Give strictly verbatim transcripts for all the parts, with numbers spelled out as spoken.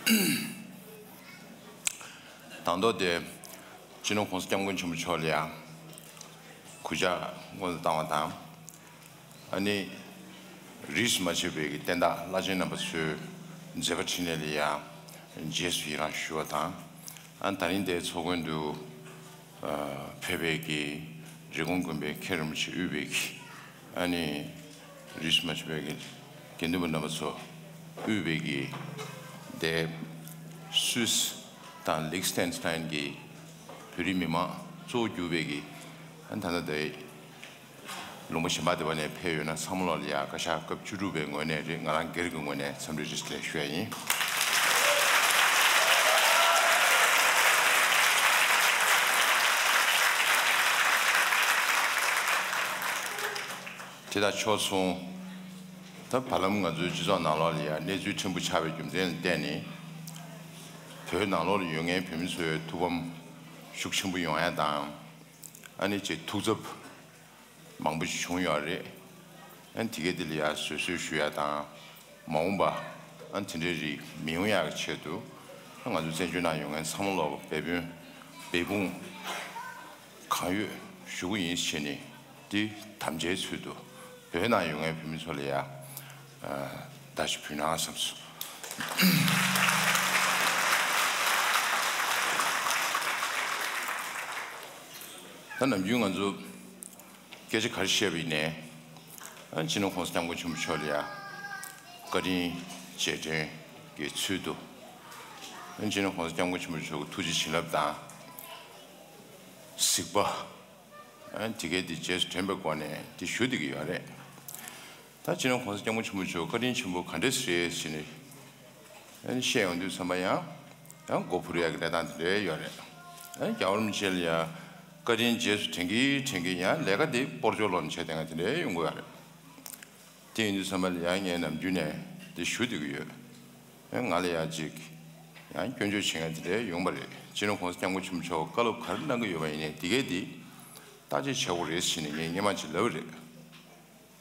དང་ཐོག་དེ་སྤྱི་ནོར་༸གོང་ས་༸སྐྱབས་མགོན་ཆེན་པོ་མཆོག་ལ་ཡང་གུས་ཕྱག་སྔོན་དུ་བཏང་བ་དང་། ཨ་ནི་རིས་སུ་མ་ཆད་པའི་གི་བསྟན་བདག་བླ་ཆེན་རྣམ་པ་ཚོའི་མཛད་པ་འཕྲིན་ལས་ལ་ཡང་རྗེས་སུ་ཡི་རང་ཞུ་བ་དང་། ཨ་ནི་ད་རིང་དེའི་ཚོགས་མགོན་དུ་ཕེབས་པའི་གི་རི་ཀོན་དགོན་པའི་མཁན་རིན་པོ་ཆེ་དབུས་པའི་གི་ཨ་ནི་རིས་སུ་མ་ཆད་པའི་གི་དགེ་འདུན་པ་རྣམ་པ་ཚོ་དབུས་པའི་གི་དེ་སུད་སི་དང་ལིག་སི་ཏན་སི་ཏན་གི་བོད་རིགས་མི་མང་གཙོ་བོ་གྱུར་པའི་གི་ཨ་ནི་ད་ལྟ་དེ་ལུང་པ་གཞན་པ་དེ་བ་ནས་ཕེབས་ཡོད་ན་ཚང་མ་ལོག་ལ་ཡ་བཀའ་ཤག་སྐབས་བཅུ་དྲུག་པའི་ངོས་ནས་རེད། ང་རང་སྒེར་གྱི་ངོས་ནས་འཚམས་འདྲི་བཀྲ་ཤིས་བདེ་ལེགས་ཞུ་ཡ་ཡིན། དེ་དང་ཕྱོགས་མཚུངས། ད་བར་ལམ་ང་ཚོའི་སྤྱི་ཚོགས་ནང་ལོགས་ལ་ཡ་གནས་ཚུལ་ཕྲན་བུ་ཆགས་པའི་རྒྱུ་མཚན་ལ་བརྟེན་ནས་བོད་ནང་ལོགས་ལ་ཡོད་མཁན་བོད་མི་ཚོའི་ཐུགས་ཕམ་ཤུགས་ཆེན་པོ་ཡོང་ཡ་དང་། ཨ་ནི་ཅིག་ཐུགས་འཚབ་མང་པོ་ཞིག་བྱུང་ཡོད་རེད། ཨ་ནི་དེ་གའི་དེ་ལ་ཡ་བཟོད་གསོལ་ཞུ་ཡ་དང་། མ་འོངས་པ་ཨ་ནི་དེ་འདྲའི་རིགས་མི་ཡོང་ཡག་གི་ཆེད་དུ་ཨ་ང་ཚོ་བཙན་བྱོལ་ནང་ཡོད་མཁན་ཚང་མ་ལོག་འབད་བརྩོན་འབད་འབུངས་གང་ཡོད་ཞུ་གི་ཡིན་ཞེས་ནས་འདི་དམ་བཅའི་ཚུལ་དུ་བོད་ནང་ཡོད་མཁན་བོད་མི་ཚོ་ལ་ཡ་ཨ་བརྡ་ཞིག་ཕུལ་ན་བསམས་སོང་། ད་ནམ་རྒྱུན་ང་ཚོ་སྐད་ཆ་ག་རེ་བཤད་པ་ཡིན་ནའི། ཨ་སྤྱི་ནོར་༸གོང་ས་༸སྐྱབས་མགོན་ཆེན་པོ་མཆོག་ལ་ཡ་བཀའ་དྲིན་རྗེས་དྲན་གྱི་ཚུལ་དུ། ཨ་སྤྱི་ནོར་༸གོང་ས་༸སྐྱབས་མགོན་ཆེན་པོ་མཆོག་གི་ཐུགས་རྗེ་བྱིན་རླབས་དང་གཟིགས་པ། ཨ་དེ་གའི་དེ་རྗེས་སུ་དྲན་པའི་སྒོ་ནས་དེ་ཞུ་བསྡད་ཀྱི་ཡོད་རེད། ད་སྤྱི་ནོར་༸གོང་ས་༸སྐྱབས་མགོན་ཆེན་པོ་མཆོག་བཀའ་དྲིན་ཆེན་པོ་ག་འདྲས་རེད་ཟེར་ནས་ཨ་ནི་བཤད་ཡོང་དུས་ཙམ་པ་ཡང་ཡང་མགོ་འཕུར་ཡག་གི་གནས་སྟངས་དེ་འདྲའི་ཡོད་རེད། ཨ་ནི་རྒྱལ་བ་རིན་པོ་ཆེ་ལ་ཡང་བཀའ་དྲིན་རྗེས་སུ་དྲན་གྱིན་དྲན་གྱིན་ཡང་ལས་ཀ་དེ་སྤོར་སྦྱོར་ལོག་ནས་བྱས་བསྡད་མཁན་དེ་འདྲའི་ཡོང་གི་ཡོད་རེད། དེ་ཡིན་དུས་ཙམ་པ་ལ་ཡང་ངས་ནམ་རྒྱུན་ནས་དེ་ཞུ་བསྡད་ཀྱི་ཡོད། ཨ་ང་ལ་ཡང་ཅིག་ཡང་སྐྱོན་བརྗོད་བྱེད་མཁན་དེ་འདྲའི་ཡོང་བ་རེད། སྤྱི་ནོར་༸གོང་ས་༸སྐྱབས་མགོན་ཆེན་པོ་མཆོག་བཀའ་སློབ་ག་རེ་གནང་གི་ཡོད་པ་ཡིན་ནའི་དེ་གས་དེ་བརྟག་དཔྱད་བྱེད་དགོས་རེད་ཟེར་ནས་ངས་སྔོན་མ་ཅིག་ལབ་པ་རེད།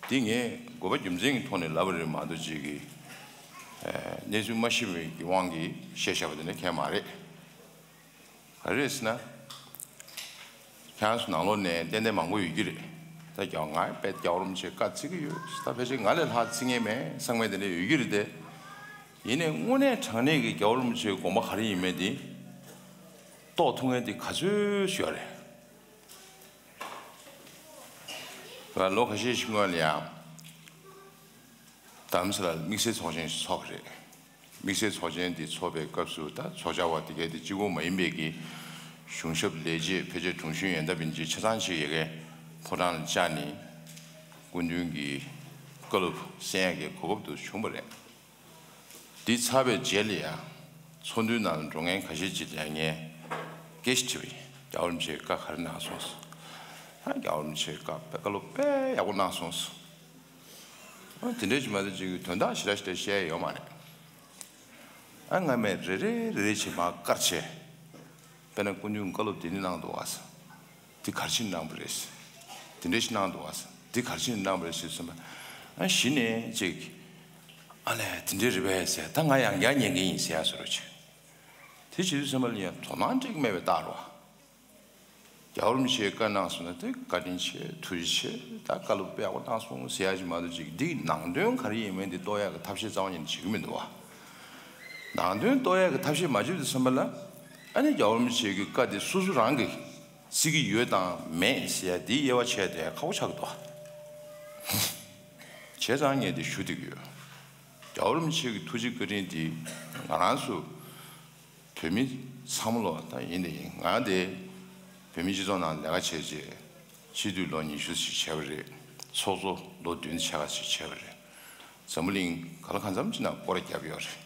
འདི་ངས་དགོས་པ་རྒྱུ་མཚན་གྱི་ཐོག་ནས་ལབ་པ་རེད་མ་གཏོགས་ཅིག་གི་ཨ་གནས་ཚུལ་མ་ཤེས་པའི་གི་དབང་གིས་བཤད་བཞག་པ་དེ་འདྲ་གང་ཡང་མ་རེད། ག་རེ་རེད་ཟེར་ན། ཁྱེད་རང་ཚོ་ནང་ལོགས་ནས་ཏན་ཏན་མང་པོ་ཡོད་ཀྱི་རེད། ད་རྒྱ་ང་དཔེ་རྒྱལ་བ་རིན་པོ་ཆེ་བཀའ་བརྩི་གི་ཡོད། ད་ཕལ་ཆེར་ང་ལས་ལྷག་བརྩི་མཁན་མེད་བསམ་མཁན་དེ་འདྲ་ཡོད་ཀྱི་རེད་དེ། ཡིན་ནའི་དངོས་གནས་དྲང་གནས་ཀྱི་རྒྱལ་བ་རིན་པོ་ཆེའི་དགོངས་པ་ག་རེ་ཡིན་མིན་དེ་རྟོགས་ཐུབ་མཁན་དེ་ག་ཚོད་ཡོད་རེད། ལོ་ཁ་ཤས་ཤིག་སྔོན་ལ་ཡང་རྡ་རམ་ས་ལར་དམིགས་བསལ་ཚོགས་ཆེན་ཞིག་ཚོགས་པ་རེད། དམིགས་བསལ་ཚོགས་ཆེན་འདི་ཚོགས་པའི་སྐབས་སུ་ད་ཚོགས་བཅར་བ་དེ་གའི་དེ་གཅིག་པོ་མ་ཡིན་པའི་གི་གཞུང་ཞབས་ལས་བྱེད་ཕལ་ཆེར་དྲུང་གཞོན་ཡོན་བདག་ཡིན་གྱི་ཆ་ཚང་ཞིག་ཡ་གའི་ཕོ་བྲང་ལ་བཅར་ནས་སྐུ་མདུན་གྱི་བཀའ་སློབ་གསན་ཡ་གི་གོ་སྐབས་དུ་བྱུང་བ་རེད། འདི་ཚར་བའི་རྗེས་ལ་ཡང་ཚོགས་འདུའི་ནང་འགྲོ་མཁན་ཁ་ཤས་ཅིག་ལ་ངས་སྐད་ཆ་དྲིས་པ་ཡིན། རྒྱལ་བ་རིན་པོ་ཆེས་བཀའ་ག་རེ་གནང་སོང་ཟེར། ཨ་རྒྱལ་བ་རིན་པོ་ཆེས་བཀའ་དཔེ་བཀའ་སློབ་དཔེ་ཡག་པོ་གནང་སོང་ཟེར། ཨ་དེ་འདྲས་ཅིག་མ་གཏོགས་ཅིག་དོན་དག་ཞེ་དྲག་ཞེ་དྲག་བཤད་ཡ་ཡོད་མ་རེད། ཨ་སྔ་མས་རེ་རེ་རེ་རེ་བྱས་མར་བཀར་བྱས། དཔེར་ན་སྐུ་མདུན་བཀའ་སློབ་འདི་འདྲ་གནང་འདུག་བ་ཟེར། འདི་ག་རེ་བྱས་ནས་གནང་བ་རེད་ཟེར། འདི་འདྲ་ཞིག་གནང་འདུག་བ་ཟེར། འདི་ག་རེ་བྱས་ནས་གནང་བ་རེད་ཟེར་བསམ་པ། ཨ་གཞི་ནས་ཅིག་ཨ་ལས་དེ་འདྲ་རེད་པས་ཟེར། ད་ང་ཡང་བསྐྱར་ཉན་གྱི་ཡིན་ཟེར་ཡ་བཟོ་འདྲ་བྱས། དེ་བྱེད་དུས་ཙམ་པ་ལ་ཡང་དོ་སྣང་འགྲིག་མེད་པའི་རྟགས་རེད་བ། རྒྱལ་བ་རིན་པོ་ཆེས་བཀའ་གནང་སོང་ན་དེ་བཀའ་དྲིན་ཆེ་ཐུགས་རྗེ་ཆེ། ད་བཀའ་སློབ་དཔེ་ཡག་པོ་གནང་སོང་ཟེར་ཡ་ཅིག་མ་གཏོགས་ཅིག་འདིའི་ནང་དོན་ག་རེ་ཡིན་མིན་དེ་རྟོགས་ཡག་གི་ཐབས་ཤེས་རྩ་བ་ཉིད་ནས་བྱེད་ཀྱི་མི་འདུག་བ། ནང་དོན་རྟོགས་ཡག་གི་ཐབས་ཤེས་མ་བྱེད་དུས་ཙམ་པ་ལ་ཨ་ནི་རྒྱལ་བ་རིན་པོ་ཆེ་གི་བཀའ་དེ་སོ་སོ་རང་གིས་བརྩི་གི་ཡོད་དང་མེད་ཟེར་ཡ་དེའི་དབྱེ་བ་ཕྱེ་ཡ་དེ་ཁག་པོ་ཆགས་ཀྱི་འདུག་བ། བྱས་ཙང་ངས་དེ་ཞུ་བསྡད་ཀྱི་ཡོད། རྒྱལ་བ་རིན་པོ་ཆེ་གི་ཐུགས་རྗེ་བཀའ་དྲིན་དེ་ང་རང་ཚོ་བོད་མི་ཚང་མ་ལོ་ད་ཡིན་དེ་ཡིན། ང་དེ་བོད་མིའི་སྤྱི་ཚོགས་ནང་ལས་ཀ་བྱས་རྗེས་སྤྱི་འཐུས་ལོ་ཉི་ཤུ་ཞིག་བྱས་པ་རེད། ཚོགས་གཙོ་ལོ་བདུན་ཕྱེད་ཀ་ཞིག་བྱས་པ་རེད། འཛམ་བུ་གླིང་ག་ལ་གང་འཚམ་ཅིག་ནང་སྐོར་ར་བརྒྱབ་ཡོད་རེད།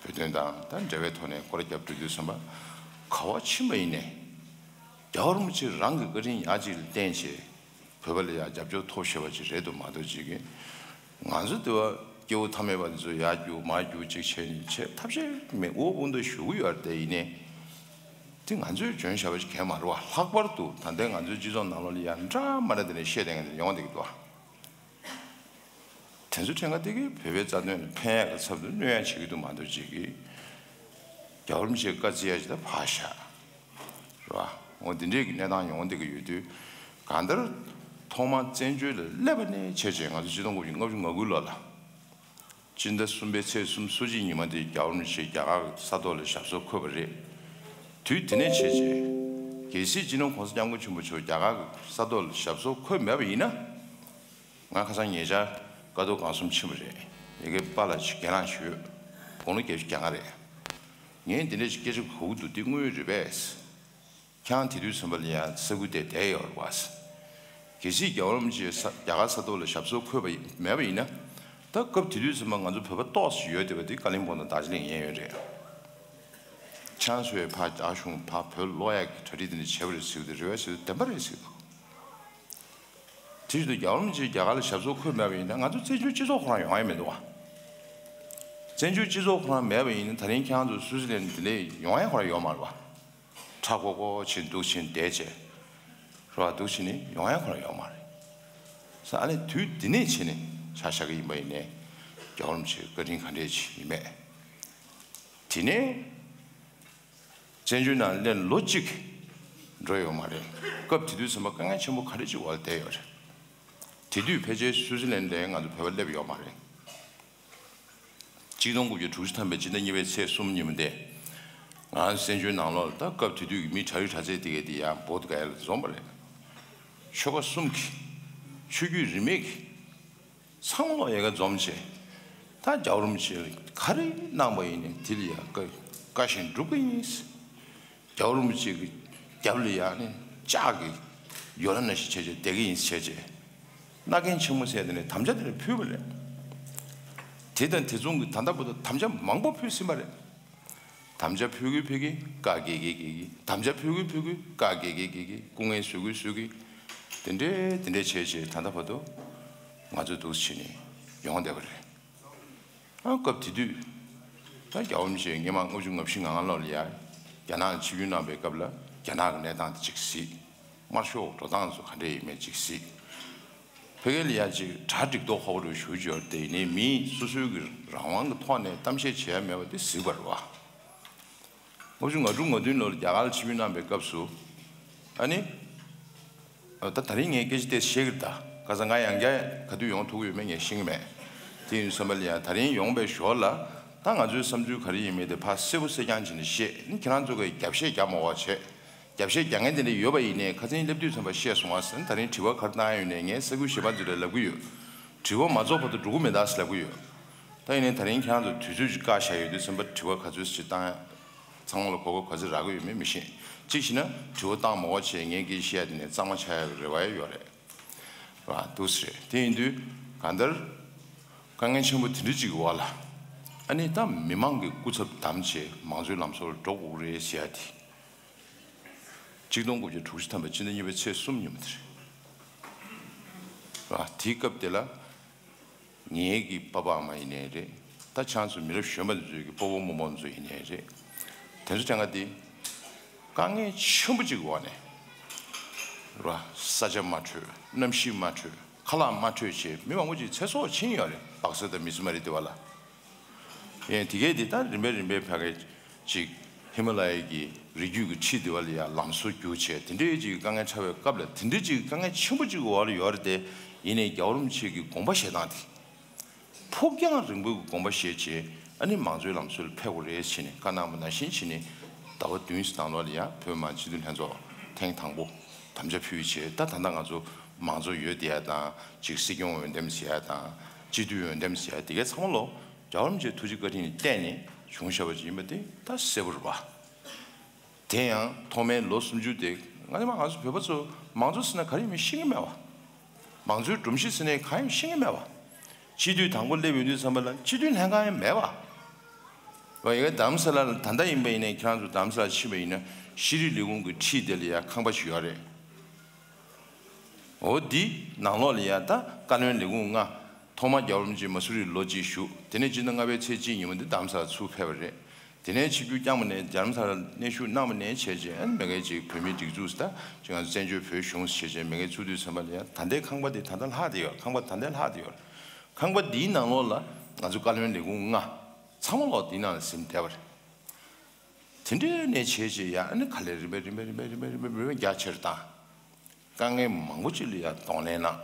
བོད་དོན་དང་ད་འབྲེལ་བའི་ཐོག་ནས་སྐོར་ར་བརྒྱབ་འགྲོ་དུས་ཙམ་པ་ག་བ་ཕྱིན་པ་ཡིན་ནའི་རྒྱལ་བ་རིན་པོ་ཆེ་རང་གི་བཀའ་དྲིན་ཡག་ཅིག་ལ་བརྟེན་བྱས། བོད་པ་ལ་ཡང་རྒྱབ་སྐྱོར་ཐོབ་ཤེས་པ་ཅིག་རེད་འདུག་མ་གཏོགས་ཅིག་གིས་ང་ཚོ་དེ་བ་སྐྱེ་བོ་ཐ་མལ་པ་འདི་ཚོ་ཡར་རྒྱུག་མར་རྒྱུག་ཅིག་བྱས་ནས་བྱས་ཐབས་ཤེས་མེད། འུ་འུ་འདུག་ཞུ་གི་ཡོད་རེད་དེ། ཡིན་ནའི་དེ་ང་ཚོས་འཇོན་བྱ་བ་ཅིག་གང་ཡང་མ་རེད་བ། ལྷག་པར་དུ་ད་ལྟའི་ང་ཚོའི་སྤྱི་ཚོགས་ནང་ལོགས་ལ་ཡང་འདྲ་མ་འདྲ་དེ་འདྲ་བཤད་བསྡད་མཁན་དེ་ཡོང་བསྡད་ཀྱི་འདུག་བ། དེ་ཚོ་ཕྲན་ག་དེ་གིས་བོད་པའི་རྩ་དོན་ལ་ཕན་ཡག་གི་ཚབ་ཏུ་གནོད་ཡག་བྱེད་ཀྱི་འདུག་མ་གཏོགས་ཅིག་གིས། རྒྱལ་བ་རིན་པོ་ཆེ་བཀའ་བརྩི་ཡ་ཞིག་ད་ཕར་བཞག་རེད་བ། འོ་འདི་འདྲའི་གི་གནས་སྟངས་ཡོང་བསྡད་ཀྱི་ཡོད་དུས། གང་ལྟར་ཐོག་མར་བཙན་བྱོལ་ལ་སླེབས་པ་ནས་བྱས་བྱས་ང་ཚོ་ཆིག་སྟོང་དགུ་བརྒྱ་ལྔ་བཅུ་ང་དགུ་ལོ་ལ། སྤྱི་ཟླ་གསུམ་པའི་ཚེས་སུམ་ཅུ་སོ་གཅིག་ཉི་མ་དེ་རྒྱལ་བ་རིན་པོ་ཆེ་རྒྱ་གར་གྱི་ས་ཐོག་ལ་ཞབས་སོར་འཁོད་པ་རེད། དུས་དེ་ནས་བྱས་རྗེས། གལ་སྲིད་སྤྱི་ནོར་༸གོང་ས་༸སྐྱབས་མགོན་ཆེན་པོ་མཆོག་རྒྱ་གར་གྱི་ས་ཐོག་ལ་ཞབས་སོར་འཁོད་མེད་པ་ཡིན་ན། ང་ཁ་སང་ཉེ་ཆར་ཀ་རྡོར་སྒང་གསུམ་ཕྱིན་པ་རེད། ཡ་གི་པཱ་ལགས་ཅིག་གྱེན་ལངས་ཞུས། དགུང་ལོ་བརྒྱད་ཅུ་གྱ་ལྔ་རེད། ངས་འདི་འདྲ་ཞིག་སྐད་ཆ་གོ་གི་འདུག་འདི་དངོས་ཡོད་རེད་པས། ཁྱེད་རང་དེ་དུས་ཙམ་པ་ལ་ཡང་ས་ཁུལ་དེར་བསྡད་ཡོད་རེད་བ། གལ་སྲིད་རྒྱལ་བ་རིན་པོ་ཆེ་ས་རྒྱ་གར་ས་ཐོག་ལ་ཞབས་སོར་འཁོད་པ་མེད་པ་ཡིན་ན། ད་སྐབས་དེ་དུས་ཙམ་པ་ང་ཚོ་བོད་པ་ཏོག་ཙམ་ཡོད་བསྡད་པ་དེ་ཀ་ལིང་པོང་དང་རྡོ་རྗེ་གླིང་ཡན་ཡོད་རེད། ཁྱེད་རང་ཚོས་ཕར་རྒྱ་གཞུང་ཕར་བོད་སློག་ཡག་གི་གྲ་སྒྲིག་དེ་འདྲ་བྱས་པ་རེད་ཟེར་གི་འདུག་རེད་བས་ཟེར་དུས་བདེན་པ་རེད་ཟེར་གི་འདུག་དེ་བཞིན་དུ་རྒྱལ་བ་རིན་པོ་ཆེ་རྒྱ་གར་ལ་ཞབས་སོར་འཁོད་མེད་པ་ཡིན་ན་ང་ཚོ་བཙན་བྱོལ་སྤྱི་ཚོགས་ཁོ་རང་ཡོང་ཡ་མི་འདུག་བ། བཙན་བྱོལ་སྤྱི་ཚོགས་ཁོ་རང་མེད་པ་ཡིན་ན་ད་རིང་ཁྱེད་རང་ཚོ་སུའུ་ཙི་ལན་འདི་ལས་ཡོང་ཡ་ཁོ་རང་ཡོད་མ་རེད་བ། ཁྲ་ཁོ་ཁོ་བྱས་འདུག་བྱས་བསྡད་བྱས། རོ་བ་འདུག་བྱས་ནས་ཡོང་ཡ་ཁོ་རང་ཡོད་མ་རེད། ས་ཨ་ནི་དུས་འདི་ནས་བྱས་ནས་ཆ་བཞག་གི་ཡིན་པ་ཡིན་ནའི། རྒྱལ་བ་རིན་པོ་ཆེ་བཀའ་དྲིན་ག་འདྲས་ཅིག་ཡིན་མེད། དེ་ནས། བཙན་བྱོལ་ནང་སླེབས་ལོ་གཅིག་འགྲོ་ཡོད་མ་རེད། སྐབས་དེ་དུས་ཙམ་པ་དཀའ་ངལ་ཆེན་པོ་ག་རེ་ཅིག་འོག་ལ་བསྡད་ཡོད་རེད། དེ་དུས་ཕལ་ཆེར་སུའུ་ཙི་ལན་ལ་ང་ཚོ་བོད་པ་སླེབས་ཡོད་མ་རེད། ཆིག་སྟོང་དགུ་བརྒྱ་དྲུག་ཅུ་ཐམ་པའི་སྤྱི་ཟླ་གཉིས་པའི་ཚེས་གསུམ་ཉིན་མོ་དེ། ང་བཙན་བྱོལ་ནང་ལོགས་ལ་ད་སྐབས་དེ་དུས་ཀྱི་མི་གྲྭ་ཡུལ་གྲྭ་ཚད་དེ་གས་དེ་ཡང་བོད་དགའ་ཡ་ལ་འཛོམས་པ་རེད། ཆོལ་ཁ་གསུམ་གྱི། ཆོས་བརྒྱུད་རིས་མེད་ཀྱི། ཚང་མ་ལོག་ཡ་ག་འཛོམས་བྱས། ད་རྒྱལ་བ་རིན་པོ་ཆེ་ལ་ག་རེ་གནང་པ་ཡིན་ནའི་དེ་ལ་ཡ་བཀའ་བཀའ་བཞིན་སྒྲུབ་ཀྱི་ཡིན། རྒྱལ་བ་རིན་པོ་ཆེ་གི་རྒྱབ་ལ་ཡ་ནི་ལྕགས་ཀྱི་ཡོ་ལ་ནང་བཞིན་བྱས་བྱས་བསྡད་ཀྱི་ཡིན་བྱས་བྱས། མནའ་གན་ཆེན་མོ་ཟེར་དེ་ནས་དམ་བཅའ་དེ་ནས་ཕུལ་བ་རེད། དེ་དང་དེ་མཚུངས་ཀྱི་ད་ལྟ་བར་དུ་དམ་བཅའ་མང་པོ་ཕུལ་ཟིན་པ་རེད། དམ་བཅའ་ཕུལ་གི་ཕུལ་གི་བཀའ་བརྒྱད་ཀྱི་བརྒྱད་ཀྱི། དམ་བཅའ་ཕུལ་གི་ཕུལ་གི་བཀའ་བརྒྱད་ཀྱི་བརྒྱད་ཀྱི། སྐུ་ངལ་བཟོད་གི་བཟོད་གི། དེ་འདྲའི་དེ་འདྲའི་བྱས་བྱས་ད་ལྟ་བར་དུ་ང་ཚོ་འདུག་བྱས་ནས་ཡོང་བསྡད་པ་རེད། ཨ་སྐབས་དེ་དུས་ད་རྒྱལ་བ་རིན་པོ་ཆེ་སྔོན་མ་ལྔ་བཅུ་ང་བཞི་ང་ལྔ་ལོ་ལ་ཡ་རྒྱ་ནག་ལ་ཆིབས་བསྒྱུར་གནང་པའི་སྐབས་ལ་རྒྱ་ནག་གི་གནས་སྟངས་དེ་གཅིག་གཟིགས། དམར་ཤོག་འགྲོ་སྟངས་སུ་ག་འདྲ་ཡིན་མིན་གཅིག་གཟིགས། ཕ་གི་ལ་ཡ་གཅིག་གྲ་སྒྲིག་མདོག་ཁ་པོ་རུ་ཞུ་རྒྱུ་དེ་ནི་མིས་སོ་སོའི་གི་རང་དབང་གི་ཐོག་ནས་གཏམ་བཤད་བྱེད་ཡ་མེད་པ་དེ་གཟིགས་པ་རེད་བ། ལྔ་བཅུ་ང་དྲུག་ང་བདུན་ལོར་རྒྱ་གར་ལ་ཆིབས་བསྒྱུར་གནང་པའི་སྐབས་སུ། ཨ་ནི། ད་ད་རིང་ངས་སྐད་ཆ་དེ་བཤད་ཀྱི་རེད་ད། ཁ་སང་ང་ཡང་བསྐྱར་ག་དུས་ཡོང་ཐུབ་ཀྱི་ཡོད་མེད་ངས་ཤེས་ཀྱི་མེད། དེ་ཡིན་དུས་ཙམ་པ་ལ་ཡང་ད་རིང་ཡོང་པའི་ཞོར་ལ་ད་ང་ཚོའི་བསམ་ཚུལ་ག་རེ་ཡིན་མིན་དེ་ཕར་གསལ་པོ་གསལ་རྐྱང་བྱས་ནས་བཤད། ཨ་ནི་ཁྱེད་རང་ཚོ་གིས་རྒྱབ་བཤད་རྒྱག་མ་དགོས་པ་བྱས། རྒྱབ་བཤད་རྒྱག་མཁན་དེ་འདྲ་ཡོད་པ་ཡིན་ནའི་ཁ་སང་སླེབས་དུས་ཙམ་པ་བཤད་སོང་བ་ཟེར། ད་རིང་དྲི་བ་ག་རེ་བཏང་ཡ་ཡོད་ནའི་ངས་ས་ཁུལ་གཞན་པ་ཚོ་ལ་ལབ་ཀྱི་ཡོད། དྲི་བ་མ་རྫོགས་བར་དུ་འགྲོ་གི་མེད་ད་ཟེར་ལབ་ཀྱི་ཡོད། ད་ཡིན་ནའི་ད་རིང་ཁྱེད་རང་ཚོ་དུས་ཚོད་ཅིག་བཀག་བཞག་ཡོད་དུས་ཙམ་པ་དྲི་བ་ག་ཚོད་ཅིག་བཏང་ཡ། ཚང་མ་ལ་གོ་སྐབས་ག་ཚོད་རག་གི་ཡོད་མེད་མི་ཤེས། གཅིག་བྱས་ན་དྲི་བ་བཏང་མ་དགོས་བྱས་ངས་སྐད་ཆ་བཤད་ཡ་དེ་ནས་གཙང་མ་ཆགས་ཡ་གི་རེ་བ་ཡང་ཡོད་རེད། ར་འདུག་སེ་རེད། དེ་ཡིན་དུས་གང་ལྟར་དཀའ་ངལ་ཆེན་པོ་དེ་འདྲ་ཅིག་གི་འོག་ལ། ཨ་ནི་ད་མི་མང་གི་སྐུ་ཚབ་བདམས་བྱས་མང་གཙོའི་ལམ་སྲོལ་འགྲོ་དགོས་རེད་ཟེར་ཡ་དེ། ཆིག་སྟོང་དགུ་བརྒྱ་དྲུག་ཅུ་ཐམ་པའི་ཕྱི་ཟླ་གཉིས་པའི་ཚེས་གསུམ་ཉིན་མོ་དེ་རེད། ར་དེའི་སྐབས་དེ་ལ། ངེད་ཀྱི་པ་ཕ་ཨ་མ་ཡིན་ནའི་རེད། ད་ཆང་ཚོ་མི་རབས་གཞོན་པ་ཚོའི་གི་སྤོ་བོ་རྨོ་མོ་ཚོ་ཡིན་ནའི་རེད། དེ་ཚོ་གྲངས་ཀ་འདི། དཀའ་ངལ་ཆེན་པོ་གཅིག་གི་འོག་ནས། ར་ས་ཆ་མ་འཕྲོད། གནམ་གཤིས་མ་འཕྲོད། ཁ་ལག་མ་འཕྲོད་བྱས་མི་མང་པོ་ཅིག་ཚེ་སྲོག་ཕྱིན་ཡོད་རེད། སྦག་ས་དང་མི་ཚེ་མ་རེད་དེ་བ་ལ། ཡིན་དེ་གས་དེ་ད་རིམ་པས་རིམ་པས་ཕ་གི་ཅིག་ཧི་མ་ལ་ཡའི་གི་རི་རྒྱུད་ཀྱི་འཁྲིས་དེ་བ་ལ་ཡ་ལམ་བཟོ་རྒྱུ་བྱས་དེ་འདྲའི་ཅིག་དཀའ་ངལ་འཕྲད་པའི་སྐབས་ལ་དེ་འདྲའི་ཅིག་དཀའ་ངལ་ཆེན་པོ་ཅིག་གི་འོག་ལ་ཡོད་རེད་དེ། ཡིན་ནའི་རྒྱལ་བ་རིན་པོ་ཆེ་གི་དགོངས་པ་བཞེས་སྟངས་དེ། ཕུགས་རྒྱང་རིང་པོའི་གི་དགོངས་པ་བཞེས་བྱས་ཨ་ནི་མང་གཙོའི་ལམ་སྲོལ་ལ་ཕེབས་དགོས་རེད་ཟེར་ནས་བཀའ་གནང་བ་ནང་བཞིན་བྱས་ནས་ཟླ་བ་བདུན་ཙམ་ནང་ལོགས་ལ་ཡ་བོད་མི་མང་སྤྱི་འཐུས་ལྷན་ཚོགས་ཐེངས་དང་པོ་དམ་བཅའ་ཕུལ་བྱས། ད་ད་ལྟ་ང་ཚོ་མང་གཙོ་ཡོད་བསྡད་ཡ་དང་ཅིག་སྲིད་སྐྱོང་འོས་འདེམས་ཟེར་ཡ་དང་སྤྱི་འཐུས་འོས་འདེམས་ཟེར་ཡ་དེ་གའི་ཚང་མ་ལོ། རྒྱལ་བ་རིན་པོ་ཆེའི་ཐུགས་རྗེ་བཀའ་དྲིན་ལ་བརྟེན་ནས་བྱུང་བཞག་པ་ཅིག་ཡིན་པ་དེ་ད་གསལ་པོ་རེད་པ། དེ་ཡང་ཐོག་མའི་ལོ་སུམ་ཅུ་དེ་ང་ཚོ་མ་ང་ཚོ་བོད་པ་ཚོ་མང་གཙོ་ཟེར་ན་ག་རེ་ཡིན་མིན་ཤེས་ཀྱི་མེད་པ། མང་གཙོའི་སྒྲོམ་གཞི་ཟེར་ནས་གང་ཡང་ཤེས་ཀྱི་མེད་པ། སྤྱི་འཐུས་དང་པོ་སླེབས་ཡོང་དུས་ཙམ་པ་ལ་སྤྱི་འཐུས་ལྷན་ཁང་ཡང་མེད་པ། བ་ཡ་གི་རྡ་རམ་ས་ལ་ལ་ད་ལྟ་ཡིན་པ་ཡིན་ནའི་ཁྱེད་རང་ཚོ་རྡ་རམ་ས་ལ་ཕྱིན་པ་ཡིན་ན་ཤེས་རིག་ལས་ཁུངས་ཀྱི་འཁྲིས་དེ་ལ་ཡ་ཁང་པ་ཞིག་ཡོད་རེད། འོ་འདི་ནང་ལོགས་ལ་ཡ་ད་བཀའ་བློན་ལས་ཁུངས་ལྔ། ཐོག་མར་རྒྱལ་བ་རིན་པོ་ཆེ་མ་སུ་རི་ལོ་གཅིག་བཞུགས། དེ་ནས་སྤྱི་ཟླ་ལྔ་པའི་ཚེས་གཅིག་ཉིན་མོ་འདི་རྡ་རམ་ས་ལ་ཚུར་ཕེབས་པ་རེད། དེ་ནས་ཆིབས་བསྒྱུར་བསྐྱངས་པ་ནས་རྡ་རམ་ས་ལ་གནས་བཞུགས་གནང་བ་ནས་བྱས་རྗེས་ཨ་ནི་མ་གི་ཅིག་བོད་མིའི་སྒྲིག་འཛུགས་ཟེར་ད་ཅིག་ང་ཚོ་བཙན་བྱོལ་བོད་གཞུང་ཟེར་བྱས་རྗེས་མ་གི་ཚུར་དུས་ཙམ་པ་ལ་ཡང་ད་ལྟའི་ཁང་པ་འདི་ད་ལྟ་ལྷག་བསྡད་ཡོད། ཁང་པ་ད་ལྟ་ལྷག་བསྡད་ཡོད། ཁང་པ་འདིའི་ནང་ལོགས་ལ་ང་ཚོ་བཀའ་བློན་ལས་ཁུངས་ལྔ་ཚང་མ་ལོག་འདིའི་ནང་ལ་ཟིན་བསྡད་པ་རེད། དེ་འདྲའི་ནས་བྱས་བྱས་ཡ་ཨ་ནི་ག་ལེར་རིམ་པས་རིམ་པས་རྒྱ་ཆེར་བཏང་། དཀའ་ངལ་མང་པོ་ཅིག་ལ་ཡ་གདོང་ལེན་གནང་།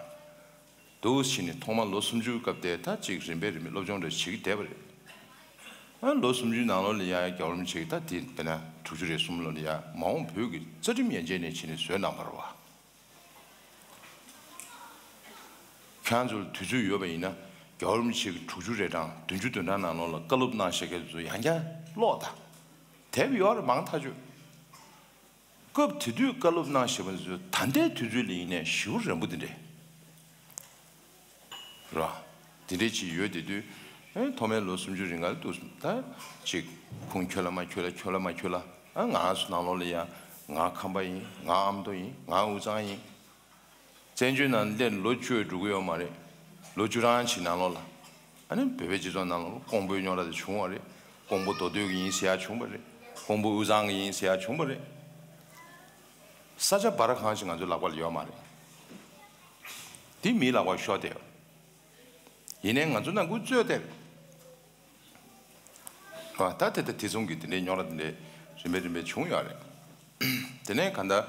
འདུག་བྱས་ནས་ཐོག་མ་ལོ་སུམ་ཅུའི་སྐབས་དེ་ད་ཅིག་རིམ་པས་རིམ་པས་སློབ་སྦྱོང་འདྲ་བྱེད་ཀྱི་བསྡད་པ་རེད། ཨ་ལོ་སུམ་ཅུའི་ནང་ལོགས་ལ་ཡ་རྒྱལ་བ་རིན་པོ་ཆེ་གིས་ད་དེ་དཔེར་ན་དྲུག་ཅུ་རེ་གསུམ་ལོ་ལ་ཡ་མ་འོངས་བོད་ཀྱི་རྩ་ཁྲིམས་ཡན་ཆད་ནས་བྱས་ནས་བཟོས་གནང་བ་རེད་བ། ཁྱེད་རང་ཚོར་དུས་ཚོད་ཡོད་པ་ཡིན་ན་རྒྱལ་བ་རིན་པོ་ཆེ་གི་དྲུག་ཅུ་རེ་གྲངས་བདུན་ཅུ་དོན་གྲངས་ནང་ལོགས་ལ་བཀའ་སློབ་གནང་བཞག་མཁན་ཚོ་ཡང་བསྐྱར་ཀློག་དང་། དེབ་ཡོད་རེད་མང་ཐག་ཆོད། སྐབས་དེ་དུས་བཀའ་སློབ་གནང་བཞག་པ་ཚོ་ད་ལྟའི་དུས་ཚོད་ལ་ཡིན་ནའི་ཞེ་པོ་རན་པོ་དེ་འདྲས་རེད་བ། དེ་འདྲས་ཅིག་ཡོད་དེ་དུས་ཨེ་ཐོག་མའི་ལོ་སུམ་ཅུ་རིང་ག་ལ་འདུག་ད་ཅིག་ཁུངས་འཁྱོལ་ལ་མ་འཁྱོལ་ལ་འཁྱོལ་ལ་མ་འཁྱོལ་ལ་ཨ་ང་སུ་ནང་ལོགས་ལ་ཡ་ང་ཁམས་པ་ཡིན། ང་ཨ་མདོ་ཡིན། ང་དབུས་གཙང་ཡིན། བཙན་བྱོལ་ནང་སླེབས་ལོ་བཅུ་འགྲོ་གི་ཡོད་མ་རེད། ལོ་བཅུ་གྲངས་ཅིག་ནང་ལོགས་ལ། ཨ་ནི་བོད་པའི་སྤྱི་ཚོགས་ནང་ལོགས་ལ་ཀོང་པོའི་རྙོག་དྲ་དེ་བྱུང་བ་རེད། ཀོང་པོ་མདོ་སྟོད་ཀྱི་ཡིན་ཟེར་ཡ་བྱུང་བ་རེད། ཀོང་པོ་དབུས་གཙང་གི་ཡིན་ཟེར་ཡ་བྱུང་བ་རེད། ས་ཆ་སྦ་ར་གང་ཞིག་ང་ཚོའི་ལག་པ་ལ་ཡོད་མ་རེད། དེ་མིའི་ལག་པར་ཤོར་བསྡད་ཡོད། ཡིན་ནའི་ང་ཚོ་ནང་ཁུལ་རྩོད་བསྡད་རེད། ཨ་ད་དེ་ད་དེ་མཚུངས་ཀྱི་དེ་འདྲའི་རྙོག་དྲ་དེ་འདྲའི་རིམ་པས་རིམ་པས་བྱུང་ཡོད་རེད། དེ་ནས་གང་ལྟར་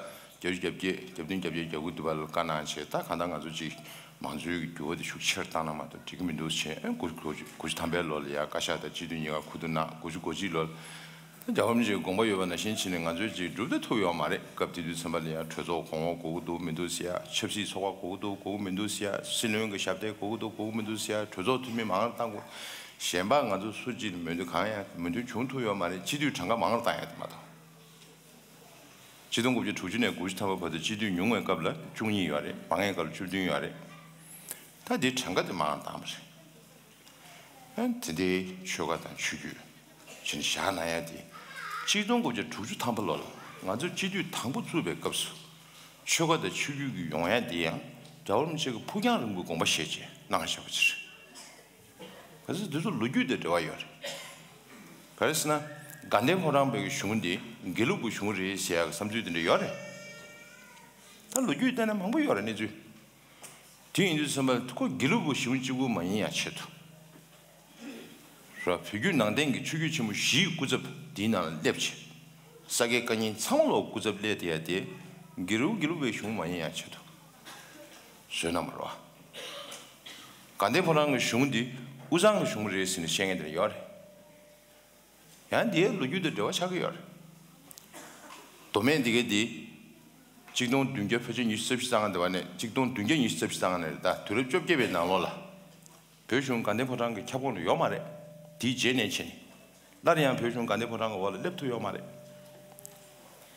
བརྒྱད་ཅུ་གྱ་བརྒྱད་གྱ་བདུན་གྱ་བརྒྱད་གྱ་དགུ་དུ་བ་ལ་བཀའ་གནང་བྱས། ད་གང་ལྟར་ང་ཚོ་ཅིག་མང་གཙོའི་གི་འགྱུར་བ་དེ་ཤུགས་ཆེར་བཏང་ན་མ་གཏོགས་འགྲིག་གི་མི་འདུག་བྱས། ཨ་དགུ་དགུ་དགུ་བཅུ་ཐམ་པའི་ལོ་ལ་ཡ་བཀའ་ཤག་དང་སྤྱི་འཐུས་གཉིས་ཀ་ཁུ་བསྡུ་གནང་། དགུ་བཅུ་གོ་གཅིག་ལོ་ལ་ད་རྒྱལ་བ་རིན་པོ་ཆེའི་དགོངས་པ་ཡོད་པ་ནང་བཞིན་བྱས་ནས་ང་ཚོས་ཅིག་སྒྲུབ་ད་ཐུབ་ཡོད་མ་རེད། སྐབས་དེ་དུས་ཚན་པ་ལ་ཡ་གྲོས་ཚོགས་གོང་འོག་དགོས་ཀྱི་འདུག་མི་འདུག་ཟེར་ཡ། ཆབ་སྲིད་ཚོགས་པ་དགོས་ཀྱི་འདུག་དགོས་ཀྱི་མི་འདུག་ཟེར་ཡ། སྲིད་བློན་གྱི་ཞབས་སྟེགས་དགོས་ཀྱི་འདུག་དགོས་ཀྱི་མི་འདུག་ཟེར་ཡ། གྲོས་ཚོགས་འཐུས་མི་མང་རུ་བཏང་དགོས། གཞན་པ་ང་ཚོ་སུ་གཅིག་ལ་མོས་མཐུན་གང་ཡང་མོས་མཐུན་བྱུང་ཐུབ་ཡོད་མ་རེད། སྤྱི་འཐུས་གྲངས་ཀ་མང་རུ་བཏང་ཡ་དེ་མ་གཏོགས། ཆིག་སྟོང་དགུ་བརྒྱ་དྲུག་ཅུ་ནས་དགུ་བཅུ་ཐམ་པ་བར་དུ་སྤྱི་འཐུས་ཉུང་བའི་སྐབས་ལ་བཅུ་གཉིས་ཡོད་རེད། མང་བའི་སྐབས་ལ་བཅུ་བདུན་ཡོད་རེད། ད་འདི་གྲངས་ཀ་དེ་མང་རུ་བཏང་བ་རེད། ཨ་དེ་འདྲའི་ཆོལ་ཁ་དང་ཆོས་བརྒྱུད་ཅིག་བཞག་གནང་ཡ་དེ། ཆིག་སྟོང་དགུ་བརྒྱ་དྲུག་ཅུ་ཐམ་པ་ལོ་ལ་ང་ཚོ་སྤྱི་འཐུས་དང་པོ་བཙུགས་པའི་སྐབས་སུ་ཆོལ་ཁ་དང་ཆོས་བརྒྱུད་ཀྱི་ཡོང་ཡ་དེ་ཡང་རྒྱལ་བ་རིན་པོ་ཆེ་གི་ཕུགས་རྒྱང་རིང་པོའི་དགོངས་པ་བཞེས་བྱས་གནང་བཞག་པ་ཅིག་རེད། གལ་སྲིད་དེ་ཚོ་ལོ་རྒྱུས་དང་འབྲེལ་བ་ཡོད་རེད། ག་རེ་ཟེར་ན། དགའ་ལྡན་ཕོ་བྲང་པའི་གཞུང་འདི་དགེ་ལུགས་པའི་གཞུང་རེད་ཟེར་ཡ་གི་བསམ་ཚུལ་དེ་འདྲ་ཡོད་རེད། ད་ལོ་རྒྱུས་བལྟས་ན་མང་པོ་ཡོད་རེད་གནས་ཚུལ། དེ་ཡིན་དུས་ཙམ་པ་ཁོ་དགེ་ལུགས་པའི་གཞུང་གཅིག་པུ་མ་ཡིན་ཡ་ཆེད་དུ། ར་བོད་བརྒྱུད་ནང་བསྟན་གྱི་ཆོས་བརྒྱུད་ཆེན་པོ་བཞིའི་སྐུ་ཚབ་དེའི་ནང་ལ་སླེབས་བྱས། ས་དགེ་བཀའ་རྙིང་ཚང་མ་ལོག་སྐུ་ཚབ་སླེབས་བསྡད་ཡ་དེ། དགེ་ལུགས་དགེ་ལུགས་པའི་གཞུང་མ་ཡིན་ཡ་ཆེད་དུ་བཟོས་གནང་བ་རེད་བ། དགའ་ལྡན་ཕོ་བྲང་གི་གཞུང་འདི་དབུས་གཙང་གི་གཞུང་རེད་ཟེར་ནས་བཤད་མཁན་དེ་འདྲ་ཡོད་རེད། ཡང་འདིའི་ལོ་རྒྱུས་དང་འབྲེལ་བ་ཆགས་ཀྱི་ཡོད་རེད། མདོ་སྨད་འདི་གའི་འདི། གཅིག་སྟོང་བདུན་བརྒྱ་ཕལ་ཆེར་ཉི་ཤུ་རྩ་བཞི་ཙམ་ག་འདི་བ་ནས་གཅིག་སྟོང་བདུན་བརྒྱ་ཉི་ཤུ་རྩ་བཞི་ཙམ་ག་ནས་རེད། ད་དུས་རབས་བཅོ་བརྒྱད་པའི་ནང་ལོགས་ལ། བོད་གཞུང་དགའ་ལྡན་ཕོ་བྲང་གི་ཁྱབ་ཁོངས་ལ་ཡོད་མ་རེད། དེའི་རྗེས་ནས་བྱས་ནས། སླར་ཡང་བོད་གཞུང་དགའ་ལྡན་ཕོ་བྲང་གི་འོག་ལ་སླེབས་ཐུབ་ཡོད་མ་རེད།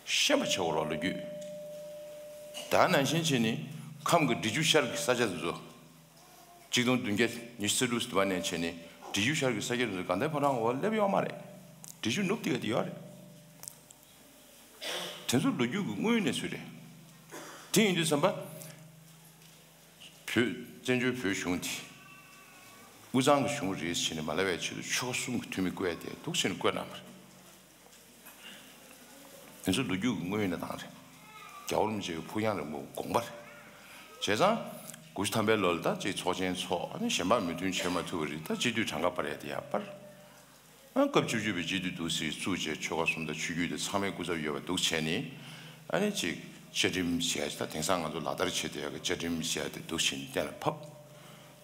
ཤེས་པ་བྱེད་དགོས་རེད་ལོ་རྒྱུས། ད་ནང་བཞིན་བྱས་ནས་ཁམས་ཀྱི་འབྲི་ཆུ་ཤར་གྱི་ས་ཆ་དེ་ཚོ། གཅིག་སྟོང་བདུན་བརྒྱ་ཉི་ཤུ་རྩ་དྲུག་ཙམ་དུ་བ་ནས་བྱས་ནས་འབྲི་ཆུ་ཤར་གྱི་ས་ཆ་དེ་ཚོ་དགའ་ལྡན་ཕོ་བྲང་གི་འོག་ལ་སླེབས་ཡོད་མ་རེད། འབྲི་ཆུ་ནུབ་དེ་ག་དེ་ཡོད་རེད། དེ་ཚོ་ལོ་རྒྱུས་ཀྱི་དངོས་ཡོད་གནས་ཚུལ་རེད། དེ་ཡིན་དུས་ཙམ་པ། བོད་བཙན་བྱོལ་བོད་གཞུང་དེ། དབུས་གཙང་གི་གཞུང་རེད་ཟེར་ནས་མ་ལབ་པའི་ཆེད་དུ་ཆོལ་ཁ་གསུམ་གྱི་འཐུས་མི་བསྐོས་ཡ་དེ་འདུག་ཟེར་ནས་བསྐོས་གནང་བ་རེད། དེ་ཚོ་ལོ་རྒྱུས་ཀྱི་དངོས་ཡོད་གནས་སྟངས་རེད། རྒྱལ་བ་རིན་པོ་ཆེ་གི་ཕུགས་རྒྱང་རིང་པོའི་དགོངས་པ་རེད། བྱས་ཙང་། དགུ་བཅུ་ཐམ་པའི་ལོ་ལ་ད་ཅིག་ཚོགས་ཆེན་ཚོགས། ཨ་ནི་གཞན་པ་མོས་མཐུན་བྱེད་མ་ཐུབ་པ་རེད། ད་སྤྱི་འཐུས་གྲངས་ཀ་སྤར་ཡ་དེ་ཡར་སྤར། ཨ་སྐབས་བཅུ་གཅིག་པའི་སྤྱི་འཐུས་འདུག་སེ་བཙུགས་བྱས་ཆོལ་ཁ་གསུམ་དང་ཆོས་བརྒྱུད་དེ་ཚང་མའི་སྐུ་ཚབ་ཡོད་པ་འདུག་བྱས་ནས། ཨ་ནི་ཅིག་བཅའ་ཁྲིམས་བྱས་ད་དེང་སང་ང་ཚོ་ལག་བསྟར་བྱེད་བསྡད་ཡ་གི་བཅའ་ཁྲིམས་བྱས་དེ་འདུག་བྱས་ནས་གཏན་ལ་ཕབ།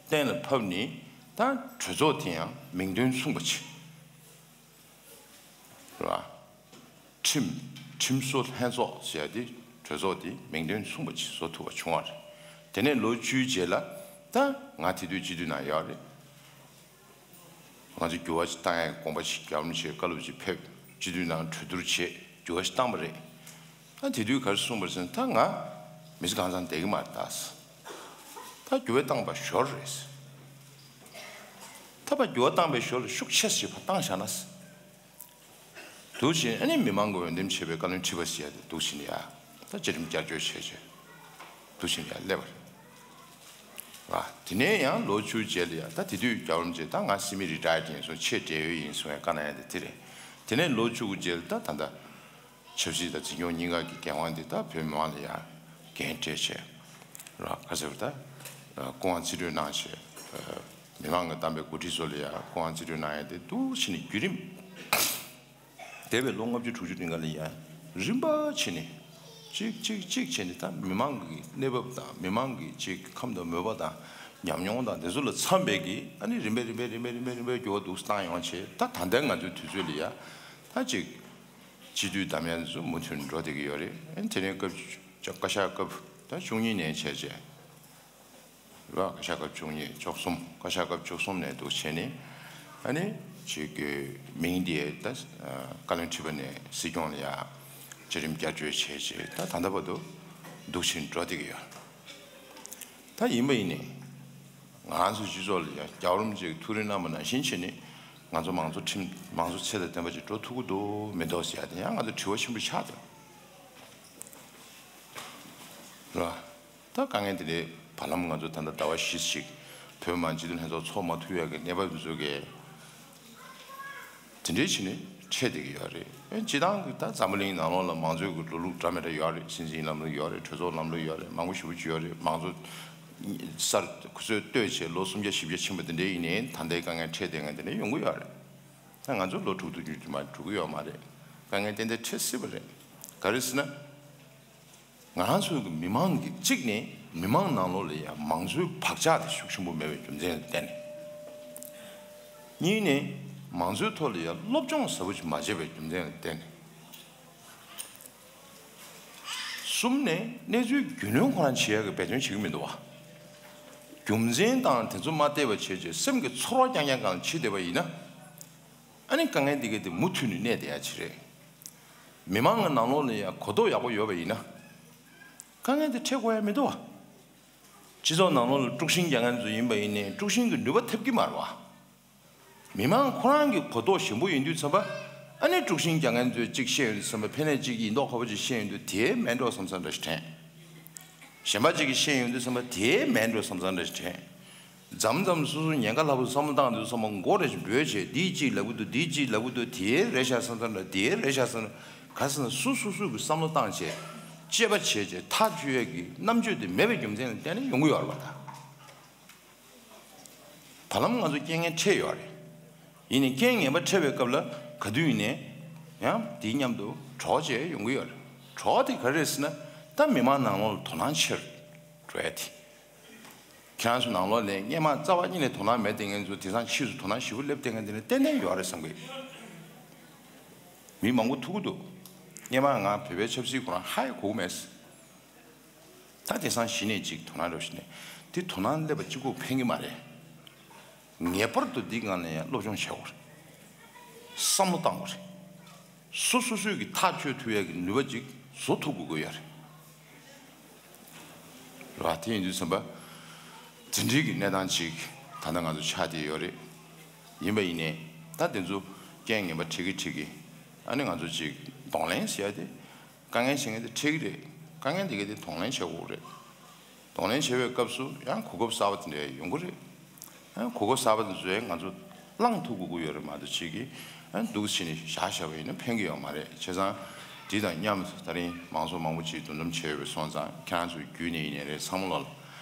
གཏན་ལ་ཕབ་ནས་ད་གྲོས་ཚོགས་དེ་ཡང་མིང་དོན་མཚུངས་པ་བྱས། རེད་བ། ཁྲིམས། ཁྲིམས་བཟོ་ལྷན་ཚོགས་ཟེར་ཡ་དེ་གྲོས་ཚོགས་དེ་མིང་དོན་མཚུངས་པ་ཅིག་བཟོ་ཐུབ་པ་བྱུང་བ་རེད། དེ་ནས་ལོ་བཅུའི་རྗེས་ལ་ད་ང་དེ་དུས་སྤྱི་འཐུས་ནང་ཡོད་རེད། ང་ཚོ་འགྱུར་བ་ཞིག་བཏང་ཡའི་དགོངས་པ་ཞིག་རྒྱལ་བ་རིན་པོ་ཆེའི་བཀའ་སློབ་ཅིག་ཕེབས། སྤྱི་འཐུས་ནང་གྲོས་བསྡུར་བྱས་འགྱུར་བ་ཞིག་བཏང་བ་རེད། ད་དེ་དུས་ག་རེ་གསུངས་པ་རེད་ཟེར་ན། ད་ང་མི་ཚེ་གང་ཚང་བསྡད་ཀྱི་མ་རེད་ད། ད་འགྱུར་བ་བཏང་བ་ཞོར་རེད། ད་ཕར་འགྱུར་བ་བཏང་བའི་ཞོར་ལ་ཤུགས་ཆེ་ཞིག་ཕར་བཏང་བཞག་ན། འདུག་བྱས་ཨ་ནི་མི་མང་གི་འོས་འདེམས་བྱས་པའི་བཀའ་བློན་ཁྲི་པ་ཟེར་ཡ་དེ་འདུག་བྱས་ནས་ཡ། ད་བཅའ་ཁྲིམས་བསྐྱར་བཅོས་བྱས་བྱས། འདུག་བྱས་ནས་ཡ་སླེབས་པ་རེད། ཨ་དེ་ནས་ཡང་ལོ་བཅུ་རྗེས་ལ་ཡ། ད་དེ་དུས་རྒྱལ་བ་རིན་པོ་ཆེ་ད་ང་སེ་མི་རི་ཊ་ཡར་ཌི་ཡིན་གསུངས། ཆེས་བགྲེས་ཡོལ་ཡིན་གསུངས་ཡ་བཀའ་གནང་ཡ་དེ་དེ་རེད། དེ་ནས་ལོ་བཅུ་དགུ་རྗེས་ལ་ད་ད་ལྟ་ཆབ་སྲིད་དང་འཛིན་སྐྱོང་གཉིས་ཀ་གི་འགན་དབང་དེ་ད་བོད་མི་མང་ལ་ཡ་འགན་སྤྲད་བྱས། ར་ག་ཟེར་བ་ད། སྐུ་དབང་རྩིས་སྤྲོད་གནང་བྱས། མི་མང་གིས་བདམས་པའི་འགོ་ཁྲིད་ཚོ་ལ་ཡ་སྐུ་དབང་རྩིས་སྤྲོད་གནང་ཡ་དེ་འདུག་བྱས་ནས་བརྒྱུད་རིམ། འདས་པའི་ལོ་ལྔ་བཅུ་དྲུག་ཅུ་རིང་ག་ལ་ཡ་རིམ་པ་བྱས་ནས་གཅིག་གཅིག་གཅིག་བྱས་ནས། ད་མི་མང་གི་གནས་བབ་དང་མི་མང་གི་གཅིག་ཁམས་དང་མོས་པ་དང་ཉམས་མྱོང་དང་དེ་ཚོ་ལ་འཚམ་པའི་གི་ཨ་ནི་རིམ་པས་རིམ་པས་རིམ་པས་རིམ་པས་རིམ་པས་འགྱུར་བ་འདུག་བཏང་ཡོང་བྱས། ད་ད་ལྟའི་ང་ཚོའི་དུས་ཚོད་ལ་ཡ་ད་གཅིག་སྤྱི་འཐུས་འདེམས་ཡག་ཚོ་མུ་མཐུད་འགྲོ་བསྡད་ཀྱི་ཡོད་རེད། ཨ་ནི་དེ་རིང་སྐབས་བཀའ་ཤག་སྐབས་ད་བཅུ་གཉིས་ནས་བྱས་བྱས། རེད་བ། བཀའ་ཤག་སྐབས་བཅུ་གཉིས། བཅུ་གསུམ། བཀའ་ཤག་སྐབས་བཅུ་གསུམ་ནས་འདུག་བྱས་ནས། ཨ་ནི་ཅིག་གི་མིང་འདི་ད་བཀའ་བློན་ཁྲི་པ་ནས་སྲིད་སྐྱོང་ལ་ཡ་བརྒྱུད་རིམ་བསྐྱར་བཅོས་བྱས་བྱས། ད་ད་ལྟ་བར་དུ་འདུག་བྱས་འགྲོ་བསྡད་ཀྱི་ཡོད། ད་ཡིན་པ་ཡིན་ནའི་ང་ཚོ་སྤྱི་ཚོགས་ལ་ཡ་རྒྱལ་བ་རིན་པོ་ཆེ་གིས་ཐུགས་རེ་གནང་བ་ནང་བཞིན་བྱས་ནས་ང་ཚོ་མང་གཙོ་ཁྲིམས། མང་གཙོ་ཚད་དང་ལྡན་པ་ཅིག་འགྲོ་ཐུབ་ཀྱི་འདུག་མི་འདུག་ཟེར་ཡ་དེ་ཡང་ང་ཚོ་དྲི་བ་ཆེན་པོ་ཆགས་འདུག་རེད་བ། ད་དཀའ་ངལ་དེ་འདྲའི་བར་ལམ་ང་ཚོ་ད་ལྟ་ཟླ་བ་བཞི་ཞིག་བོད་མི་མང་སྤྱི་འཐུས་ལྷན་ཚོགས་ཚོགས་མ་ཐུབ་ཡག་གི་གནས་བབ་འདི་ཚོ་གི་དེ་འདྲའི་བྱས་ནས་འཕྲད་བསྡད་ཀྱི་ཡོད་རེད། ཨེ་སྤྱིར་བཏང་གི་ད་འཛམ་བུ་གླིང་ནང་ལོགས་ལ་མང་གཙོའི་གི་ལམ་ལུགས་འདྲ་མི་འདྲ་ཡོད་རེད། སྲིད་འཛིན་ལམ་ལུགས་ཡོད་རེད། གྲོས་ཚོགས་ལམ་ལུགས་ཡོད་རེད། མང་པོ་ཞེ་པོ་ཅིག་ཡོད་རེད། མང་གཙོ་གསར་ཁོ་ཚོས་བཏོད་བྱས་ལོ་སུམ་བརྒྱ་བཞི་བརྒྱ་ཕྱིན་པ་དེ་འདྲ་ཡིན་ནའི་ད་ལྟའི་དཀའ་ངལ་འཕྲད་བསྡད་མཁན་དེ་འདྲ་ཡོང་གི་ཡོད་རེད། ད་ང་ཚོ་ལོ་དྲུག་ཅུ་དྲུག་ཅུ་མ་འགྲོ་གི་ཡོད་མ་རེད། དཀའ་ངལ་ཏན་ཏན་འཕྲད་སྲིད་པ་རེད། ག་རེ་ཟེར་ན། ང་རང་ཚོའི་གི་མི་མང་གི་གཅིག་ནས་མི་མང་ནང་ལོགས་ལ་ཡང་མང་གཙོའི་བག་ཆགས་དེ་ཤུགས་ཆེན་པོ་མེད་པའི་རྒྱུ་མཚན་ལ་བརྟེན་ནས། གཉིས་ནས་མང་གཙོའི་ཐོག་ལ་ཡང་སློབ་སྦྱོང་ཟབ་པོ་ཞིག་མ་བྱས་པའི་རྒྱུ་མཚན་ལ་བརྟེན་ནས། གསུམ་ནས་གནས་ཚུལ་རྒྱུས་ལོན་ཁོ་རང་བྱེད་ཡག་གི་འབད་བརྩོན་བྱེད་ཀྱི་མི་འདུག་བ། རྒྱུ་མཚན་དང་དེ་ཚོ་མ་བལྟས་པ་བྱས་བྱས་སེམས་ཀྱི་ཚོར་བ་རྐྱང་རྐྱང་སྒང་ལ་འཆི་བསྡད་པ་ཡིན་ན། ཨ་ནི་དཀའ་ངལ་འདི་ག་དེ་མུ་མཐུད་ནས་གནས་བསྡད་ཡ་ཅིག་རེད། མི་མང་གི་ནང་ལོགས་ལ་ཡང་གོ་རྟོགས་ཡག་པོ་ཡོད་པ་ཡིན་ན། དཀའ་ངལ་འདི་འཕྲད་དགོས་ཡ་མི་འདུག་བ། སྤྱི་ཚོགས་ནང་ལོགས་ལ་དཀྲུག་ཤིང་རྒྱག་མཁན་ཚོ་ཡིན་པ་ཡིན་ནའི་དཀྲུག་ཤིང་གི་ནུས་པ་ཐེབས་ཀྱི་མ་རེད་བ། མི་མང་ཁོ་རང་གི་གོ་རྟོགས་ཞན་པོ་ཡིན་དུས་ཙམ་པ། ཨ་ནི་དཀྲུག་ཤིང་རྒྱག་མཁན་ཚོས་གཅིག་བཤད་ཡོང་དུས་ཙམ་པ་ཕན་ནས་གཅིག་ཡིན་མདོག་ཁ་པོ་ཅིག་བཤད་ཡོང་དུས་དེའི་མེད་འགྲོ་བསམ་བསམ་འདྲ་ཞིག་དྲན། གཞན་པ་གཅིག་གིས་བཤད་ཡོང་དུས་ཙམ་པ་དེའི་མེད་འགྲོ་བསམ་བསམ་འདྲ་ཞིག་དྲན། མཚམས་མཚམས་སོ་སོ་ཉེན་ཁ་སླ་པོ་བསམ་བློ་བཏང་དུས་ཙམ་པ་མགོ་རེ་ཞིག་འབོད་བྱས། འདིས་གཅིག་ལབ་ཀྱི་འདུག་འདིས་གཅིག་ལབ་ཀྱི་འདུག་དེའི་རེད་ཤག་བསམ་བསམ་འདྲ། དེའི་རེད་ཤག་བསམ་འདྲ། ག་ཟེར་ན་སོ་སོ་སོ་གི་བསམ་བློ་བཏང་བྱས། དཔྱད་པ་བྱས་བྱས་ཐག་གཅོད་ཡས་ཀྱི་རྣམ་དཔྱོད་དེ་མེད་པའི་རྒྱུ་མཚན་ལ་བརྟེན་ནས་ཡོང་གི་ཡོད་རེད་པ། ད་བར་ལམ་ང་ཚོ་རྐྱེན་ངན་འཕྲད་ཡོད་རེད། ཡིན་ནའི་རྐྱེན་ངན་པ་འཕྲད་པའི་སྐབས་ལ་ག་དུས་ཡིན་ནའི་ཡང་དེའི་མཉམ་དུ་གྲོགས་བྱས་ཡོང་གི་ཡོད་རེད། གྲོགས་དེ་ག་རེ་རེད་ཟེར་ན། ད་མི་མང་ནང་ལོགས་ལ་དོ་སྣང་ཆེར་འགྲོ་ཡ་དེ། ཁྱེད་རང་ཚོ་ནང་ལོགས་ནས་སྔས་མ་རྩ་བ་ཉིད་ནས་དོ་སྣང་མེད་བསྡད་མཁན་ཚོ་དེང་སང་ཕྱིས་སུ་དོ་སྣང་ཞེ་པོ་སླེབས་བསྡད་མཁན་དེ་ནི་ཏན་ཏན་ཡོད་རེད་བསམ་གི། མི་མང་པོ་ཐུག་གི་འདུག་སྔས་མ་ང་བོད་པའི་ཆབ་སྲིད་ཁོ་རང་ཧ་ཡང་གོ་གི་མེད། ད་དེང་སང་གཞི་ནས་ཅིག་དོ་སྣང་རོགས་ཞུ་ནས། དེ་དོ་སྣང་སླེབས་པ་གཅིག་པོ་ཕན་གི་མ་རེད། ངེས་པར་དུ་འདི་སྒང་ལ་ཡང་སློབ་སྦྱོང་བྱེད་དགོས་རེད། བསམ་བློ་བཏང་དགོས་རེད། སོ་སོ་སོས་ཀྱི་ཐག་གཅོད་ཐུབ་ཡག་གི་ནུས་པ་ཅིག་བཟོ་ཐུབ་དགོས་ཀྱི་ཡོད་རེད། རེད་བ། དེ་ཡིན་དུས་ཙམ་པ། དེ་འདྲའི་གི་གནས་སྟངས་ཅིག་ད་ལྟ་ང་ཚོ་ཆགས་བསྡད་ཡོད་རེད། ཡིན་པ་ཡིན་ནའི་ད་དེ་ཚོ་རྐྱེན་ངན་པ་འཕྲད་ཀྱི་འཕྲད་ཀྱི། ཨ་ནི་ང་ཚོ་ཅིག་གདོང་ལེན་ཟེར་ཡ་དེ། དཀའ་ངལ་ཆེ་ངེས་དེ་འཕྲད་ཀྱི་རེད། དཀའ་ངལ་དེ་ག་དེ་གདོང་ལེན་བྱེད་དགོས་རེད། གདོང་ལེན་བྱེད་པའི་སྐབས་སུ་ཡང་གོ་སྐབས་གསར་པ་དེ་འདྲ་ཡོང་གི་རེད། ཡང་གོ་སྐབས་གསར་པ་དེ་ཚོ་ཡང་ང་ཚོ་བླང་ཐུབ་དགོས་ཀྱི་ཡོད་རེད་མ་གཏོགས་ཅིག་གིས་ཡང་འདུག་བྱས་ནས་བཞག་བཞག་པ་ཡིན་ན་ཕན་གྱི་ཡོད་མ་རེད། བྱས་ཙང་དེ་དང་མཉམ་དུ་ད་རིང་མང་ཚོགས་མང་པོ་ཅིག་འདུ་འཛོམས་བྱས་ཡོད་པ་སོང་ཙང་ཁྱེད་རང་ཚོའི་བརྒྱུད་ནས་ཡིན་ནའི་རེད། ཚང་མ་ལ་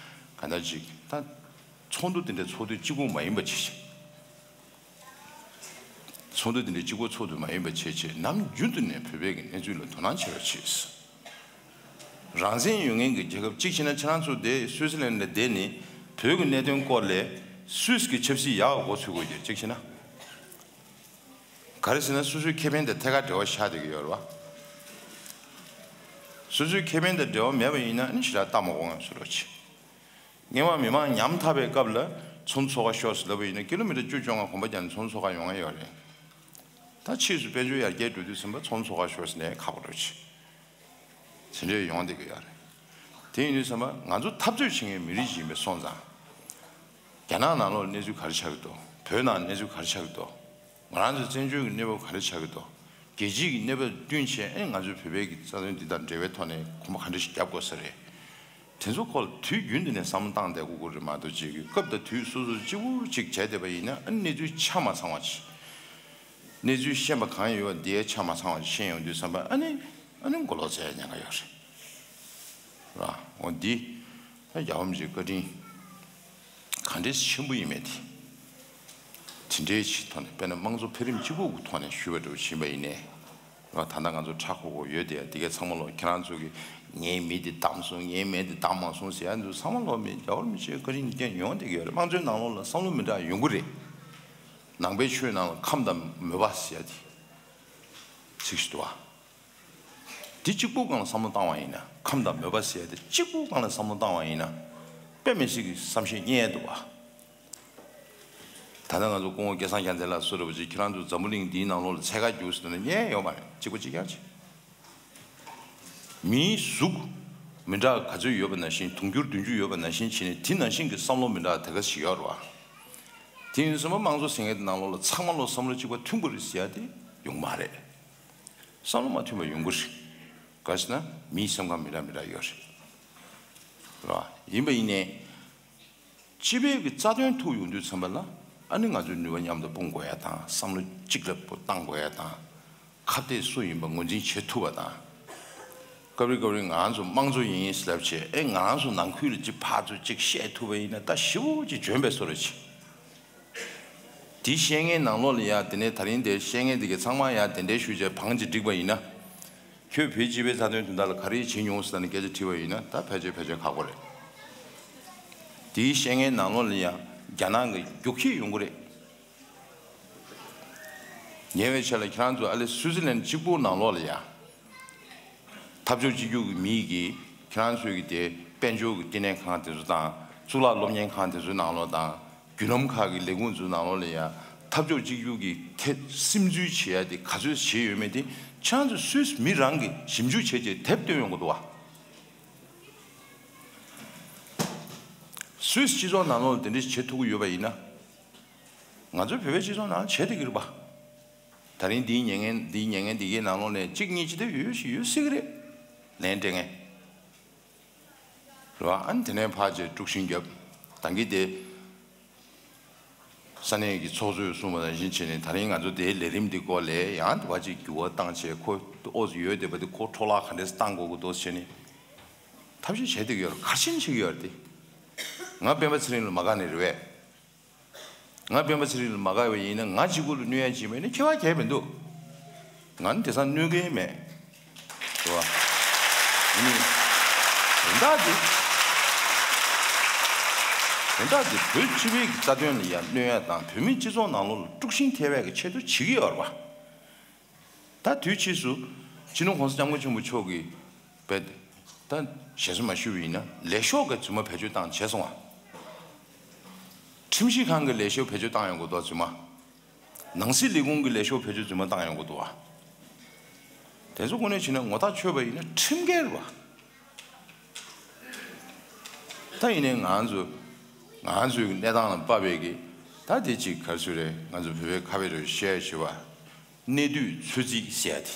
ག་འདྲ་ཅིག་ད་ཚོགས་འདུ་དེ་འདྲ་ཚོགས་དུས་གཅིག་པུ་མ་ཡིན་པ་བྱས་བྱས། ཚོགས་འདུ་དེ་འདྲའི་གཅིག་པོ་ཚོགས་དུས་མ་ཡིན་པ་བྱས་བྱས་ནམ་རྒྱུན་དུ་ནས་བོད་པའི་གི་གནས་ཚུལ་ལ་དོ་སྣང་བྱེད་རོགས་བྱེད། རང་བཙན་ཡོད་མཁན་གྱི་རྒྱལ་ཁབ་གཅིག་བྱས་ན། ཁྱེད་རང་ཚོ་དེ་སུད་སི་ལན་ལ་བསྡད་ནས་བོད་ཀྱི་གནད་དོན་སྐོར་ལ་སུད་སི་གི་ཆབ་སྲིད་ཡག་ག་མགོ་ཚོད་དགོས་ཀྱི་གཅིག་བྱས་ན། ག་རེ་ཟེར་ན་སོ་སོའི་ཁེ་ཕན་དང་ཐད་ཀར་འབྲེལ་བ་ཆགས་བསྡད་ཀྱི་ཡོད་རེད་བ། སོ་སོའི་ཁེ་ཕན་དང་འབྲེལ་བ་མེད་པ་ཡིན་ན་ཨ་ནི་ཞེ་དྲག་ལྟ་མ་དགོས་ངས་ཟེར་རོགས་བྱེད། སྔོན་མ་མི་མང་ཉམ་ཐག་པའི་སྐབས་ལ་ཚོགས་འདུ་ཚོགས་ཁ་ཤོག་ཟེར་ལབ་པ་ཡིན་ན་ཀི་ལོ་མི་ཊར་བཅུ་བཅོ་ལྔ་གོམ་པ་བརྒྱབ་ནས་ཚོགས་འདུ་ཚོགས་ཁ་ཡོང་ཡ་ཡོད་རེད། ད་ཕྱིས་སུ་དཔལ་འབྱོར་ཡར་རྒྱས་འགྲོ་དུས་ཙམ་པ་ཚོགས་འདུ་ཚོགས་ཁ་ཤོག་ཟེར་ནས་ཁག་པོ་འགྲོ་ཆེ། དེ་འདྲས་ཡོང་བསྡད་ཀྱི་ཡོད་རེད། དེ་ཡིན་དུས་ཙམ་པ་ང་ཚོ་འཐབ་རྩོད་བྱེད་མཁན་མི་རིགས་ཤིག་ཡིན་པ་སོང་ཙང་། རྒྱ་ནག་ནང་ལོགས་གནས་ཚུལ་ག་རེ་ཆགས་ཀྱི་འདུག་བོད་ནང་གནས་ཚུལ་ག་རེ་ཆགས་ཀྱི་འདུག་ང་རང་ཚོའི་བཙན་བྱོལ་གྱི་གནས་བབ་ག་རེ་ཆགས་ཀྱི་འདུག་རྒྱལ་སྤྱིའི་གི་གནས་བབ་བསྟུན་བྱས་ཨེ་ང་ཚོའི་བོད་པའི་གི་རྩ་དོན་འདི་དང་འབྲེལ་བའི་ཐོག་ནས་གོམ་པ་ག་འདྲ་ཞིག་རྒྱབ་དགོས་ས་རེད། དེ་ཚོ་སྐོར་ལ་དུས་རྒྱུན་དུ་ནས་བསམ་བློ་བཏང་བསྡད་དགོས་ཀྱི་རེད་མ་གཏོགས་ཅིག་གི་སྐབས་དང་དུས་སོ་སོར་གཅིག་པུ་གཅིག་བྱས་བསྡད་པ་ཡིན་ན་ཨ་ནི་གནས་ཚུལ་ཆ་མ་ཚང་བ་ཞིག་གནས་ཚུལ་ཤེས་པ་གང་ཡོད་པ་འདིའི་ཆ་མ་ཚང་བ་ཞིག་ཤེས་ཡོང་དུས་ཙམ་པ་ཨ་ནི་ཨ་ནི་མགོ་ལོག་བཙལ་ཉེན་ཁ་ཡོད་རེད། ར་འོ་འདི་ད་རྒྱལ་བ་རིན་པོ་ཆེའི་བཀའ་དྲིན་ག་འདྲས་ཆེན་པོ་ཡིན་མེད་དེ། དེ་འདྲའི་ཆེད་ཐོག་ནས་དཔེར་ན་དམངས་གཙོ་འཕེལ་རིམ་གཅིག་པུ་གི་ཐོག་ནས་ཞུས་པ་འདྲ་བོ་ཕྱིན་པ་ཡིན་ནའི། ད་ལྟ་ང་ཚོ་ཁྲ་ཁོ་ཁོ་ཡོད་དེ་དེ་གའི་ཚང་མ་ལོ་ཁྱེད་རང་ཚོ་གི་ངའི་མི་དེ་བདམས་སོང་ངའི་མི་དེ་བདམས་མ་སོང་ཟེར་ཡ་འདུག་ཚང་མ་ལོ་མི་རྒྱ་བོར་མི་བྱེད་བཀའ་དྲིན་རྐྱེན་ཡོང་བསྡད་ཀྱི་ཡོད་རེད། དམངས་གཙོའི་ནང་ལོགས་ལ་བསམ་བློ་མི་འདྲ་ཡོང་གི་རེད། ནང་པའི་ཆོས་ནང་ལ་ཁམས་དང་མོས་པ་ཟེར་ཡ་དེ་ཚིག་ཞིག་འདུག་བ། དེ་གཅིག་པུ་སྒང་ལ་བསམ་བློ་བཏང་བ་ཡིན་ན་ཁམས་དང་མོས་པ་ཟེར་ཡ་དེ་གཅིག་པུ་སྒང་ལ་བསམ་བློ་བཏང་བ་ཡིན་ན་དཔེ་མི་སྲིད་ཀྱི་བསམ་ཤེས་རྙེད་འདུག་བ། ད་ལྟ་ང་ཚོ་སྐུ་ངོ་སྐལ་བཟང་རྒྱལ་མཚན་ལགས་སུ་རེད་པ་ཅིག་ཁྱེད་རང་ཚོ་འཛམ་བུ་གླིང་འདིའི་ནང་ལོགས་ལ་འཚོལ་ག་རྒྱུགས་ཟེར་ན་རྙེད་ཡོད་མ་རེད། གཅིག་པ་གཅིག་རྐྱང་བྱས། མིའི་གཟུགས་མི་འདྲ་ག་ཚོད་ཡོད་པ་ནང་བཞིན་དུང་ཕྱུར་བདུན་ཅུ་ཡོད་པ་ནང་བཞིན་བྱས་ནས་དེ་ནང་བཞིན་གྱི་བསམ་བློ་མི་འདྲ་དེ་ག་ཞིག་ཡོད་རེད་བ། དེ་ཡིན་ཙང་དམངས་གཙོ་ཟེར་མཁན་དེ་ནང་ལོགས་ལ་ཚང་མ་ལོ་བསམ་བློ་གཅིག་པ་མཐུན་པ་རེད་ཟེར་ཡ་དེ་ཡོང་མ་རེད། བསམ་བློ་མ་མཐུན་པ་ཡོང་གི་རེད། ག་ཟེར་ན་མིའི་སེམས་ཁམས་མི་འདྲ་མི་འདྲ་ཡོད་རེད། རེད་བ། ཡིན་པ་ཡིན་ནའི། སྤྱི་པའི་གི་རྩ་དོན་ཐུག་ཡོང་དུས་ཚང་མ་ལ་ཨ་ནི་ང་ཚོའི་ནུས་པ་མཉམ་དུ་སྤུངས་དགོས་ཡ་དང་བསམ་བློ་གཅིག་ལ་བཏང་དགོས་ཡ་དང་ཁ་གཏད་སུ་ཡིན་པ་ངོས་འཛིན་བྱེད་ཐུབ་པ་དང་། སྐབས་རེ་སྐབས་རེ་ང་ཚོ་དམངས་གཙོ་ཡིན་ཟེར་ལབ་བྱས་ཨེ་ང་རང་ཚོ་ནང་ཁུལ་ལ་ཅིག་ཕར་ཚུར་ཅིག་བཤད་ཐུབ་པ་ཡིན་ན་ད་ཞེ་པོ་ཅིག་འཇོན་པའི་བཟོ་འདྲ་ཅིག་དེ་བཤད་མཁན་ནང་ལོགས་ལ་ཡ་དེ་ནས་ད་རིང་དེ་བཤད་མཁན་དེ་གའི་ཚང་མ་ཡ་དེ་འདྲའི་ཞུས་བྱས་བང་ཅིག་བསྒྲིགས་པ་ཡིན་ན། ཁྱོད་བོད་སྤྱི་པའི་རྩ་དོན་དོན་དག་ལ་ག་རེ་བྱེད་མྱོང་ཟེར་ནས་སྐད་ཆ་དྲིས་པ་ཡིན་ན་ད་ཕལ་ཆེར་ཕལ་ཆེར་ཁག་པོ་རེད། དེའི་བཤད་མཁན་ནང་ལོགས་ལ་ཡང་རྒྱ་ནག་གི་རྒྱུག་ཁྱི་ཡོང་གི་རེད། ཉེ་བའི་ཆར་ལ་ཁྱེད་རང་ཚོ་ཨ་ལེ་སུའི་ཙི་ལན་གཅིག་པུ་ནང་ལོགས་ལ་ཡང་འཐབ་ཕྱོགས་གཅིག་གྱུར་གྱི་མི་གིས་ཁྱེད་རང་ཚོའི་གི་དེ་དཔལ་འབྱོར་གྱི་བསྟི་གནས་ཁང་དེ་ཚོ་དང་གཙུག་ལག་སློབ་གཉེར་ཁང་དེ་ཚོའི་ནང་ལོགས་དང་། བརྒྱུད་ལམ་ཁག་གི་ལས་ཁུངས་ཚོའི་ནང་ལོགས་ལ་ཡང་འཐབ་ཕྱོགས་གཅིག་གྱུར་གྱི་ཐད་སིམ་འཛུལ་བྱེད་ཡ་དེ་ག་ཚོད་བྱས་ཡོད་མེད་དེ་ཁྱེད་རང་ཚོ་སུད་སི་མི་རང་གིས་ཞིབ་འཇུག་བྱས་རྗེས་དེབ་བཏོན་ཡོང་གི་འདུག་བ། སུད་སི་སྤྱི་ཚོགས་ནང་ལོགས་ལ་དེ་འདྲ་བྱེད་ཐུབ་ཀྱི་ཡོད་པ་ཡིན་ན། ང་ཚོའི་བོད་པའི་སྤྱི་ཚོགས་ནང་ལ་བྱེད་བསྡད་ཀྱི་རེད་པ། ད་རིང་འདིའི་ཉན་མཁན་འདིའི་ཉན་མཁན་འདི་གའི་ནང་ལོགས་ནས་གཅིག་གཉིས་ཅི་ཐད་ཡོད་ཞིག་ཡོད་སྲིད་ཀྱི་རེད། ལན་སྤྲད་མཁན། རེད་བ། ཨ་ནི་དེ་ནས་ཕར་བྱས་དཀྲུག་ཤིང་བརྒྱབ། ད་གིན་དེ། ས་གནས་ཀྱི་ཚོགས་གཙོས་གསུངས་པ་ནང་བཞིན་བྱས་ནས་ད་རིང་ང་ཚོ་དེའི་ལས་རིམ་འདི་སྐོར་ལ་ཡང་དེ་བ་ཅིག་འགྱུར་བ་བཏང་བྱས་ཁོ་ཨོ་ཙི་ཡོད་བསྡད་པ་དེ་ཁོ་འཕྲོ་བརླག་ག་འདྲས་བཏང་དགོས་ཀྱི་འདུག་བྱས་ནས་ཐབས་ཤེས་བྱས་བསྡད་ཀྱི་ཡོད་རེད། ག་རེ་བྱས་ནས་བྱེད་ཀྱི་ཡོད་རེད་དེ། ང་སྤེན་པ་ཚེ་རིང་ལ་མ་དགའ་ནས་རེད་བས། ང་སྤེན་པ་ཚེ་རིང་ལ་མ་དགའ་བ་ཡིན་ན་ང་གཅིག་པུ་ལ་གནོད་ཡ་བྱེད་མེད་ན་ཁྱད་པར་གང་ཡང་མི་འདུག་ང་ནི་དེང་སང་གནོད་མཁན་མེད། རེད་བ། ཡིན་ནའི། དོན་དག་འདི། དོན་དག་འདི་བོད་སྤྱི་པའི་རྩ་དོན་ལ་ཡང་གནོད་ཡ་དང་བོད་མིའི་སྤྱི་ཚོགས་ནང་ལོགས་ལ་དཀྲུག་ཤིང་ཐེབས་ཡ་གི་ཆེད་དུ་བྱེད་ཀྱི་ཡོད་རེད་བ། ད་དུས་ཕྱིས་སུ་སྤྱི་ནོར་༸གོང་ས་༸སྐྱབས་མགོན་ཆེན་པོ་མཆོག་གིས་རྦད་ད་ཞལ་གསོ་མ་ཞུས་པ་ཡིན་ན་ལས་ཤོག་གི་རྫུན་མ་བེད་སྤྱོད་བཏང་བྱས་སོང་བ། ཁྲིམས་ཞིབ་ཁང་གི་ལས་ཤོག་བེད་སྤྱོད་བཏང་ཡོང་གི་འདུག་རྫུན་མ། ནང་སྲིད་ལས་ཁུངས་ཀྱི་ལས་ཤོག་བེད་སྤྱོད་རྫུན་མ་བཏང་ཡོང་གི་འདུག་བ། དེ་ཚོ་དངོས་གནས་བྱས་ན་ངོ་ཐག་ཆོད་པ་ཡིན་ན་ཁྲིམས་འགལ་རེད་བ། ད་ཡིན་ནའི་ང་ཚོ་ང་ཚོའི་གནས་སྟངས་ལ་དཔག་པའི་གི་ད་དེ་ཅིག་ག་རེ་ཟེར་རེད། ང་ཚོ་བོད་པའི་ཁ་བའི་རོལ་བཤད་བྱེད་པ། གནས་དུས་ཚོད་རྩིས་ཟེར་ཡ་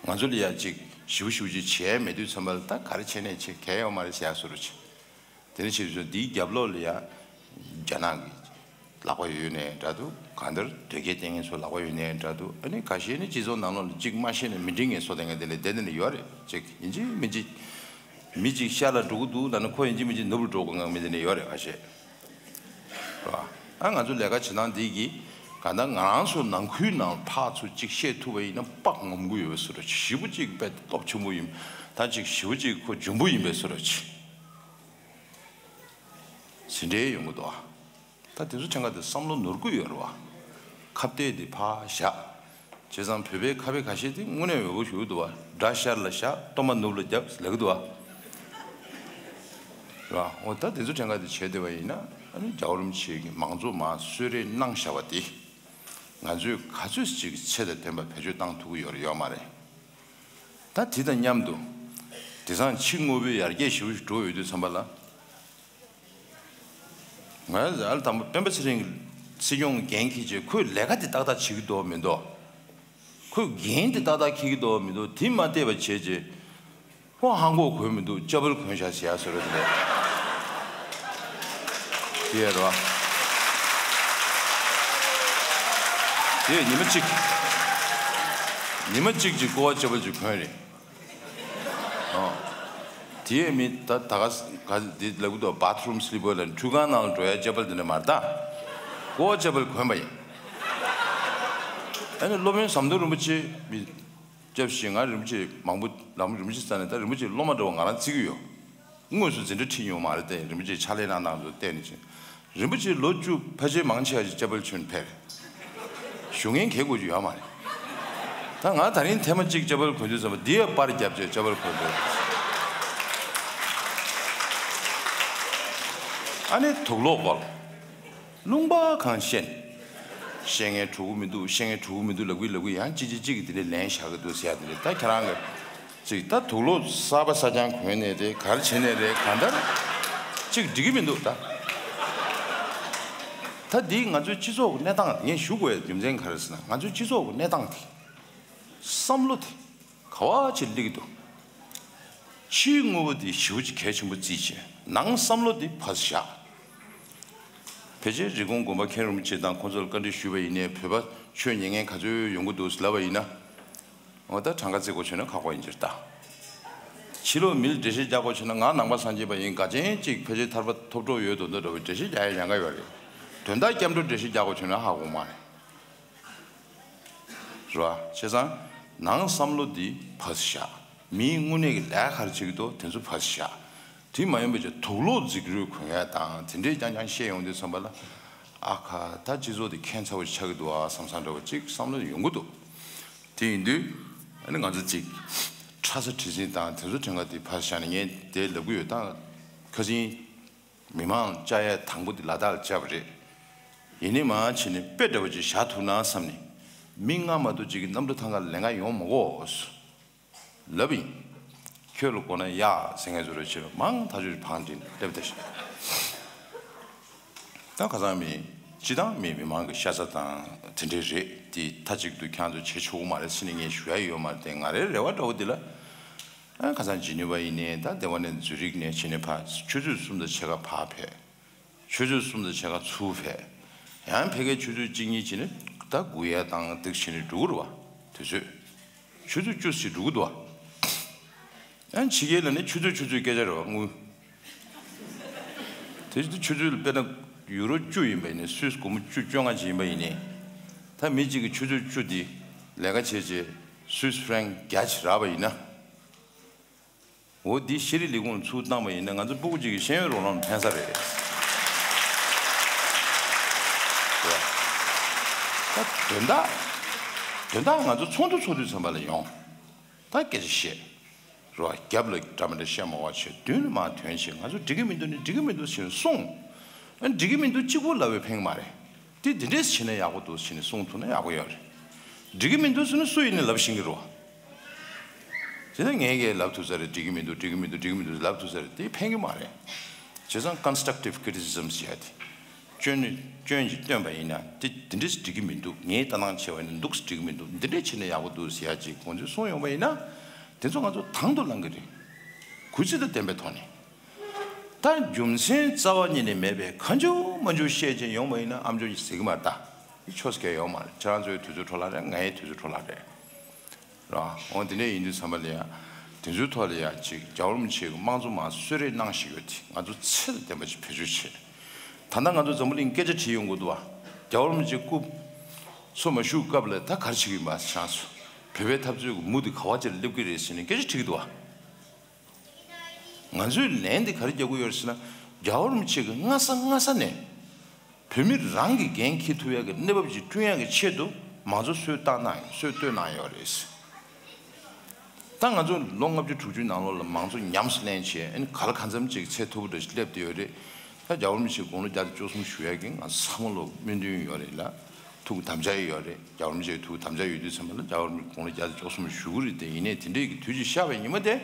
དེ། ང་ཚོ་ལ་ཡ་ཅིག་ཞིབ་ཞིབ་ཅིག་བྱས་མེད་དུས་ཙམ་པ་ལ་ད་ག་རེ་བྱས་ནས་བྱེད་གལ་ཡོད་མ་རེད་ཟེར་ཡ་བཟོ་འདྲ་ཅིག་དེ་ནས་ཕྱིར་ཚུར་འདིའི་རྒྱབ་ལོགས་ལ་ཡ་རྒྱ་ནག་གི་ལག་པ་ཡོད་ནའི་འདྲ་འདུག་གང་ལྟར་དོལ་རྒྱལ་བསྟེན་མཁན་ཚོ་ལག་པ་ཡོད་ནའི་འདྲ་འདུག་ཨ་ནི་ཁ་ཤས་ནི་སྤྱི་ཚོགས་ནང་ལོགས་ལ་གཅིག་མ་ཤེས་ནས་མི་འགྲིག་མཁན་བཟོ་བསྡད་མཁན་དེ་ལས་བསྡད་དེ་ནི་ཡོད་རེད། གཅིག་ཡིན་གཅིག་མིན་གཅིག་མི་གཅིག་ཤར་ལ་འགྲོ་གི་འདུག་ལབ་ན་ཁོ་ཡིན་གཅིག་མིན་གཅིག་ནུབ་ལ་འགྲོ་དགོས་མཁན་མི་དེ་ནི་ཡོད་རེད། ཁ་ཤས་རེད་བ། ཨ་ང་ཚོ་ལས་ཀ་བྱེད་སྟངས་འདི་གིས་གང་ལྟར་ང་རང་ཚོ་ནང་ཁུལ་ནང་ཕར་ཚུར་གཅིག་བཤད་ཐུབ་པ་ཡིན་ན་སྤགས་ངོམ་གི་ཡོད་པའི་བཟོ་འདྲ་ཅིག་ཞེ་པོ་གཅིག་དཔེ་སྟོབས་ཆེན་པོ་ཡིན། ད་ཅིག་ཞེ་པོ་གཅིག་ཁོ་འཇོན་པོ་ཡིན་པའི་བཟོ་འདྲ་ཅིག་ཟིན་བྲིས་ཡོང་གི་འདུག་ཨ། ད་དེ་ཚོ་ཕྲན་ཁ་དེ་བསམ་བློ་ནོར་གི་ཡོད་རེད་བ། ཁ་གཏད་དེ་ཕར་བཞག་བྱས་ཙང་བོད་པའི་ཁ་དཔེ་ཁ་ཤས་དེ་དངོས་གནས་འོས་པོ་ཞུ་གི་འདུག་བ། དགྲ་ཤར་ལ་བཞག་གཏོར་མ་ནུབ་ལ་རྒྱབ་ལབ་གི་འདུག་བ། རེད་བ། འོ་ད་དེ་ཚོ་ཕྲན་ཁ་དེ་བྱས་བསྡད་པ་ཡིན་ན་ཨ་ནི་རྒྱལ་བ་རིན་པོ་ཆེ་གི་མང་གཙོ་མར་གསོལ་རས་གནང་བཞག་པ་དེ་ང་ཚོས་ག་ཚོད་ཅིག་ཚད་དང་ལྡན་པ་བེད་སྤྱོད་བཏང་ཐུབ་ཀྱི་ཡོད་རེད་ཡོད་མ་རེད། ད་དེ་དང་མཉམ་དུ་དེང་སང་ཕྱི་དངོས་པོའི་ཡར་རྒྱས་ཞེ་པོ་ཞིག་འགྲོ་ཡོད་དུས་ཙམ་པ་ལ། ང་ཨ་ལ་དང་པོ་སྤེན་པ་ཚེ་རིང་གི་སྲིད་སྐྱོང་གི་འགན་འཁྱེར་བྱས་ཁོས་ལས་ཀ་དེ་ཏག་ཏག་བྱེད་ཀྱི་འདུག་མི་འདུག་ཁོས་འགན་དེ་ཏག་ཏག་འཁྱེར་གྱི་འདུག་མི་འདུག་དེ་མ་བལྟས་པ་བྱས་རྗེས་ཁོ་ཧང་གོ་གོན་མི་འདུག་ཅ་བལ་གོན་བཞག་ཟེར་ཡ་བཟོ་འདྲ་དེ་འདྲ། དེ་ཡ་རེད་བ། དེ་ཉི་མ་གཅིག་ཉི་མ་གཅིག་ཅིག་ཀོ་བ་ཅ་བལ་ཅིག་གོན་རེད། ཨོ། དེའི་མི་ད་ད་ག་ས་ག་འདི་ལབ་གི་འདུག་བྷ་ཐི་རུམ་སི་ལི་པར་ལ་ཁྲུས་ཁང་ནང་ལ་འགྲོ་ཡ་ཅ་བལ་དེ་འདྲ་མ་རེད་ད། ཀོ་བ་ཅ་བལ་གོན་པ་ཡིན། ཨ་ནི་སློབ་དཔོན་ཟམ་གདོང་རིན་པོ་ཆེ་མི་ སྐྱབས་ཞེས་ང་རིན་པོ་ཆེ་མང་པོ་ལམ་རིན་པོ་ཆེ་རྩ་ནས་ད་རིན་པོ་ཆེ་སློབ་མ་འདྲ་བོ་ང་རང་བརྩི་གི་ཡོད། དངོས་སུ་འཛིན་གྲྭ་ཁྲིད་མྱོང་མ་རེད་དེ་རིན་པོ་ཆེ་ཕྱག་ལས་གནང་སྟངས་ཚོ་བལྟས་ནས་ཕྱིན། རིན་པོ་ཆེ་ལོ་བཅུ་ཕལ་ཆེར་མང་ཆེ་བ་ཞིག་ཅ་པལ་གྱོན་ཕེབས་རེད། ཞུ་མཁན་གལ་དགོས་ཀྱི་ཡོད་མ་རེད། ད་ང་ད་རིང་ཐེངས་མ་གཅིག་ཅ་པལ་གོན་དུས་ཙམ་པ་འདི་ཡ་པར་རྒྱབ་བྱས་ཅ་པལ་གོན་འདུག་ཨ་ནི་དུག་ལོག་བོར། རླུང་པ་གང་བཤད། བཤད་མཁན་གྲུ་གུ་མི་འདུག་བཤད་མཁན་གྲུ་གུ་མི་འདུག་ལབ་གི་ལབ་གི་ཡང་གཅིག་གཅིག་གཅིག་གིས་དེ་འདྲའི་ལན་བཞག་གི་འདུག་ཟེར་ཡ་དེ་འདྲ་ད་ཁྱེད་རང་གི་ཅིག་ད་དུག་ལོག་གསར་པ་གསར་རྐྱང་གོན་ནས་རེད་ག་རེ་བྱས་ནས་རེད་གང་ལྟར་ཅིག་འགྲིག་གི་མི་འདུག་ད། ད་འདི་ང་ཚོའི་སྤྱི་ཚོགས་ཀྱི་གནས་སྟངས་ངས་ཞུ་དགོས་ཡ་རྒྱུ་མཚན་ག་རེ་ཟེར་ན་ང་ཚོའི་སྤྱི་ཚོགས་ཀྱི་གནས་སྟངས་དེ་བསམ་བློ་དེ། ག་བ་ཅིག་སླེབས་ཀྱི་འདུག་ཕྱིའི་དངོས་པོ་འདི་ཞེ་པོ་ཅིག་གལ་ཆེན་པོ་བརྩིས་བྱས་ནང་བསམ་བློ་འདི་ཕར་བཞག་ཕལ་ཆེར་རི་ཀོན་དགོན་པ་མཁན་རིན་པོ་ཆེ་དང་ཁོང་ཚོར་བཀའ་འདྲི་ཞུས་པ་ཡིན་ནའི་བོད་པ་ཆོས་ཉན་མཁན་ག་ཚོད་ཡོང་གི་འདུག་ལབ་པ་ཡིན་ན། འོ་ད་གྲངས་ཀ་བརྩི་དགོས་བྱུང་ན་ཁག་པོ་ཡིན་ཕྱིར་ད། ཕྱི་ལོགས་མི་ལ་འགྲེལ་བཤད་རྒྱག་དགོས་བྱུང་ན་ང་ནང་པ་སངས་རྒྱས་པ་ཡིན་དགའ་ཆེན་གཅིག་ཕལ་ཆེར་ཐར་པ་ཐོབ་གྲོགས་ཡོད་དོ་འདོད་འདྲ་བའི་འགྲེལ་བཤད་རྒྱག་ཡ་ཡང་ག་ཡོད་རེད། དོན་དག་སྐྱབས་འགྲོ་འགྲེལ་བཤད་རྒྱག་དགོས་བྱུང་ན་ཧ་གོ་མ་རེད། རེད་བ། བྱས་ཙང་ནང་བསམ་བློ་འདི་ཕར་བཞག་མིའི་དངོས་གནས་ཀྱི་ལས་ག་རེ་བྱེད་ཀྱི་འདུག་དེ་ཚོ་ཕར་བཞག་དེ་མ་ཡིན་པ་ཅིག་དུག་ལོག་འཛིགས་རུས་གོན་ཡ་དང་དེ་འདྲས་རྐྱང་རྐྱང་བཤད་ཡོང་དུས་ཙམ་པ་ལ། ཨ་ཁ་ད་སྤྱི་ཚོགས་འདི་ཁྱད་མཚར་བ་ཞིག་ཆགས་ཀྱི་འདུག་ཨ་བསམ་བསམ་འདྲ་བ་ཅིག་བསམ་བློ་ཡོང་གི་འདུག་དེ་ཡིན་དུས་ཨ་ནི་ང་ཚོ་ཅིག་ཁྲ་ས་བྲིས་ཟིན་དང་དེ་ཚོ་དྲན་ག་དེ་ཕར་བཞག་ནས་ངས་དེ་ལབ་གི་ཡོད་ད་ཁ་སང་། མི་མང་བཅའ་ཡས་དང་པོ་དེ་ལ་དྭགས་ལ་བཅར་བ་རེད། ཡིན་ནའི་མ་བྱས་ནས་དཔེ་འདྲ་བོ་ཅིག་བཞག་ཐུབ་ན་བསམ་ནས། མི་ལྔ་མ་གཏོགས་ཅིག་གིས་གནམ་གྲུ་ཐང་ག་ལ་ལེན་ག་ཡོང་མ་དགོས་ལབ་ཡིན། ཁྱོད་ལ་དགོས་ན་གཡག་ཟེར་མཁན་ཚོ་རེ་བྱེད་རོགས་མང་ཐག་ཆོད་བང་སྒྲིག་སླེབས་ད་ཤི། ད་ཁ་སང་མི་སྤྱི་བཏང་མི་མི་མང་གི་ཤ་ཚ་དང་དེ་འདྲས་རེད་དེ་མཐའ་གཅིག་ཏུ་ཁྱང་ཚོ་བྱེད་ཆོག་གི་མ་རེད་ཟེར་ནས་ངས་ཞུ་ཡ་ཡོད་མ་རེད་དེ་ང་རའི་རེ་བ་འདྲ་བོ་འདི་ལ། ཨ་ཁ་སང་ཇི་ནི་ཝ་ཡིན་ནའི་ད་ལྟེ་བ་ནས་ཛུ་རིག་ནས་བྱས་ནས་ཕར་ཆུ་ཚོད་གསུམ་དང་ཕྱེད་ཀ་ཕར་ཕེབས། ཆུ་ཚོད་གསུམ་དང་ཕྱེད་ཀ་ཚུར་ཕེབས། ཡང་ཕ་གིར་ཆུ་ཚོད་གཅིག་གཉིས་བྱས་ནས་ད་སྒུག་ཡས་དང་འདུག་བྱས་ནས་འགྲོ་གི་རེད་བ། དུས་ཚོད། ཆུ་ཚོད་བཅུ་ཙམ་འགྲོ་གི་འདུག་བ། ཡང་ཕྱི་རྒྱལ་ལ་ནི་ཆུ་ཚོད་ཆུ་ཚོད་སྐད་ཆ་རེད་བ་དངུལ། དེ་ཆུ་ཚོད་དཔེར་ན་ཡུ་རོ་བཅུ་ཡིན་པ་ཡིན་ནའི་སུད་སི་སྒོར་མོ་བཅུ་བཅོ་ལྔ་ཅིག་ཡིན་པ་ཡིན་ནའི། ད་མི་གཅིག་གིས་ཆུ་ཚོད་བཅུ་འདི་ལས་ཀ་བྱས་རྗེས་སུད་སི་ཧྥི་རན་བརྒྱ་ཅིག་རག་པ་ཡིན་ན། འོ་འདི་ཤེས་རིག་ལས་ཁུངས་ཚུར་བཏང་བ་ཡིན་ན་ང་ཚོ་སྤུ་གུ་གཅིག་གི་ཤེས་ཡོན་རོགས་རམ་ཕན་ས་རེད། ད་དོན་དག་དོན་དག་ང་ཚོ་ཚོགས་འདུ་ཚོགས་དུས་ཙམ་པ་ལ་ཡོང་། ད་སྐད་ཆ་བཤད། རོ་རྒྱབ་ལ་འདྲ་མི་འདྲ་བཤད་མ་བ་བྱེད་མདུན་ལ་མར་ཐོན་བྱེད་ང་ཚོ་འགྲིག་གི་མི་འདུག་ནི་འགྲིག་གི་མི་འདུག་ཟེར་ནས་གསུངས། ཨ་འགྲིག་གི་མི་འདུག་གཅིག་པུ་ལབ་པའི་ཕན་གྱི་མ་རེད། དེ་འདི་འདྲས་བྱས་ན་ཡག་པོ་འདུག་ཟེར་ནས་གསུངས་ཐུབ་ན་ཡག་པོ་ཡོད་རེད། འགྲིག་གི་མི་འདུག་ཟེར་ན་སུ་ཡིན་ནའི་ལབ་ཤེས་ཀྱི་རེད་བ། དེ་ལྟར་ངས་ཀྱིས་ལབ་ཐུབ་ས་རེད་འགྲིག་གི་མི་འདུག་འགྲིག་གི་མི་འདུག་འགྲིག་གི་མི་འདུག་ལབ་ཐུབ་ས་རེད་དེ་ཕན་གྱི་མ་རེད། བྱས་ཙང་constructive criticism་ཟེར་ཡ་དེ། སྐྱོན་སྐྱོན་ཅིག་བཏོན་པ་ཡིན་ན་དེ་འདི་འདྲས་འགྲིག་གི་མི་འདུག་ངས་ལྟ་སྣང་བྱས་པ་ཡིན་ན་འདུག་འགྲིག་གི་མི་འདུག་འདི་འདྲས་བྱས་ན་ཡག་པོ་འདུག་ཟེར་ཡ་ཅིག་ཁོང་ཚོས་གསུངས་ཡོང་བ་ཡིན་ན། དེ་ཚོ་ང་ཚོ་དང་དུ་བླང་གི་རེད། གུས་བརྩི་དང་ལྡན་པའི་ཐོག་ནས། ད་རྒྱུ་མཚན་རྩ་བ་ཉིད་ནས་མེད་པའི་ཁ་མཆུ་མ་མཆུ་བཤད་ཀྱིན་ཡོང་བ་ཡིན་ན་ཨམ་ཅོག་གིས་གཟིགས་ཀྱི་མ་རེད་ད། ཆོས་སྐལ་ཡོད་མ་རེད། ཁྱེད་རང་ཚོའི་དུས་ཚོད་འཕྲོ་བརླག་རེད། ངའི་དུས་ཚོད་འཕྲོ་བརླག་རེད། ར། འོ་དེ་འདྲ་ཡིན་དུས་ཙམ་པ་ལ་ཡ། དེ་ཚོའི་ཐོག་ལ་ཡ་ཅིག་རྒྱལ་བ་རིན་པོ་ཆེ་གི་དམངས་གཙོ་མང་གསོལ་རས་གནང་བཞིན་ཡོད་དེ་ང་ཚོ་ཚད་ལ་ལྡན་པ་ཞིག་བེད་སྤྱོད་བྱེད། ད་ལྟ་ང་ཚོ་འཛམ་བུ་གླིང་སྐད་ཆ་དྲིས་ཡོང་གི་འདུག་བ། རྒྱལ་བ་རིན་པོ་ཆེ་སྐུ་འཚོ་མ་བཞུགས་སྐབས་ལ་ད་ག་རེ་བྱེད་ཀྱི་ཡིན་པ་ཁྱེད་རང་ཚོ། བོད་པའི་འཐབ་རྩོད་ཀྱི་མུ་དེ་ག་བ་ཅིག་ལ་སླེབས་ཀྱི་རེད་ཟེར་ནས་སྐད་ཆ་དྲིས་ཀྱི་འདུག་བ། ང་ཚོས་ལན་འདི་ག་རེ་རྒྱག་གི་ཡོད་རེད་ཟེར་ན། རྒྱལ་བ་རིན་པོ་ཆེ་གིས་སྔ་ས་སྔ་ས་ནས་བོད་མི་རང་གི་འགན་འཁྱེར་ཐུབ་ཡག་གི་གནས་བབ་ཅིག་བསྐྲུན་ཡག་གི་ཆེད་དུ་མང་གཙོ་སྲོལ་བཏང་གནང་ཡོད། སྲོལ་གཏོད་གནང་ཡོད་རེད། ད་ང་ཚོ་ལོ་ལྔ་བཅུ་དྲུག་ཅུའི་ནང་ལོགས་ལ་མང་གཙོ་ཉམས་སུ་ལེན་བྱས་ཨ་ནི་ག་ལ་གང་འཚམ་ཅིག་ཚད་མཐོ་པོ་འདྲ་ཞིག་སླེབས་བསྡད་ཡོད་རེད། ད་རྒྱལ་བ་རིན་པོ་ཆེ་དགུང་ལོ་བརྒྱ་དང་བཅུ་གསུམ་བཞུགས་ཡག་གི་ང་ཚོ་ཚང་མ་ལོ་སྨོན་འདུན་ཡོད་རེད་ལ། ཐུགས་དམ་བཅའ་ཡོད་རེད། རྒྱལ་བ་རིན་པོ་ཆེ་ཐུགས་དམ་བཅའ་ཡོད་དུས་ཙམ་པ་ལ་རྒྱལ་བ་རིན་པོ་ཆེ་དགུང་ལོ་བརྒྱ་དང་བཅུ་གསུམ་བཞུགས་ཀྱི་རེད་དེ་ཡིན་ནའི་དེ་འདྲས་ཀྱི་དུས་ཅིག་ཤར་བའི་ཉི་མ་དེ།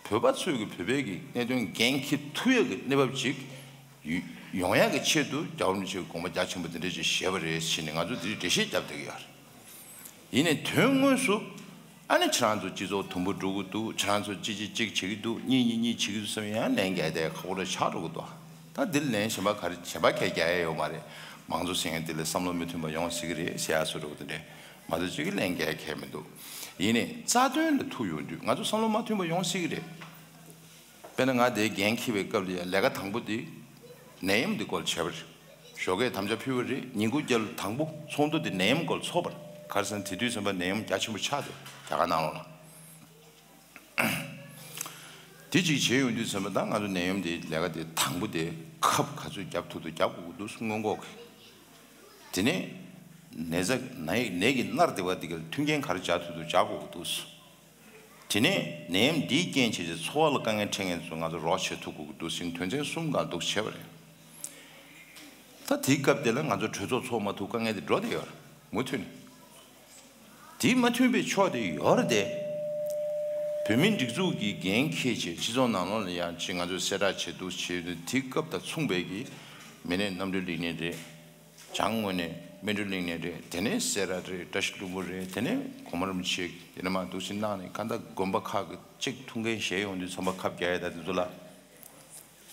བོད་པ་ཚོས་ཀྱི་བོད་པའི་གི་གནད་དོན་འགན་འཁྱེར་ཐུབ་ཡག་གི་གནས་བབ་ཅིག་ཡོ་ཡོང་ཡག་གི་ཆེད་དུ་རྒྱལ་བ་རིན་པོ་ཆེའི་དགོངས་པ་རྒྱ་ཆེན་པོ་འདི་འདྲ་ཅིག་བཞེས་པ་རེད་ཟེར་ནས་ང་ཚོ་འདི་འགྲེལ་བཤད་བརྒྱབ་བསྡད་ཀྱི་ཡོད་རེད། ཡིན་ནའི་དོན་དངོས་སུ་ཨ་ནི་ཁྱེད་རང་ཚོ་སྤྱི་ཚོགས་དུམ་བུ་འགྲོ་གི་འདུག་ཁྱེད་རང་ཚོ་གཅིག་གཅིག་གཅིག་བྱེད་ཀྱི་འདུག་གཉིས་གཉིས་གཉིས་བྱེད་ཀྱི་འདུག་བསམ་ཡང་ལན་རྒྱག་བསྡད་ཁག་པོ་རེ་ཆགས་འགྲོ་གི་འདུག་ད་འདིར་ལན་གཞན་པ་ག་རེ་གཞན་པ་གས་རྒྱག་ཡ་ཡོད་མ་རེད། མང་གཙོ་ཟེར་མཁན་འདི་ལ་བསམ་བློ་མི་མཐུན་པ་ཡོང་སྲིད་ཀྱི་རེད་ཟེར་ཡ་བཟོ་འདྲ་བོ་དེ་འདྲས་མ་གཏོགས་གཅིག་གི་ལན་རྒྱག་ཡ་གས་མི་འདུག་ཡིན་ནའི་རྩ་དོན་ལ་ཐུག་ཡོང་དུས་ང་ཚོ་བསམ་བློ་མ་མཐུན་པ་ཡོང་སྲིད་ཀྱི་རེད། དཔེར་ན་ང་དེའི་འགན་འཁྱེར་བའི་སྐབས་ལ་ཡང་ལས་ཀ་དང་པོ་དེ་ནད་ཡམས་འདི་སྐོར་བྱས་པ་རེད། ཞོགས་ཀས་དམ་བཅའ་ཕུལ་བ་རེད། ཉིན་གུང་རྒྱབ་ལ་དང་པོ་ཚོགས་འདུ་དེ་ནད་ཡམས་སྐོར་ཚོགས་པ་རེད། གར་སོང་དེ་དུས་ཙམ་པ་ནད་ཡམས་རྒྱ་ཆེན་པོ་ཆགས་འདུག་རྒྱ་གར་ནང་ལོགས་ལ། དེ་གཅིག་བྱས་ཡོང་དུས་ཙམ་པ་ད་ང་ཚོ་ནད་ཡམས་དེ་ལས་ཀ་དེ་དང་པོ་དེ་ཁབ་ག་ཚོད་རྒྱབ་ཐུབ་ཐུབ་རྒྱབ་དགོས་ཀྱི་འདུག་སྔོན་འགོག་གི། དེ་ནས་ནད་ཚ་ནད་ནད་ཀྱི་མནར་བསྡད་པ་དེ་ག་ལ་མཐུན་རྐྱེན་ག་རེ་སྦྱར་ཐུབ་ཐུབ་སྦྱར་དགོས་ཀྱི་འདུག་དེ་ནས་ནད་ཡམས་འདིའི་རྐྱེན་བྱས་ཏེ་འཚོ་བ་ལ་དཀའ་ངལ་འཕྲད་མཁན་ཚོ་ང་ཚོ་རོགས་བྱེད་ཐུབ་དགོས་ཀྱི་འདུག་ཟེར་དོན་ཚན་གསུམ་སྒང་འདུག་བྱས་པ་རེད། ད་དེའི་སྐབས་དེ་ལ་ང་ཚོ་གྲོས་ཚོགས་ཚོགས་མ་ཐུབ་དཀའ་ངལ་དེ་འགྲོ་བསྡད་ཡོད་རེད་མུ་མཐུད་ནས། དེ་མ་མཐུན་པའི་ཕྱོགས་དེ་ཡོད་རེད་དེ། བོད་མིའི་སྒྲིག་འཛུགས་ཀྱི་འགན་འཁྱེར་བྱས་སྤྱི་ཚོགས་ནང་ལོགས་ལ་ཡང་ཅིག་ང་ཚོས་གསལ་བསྒྲགས་བྱེད་འདུག་བྱེད་དུས་དེ་སྐབས་དང་མཚུངས་པའི་གི་མི་སྣ་རྣམ་གྲོལ་གླིང་ནས་རེད། བྱང་ངོས་ནས་སྨིན་གྲོལ་གླིང་ནས་རེད། དེ་ནས་སེ་ར་རེད། བཀྲ་ཤིས་ལྷུན་པོ་རེད། དེ་ནས་གོང་མ་རིན་པོ་ཆེ་དེ་ནས་མར་འདུག་སེ་གནང་ནས་གང་ལྟར་དགོན་པ་ཁག་གི་གཅིག་ཐུགས་འགན་བཞེས་ཡོང་དུས་ཚང་མ་ཁབ་རྒྱག་ཡ་ད་དེ་ཚོ་ལ།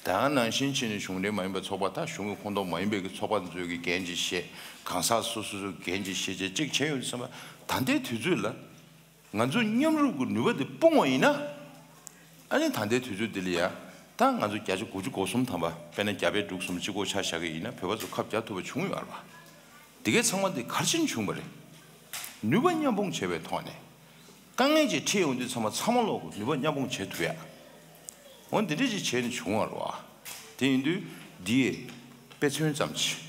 ད་ནང་བཞིན་བྱས་ནས་གཞུང་འབྲེལ་མ་ཡིན་པའི་ཚོགས་པ་ད་གཞུང་གི་ཁོངས་གཏོགས་མ་ཡིན་པའི་གི་ཚོགས་པ་ཚོའི་གི་འགན་ཅིག་བཞེས། གང་ཟག་སོ་སོ་སོའི་འགན་ཅིག་བཞེས་བྱས་གཅིག་བྱས་ཡོང་དུས་ཙམ་པ་ད་ལྟའི་དུས་ཚོད་ལ། ང་ཚོ་མཉམ་རུབ་ཀྱི་ནུས་པ་དེ་སྤུངས་པ་ཡིན་ན། ཨ་ནི་ད་ལྟའི་དུས་ཚོད་འདི་ལ་ཡ། ད་ང་ཚོ་བརྒྱ་ཆ་དགུ་བཅུ་གོ་གསུམ་ཐམ་པ་དཔེར་ན་རྒྱ་བལ་འབྲུག་གསུམ་གཅིག་པོ་ཆ་བཞག་གི་ཡིན་ན་བོད་པ་ཚོ་ཁ་བརྒྱ་ཐུབ་པ་བྱུང་ཡོད་རེད་བ། འདི་གའི་ཚང་མ་འདི་ག་རེ་བྱས་ནས་བྱུང་བ་རེད། ནུས་པ་མཉམ་སྤུངས་བྱས་པའི་ཐོག་ནས། དཀའ་ངལ་ཅིག་འཕྲད་ཡོང་དུས་ཚང་མ་ཚང་མ་ལོག་གི་ནུས་པ་མཉམ་སྤུངས་བྱེད་ཐུབ་ཡ། འོ་འདི་འདྲ་ཅིག་བྱས་ནས་བྱུང་བ་རེད་བ། དེ་ཡིན་དུས་འདི་ཡི་དཔེ་མཚོན་ཙམ་ཅིག་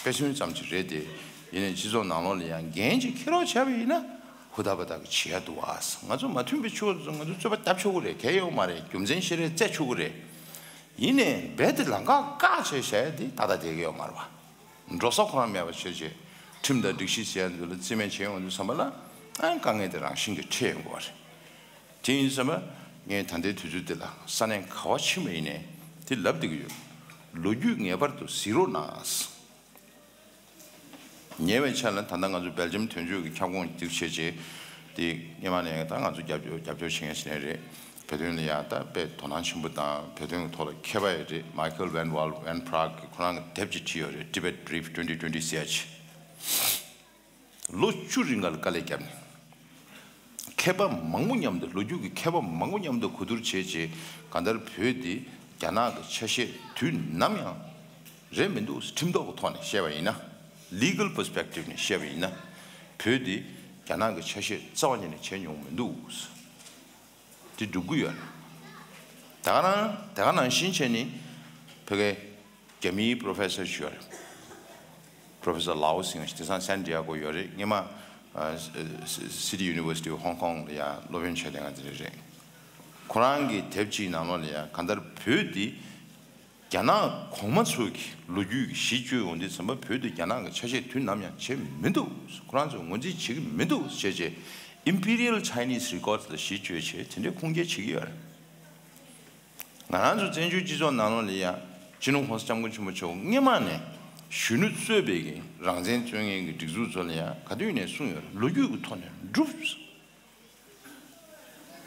དཔེ་མཚོན་ཙམ་ཅིག་རེད་དེ། ཡིན་ནའི་སྤྱི་ཚོགས་ནང་ལོགས་ལ་ཡང་འགན་ཅིག་འཁྱེར་རོགས་བྱས་པ་ཡིན་ན་ཧུར་ཐག་པ་ཐག་གི་བྱེད་ཡ་འདུག་བ། ང་ཚོ་མ་མཐུན་པའི་ཕྱོགས་ཚོ་ང་ཚོ་རྩོད་པ་བརྒྱབ་ཆོག་གི་རེད། གལ་ཡོད་མ་རེད། རྒྱུ་མཚན་བཤད་རེས་རྩེད་ཆོག་གི་རེད། ཡིན་ནའི་རྦད་དེ་ལམ་ཁ་བཀག་བྱས་བཞག་ཡ་དེ་ཏག་ཏག་བསྡད་ཀྱི་ཡོད་མ་རེད་བ། འགྲོ་ས་ཁོ་རང་མེད་པ་བྱས་བྱས་ཁྲིམས་དང་སྒྲིག་གཞི་ཟེར་ཡ་འདི་ལ་རྩིས་མེད་བྱས་ཡོང་དུས་ཙམ་པ་ལ་ཨ་དཀའ་ངལ་དེ་རང་བཞིན་གྱིས་འཕྲད་ཡོང་གི་རེད། དེ་ཡིན་ཙམ་པ་ངས་ད་ལྟའི་དུས་ཚོད་འདི་ལ་ས་གནས་ག་བ་ཕྱིན་པ་ཡིན་ནའི་དེ་ལབ་བསྡད་ཀྱི་ཡོད། ལོ་རྒྱུས་ངེས་པར་དུ་གཟིགས་རོགས་གནང་། ཉེ་བའི་ཆར་ལ་ད་ལྟ་ང་ཚོ་སྦེལ་ཇམ་དོན་གཅོད་ཀྱི་ཁྱབ་ཁོངས་འདི་བྱས་རྗེས་དེ་སྔོན་མ་ནས་ད་ང་ཚོ་རྒྱབ་སྐྱོར་རྒྱབ་སྐྱོར་བྱེད་མཁན་ཞིག་ནས་རེད། བོད་དོན་ལ་ཡང་ད་དཔེ་དོ་སྣང་ཆེན་པོ་དང་བོད་དོན་གྱི་ཐོག་ལ་མཁས་པ་ཡང་རེད། Michael Van Wal Van Praagh གིས་ཁོ་རང་གི་དེབ་ཅིག་བྲིས་ཡོད་རེད། Tibet Brief twenty twenty ཟེར་ཡ་ཅིག་ལོ་བཅུ་རིང་ག་ལ་དཀའ་ལས་བརྒྱབ་ནས། མཁས་པ་མང་པོ་མཉམ་དུ་ལོ་རྒྱུས་ཀྱི་མཁས་པ་མང་པོ་མཉམ་དུ་གོ་བསྡུར་བྱས་རྗེས་གང་ལྟར་བོད་འདི་རྒྱ་ནག་གི་ཆ་ཤས་དུས་ནམ་ཡང་རེད་མི་འདུག་ཁྲིམས་ཐོག་གི་ཐོག་ནས་བཤད་པ་ཡིན་ན། Legal perspective ནས་བཤད་པ་ཡིན་ན། བོད་འདི་རྒྱ་ནག་གི་ཆ་ཤས་རྩ་བ་ཉིད་ནས་བྱས་མྱོང་མི་འདུག་དེ་སྒྲུབ་ཀྱི་ཡོད་རེད། ད་ག་རང་ད་ག་ནང་བཞིན་བྱས་ནས་ཕ་གི་རྒྱ་མིའི་པྲོ་ཕེ་སར་ཞིག་ཡོད་རེད། Professor Lau ཟེར་མཁན་ཞིག་དེང་སང་San Diego ཡོད་རེད། སྔོན་མ་ཨ་City University of Hong Kong ལ་ཡང་སློབ་དཔོན་བྱས་བསྡད་མཁན་དེ་འདྲ་རེད། ཁོ་རང་གི་དེབ་ཅིག་ནང་ལོགས་ལ་ཡང་གང་ལྟར་བོད་འདི་རྒྱ་ནག་གོང་མ་ཚོ་གི་ལོ་རྒྱུས་ཀྱི་གཞི་བཅོལ་ཡོང་དུས་ཙམ་པ་བོད་དེ་རྒྱ་ནག་གི་ཆ་ཤས་དུས་ནམ་ཡང་བྱས་མི་འདུག་ཁོ་རང་ཚོས་ངོས་འཛིན་བྱེད་ཀྱི་མི་འདུག་ཟེར་བྱས་Imperial Chinese Records ལ་གཞི་བཅོལ་བྱས་དེ་འདྲའི་ཁུངས་སྐྱེལ་བྱེད་ཀྱི་ཡོད་རེད། ང་རང་ཚོ་བཙན་བྱོལ་སྤྱི་ཚོགས་ནང་ལོགས་ལ་ཡང་སྤྱི་ནོར་༸གོང་ས་༸སྐྱབས་མགོན་ཆེན་པོ་མཆོག་སྔོན་མ་ནས་གཞོན་ནུ་གཙོས་པའི་གི་རང་བཙན་རྩོད་མཁན་གྱི་སྒྲིག་འཛུགས་ཚོ་ལ་ཡང་ག་དུས་ནས་གསུངས་ཡོད་རེད། ལོ་རྒྱུས་ཀྱི་ཐོག་ནས་སྒྲུབ།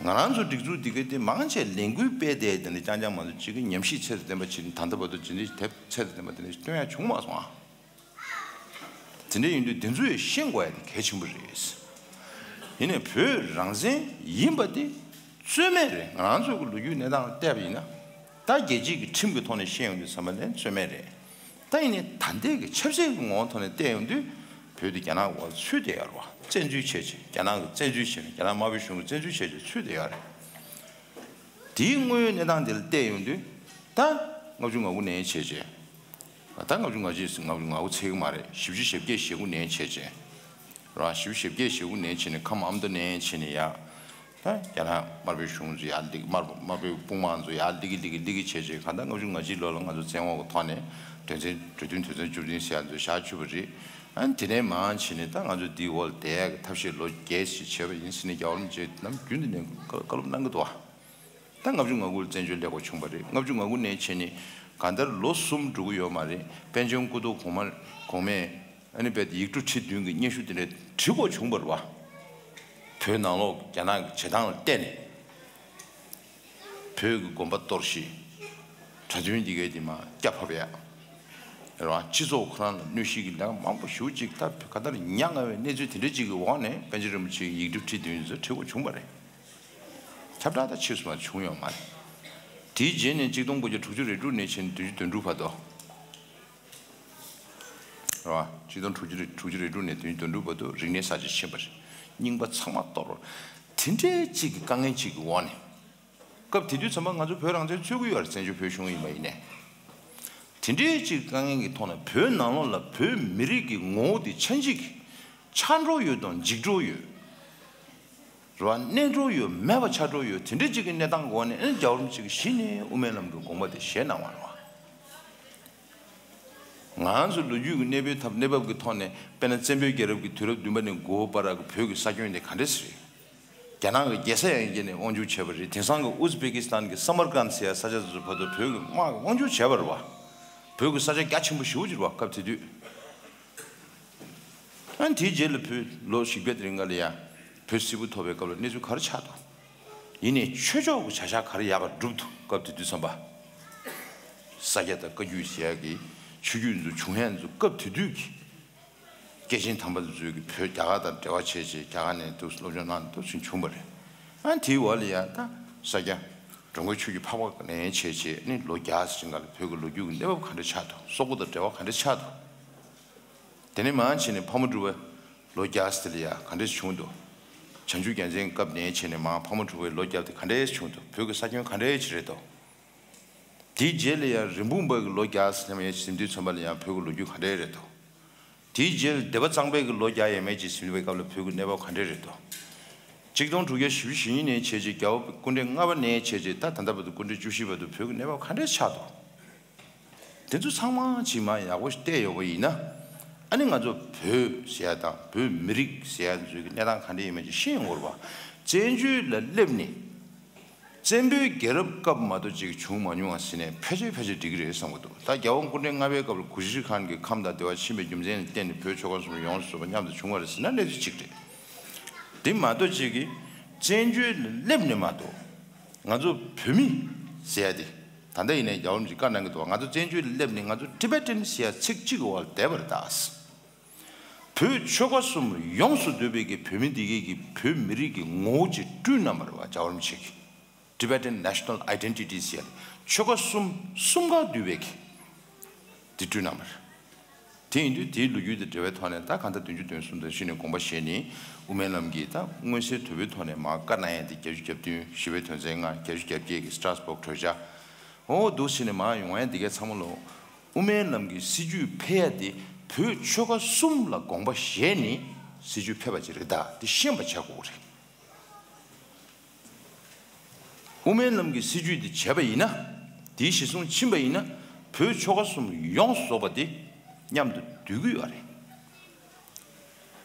ང་རང་ཚོ་སྒྲིག་འཛུགས་འདི་ག་དེ་མང་ཆེ་ལས་འགུལ་སྤེལ་ཏེ་དེ་འདྲ་རྐྱང་རྐྱང་མ་གཏོགས་གཅིག་གི་ཉམས་ཞིབ་ཚད་དང་ལྡན་པ་ཅིག་ད་ལྟ་བར་དུ་ཇི་འདྲའི་དེབ་ཚད་དང་ལྡན་པ་དེ་འདྲ་ཞིག་བཏོན་ཡ་བྱུང་མ་སོང་ཨ། དེ་འདྲ་ཡིན་དུས་དེ་ཚོ་ཡང་ཤེས་དགོས་ཡ་དེ་གལ་ཆེན་པོ་རེད། ཡིན་ནའི་བོད་རང་བཙན་ཡིན་པ་དེ་རྩོད་མེད་རེད། ང་རང་ཚོ་གི་ལོ་རྒྱུས་གནས་སྟངས་ལ་བལྟས་པ་ཡིན་ན། ད་རྒྱལ་སྤྱིའི་གི་ཁྲིམས་ཀྱི་ཐོག་ནས་བཤད་ཡོང་དུས་ཙམ་པ་ལ་རྩོད་མེད་རེད། ད་ཡིན་ནའི་ད་ལྟའི་གི་ཆབ་སྲིད་ཀྱི་ངོ་བོ་ཐོག་ནས་བལྟས་ཡོང་དུས་བོད་དེ་རྒྱ་ནག་གི་འོག་ཚུད་བསྡད་ཡོད་རེད་བ། བཙན་འཛུལ་བྱས་བྱས་རྒྱ་ནག་གི་བཙན་འཛུལ་བྱས་ནས་རྒྱ་ནག་དམར་པོའི་གཞུང་གི་བཙན་འཛུལ་བྱས་བྱས་ཚུད་བསྡད་ཡོད་རེད། དེའི་དངོས་ཡོད་གནས་སྟངས་དེ་ལ་བལྟས་ཡོང་དུས་ད་ལྔ་བཅུ་ང་དགུ་ནས་བྱས་བྱས། ད་ལྔ་བཅུ་ང་གཅིག་ལྔ་བཅུ་ང་དགུ་ཚད་ཀྱི་མ་རེད། བཞི་བཅུ་ཞེ་བརྒྱད་ཞེ་དགུ་ནས་བྱས་བྱས། རང་བཞི་བཅུ་ཞེ་བརྒྱད་ཞེ་དགུ་ནས་བྱས་ནས་ཁམས་ཨ་མདོ་ནས་བྱས་ནས་ཡ། ད་རྒྱ་ནག་དམར་པོའི་གཞུང་ཚོ་ཡར་སླེབས། དམར་པོ་དམར་པོའི་དཔུང་དམག་ཚོ་ཡར་སླེབས་ཀྱི་སླེབས་ཀྱི་སླེབས་ཀྱི་བྱས་བྱས་གང་ལྟར་ལྔ་བཅུ་ང་གཅིག་ལོ་ལ་ང་ཚོ་བཙན་འོག་གི་ཐོག་ནས་དོན་ཚན་གྲོས་མཐུན་དོན་ཚན་བཅུ་བདུན་ཟེར་ཡ་ཚོ་བཞག་བཅུག་པ་རེད། ཨ་ནི་དེ་ནས་མར་བྱས་ནས་ད་ང་ཚོ་འདིའི་འོག་ལ་བསྡད་ཡ་གི་ཐབས་ཤེས་ལོ་བརྒྱད་ཅིག་བྱས་པ་ཡིན་ཟེར་ནས་རྒྱལ་བ་རིན་པོ་ཆེས་ནམ་རྒྱུན་དུ་ནས་བཀའ་སློབ་གནང་གི་འདུག་བ། ད་ལྔ་བཅུ་ང་དགུ་ལ་བཙན་བྱོལ་སླེབས་དགོས་བྱུང་བ་རེད། ལྔ་བཅུ་ང་དགུ་ནས་བྱས་ནས་གང་ལྟར་ལོ་གསུམ་འགྲོ་གི་ཡོད་མ་རེད། པཎ་ཆེན་སྐུ་ཐོག་གོང་མ་གོང་མས་ཨ་ནི་རྦད་དེ་ཡིག་འབྲུ་ཁྲི་བདུན་གྱི་སྙན་ཞུ་དེ་འདྲ་བྲིས་དགོས་བྱུང་བ་རེད་བ། བོད་ནང་ལོགས་རྒྱ་ནག་གི་བྱེད་སྟངས་ལ་བལྟས་ནས་བོད་ཀྱི་དགོན་པ་གཏོར་བཤིག་གྲྭ་བཙུན་འདི་གའི་དེ་མར་སྐྱ་ཕབ་ཡ། རེད་བ། སྤྱི་ཚོགས་ཁོ་རང་ལ་གནོད་གཞི་གི་ལས་ཀ་མང་པོ་ཞེ་པོ་ཅིག་ད་ག་ལྟར་ཉམས་དགའ་བའི་གནས་ཚུལ་དེ་འདྲ་ཅིག་གི་འོག་ནས་པཎ་ཆེན་རིན་པོ་ཆེའི་ཡིག་འབྲུ་ཁྲི་བདུན་ཚོ་བྲིས་དགོས་བྱུང་བ་རེད། ཁྱབ་བསྒྲགས་ད་ཕྱིས་སུ་མ་བྱུང་ཡོད་མ་རེད། དེའི་རྗེས་ནས་གཅིག་སྟོང་དགུ་བརྒྱ་དྲུག་ཅུ་རེ་དྲུག་ནས་བྱས་ནས་བདུན་ཅུ་དོན་དྲུག་བར་དུ། རེད་བ། ཆིག་སྟོང་དྲུག་ཅུ་དྲུག་ཅུ་རེ་དྲུག་ནས་བདུན་ཅུ་དོན་དྲུག་བར་དུ་རིག་གནས་གསར་བརྗེ་ཕྱིན་པ་རེད། རྙིང་པ་ཚང་མ་གཏོར་བ། དེ་འདྲའི་གཅིག་གི་དཀའ་ངལ་གཅིག་གི་འོག་ནས། སྐབས་དེ་དུས་ཙམ་པ་ང་ཚོ་བོད་རང་བཙན་རྩོད་ཀྱི་ཡོད་རེད། བཙན་བྱོལ་བོད་གཞུང་ཡིན་པ་ཡིན་ནའི། དེ་འདྲའི་གཅིག་དཀའ་ངལ་གྱི་ཐོག་ནས་བོད་ནང་ལོགས་ལ་བོད་མི་རིགས་ཀྱི་ངོ་བོ་དེ་ཆགས་འཇིག་ཆགས་འགྲོ་ཡོད་དང་འཇིག་འགྲོ་ཡོད། རེད་བ། གནས་འགྲོ་ཡོད་མེད་པ་ཆགས་འགྲོ་ཡོད། དེ་འདྲའི་གཅིག་གི་གནས་སྟངས་འོག་ནས་ཨེ་རྒྱལ་བ་རིན་པོ་ཆེ་གིས་གཞི་ནས་དབུ་མའི་ལམ་གྱི་དགོངས་པ་དེ་བཞེས་གནང་བ་རེད་བ། ང་ཚོ་ལོ་རྒྱུས་ཀྱི་གནས་བབ་ཐབས་གནས་བབ་ཀྱི་ཐོག་ནས་དཔེར་ན་བཙན་པོའི་རྒྱལ་རབས་ཀྱི་དུས་རབས་བདུན་པ་ནས་དགུ་པ་བར་གྱི་བོད་ཀྱི་ས་ཁྱོན་དེ་ག་འདྲས་སེ་རེད། རྒྱ་ནག་གི་རྒྱལ་ས་ཡང་བསྐྱལ་ནས་དབང་སྒྱུར་བྱས་པ་རེད། དེང་སང་གི་ཨུ་ཛི་བེ་ཀི་སི་ཐན་གྱི་སམ་མར་ཀན་ཟེར་ཡ་ས་ཆ་དེ་ཚོ་བར་དུ་བོད་ཀྱི་དམག་གིས་དབང་སྒྱུར་བྱས་པ་རེད་བ། བོད་ཀྱི་ས་ཆ་རྒྱ་ཆེན་པོ་ཞེ་པོ་ཅིག་རེད་བ། སྐབས་དེ་དུས། ཨ་ནི་དེའི་རྗེས་ལ་བོད་ལོ་བཞི་བརྒྱ་དེ་རིང་ག་ལ་ཡ་བོད་སིལ་བུ་ཐོར་བའི་སྐབས་ལ་གནས་ཚུལ་ག་རེ་ཆགས་འདུག་ཡིན་ནའི་ཆོས་ཕྱོགས་ཀྱི་བྱ་གཞག་ག་རེ་ཡག་པ་བསྒྲུབས་འདུག་སྐབས་དེ་དུས་ཙམ་པ། ས་སྐྱ་དང་བཀའ་བརྒྱུད་ཟེར་ཡ་གི་ཆོས་བརྒྱུད་ཚོ་བྱུང་ཡ་ཚོ་སྐབས་དེ་དུས་ཀྱི་སྐྱེས་ཆེན་དམ་པ་ཚོས་ཀྱི་བོད་རྒྱ་གར་དང་འབྲེལ་བ་བྱས་བྱས་རྒྱ་གར་ནས་འདུག་སློབ་སྦྱོང་གནང་འདུག་ཚུན་བྱུང་བ་རེད། ཨ་དེའི་འོག་ལ་ཡ་ད་ས་སྐྱ་འགྲོ་མགོན་ཆོས་ཀྱི་འཕགས་པ་ནས་བྱས་བྱས་ནི་ལོ་བརྒྱ་ཟིན་ག་ལ་བོད་ཀྱི་ལོ་རྒྱུས་ཀྱི་གནས་བབ་ག་འདྲ་ཆགས་འདུག་སོག་པོ་དང་འབྲེལ་བ་ག་འདྲ་ཆགས་འདུག་དེ་ནས་མར་ཕྱིན་ནས་ཕག་མོ་གྲུ་པ་ལོ་བརྒྱ་ཟིན་ལ་ཡ་ག་འདྲ་བྱུང་འདུག་བྱང་ཆུབ་རྒྱལ་མཚན་སྐབས་ནས་བྱས་ནས་མར་ཕག་མོ་གྲུ་པའི་ལོ་བརྒྱ་དེ་ག་འདྲ་བྱུང་འདུག་བོད་ཀྱི་ས་ཁྱོན་ག་འདྲ་ཅིག་རེད་འདུག་དེའི་རྗེས་ལ་ཡང་རིན་སྤུངས་པ་གི་ལོ་བརྒྱ་ཟེར་མ་ཡ་ཟིན་དུས་ཙམ་པ་ལ་ཡང་བོད་ཀྱི་ལོ་རྒྱུས་ག་འདྲ་རེད་དོ། དེའི་རྗེས་ལ་སྡེ་པ་གཙང་པའི་གི་ལོ་བརྒྱ་ཡས་མས་ཅིག་ཟིན་པའི་སྐབས་ལ་བོད་ཀྱི་གནས་བབ་ག་འདྲ་རེད་དོ། ཆིག་སྟོང་དྲུག་བརྒྱ་བཞི་བཅུ་ཞེ་གཉིས་ནས་བྱས་རྗེས་རྒྱལ་བ་སྐུ་ཕྲེང་ལྔ་པ་ནས་བྱས་རྗེས་ད་ད་ལྟ་བར་དུ་སྐུ་ཕྲེང་བཅུ་བཞི་བར་དུ་བོད་ཀྱི་གནས་བབ་ག་འདྲ་ཆགས་དོ། དེ་ཚོ་ཚང་མ་ཅིག་མ་ཡག་པོ་ཞིག་བལྟས་ཡོད་པ་ཡིན་ན། ཨ་ནི་ང་ཚོ་བོད་ཟེར་ཡ་དང་བོད་མི་རིགས་ཟེར་ཡ་ཚོའི་གི་གནས་སྟངས་ག་འདྲ་ཡིན་མིན་ཅིག་ཤེས་ཡོང་གི་རེད་པ། བཙན་བྱོལ་ལ་སླེབས་ནས། བཙན་པོའི་རྒྱལ་རབས་སྐབས་མ་གཏོགས་ཅིག་བྱུང་མ་མྱོང་བ་ཟེར་ནས་ཕལ་ཆེར་ཕལ་ཆེར་འགྲིག་གི་རེད་བསམ་གི་འདུག་ད་རྒྱལ་བ་སྐུ་ཕྲེང་ལྔ་པའི་སྐབས་ལ་གུ་ཤྲི་ཁཱན་གྱིས་ཁམས་དང་བདེ་བ་ཆེན་པོའི་རྒྱུ་མཚན་ལ་བརྟེན་ནས་བོད་ཆོལ་ཁ་གསུམ་ཡོངས་སུ་རྫོགས་པ་མཉམ་དུ་བྱུང་བ་རེད་ཟེར་ན་གནས་ཚུལ་གཅིག་རེད། དེ་མ་གཏོགས་ཅིག་གིས་བཙན་བྱོལ་ལ་སླེབས་ནས་མ་གཏོགས་ང་ཚོ་བོད་མི་ཟེར་ཡ་དེ་ད་ལྟ་ཡིན་ནའི་རྒྱལ་བ་རིན་པོ་ཆེས་བཀའ་གནང་གི་འདུག་ང་ཚོ་བཙན་བྱོལ་ལ་སླེབས་ནས་ང་ཚོ་ཊི་བེ་ཊན་ཟེར་ཡ་ཚིག་གཅིག་གི་འོག་ལ་བསྡད་པ་རེད་ད། བོད་ཆོལ་ཁ་གསུམ་ཡོངས་སུ་འདུས་པའི་གི་བོད་མི་འདི་གའི་གི་བོད་མི་རིགས་ཀྱི་ངོ་བོ་ཅིག་བསྐྲུན་གནང་བ་རེད་བ། རྒྱལ་བ་རིན་པོ་ཆེ་གིས་Tibetan National Identity ཟེར་ཆོལ་ཁ་གསུམ་གསུམ་ཀ་འདུས་པའི་གི་དེ་བསྐྲུན་གནང་བ་རེད། དེ་ཡིན་དུས་དེའི་ལོ་རྒྱུས་དང་འབྲེལ་བའི་ཐོག་ནས་ད་གང་ལྟར་བདུན་ཅུ་དོན་གསུམ་དང་གཞི་ནས་དགོངས་པ་བཞེས་ནས་དབུ་མའི་ལམ་གྱི་ད་མངོན་གསལ་དོད་པོའི་ཐོག་ནས་མར་བཀའ་གནང་ཡས་དེ་བརྒྱད་ཅུ་གྱ་བདུན། ཞི་བའི་དོན་ཚན་ལྔ། བརྒྱད་ཅུ་གྱ་བརྒྱད་ཀྱི་Strasbourg་གྲོས་འཆར། འོ་འདུག་ཟེར་ནས་མར་ཡོང་ཡ་འདི་གའི་ཚང་མ་ལོ། དབུ་མའི་ལམ་གྱི་སྲིད་བྱུས་ཕེབས་ཡ་དེ་བོད་ཆོལ་ཁ་གསུམ་ལ་དགོངས་པ་བཞེས་ནས་སྲིད་བྱུས་ཕེབས་པ་ཅིག་རེད་ད། དེ་ཤེས་པ་བྱ་དགོས་རེད། དབུ་མའི་ལམ་གྱི་སྲིད་བྱུས་དེ་བྱས་པ་ཡིན་ན། དེའི་གཞི་བཟུང་ཕྱིན་པ་ཡིན་ན། བོད་ཆོལ་ཁ་གསུམ་ཡོངས་སུ་རྫོགས་པ་དེ་མཉམ་དུ་འདུས་ཀྱི་ཡོད་རེད།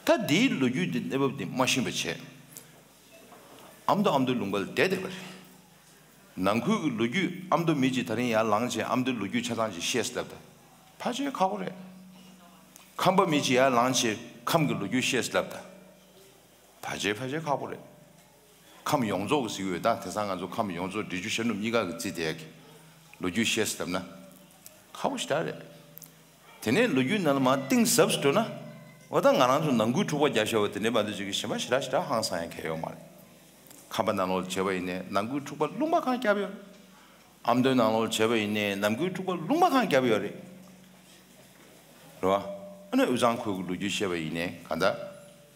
ད་དེའི་ལོ་རྒྱུས་དེ་གནས་བབ་དེ་མ་ཤེས་པ་བྱས། ཨ་མདོ་ཨ་མདོའི་ལུང་པ་ལ་བསྡད་བསྡད་པ་རེད། ནང་ཁུལ་གྱི་ལོ་རྒྱུས་ཨ་མདོ་མི་གཅིག་ད་རིང་ཡར་ལངས་བྱས་ཨ་མདོའི་ལོ་རྒྱུས་ཆ་ཚང་ཅིག་བཤད་སླབ་ད། ཕལ་ཆེར་ཁག་པོ་རེད། ཁམས་པ་མི་གཅིག་ཡར་ལངས་བྱས་ཁམས་ཀྱི་ལོ་རྒྱུས་བཤད་སླབ་ད། ཕལ་ཆེར་ཕལ་ཆེར་ཁག་པོ་རེད། ཁམས་ཡོངས་རྫོགས་ཀྱི་ཟེར་གྱི་ཡོད་ད། དེང་སང་ང་ཚོ་ཁམས་ཡོངས་རྫོགས་འབྲི་ཆུ་ཤར་ནུབ་གཉིས་ཀ་གི་རྩིས་དེ་ཡག་གི་ལོ་རྒྱུས་བཤད་སླབ་ན། ཁག་པོ་ཞེ་དྲག་རེད། དེ་ནས་ལོ་རྒྱུས་ནང་ལ་མར་གཏིང་ཟབ་སུ་འགྲོ་ན། འོ་ད་ང་རང་ཚོ་ནང་ཁུལ་འཁྲུག་པ་རྒྱབ་བཞག་པ་དེ་འདྲའི་མ་གཏོགས་ཅིག་གི་གཞན་པ་ཞེ་དྲག་ཞེ་དྲག་ཧང་སང་ཡང་གང་ཡོད་མ་རེད། ཁམས་པ་ནང་ལོགས་བྱས་པ་ཡིན་ནའི་ནང་ཁུལ་འཁྲུག་པ་ལུང་པ་གང་བརྒྱབ་ཡོད་རེད། ཨ་མདོའི་ནང་ལོགས་བྱས་པ་ཡིན་ནའི་ནང་ཁུལ་འཁྲུག་པ་ལུང་པ་གང་བརྒྱབ་ཡོད་རེད། རེད་བ། ཨ་ནི་དབུས་གཙང་ཁུལ་གྱི་ལོ་རྒྱུས་བཤད་པ་ཡིན་ནའི་གང་ལྟར།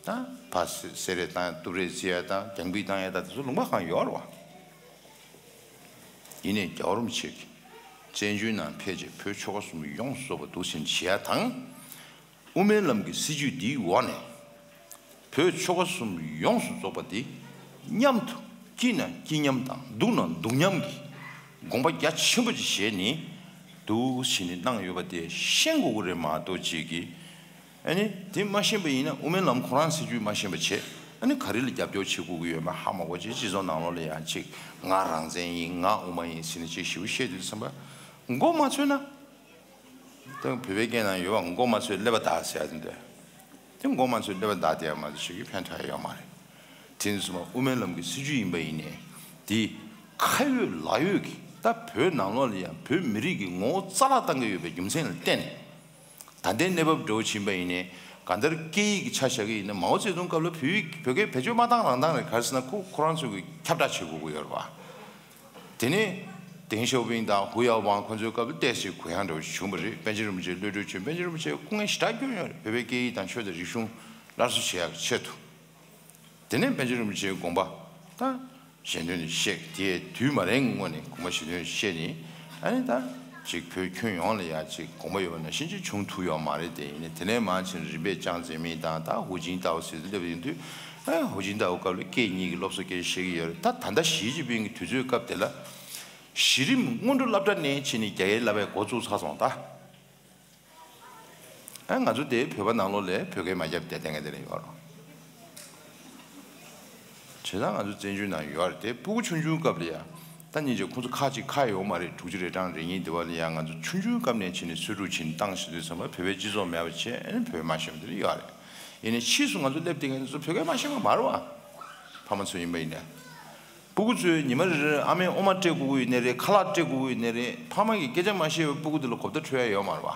ད་ཕར་བསེ་བསེ་རེས་བཏང་ཡ་གཏུབ་རེས་རྩི་ཡ་དང་རྒྱང་འབུད་བཏང་ཡ་དང་དེ་ཚོ་ལུང་པ་གང་ཡོད་རེད་བ། ཡིན་ནའི་རྒྱལ་བ་རིན་པོ་ཆེ་གིས་བཙན་བྱོལ་ནང་ཕེབས་རྗེས་བོད་ཆོལ་ཁ་གསུམ་ཡོངས་སུ་རྫོགས་པ་འདུག་སེ་བྱེད་ཡ་དང་། དབུ་མའི་ལམ་གྱི་སྲིད་བྱུས་འདིའི་འོག་ནས་བོད་ཆོལ་ཁ་གསུམ་ཡོངས་སུ་རྫོགས་པ་འདི་མཉམ་དུ་སྐྱིད་ན་སྐྱིད་མཉམ་དང་སྡུག་ན་སྡུག་མཉམ་གྱི་དགོངས་པ་རྒྱ་ཆེན་པོ་ཅིག་བཞེས་ནས་འདུག་སེ་ནས་གནང་ཡོད་པ་དེ་ཤེས་དགོས་ཀྱི་རེད་མ་གཏོགས་ཅིག་གིས། ཨ་ནི་དེ་མ་ཤེས་པ་ཡིན་ན་དབུ་མའི་ལམ་ཁོ་རང་སྲིད་བྱུས་མ་ཤེས་པ་བྱས། ཨ་ནི་ག་རེ་ལ་རྒྱབ་སྐྱོར་བྱེད་དགོས་ཀྱི་ཡོད་མེད་ཧ་མ་གོ་བྱས། སྤྱི་ཚོགས་ནང་ལོགས་ལ་ཡང་ཅིག་ང་རང་བཙན་ཡིན། ང་དབུ་མ་ཡིན་ཟེར་ནས་ཅིག་ཞེ་པོ་བཤད་དུས་ཙམ་པ་མགོ་མ་ཚོས་ན། ད་བོད་པའི་སྐད་ནང་ཡོད་པ། མགོ་མ་ཚོས་ཀླད་པ་བདའ་ཟེར་ཡ་དེ་འདྲ། དེ་མགོ་མ་ཚོས་ཀླད་པ་བདའ་བསྡད་ཡ་མ་གཏོགས་ཅིག་གིས་ཕན་ཐོགས་ཡ་ཡོད་མ་རེད། དེ་ནས་བཟུང་མ་དབུ་མའི་ལམ་གྱི་སྲིད་བྱུས་ཡིན་པ་ཡིན་ནའི་དེ་ཁ་ཡོད་ལག་ཡོད་ཀྱི་ད་བོད་ནང་ལོགས་ལ་ཡང་བོད་མི་རིགས་ཀྱི་ངོ་བོ་རྩ་བརླག་བཏང་གི་ཡོད་པའི་རྒྱུ་མཚན་ལ་བརྟེན་ནས། ད་ལྟའི་གནས་བབ་འདྲ་བོ་ཕྱིན་པ་ཡིན་ནའི་གང་ལྟར་སྐད་ཡིག་གི་ཆ་བཞག་གི་ཡིན་ན་མའོ་ཙེ་ཏུང་སྐབས་ལ་བོད་ཡིག་བོད་སྐད་བེད་སྤྱོད་མ་བཏང་རང་བཏང་རེད། ག་རེ་ཟེར་ན་ཁོ་ཁོ་རང་ཚོས་ཀྱི་ཁྱབ་བསྒྲགས་བྱེད་དགོས་ཀྱི་ཡོད་རེད་བ། དེ་ནས་ ཏེང་ཞའོ་ཕིང་དང་ཧུ་ཡའོ་ཝང་ཁོ་ཚོའི་སྐབས་ལ་ཏོག་ཙམ་གུ་ཡངས་འདྲ་བོ་ཞིག་བྱུང་བ་རེད། པཎ་ཆེན་རིན་པོ་ཆེ་གློད་གྲོལ་བྱུང་། པཎ་ཆེན་རིན་པོ་ཆེ་སྐུ་ངལ་ཞེ་དྲག་བསྐྱོན་ཡོད་རེད། བོད་པའི་སྐད་ཡིག་དང་ཆོས་དང་རིག་གཞུང་སླར་གསོ་བྱེད་ཡག་ཆེད་དུ། དེ་ནས་པཎ་ཆེན་རིན་པོ་ཆེའི་དགོངས་པ་དང་། ཞལ་འདོན་ནས་བཤད། དེའི་དུས་མ་རན་སྔོན་ནས་དགོངས་པ་ཞལ་འདོན་བཤད་ནས། ཨ་ནི་ད་ཅིག་བོད་ཁྱོན་ཡོངས་ལ་ཡ་ཅིག་དགོངས་པ་ཡོད་པ་ནང་བཞིན་ཅིག་བྱུང་ཐུབ་ཡོད་མ་རེད་དེ། ཡིན་ནའི་དེ་ནས་མར་ཕྱིན་རིམ་པས་ཅང་ཙེ་མིན་དང་ད་ཧུའུ་ཅིན་ཏའོ་ཟེར་དུས་སླེབས་ཡོང་དུས། ཨ་ཧུའུ་ཅིན་ཏའོ་སྐབས་ལ་སྐད་གཉིས་ཀྱི་སློབ་གསོ་སྐད་ཆ་བཤད་ཀྱི་ཡོད་རེད། ད་ད་ལྟ་ཞི་ཅིན་ཕིང་གི་དུས་ཚོད་སྐབས་དེ་ལ་གཞི་རིམ་སྔོན་འགྲོ་སློབ་གྲྭ་ནས་ཕྱིན་ནས་རྒྱ་སྐད་བསླབ་པའི་འགོ་བཙུགས་ཚར་སོང་ད། ཨ་ང་ཚོ་དེ་བོད་པ་ནང་ལོགས་ལ་བོད་སྐད་མ་བརྒྱབ་བསྡད་མཁན་དེ་རེད་ཡོད་རེད། བྱས་ཙང་ང་ཚོ་བཙན་བྱོལ་ནང་ཡོད་རེད་དེ། སྤུ་གུ་ཆུང་ཆུང་སྐབས་ལ་ཡ། ད་སྙིང་རྗེ། ཁོང་ཚོ་ཁ་ཅིག་ཁ་ཡོད་མ་རེད། དྲུག་ཅུ་རེ་གྲངས་རེ་གཉིས་དེ་བ་ལ་ཡ་ང་ཚོ་ཆུང་ཆུང་སྐབས་ནས་ཕྱིན་ནས་གསོས་ཕྲུག་བྱིན་བཏང་ཞུ་དུས་ཙམ་པ་བོད་པའི་སྤྱི་ཚོགས་མེད་པ་བྱས། ཨ་ནི་བོད་མ་ཤེས་པ་དེ་འདྲ་ཡོད་རེད། ཡིན་ནའི་ཕྱིས་སུ་ང་ཚོ་སླེབས་བསྡད་མཁན་ཚོ་བོད་སྐད་མ་ཤེས་པ་མ་རེད་བ། ཕ་མ་ཚོ་ཡིན་པ་ཡིན་ནའི། སྤུ་གུ་ཚོས་ཉི་མ་རེ་རེར་ཨ་མས་འོ་མ་སྤྲད་དགོས་ཀྱི་ཡོད་ནའི་རེད། ཁ་ལག་སྤྲད་དགོས་ཀྱི་ཡོད་ནའི་རེད། ཕ་མ་གིས་སྐད་ཆ་མ་བཤད་པའི་སྤུ་གུ་དེ་ལ་གོ་བརྡ་འཕྲོད་ཡ་ཡོད་མ་རེད་བ།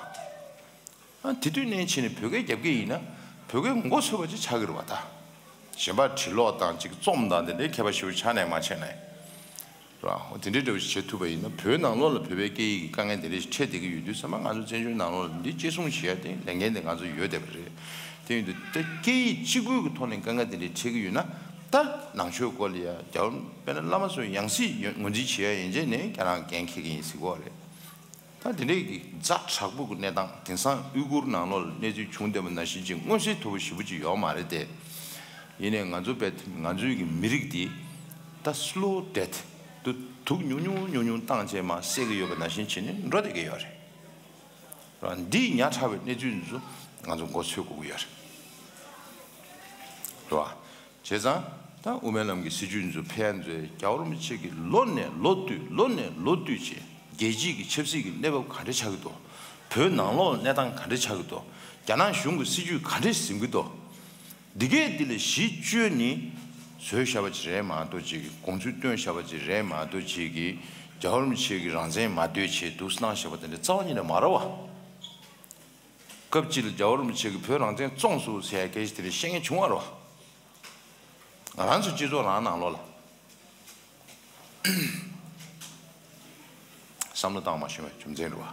ཨ་དེ་དུས་ནས་ཕྱིན་ནས་བོད་སྐད་རྒྱབ་ཀྱི་ཡིན་ན་བོད་སྐད་མགོ་ཚོས་པ་ཅིག་ཆགས་ཀྱི་རེད་བ་ད། གཞན་པ་བྲིས་ཀློག་དང་ཅིག་རྩོམ་དང་དེ་འདྲའི་མཁས་པ་ཞེ་པོ་ཆགས་ནས་མ་བྱས་ནས། རེད་བ། འོ་དེ་འདྲའི་འདྲ་བོ་ཞིག་བྱེད་ཐུབ་པ་ཡིན་ན། བོད་ནང་ལོགས་ལ་བོད་པའི་སྐད་ཡིག་གི་དཀའ་ངལ་དེ་འདྲ་ཞིག་འཕྲད་བསྡད་ཀྱི་ཡོད་དུས་ཙམ་པ། ང་ཚོ་བཙན་བྱོལ་ནང་ལོགས་ལ་འདི་གཅེས་སྲུང་བྱེད་ཡ་དེ་ལས་འགན་དེ་ང་ཚོ་ཡོད་བསྡད་པ་རེད། དེ་ཡིན་དུས་ད་སྐད་ཡིག་གཅིག་པུའི་གི་ཐོག་ནས་དཀའ་ངལ་དེ་འདྲ་འཕྲད་ཀྱི་ཡོད་ན། ད་ནང་ཆོས་སྐོར་ལ་ཡ་རྒྱལ་བ་དཔེར་ན་བླ་མ་ཚོའི་ཡང་སྲིད་ངོས་འཛིན་བྱེད་ཡ་ཡན་ཆད་ནས་ཁྱེད་རང་འགན་འཁྱེར་གྱི་ཡིན་ཟེར་གྱི་ཡོད་རེད། ད་དེ་འདྲའི་གི་ཛ་དྲག་པོ་གི་གནས་སྟངས། དེང་སང་ཨུ་གུར་ནང་ལོགས་ལ་གནས་ཚུལ་བྱུང་བསྡད་པ་ནང་བཞིན་ཅིག་མངོན་གསལ་དོད་པོ་ཞེ་པོ་ཅིག་ཡོད་མ་རེད་དེ། ཡིན་ནའི་ང་ཚོ་བས་ང་ཚོའི་གི་མི་རིགས་འདི་ད་slow death། དུ་དུག་ཉུང་ཉུང་ཉུང་ཉུང་བཏང་བྱས་མར་བསད་ཀྱི་ཡོད་པ་ནང་བཞིན་བྱས་ནས་འགྲོ་བསྡད་ཀྱི་ཡོད་རེད། རང་འདིས་ཉག་ཕྲ་བའི་གནས་ཚུལ་འདི་ཚོ་ང་ཚོ་མགོ་ཚོས་དགོས་ཀྱི་ཡོད་རེད། རེད་བ། བྱས་ཙང་ད་དབུ་མའི་ལམ་གྱི་སྲིད་བྱུས་འདི་ཚོ་ཕན་ཚུན་རྒྱལ་བ་རིན་པོ་ཆེ་གིས་ལོ་ནས་ལོ་བསྟུད་ལོ་ནས་ལོ་བསྟུད་ཀྱི་རྒྱལ་སྤྱིའི་གི་ཆབ་སྲིད་ཀྱི་གནས་བབ་ག་འདྲ་ཆགས་ཀྱི་འདུག་བོད་ནང་ལོགས་གནས་སྟངས་ག་འདྲ་ཆགས་ཀྱི་འདུག་རྒྱ་ནག་གཞུང་གི་སྲིད་བྱུས་ག་འདྲ་འཛིན་གྱི་འདུག་འདི་གས་འདི་ལ་གཞི་བཅོལ་ནས་བཟོས་བཞག་པ་ཅིག་རེད་མ་གཏོགས། ཅིག་གི་དགོངས་ཚུལ་བཏོན་བཞག་པ་ཅིག་རེད་མ་གཏོགས། ཅིག་གི་རྒྱལ་བ་རིན་པོ་ཆེ་གི་རང་བཙན་མ་འདོད་བྱས་འདུག་སེ་གནང་བཞག་པ་དེ་འདྲ་རྩ་བ་ཉིད་ནས་མ་རེད་བ། སྐབས་གཅིག་ལ་རྒྱལ་བ་རིན་པོ་ཆེ་གིས་བོད་རང་བཙན་བཙོངས་སོང་ཟེར་ཡ་སྐད་ཆ་དེ་འདྲ་བཤད་མཁན་བྱུང་བ་རེད་བ། ང་རང་ཚོ་སྤྱི་ཚོགས་རང་ནང་ལོགས་ལ། བསམ་བློ་བཏང་མ་ཤེས་པའི་རྒྱུ་མཚན་རེད་བ།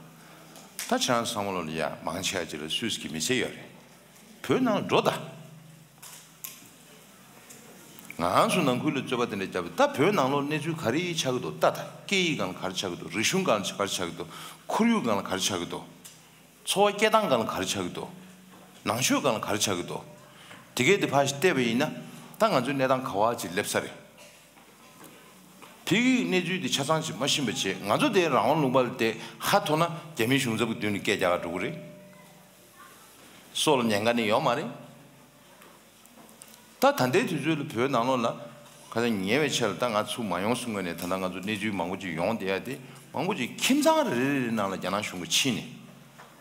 ད་ཁྱེད་རང་ཚོ་བསམ་བློ་ལ་ཡ་མང་ཆེ་བ་ཅིག་ལ་སུད་སི་གི་མི་ཚེ་ཡོད་རེད། བོད་ནང་ལ་འགྲོ་ད། ང་རང་ཚོ་ནང་ཁུལ་ལ་རྩོད་པ་དེ་འདྲ་བརྒྱབ། ད་བོད་ནང་ལོགས་གནས་ཚུལ་ག་རེ་ཆགས་ཀྱི་འདུག་ལྟ་ད། སྐད་ཡིག་སྒང་ལ་ག་རེ་ཆགས་ཀྱི་འདུག་རིག་གཞུང་སྒང་ལ་ག་རེ་ཆགས་ཀྱི་འདུག་ཁོར་ཡུག་སྒང་ལ་ག་རེ་ཆགས་ཀྱི་འདུག་འཚོ་བ་སྐྱེལ་སྟངས་སྒང་ལ་ག་རེ་ཆགས་ཀྱི་འདུག་ནང་ཆོས་སྒང་ལ་ག་རེ་ཆགས་ཀྱི་འདུག་དེ་གས་དེ་ཕར་ཞིག་བལྟས་པ་ཡིན་ན། ད་ང་ཚོའི་གནས་སྟངས་ག་བ་ཅིག་སླེབས་ས་རེད། ཕ་གིའི་གནས་ཚུལ་དེ་ཆ་ཚང་ཞིག་མ་ཤེས་པ་བྱས། ང་ཚོ་དེ་རང་དབང་ལུང་པ་ལ་བསྡད་ཧ་ཐོ་ན་རྒྱ་མིའི་གཞུང་ཚབ་ཀྱི་མདུན་ལ་སྐད་རྒྱག་ག་འགྲོ་གི་རེད། སྲོག་ལ་ཉེན་ཁ་ནི་ཡོད་མ་རེད། ད་ད་ལྟའི་དུས་ཚོད་ལ་བོད་ནང་ལོགས་ལ་ཁ་སང་ཉེ་བའི་ཆར་ལ། ད་ང་ཚུར་མ་ཡོང་གོང་ནས་ད་ལྟ་ང་ཚོ་གནས་ཚུལ་མང་པོ་ཅིག་ཡོང་བསྡད་ཡ་དེ། མང་པོ་ཅིག་ཁྱིམ་ཚང་རེ་རེ་རེ་ནང་ལ་རྒྱ་ནག་གཞུང་གིས་ཕྱིན་ནས།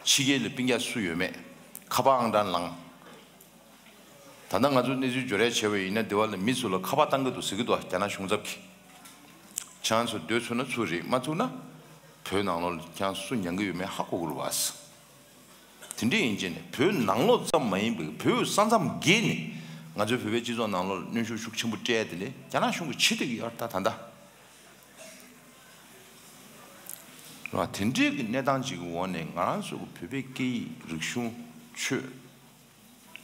ཕྱི་རྒྱལ་ལ་སྤུན་ཀྱག་སུ་ཡོད་མེད་ཁ་པར་ཨང་གྲངས་བླངས། ད་ལྟ་ང་ཚོ་གནས་ཚུལ་འབྱོར་ཡ་བྱས་པ་ཡིན་ན། དེ་བ་ལ་མི་ཚོ་ལ་ཁ་པར་བཏང་གི་འདུག་ཟེར་གྱི་འདུག་རྒྱ་ནག་གཞུང་ཚབ་ཀྱིས། ཁྱེད་རང་ཚོ་སྡོད་ཚུགས་ན་ཚུགས་རེད། མ་ཚུགས་ན་བོད་ནང་ལོགས་ལ་ཁྱེད་རང་སུ་ཉན་གྱི་ཡོད་མེད་ཧ་གོ་དགོས་རེད་བ། དེ་འདྲ་ཡིན་བྱས་ནས་བོད་ནང་ལོགས་ཙམ་མ་ཡིན་པའི་བོད་ས་མཚམས་བརྒལ་ནས་ང་ཚོའི་བོད་པའི་སྤྱི་ཚོགས་ནང་ལོགས་ལ་གནོན་ཤུགས་ཤུགས་ཆེན་པོ་སྤྲད་ཡ་དེ་ལས་རྒྱ་ནག་གཞུང་གིས་བྱེད་བསྡད་ཀྱི་ཡོད་རེད། ད་ད་ལྟ་རེད་བ། དེ་འདྲའི་གི་གནས་སྟངས་ཅིག་གི་འོག་ནས་ང་རང་ཚོ་གི་བོད་པའི་སྐད་ཡིག་རིག་གཞུང་ཆོས།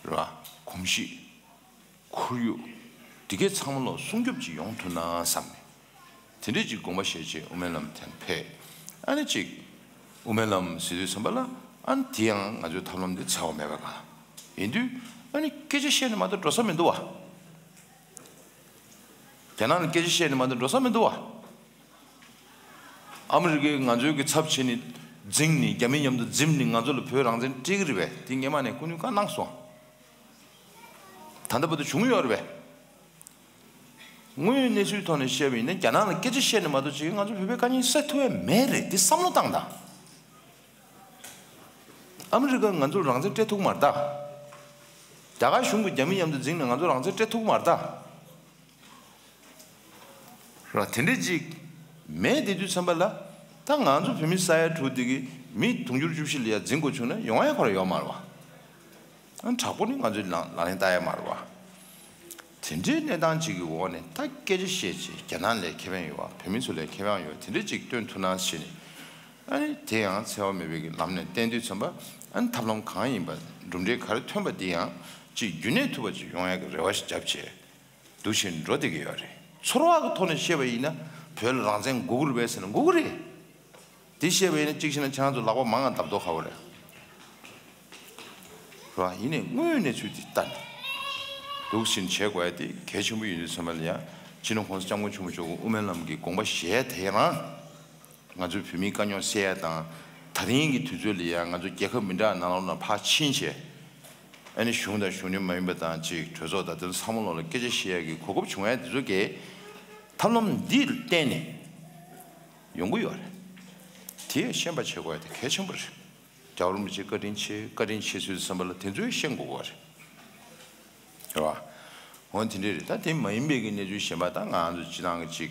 རེད་བ། གོམས་གཤིས། ཁོར་ཡུག་འདི་གའི་ཚང་མ་ལོག་སྲུང་སྐྱོབ་ཅིག་ཡོང་ཐུབ་ན་བསམ་ནས། དེ་འདྲའི་ཅིག་དགོངས་པ་བཞེས་བྱས་དབུ་མའི་ལམ་དེ་ཕེབས། ཨ་ནི་ཅིག་དབུ་མའི་ལམ་ཟེར་དུས་ཙམ་པ་ལ། ཨ་ནི་དེ་ཡང་ང་ཚོའི་ཐབས་ལམ་འདི་འཚེ་བ་མེད་པ་གང་ཡིན་དུས། ཨ་ནི་སྐད་ཆ་བཤད་ནས་མ་གཏོགས་འགྲོ་ས་མི་འདུག་བ། རྒྱ་ནག་ལ་སྐད་ཆ་བཤད་ནས་མ་གཏོགས་འགྲོ་ས་མི་འདུག་བ། ཨ་མི་རི་ཀས་ང་ཚོའི་གི་ཚབ་བྱས་ནས་འཛིངས་ནས། རྒྱ་མི་མཉམ་དུ་འཛིངས་ནས་ང་ཚོ་ལ་བོད་རང་བཙན་སྤྲད་ཀྱི་རེད་པས། དེ་སྔོན་མ་ནས་སྐུ་ཉོ་བཀའ་གནང་སོང་། ད་ལྟ་བར་དུ་བྱུང་ཡོད་རེད་པས། དངོས་ཡོད་གནས་ཚུལ་ཐོག་ནས་བཤད་པ་ཡིན་ན། རྒྱ་ནག་ལ་སྐད་ཆ་བཤད་ནས་མ་གཏོགས་ཅིག་ང་ཚོ་བོད་པའི་དཀའ་ངལ་སེལ་ཐུབ་ཡ་མེད་རེད། འདི་བསམ་བློ་བཏང་དང་། ཨ་མི་རི་ཀ་ང་ཚོར་རང་བཙན་སྤྲད་ཐུབ་ཀྱི་མ་རེད་ད། རྒྱ་གར་གཞུང་གིས་རྒྱ་མི་མཉམ་དུ་འཛིངས་ནས་ང་ཚོར་རང་བཙན་སྤྲད་ཐུབ་ཀྱི་མ་རེད་ད། ར་དེ་འདྲ་ཅིག་མེད་དེ་དུས་ཙམ་པ་ལ། ད་ང་ཚོ་བོད་མི་ས་ཡ་དྲུག་དེ་གི་མི་དུང་ཕྱུར་བཅུ་བཞི་ལ་ཡ་འཛིང་དགོས་བྱུང་ན་ཡོང་ཡ་ཁོ་ར་ཡོད་མ་རེད་བ། ཨ་དྲག་པོ་ནི་ང་ཚོའི་ལག་ལག་ལེན་བསྟར་ཡ་མ་རེད་བ། དེ་འདྲའི་གནས་སྟངས་ཅིག་གི་འོག་ནས་ད་སྐད་ཆ་བཤད་ཅིག་རྒྱ་ནག་ལ་ཁེ་ཕན་ཡོད་པ། བོད་མི་ཚོ་ལ་ཁེ་ཕན་ཡོད་པ་དེ་འདྲ་ཅིག་སྟོན་ཐུབ་ན་བྱས་ནས། ཨ་ནི་དེ་ཡང་འཚེ་བ་མེད་པའི་གི་ལམ་ནས་བསྟན་དུས་ཙམ་པ། ཨ་ནི་ཐབས་ལམ་གང་ཡིན་པ། གྲུབ་འབྲས་ག་རེ་ཐོན་པ་དེ་ཡང་ཅིག་རྒྱུན་གནས་ཐུབ་པ་ཅིག་ཡོང་ཡག་གི་རེ་བ་ཞིག་བརྒྱབ་བྱས་འདུག་བཞིན་འགྲོ་བསྡད་ཀྱི་ཡོད་རེད། ཚོར་བ་གི་ཐོག་ནས་བཤད་པ་ཡིན་ན། བོད་ལ་རང་བཙན་དགོས་ཀྱི་རེད་པས་ཟེར་ན་དགོས་ཀྱི་རེད། དེ་བཤད་པ་ཡིན་ན་གཅིག་བྱས་ན་ཁྱེད་རང་ཚོ་ལག་པ་མང་ང་བརྡབ་མདོག་ཁ་པོ་རེད། རེད་པ། ཡིན་ནའི་དངོས་ཡོད་གནས་ཚུལ་དེ་ལྟ་ནས་འདུག་བཞིན་བྱེད་དགོས་ཡ་དེ་གལ་ཆེན་པོ་ཡིན་དུས་ཙམ་པ་ལ། ཡང་སྤྱི་ནོར་༸གོང་ས་༸སྐྱབས་མགོན་ཆེན་པོ་མཆོག་གི་དབུ་མའི་ལམ་གྱི་དགོངས་པ་བཞེས་དེ་རང་། ང་ཚོའི་བོད་མིའི་དཀའ་རྙོག་སེལ་ཡ་དང་། ད་རིང་གི་དུས་ཚོད་ལ་ཡང་ང་ཚོ་རྒྱལ་ཁབ་མི་འདྲ་ནང་ལོགས་ལ་ཕར་ཕྱིན་བྱས། ཨ་ནི་གཞུང་དང་གཞུང་འབྲེལ་མ་ཡིན་པ་དང་ཅིག་གྲོས་ཚོགས་དང་དེ་ཚོ་ཚང་མ་ལོགས་ལ་སྐད་ཆ་བཤད་ཡ་གི་གོ་སྐབས་བྱུང་ཡ་དེ་ཚོ་གས་ཐབས་ལམ་འདི་ལ་བརྟེན་ནས་ཡོང་གི་ཡོད་རེད། དེ་ཡང་ཤེས་པ་བྱེད་དགོས་ཡ་དེ་གལ་ཆེན་པོ་རེད། རྒྱལ་བ་རིན་པོ་ཆེ་བཀའ་དྲིན་ཆེ། བཀའ་དྲིན་ཆེ་ཚུལ་བསམ་པ་ལ་དེ་ཚོས་ཤེས་དགོས་པ་རེད། རེད་པ། འོ་དེ་འདྲས་རེད། ད་དེ་མ་ཡིན་པའི་གི་གནས་ཚུལ་གཞན་པ། ད་ང་ཚོ་སྤྱི་བཏང་གི་ཅིག་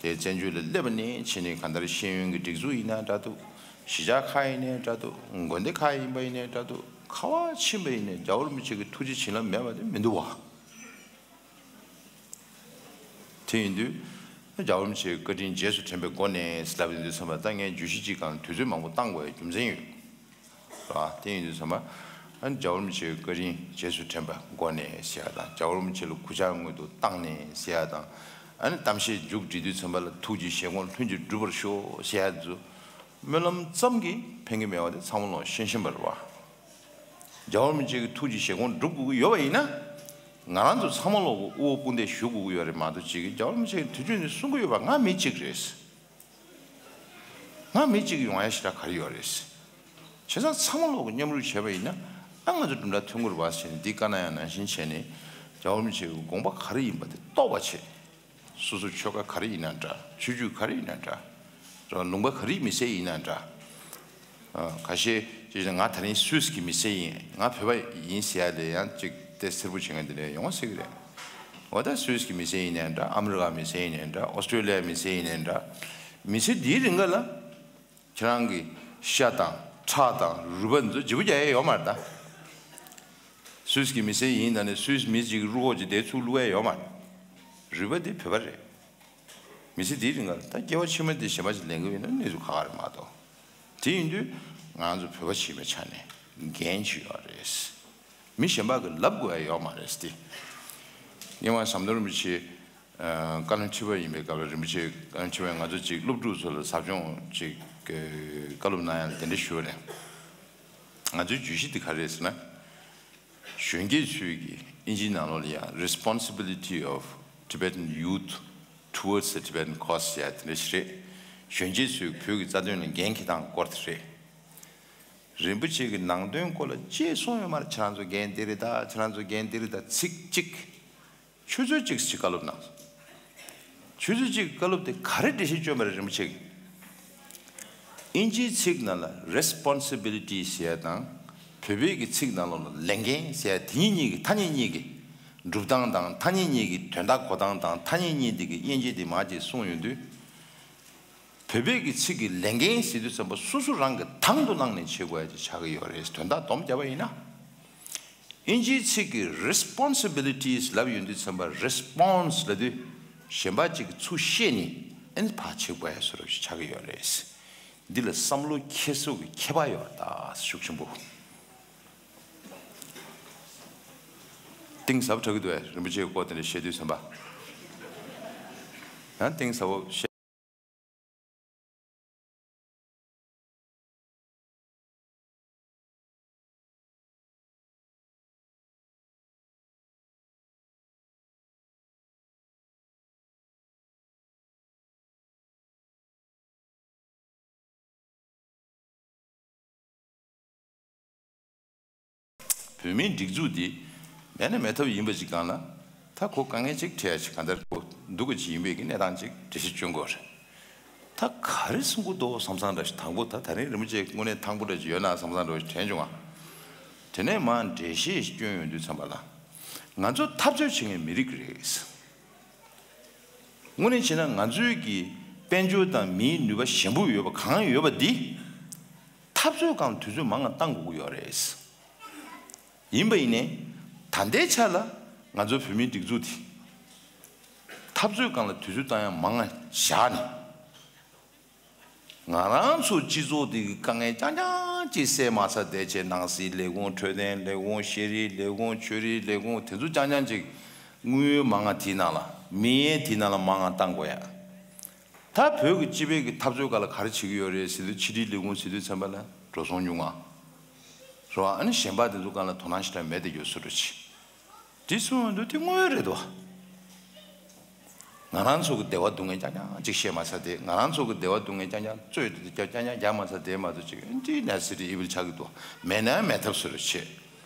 དེ་བཙན་བྱོལ་ལ་སླེབས་པ་ནས་བྱས་ནས་གང་ལྟར་ཤེས་ཡོན་གྱི་སྒྲིག་འཛུགས་ཡིན་ན་འདྲ་འདུག་གཞིས་ཆགས་ཁག་ཡིན་ནའི་འདྲ་འདུག་དགོན་སྡེ་ཁག་ཡིན་པ་ཡིན་ནའི་འདྲ་འདུག་ག་པར་ཕྱིན་པ་ཡིན་ནའི་རྒྱལ་བ་རིན་པོ་ཆེ་གི་ཐུགས་རྗེ་བྱིན་རླབས་མེད་པ་དེ་མི་འདུག་བ། དེ་ཡིན་དུས་རྒྱལ་བ་རིན་པོ་ཆེའི་བཀའ་དྲིན་རྗེས་སུ་དྲན་པའི་སྒོ་ནས་ལབ་ཡོང་དུས་ཙམ་པ། ད་ངས་བརྗོད་གཞི་གཅིག་སྒང་དུས་ཚོད་མང་པོ་བཏང་དགོས་ཡ་རྒྱུ་མཚན་ཡོད། རེད་པ། དེ་ཡིན་དུས་ཙམ་པ། ཨ་ནི་རྒྱལ་བ་རིན་པོ་ཆེའི་བཀའ་དྲིན་རྗེས་སུ་དྲན་པའི་སྒོ་ནས་ཟེར་ཡ་དང་། རྒྱལ་བ་རིན་པོ་ཆེ་ལ་གུས་ཕྱག་སྔོན་དུ་བཏང་ནས་ཟེར་ཡ་དང་། ཨ་ནི་གཏམ་བཤད་མཇུག་སྒྲིལ་དུས་ཙམ་པ་ལ་ཐུགས་ཀྱི་བཞེད་དགོངས་ལྷུན་གྱིས་འགྲུབ་པར་ཤོག་ཟེར་ཡ་ཚོ། སྨོན་ལམ་ཙམ་གྱིས་ཕན་གྱི་མེད་པ་དེ་ཚང་མ་ལོག་ཤེས་བཞིན་པ་རེད་པ། རྒྱལ་བ་རིན་པོ་ཆེ་གི་ཐུགས་ཀྱི་བཞེད་དགོངས་སྒྲུབ་དགོས་ཀྱི་ཡོད་པ་ཡིན་ན། ང་རང་ཚོ་ཚང་མ་ལོག་གི་དབུ་འོག་དཔུང་འདེགས་ཞུ་དགོས་ཀྱི་ཡོད་རེད་མ་གཏོགས། ཅིག་གིས་རྒྱལ་བ་རིན་པོ་ཆེ་གི་དུས་རྒྱུན་ནས་གསུང་གི་ཡོད་པ། ང་མི་གཅིག་རེད། ང་མི་གཅིག་ཡོང་ཡ་ཞེ་དྲག་ག་རེ་ཡོད་རེད། བྱས་ཙང་ཚང་མ་ལོག་གི་མཉམ་རུབ་བྱས་པ་ཡིན་ན། ཨ་ང་ཚོ་གྲུབ་འབྲས་ཐོན་གྱི་རེད་པ་ཟེར་ནས་འདི་བཀའ་གནང་ཡ་ནང་བཞིན་བྱས་ནས། རྒྱལ་བ་རིན་པོ་ཆེ་གི་དགོངས་པ་ག་རེ་ཡིན་པ་དེ་རྟོགས་པ་བྱེད། སོ་སོ་ཆོལ་ཁ་ག་རེ་ཡིན་ན་འདྲ། ཆོས་བརྒྱུད་ག་རེ་ཡིན་ན་འདྲ། རེད་པ། ལུང་པ་ག་རེའི་མི་སེར་ཡིན་ན་འདྲ། ཨ། ཁ་ཤས་ཅིག་ང་ད་རིང་སུད་སི་གི་མི་སེར་ཡིན། ང་བོད་པ་ཡིན་ཟེར་ཡ་དེ་ཡང་ཅིག་ཏོག་ཙམ་སེར་པོ་བྱེད་མཁན་དེ་འདྲ་ཡོང་སྲིད་ཀྱི་རེད། འོ་ད་སུད་སི་གི་མི་སེར་ཡིན་ནའི་འདྲ། ཨ་མི་རི་ཀ་མི་སེར་ཡིན་ནའི་འདྲ། ཨོ་སི་ཀྲོ་ལི་ཡ་མི་སེར་ཡིན་ནའི་འདྲ། མི་ཚེ་འདིའི་རིང་ག་ལ་ཁྱེད་རང་གི་ཤ་དང་ཁྲག་དང་རུས་པ་འདི་ཚོ་བརྗེ་པོ་རྒྱག་ཡ་ཡོད་མ་རེད་ད། སུད་སི་གི་མི་སེར་ཡིན་ད་ནས་སུད་སི་མི་གཅིག་གི་རུས་ཁོག་ཅིག་དེ་ཚུར་བླུག་ཡ་ཡོད་མ་རེད། རུས་པ་འདི་བོད་པ་རེད། མི་ཚེ་འདིའི་རིང་ལ་ད་སྐྱེ་བ་ཕྱི་མ་འདི་གཞན་པ་ཞིག་ལེན་གྱི་ཡོད་ན་གནས་ཚུལ་ཁག་ཁག་རེད་མ་གཏོགས། དེ་ཡིན་དུས་ང་ཚོ་བོད་པ་ཞིག་ཡིན་པའི་ཆ་ནས་འགན་ཅིག་ཡོད་རེད། མི་གཞན་པ་གིས་ལབ་དགོས་ཡ་ཡོད་མ་རེད་དེ། སྔོན་མ་ཟམ་གདོང་རིན་པོ་ཆེ་ཨ་བཀའ་བློན་ཁྲི་པ་ཡིན་པའི་སྐབས་ལ། རིན་པོ་ཆེ་བཀའ་བློན་ཁྲི་པས་ང་ཚོ་ཅིག་སློབ་ཕྲུག་ཚོ་ལ་ཟབ་སྦྱོང་ཅིག་བཀའ་སློབ་གནང་ཡ་ལ་དེ་འདྲ་ཞུ་བ་རེད། ང་ཚོའི་བརྗོད་གཞི་འདི་ག་རེ་རེད་ཟེར་ན། གཞོན་སྐྱེས་ཚོས་ཀྱི་ཨིན་ཇིའི་ནང་ལོགས་ལ་ཡང་Responsibility of Tibetan Youth Towards the Tibetan Cause ཟེར་ཡ་དེ་འདྲ་ཞིག་རེད། གཞོན་སྐྱེས་ཚོས་བོད་ཀྱི་རྩ་དོན་ལ་འགན་འཁྱེར་སྟངས་སྐོར་དེ་རེད། རིན་པོ་ཆེ་གི་ནང་དོན་སྐོར་ལ་ཅི་གསུངས་ཡོད་མ་རེད། ཁྱེད་རང་ཚོ་འགན་འདི་རེད་ད། ཁྱེད་རང་ཚོ་འགན་འདི་རེད་ད། ཚིག་གཅིག་ཆུ་ཚོད་གཅིག་ཅིག་བཀའ་སློབ་གནང་། ཆུ་ཚོད་གཅིག་བཀའ་སློབ་དེ་ག་རེ་འགྲེལ་བཤད་བསྐྱོན་པ་རེད་རིན་པོ་ཆེ་གིས། ཨིན་ཇིའི་ཚིག་ནང་ལ་Responsibility ཟེར་ཡ་དང་། བོད་པའི་གི་ཚིག་ནང་ལོགས་ལ་ལས་འགན་ཟེར་ཡ་དེ་གཉིས་གཉིས་ཀྱི་ཐ་སྙད་གཉིས་ཀྱི་སྒྲུབ་སྟངས་དང་། ཐ་སྙད་གཉིས་ཀྱི་དོན་དག་གོ་སྟངས་དང་། ཐ་སྙད་གཉིས་དེ་གི་དབྱེ་འབྱེད་དེ་མར་ཅིག་གསུངས་ཡོང་དུས། བོད་པའི་གི་ཚིག་གི་ལས་འགན་ཟེར་དུས་ཙམ་པ་སོ་སོ་རང་གིས་དང་དུ་བླངས་ནས་བྱེད་དགོས་ཡ་ཅིག་ཆགས་ཀྱི་ཡོད་རེད། དོན་དག་སྡོམ་བརྒྱབ་པ་ཡིན་ན། ཨིན་ཇིའི་ཚིག་གི་Responsibilities ལབ་ཡོང་དུས་ཙམ་པ། Response ལབ་དུས་གཞན་པ་ཅིག་གིས་ཚུར་བཤད་ནས་ཨ་ནི་ཕར་བྱེད་དགོས་ཡ་བཟོ་འདྲ་ཞིག་ཆགས་ཀྱི་ཡོད་རེད། འདི་ལ་བསམ་བློ་འཁྱེར་སོ་གི་ཁྱད་པར་ཡོད་རེད་ད། ཤུགས་ཆེན་པོ། གཏིང་ཟབ་དྲགས་ཀྱི་འདུག་ཨེ། རིན་པོ་ཆེའི་སྐོར་དེ་འདྲ་བཤད་དུས་ཙམ་པ། ཡང་གཏིང་ཟབ་པོ་བཤད། བོད་མིའི་སྒྲིག་འཛུགས་འདི་མེད་ན་མེད་ཐབས་ཡིན་པ་ཅིག་སྒང་ལ། ད་ཁོ་དཀའ་ངལ་ཅིག་འཕྲད་ཡ་ཅིག་གང་ལྟར་ཁོ་འདུག་གི་ཅིག་ཡིན་པའི་གི་གནས་སྟངས་ཅིག་འགྲེལ་བཤད་སྐྱོན་དགོས་རེད། ད་ག་རེ་གསུང་གི་འདུག་བསམ་བསམ་འདྲ་ཞིག་དང་པོ་ད་ད་རིང་རིན་པོ་ཆེ་དངོས་གནས་ཐང་པོ་འདྲ་ཅིག་ཡོད་ན་བསམ་བསམ་འདྲ་ཞིག་དྲན་བྱུང་ང་། དེ་ནས་མར་འགྲེལ་བཤད་ཞིག་སྐྱོན་ཡོང་དུས་ཙམ་པ་ལ། ང་ཚོ་འཐབ་རྩོད་བྱེད་མཁན་མི་རིགས་རེད། དངོས་གནས་བྱས་ན་ང་ཚོའི་གི་དཔལ་འབྱོར་དང་མིའི་ནུས་པ་ཞན་པོ་ཡོད་པ་གང་ཡོད་པ་འདི། འཐབ་རྩོད་སྒང་དུས་ཚོད་མང་ང་བཏང་དགོས་ཀྱི་ཡོད་རེད། ཡིན་པ་ཡིན་ནའི། ད་ལྟའི་ཆ་ལ་ང་ཚོ་བོད་མིའི་སྒྲིག་འཛུགས་དེ་ འཐབ་རྩོད་སྒང་ལ་དུས་ཚོད་བཏང་ཡ་མང་ང་བཞག་ནས། ང་རང་ཚོ་སྤྱི་ཚོགས་འདི་གི་དཀའ་ངལ་རྐྱང་རྐྱང་ཅིག་སེལ་མ་ཚར་བསྡད་བྱས། ནང་སྲིད་ལས་ཁུངས། འཕྲོད་བསྟེན་ལས་ཁུངས། ཤེས་རིག་ལས་ཁུངས། ཆོས་རིག་ལས་ཁུངས། དེ་ཚོ་རྐྱང་རྐྱང་ཅིག་དངུལ་མང་ང་དེའི་ནང་ལ། མི་ཡན་དེའི་ནང་ལ་མང་ང་བཏང་དགོས་ཡ། ད་བོད་ཀྱི་སྤྱི་པའི་གི་འཐབ་རྩོད་སྒང་ལ་ག་རེ་བྱེད་ཀྱི་ཡོད་རེད་ཟེར་དུས། ཕྱི་དྲིལ་ལས་ཁུངས་ཟེར་དུས་ཙམ་པ་ལ་འགྲོ་སོང་ཉུང་ང་། རེད་བ། ཨ་ནི་གཞན་པ་དེ་ཚོ་སྒང་ལ་དོ་སྣང་ཞེ་དྲག་མེད་བསྡད་ཀྱི་ཡོད་བཟོ་འདྲ་ཅིག། དེ་གསུངས་ཡོང་དུས་དེ་དངོས་ཡོད་རེད་དོ། ང་རང་ཚོ་གི་བདེ་བ་སྡུག་བསྔལ་རྐྱང་རྐྱང་ཅིག་བཤད་མ་ཚར་དེ། ང་རང་ཚོ་གི་བདེ་བ་སྡུག་བསྔལ་རྐྱང་རྐྱང་རྩོད་དེ་རྐྱང་རྐྱང་རྒྱག་མ་ཚར་དེ་མ་གཏོགས་ཅིག་འདི་ནས་སི་ཏི་ཨི་བིལ་ཆགས་ཀྱི་འདུག། མེད་ན་མེད་ཐབས་བཟོ་འདྲ་བྱེད།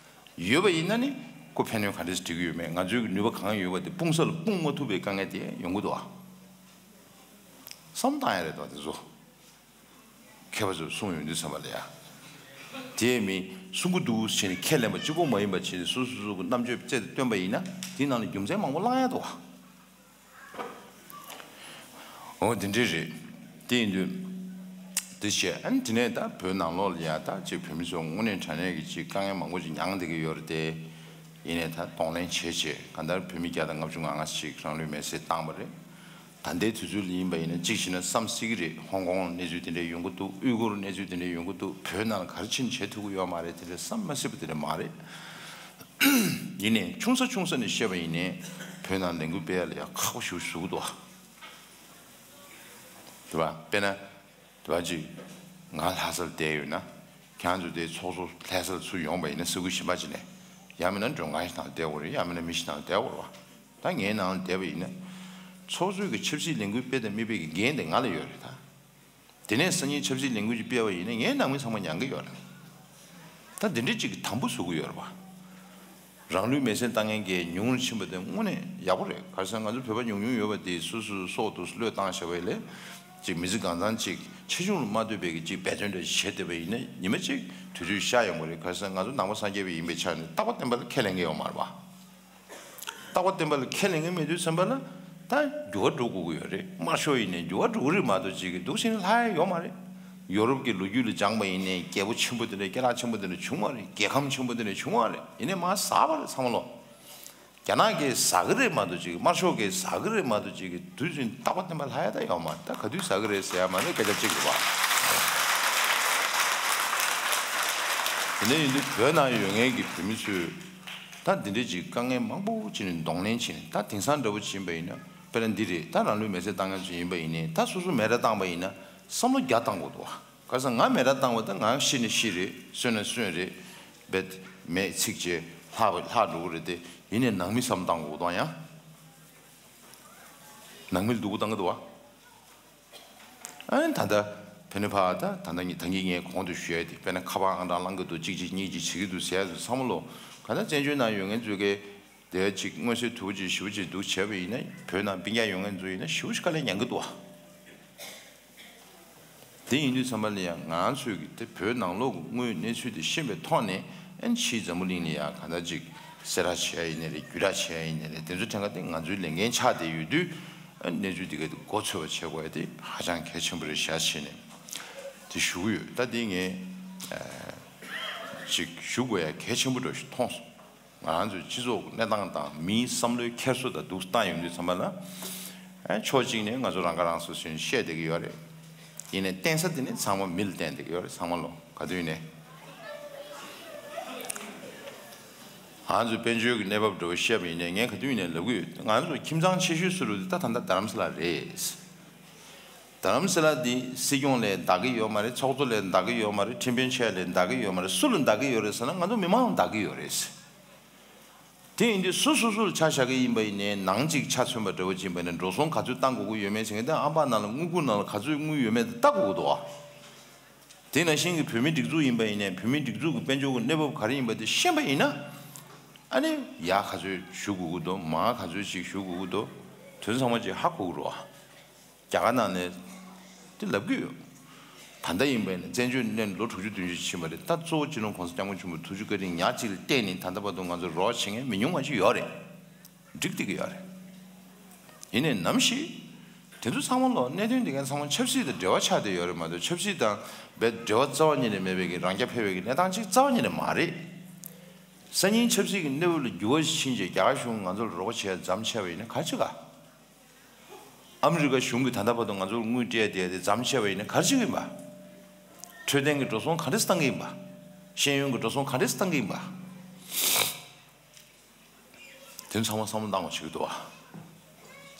ཡོད་པ་ཡིན་ན་ནི་ཁོ་ཕན་གནོད་ག་འདྲས་སེ་འགྲིག་གི་ཡོད་མེད། ང་ཚོའི་གི་ནུས་པ་གང་ཡོད་པ་དེ་སྤུངས་ས་ལ་སྤུངས་མ་ཐུབ་པའི་དཀའ་ངལ་དེ་ཡོང་གི་འདུག་ཨ། བསམ་བཏང་ཡ་རེད་དོ་དེ་ཚོ། མཁས་པ་ཚོས་གསུངས་ཡོང་དུས་ཙམ་པ་ལ་ཡ། དེ་མིན་གསུང་གི་འདུག་བྱས་ནས་ཁས་ལེན་པ་གཅིག་པོ་མ་ཡིན་པ་བྱས་ནས་སོ་སོ་སོ་གི་རྣམ་དཔྱོད་རྩལ་དུ་བཏོན་པ་ཡིན་ན། དེའི་ནང་ལ་རྒྱུ་མཚན་མང་པོ་བླང་ཡ་འདུག་བ། འོ་དེ་འདྲས་རེད། དེ་ཡིན་དུས་དེ་བྱས། ཨ་ནི་དེ་ནས་ད་བོད་ནང་ལོགས་ལ་ཡ་ད་ཅིག་བོད་མི་ཚོ་དངོས་གནས་དྲང་གནས་ཀྱི་ཅིག་དཀའ་ངལ་མང་པོ་ཅིག་མྱངས་བསྡད་ཀྱི་ཡོད་རེད་དེ། ཡིན་ནའི་ད་གདོང་ལེན་བྱས་བྱས་གང་ལྟར་བོད་མི་བརྒྱ་དང་ལྔ་བཅུ་ང་ལྔ་ཅིག་རང་ལུས་མེར་སྲེག་བཏང་བ་རེད། ད་ལྟའི་དུས་ཚོད་ལ་ཡིན་པ་ཡིན་ན་གཅིག་བྱས་ན་བསམ་སྲིད་ཀྱི་རེད། ཧོང་ཀོང་གནས་ཚུལ་དེ་འདྲས་ཡོང་གི་འདུག། ཨུའི་གུར་གནས་ཚུལ་དེ་འདྲས་ཡོང་གི་འདུག། བོད་ནང་ལ་ག་རེ་ཕྱིན་བྱེད་ཐུབ་ཀྱི་ཡོད་མ་རེད། དེ་འདྲས་བསམ་མ་སྲིད་པ་དེ་འདྲས་མ་རེད། ཡིན་ནའི་ཆུང་ས་ཆུང་ས་ནས་བཤད་པ་ཡིན་ནའི་བོད་ནང་ལས་འགུལ་སྤེལ་ཡ་ལ་ཡ་ཁག་པོ་ཞེ་པོ་ཞུ་གི་འདུག་བ། རེད་བ། དཔེར་ན། དེ་བ་ཅིག་ང་ལྷ་སར་བསྡད་ཡོད་ན། ཁྱེད་ཚོ་དེ་ཚོགས་གཙོ་ལྷ་སར་ཚུར་ཡོང་བ་ཡིན་ན་ས་ཁུལ་གཞན་པ་ཅིག་ནས། ཡང་མིན་ན་མགྲོན་ཁང་ཞིག་ནང་བསྡད་དགོས་རེད། ཡང་མིན་ན་མི་ཞིག་ནང་བསྡད་དགོས་རེད་བ། ད་ངའི་ནང་ལ་བསྡད་པ་ཡིན་ན། ཚོགས་གཙོས་ཀྱི་ཆབ་སྲིད་ལས་འགུལ་སྤེལ་དང་མི་སྤེལ་གྱི་འགན་དེ་ང་ལ་ཡོད་རེད་ད། དེ་ནས་སང་ཉིན་ཆབ་སྲིད་ལས་འགུལ་ཅིག་སྤེལ་བ་ཡིན་ན་ངའི་ནང་མི་ཚང་མ་མྱང་གི་ཡོད་རེད། ད་འདི་འདྲ་ཅིག་གི་དམ་པོ་བཟོ་གི་ཡོད་རེད་བ། རང་ལུས་མེར་སྲེག་བཏང་མཁན་གྱི་ཉུང་རུ་ཕྱིན་པ་དེ་དངོས་གནས་ཡག་པོ་རེད། ག་རེ་ཟེར་ན་ང་ཚོ་བོད་པ་ཉུང་ཉུང་ཡོད་པ་དེ་སོ་སོའི་སྲོག་ཏུ་བློས་བཏང་བྱས་པ་ཡིན་ལས། ཅིག་མི་ཚེ་གང་ཚང་ཅིག་ཆེ་ཆུང་ལ་མ་ལྟོས་པའི་གི་ཅིག་འབད་བརྩོན་འདྲ་ཞིག་བྱས་བསྡད་པ་ཡིན་ན་ཉི་མ་ཅིག་དུས་ཚོད་ཤར་ཡོང་གི་རེད། ག་རེ་ཟེར་ན་ང་ཚོ་ནང་པ་སངས་རྒྱས་པ་ཡིན་པའི་ཆ་ནས་རྟག་པ་བརྟན་པ་ལ་ཁས་ལེན་གི་ཡོད་མ་རེད་བ། རྟག་པ་བརྟན་པ་ལ་ཁས་ལེན་གི་མེད་དུས་ཙམ་པ་ལ་ད་འགྱུར་བ་འགྲོ་དགོས་ཀྱི་ཡོད་རེད། དམར་ཤོག་ཡིན་ནའི་འགྱུར་བ་འགྲོ་གི་རེད་མ་གཏོགས་ཅིག་གི་འདུག་ཟེར་ནས་ལྷག་ཡ་ཡོད་མ་རེད། ཡོ་རོབ་ཀྱི་ལོ་རྒྱུས་ལ་སྦྱངས་པ་ཡིན་ནའི་རྒྱལ་པོ་ཆེན་པོ་དེ་འདྲ་སྐད་གྲགས་ཆེན་པོ་དེ་འདྲ་བྱུང་བ་རེད། རྒྱལ་ཁམས་ཆེན་པོ་དེ་འདྲ་བྱུང་བ་རེད། ཡིན་ནའི་མར་ཟག་པ་རེད་ཚང་མ་ལོ། རྒྱ་ནག་གིས་ཟ་གི་རེད་མ་གཏོགས་ཅིག་དམར་ཤོག་གིས་ཟ་གི་རེད་མ་གཏོགས་ཅིག་གི་དུས་ཚོད་རྟག་པ་བརྟན་པ་ལྷག་ཡ་ད་ཡོད་མ་རེད། ད་ག་དུས་ཟ་གི་རེད་ཟེར་ཡ་མ་རེད། སྐད་ཆ་གཅིག་རེད་བ། དེ་འདྲ་ཡིན་དུས་བོད་ནང་ཡོད་མཁན་གྱི་བོད་མི་ཚོས་ད་འདི་འདྲ་ཅིག་དཀའ་ངལ་མང་པོ་བྱས་ནས་གདོང་ལེན་བྱས་ནས། ད་དེང་སང་འདྲ་པོ་ཕྱིན་པ་ཡིན་ན་དཔེར་ན་འདི་རེད། ད་རང་ལུས་མེར་སྲེག་བཏང་མཁན་ཚོ་ཡིན་པ་ཡིན་ནའི་ད་སོ་སོ་མེ་ར་བཏང་པ་ཡིན་ན་བསམ་བློ་བརྒྱ་བཏང་དགོས་འདུག་བ། ག་རེ་ཟེར་ན་ང་མེ་ར་བཏང་བ་ད་ང་ཤི་ན་ཤི་རེད། གསོན་ན་གསོན་རེད། བེད་མེད་ཚིག་བྱས་ལྷག་ལྷག་འགྲོ་གི་རེད་དེ། ཡིན་ནའི་ནང་མི་བསམ་བཏང་དགོས་འདུག་ཡང་། ནང་མི་ལ་སྡུག་པོ་བཏང་གི་འདུག་བ། ཨ་ནི་ད་ལྟ་བོད་ནས་ཕར་ད་ད་ལྟ་ངས་ད་གིན་ངས་གོང་དུ་ཞུ་ཡ་དེ། དཔེར་ན་ཁ་པར་ཨང་གྲངས་བླང་གི་འདུག། གཅིག་གཅིག་གཉིས་གཅིག་བྱེད་ཀྱི་འདུག་ཟེར་ཡ་ཚོ་ཚང་མ་ལོ། ག་ད་བཙན་བྱོལ་ནང་ཡོད་མཁན་ཚོས་གི་དེ་ཅིག་མངོན་གསལ་དོད་པོ་ཅིག་ཞེ་པོ་ཅིག་འདུག་བྱས་པ་ཡིན་ན། བོད་ནང་སྤུན་ཀྱག་ཡོད་མཁན་ཚོ་ཡིན་ན་ཞེ་པོ་ཅིག་དཀའ་ལས་མྱངས་ཀྱི་འདུག་བ། དེ་ཡིན་དུས་ཙམ་པ་ལ་ཡང་ང་ཚོས་ཀྱི་དེ་བོད་ནང་ལོགས་ཀྱི་དངོས་ཡོད་གནས་ཚུལ་དེ་ཤེས་པའི་ཐོག་ནས། ཨ་ནི་ཕྱིའི་འཛམ་བུ་གླིང་ལ་ཡང་གང་ལྟར་ཅིག་གསལ་བསྒྲགས་བྱེད་ཡ་ཡིན་ནའི་རེད། བརྒྱུད་བསྒྲགས་བྱེད་ཡ་ཡིན་ནའི་རེད། དེ་ཚོའི་ཐད་ཀ་དེ་ང་ཚོའི་ལས་འགན་ཆགས་བསྡད་ཡོད་དུས། ཨ་ནི་གནས་ཚུལ་དེ་ག་དེ་མགོ་ཚོད་པ་བྱེད་དགོས་ཡ་དེ་ཧ་ཅང་གལ་ཆེན་པོ་རེད་ཤག་བྱས་ནས་དེ་ཞུ་གི་ཡོད། ད་དེ་ངས་ཨ་ཅིག་ཞུ་དགོས་ཡ་གལ་ཆེན་པོ་འདྲ་ཞིག་མཐོང་སོང་། ང་རང་ཚོའི་སྤྱི་ཚོགས་ཀྱི་གནས་སྟངས་དང་མིའི་བསམ་བློའི་འཁྱེར་སོ་དང་འདུག་བཏང་ཡོང་དུས་ཙམ་པ་ལ། ཨ་ཕྱོགས་གཅིག་ནས་ང་ཚོ་རང་ཁ་རང་གསོ་ཟེར་ནས་བཤད་བསྡད་ཀྱི་ཡོད་རེད། ཡིན་ནའི་བརྟེན་ས་དེ་ནི་ཚང་མ་མི་ལ་བརྟེན་བསྡད་ཀྱི་ཡོད་རེད། ཚང་མ་ལོ་ག་དུས་ཡིན་ནའི། ང་ཚོའི་དཔལ་འབྱོར་གྱི་གནས་བབ་འདྲ་བོ་བཤད་པ་ཡིན་ནའི་ངས་ག་དུས་ཡིན་ནའི་ལབ་ཀྱི་ཡོད། ང་ཚོ་ཁྱིམ་ཚང་ཆེ་ཤོས་སུ་རུ་དེ་ད་ད་ལྟ་རྡ་རམ་ས་ལ་རེད། རྡ་རམ་ས་ལ་འདི་སྲིད་སྐྱོང་ལས་འདའ་གི་ཡོད་མ་རེད། ཚོགས་གཙོ་ལས་འདའ་གི་ཡོད་མ་རེད། ཁྲིམས་དཔོན་ཆེ་ལས་འདའ་གི་ཡོད་མ་རེད། སུ་ལ་འདའ་གི་ཡོད་རེད་ཟེར་ན་ང་ཚོ་མི་མང་ལ་འདའ་གི་ཡོད་རེད། དེ་ཡིན་དུས་སུ་སོ་སོ་ལ་ཆ་བཞག་གི་ཡིན་པ་ཡིན་ནའི། ནང་གཅིག་ཆ་མཚོན་པ་འདྲ་བོ་ཅིག་ཡིན་པ་ཡིན་ན་འགྲོ་སོང་ག་ཚོད་བཏང་དགོས་ཀྱི་ཡོད་མེད་ཟེར་མཁན་དེ་ཨམ་ཕྲག་ནང་ལ་དངུལ་ཁུག་ནང་ལ་ག་ཚོད་དངུལ་ཡོད་མེད་དེ་ལྟ་དགོས་ཀྱི་འདུག་ཨ། དེ་ནང་བཞིན་གྱི་བོད་མིའི་སྒྲིག་འཛུགས་ཡིན་པ་ཡིན་ནའི་བོད་མིའི་སྒྲིག་འཛུགས་ཀྱི་དཔལ་འབྱོར་གྱི་གནས་བབ་ག་རེ་ཡིན་པ་དེ་ཤེས་པ་ཡིན་ན། ཨ་ནི་ཡར་ག་ཚོད་ཞུ་དགོས་ཀྱི་འདུག། མར་ག་ཚོད་ཅིག་ཞུ་དགོས་ཀྱི་འདུག། དོན་ཚང་མ་ཅིག་ཧ་གོ་གི་རེད་བ། རྒྱ་གར་ནང་ནས་དེ་ལབ་ཀྱི་ཡོད། ད་ལྟ་ཡིན་པ་ཡིན་ན་བཙན་བྱོལ་གནས་ལོ་དྲུག་ཅུ་བདུན་ཅུ་ཕྱིན་པ་རེད། ད་གཙོ་བོ་སྤྱི་ནོར་༸གོང་ས་༸སྐྱབས་མགོན་ཆེན་པོ་ཐུགས་རྗེ་བཀའ་དྲིན་ཉག་གཅིག་ལ་བརྟེན་ནས་ད་ལྟ་བར་དུ་ང་ཚོ་རོགས་བྱེད་མཁན་མི་ཉུང་བ་ཞིག་ཡོད་རེད། འགྲིག་བསྡད་ཀྱི་ཡོད་རེད། ཡིན་ནའི་ནམ་ཞིག་དེ་ཚོ་ཚང་མ་ལོ་གནད་དོན་དེ་གའི་ཚང་མ་ཆབ་སྲིད་དང་འབྲེལ་བ་ཆགས་བསྡད་ཡོད་རེད་མ་གཏོགས། ཆབ་སྲིད་དང་རྦད་འབྲེལ་བ་རྩ་བ་ཉིད་ནས་མེད་པའི་གི་རང་རྐྱ་འཕེར་བའི་གི་གནས་སྟངས་ཅིག་རྩ་བ་ཉིད་ནས་མ་རེད། སང་ཉིན་ཆབ་སྲིད་ཀྱི་གནས་བབ་ལ་འགྱུར་བ་ཞིག་ཕྱིན་རྗེས་རྒྱ་གར་གཞུང་ང་ཚོ་ལ་རོགས་པ་བྱེད་ཡ་མཚམས་ཆད་པ་ཡིན་ན་ག་རེ་བྱེད་ག། ཨ་མི་རི་ཀ་གཞུང་གིས་ད་ལྟ་བར་དུ་ང་ཚོར་དངུལ་སྤྲད་བསྡད་དེ་མཚམས་ཆད་པ་ཡིན་ན་ག་རེ་བྱེད་ཀྱི་ཡིན་པ། འཕྲོད་བསྟེན་གྱི་འགྲོ་སོང་ག་འདྲས་བཏང་གི་ཡིན་པ། ཤེས་ཡོན་གྱི་འགྲོ་སོང་ག་འདྲས་བཏང་གི་ཡིན་པ། དེ་ཚང་མ་བསམ་བློ་བཏང་དགོས་ཞིག་འདུག་བ།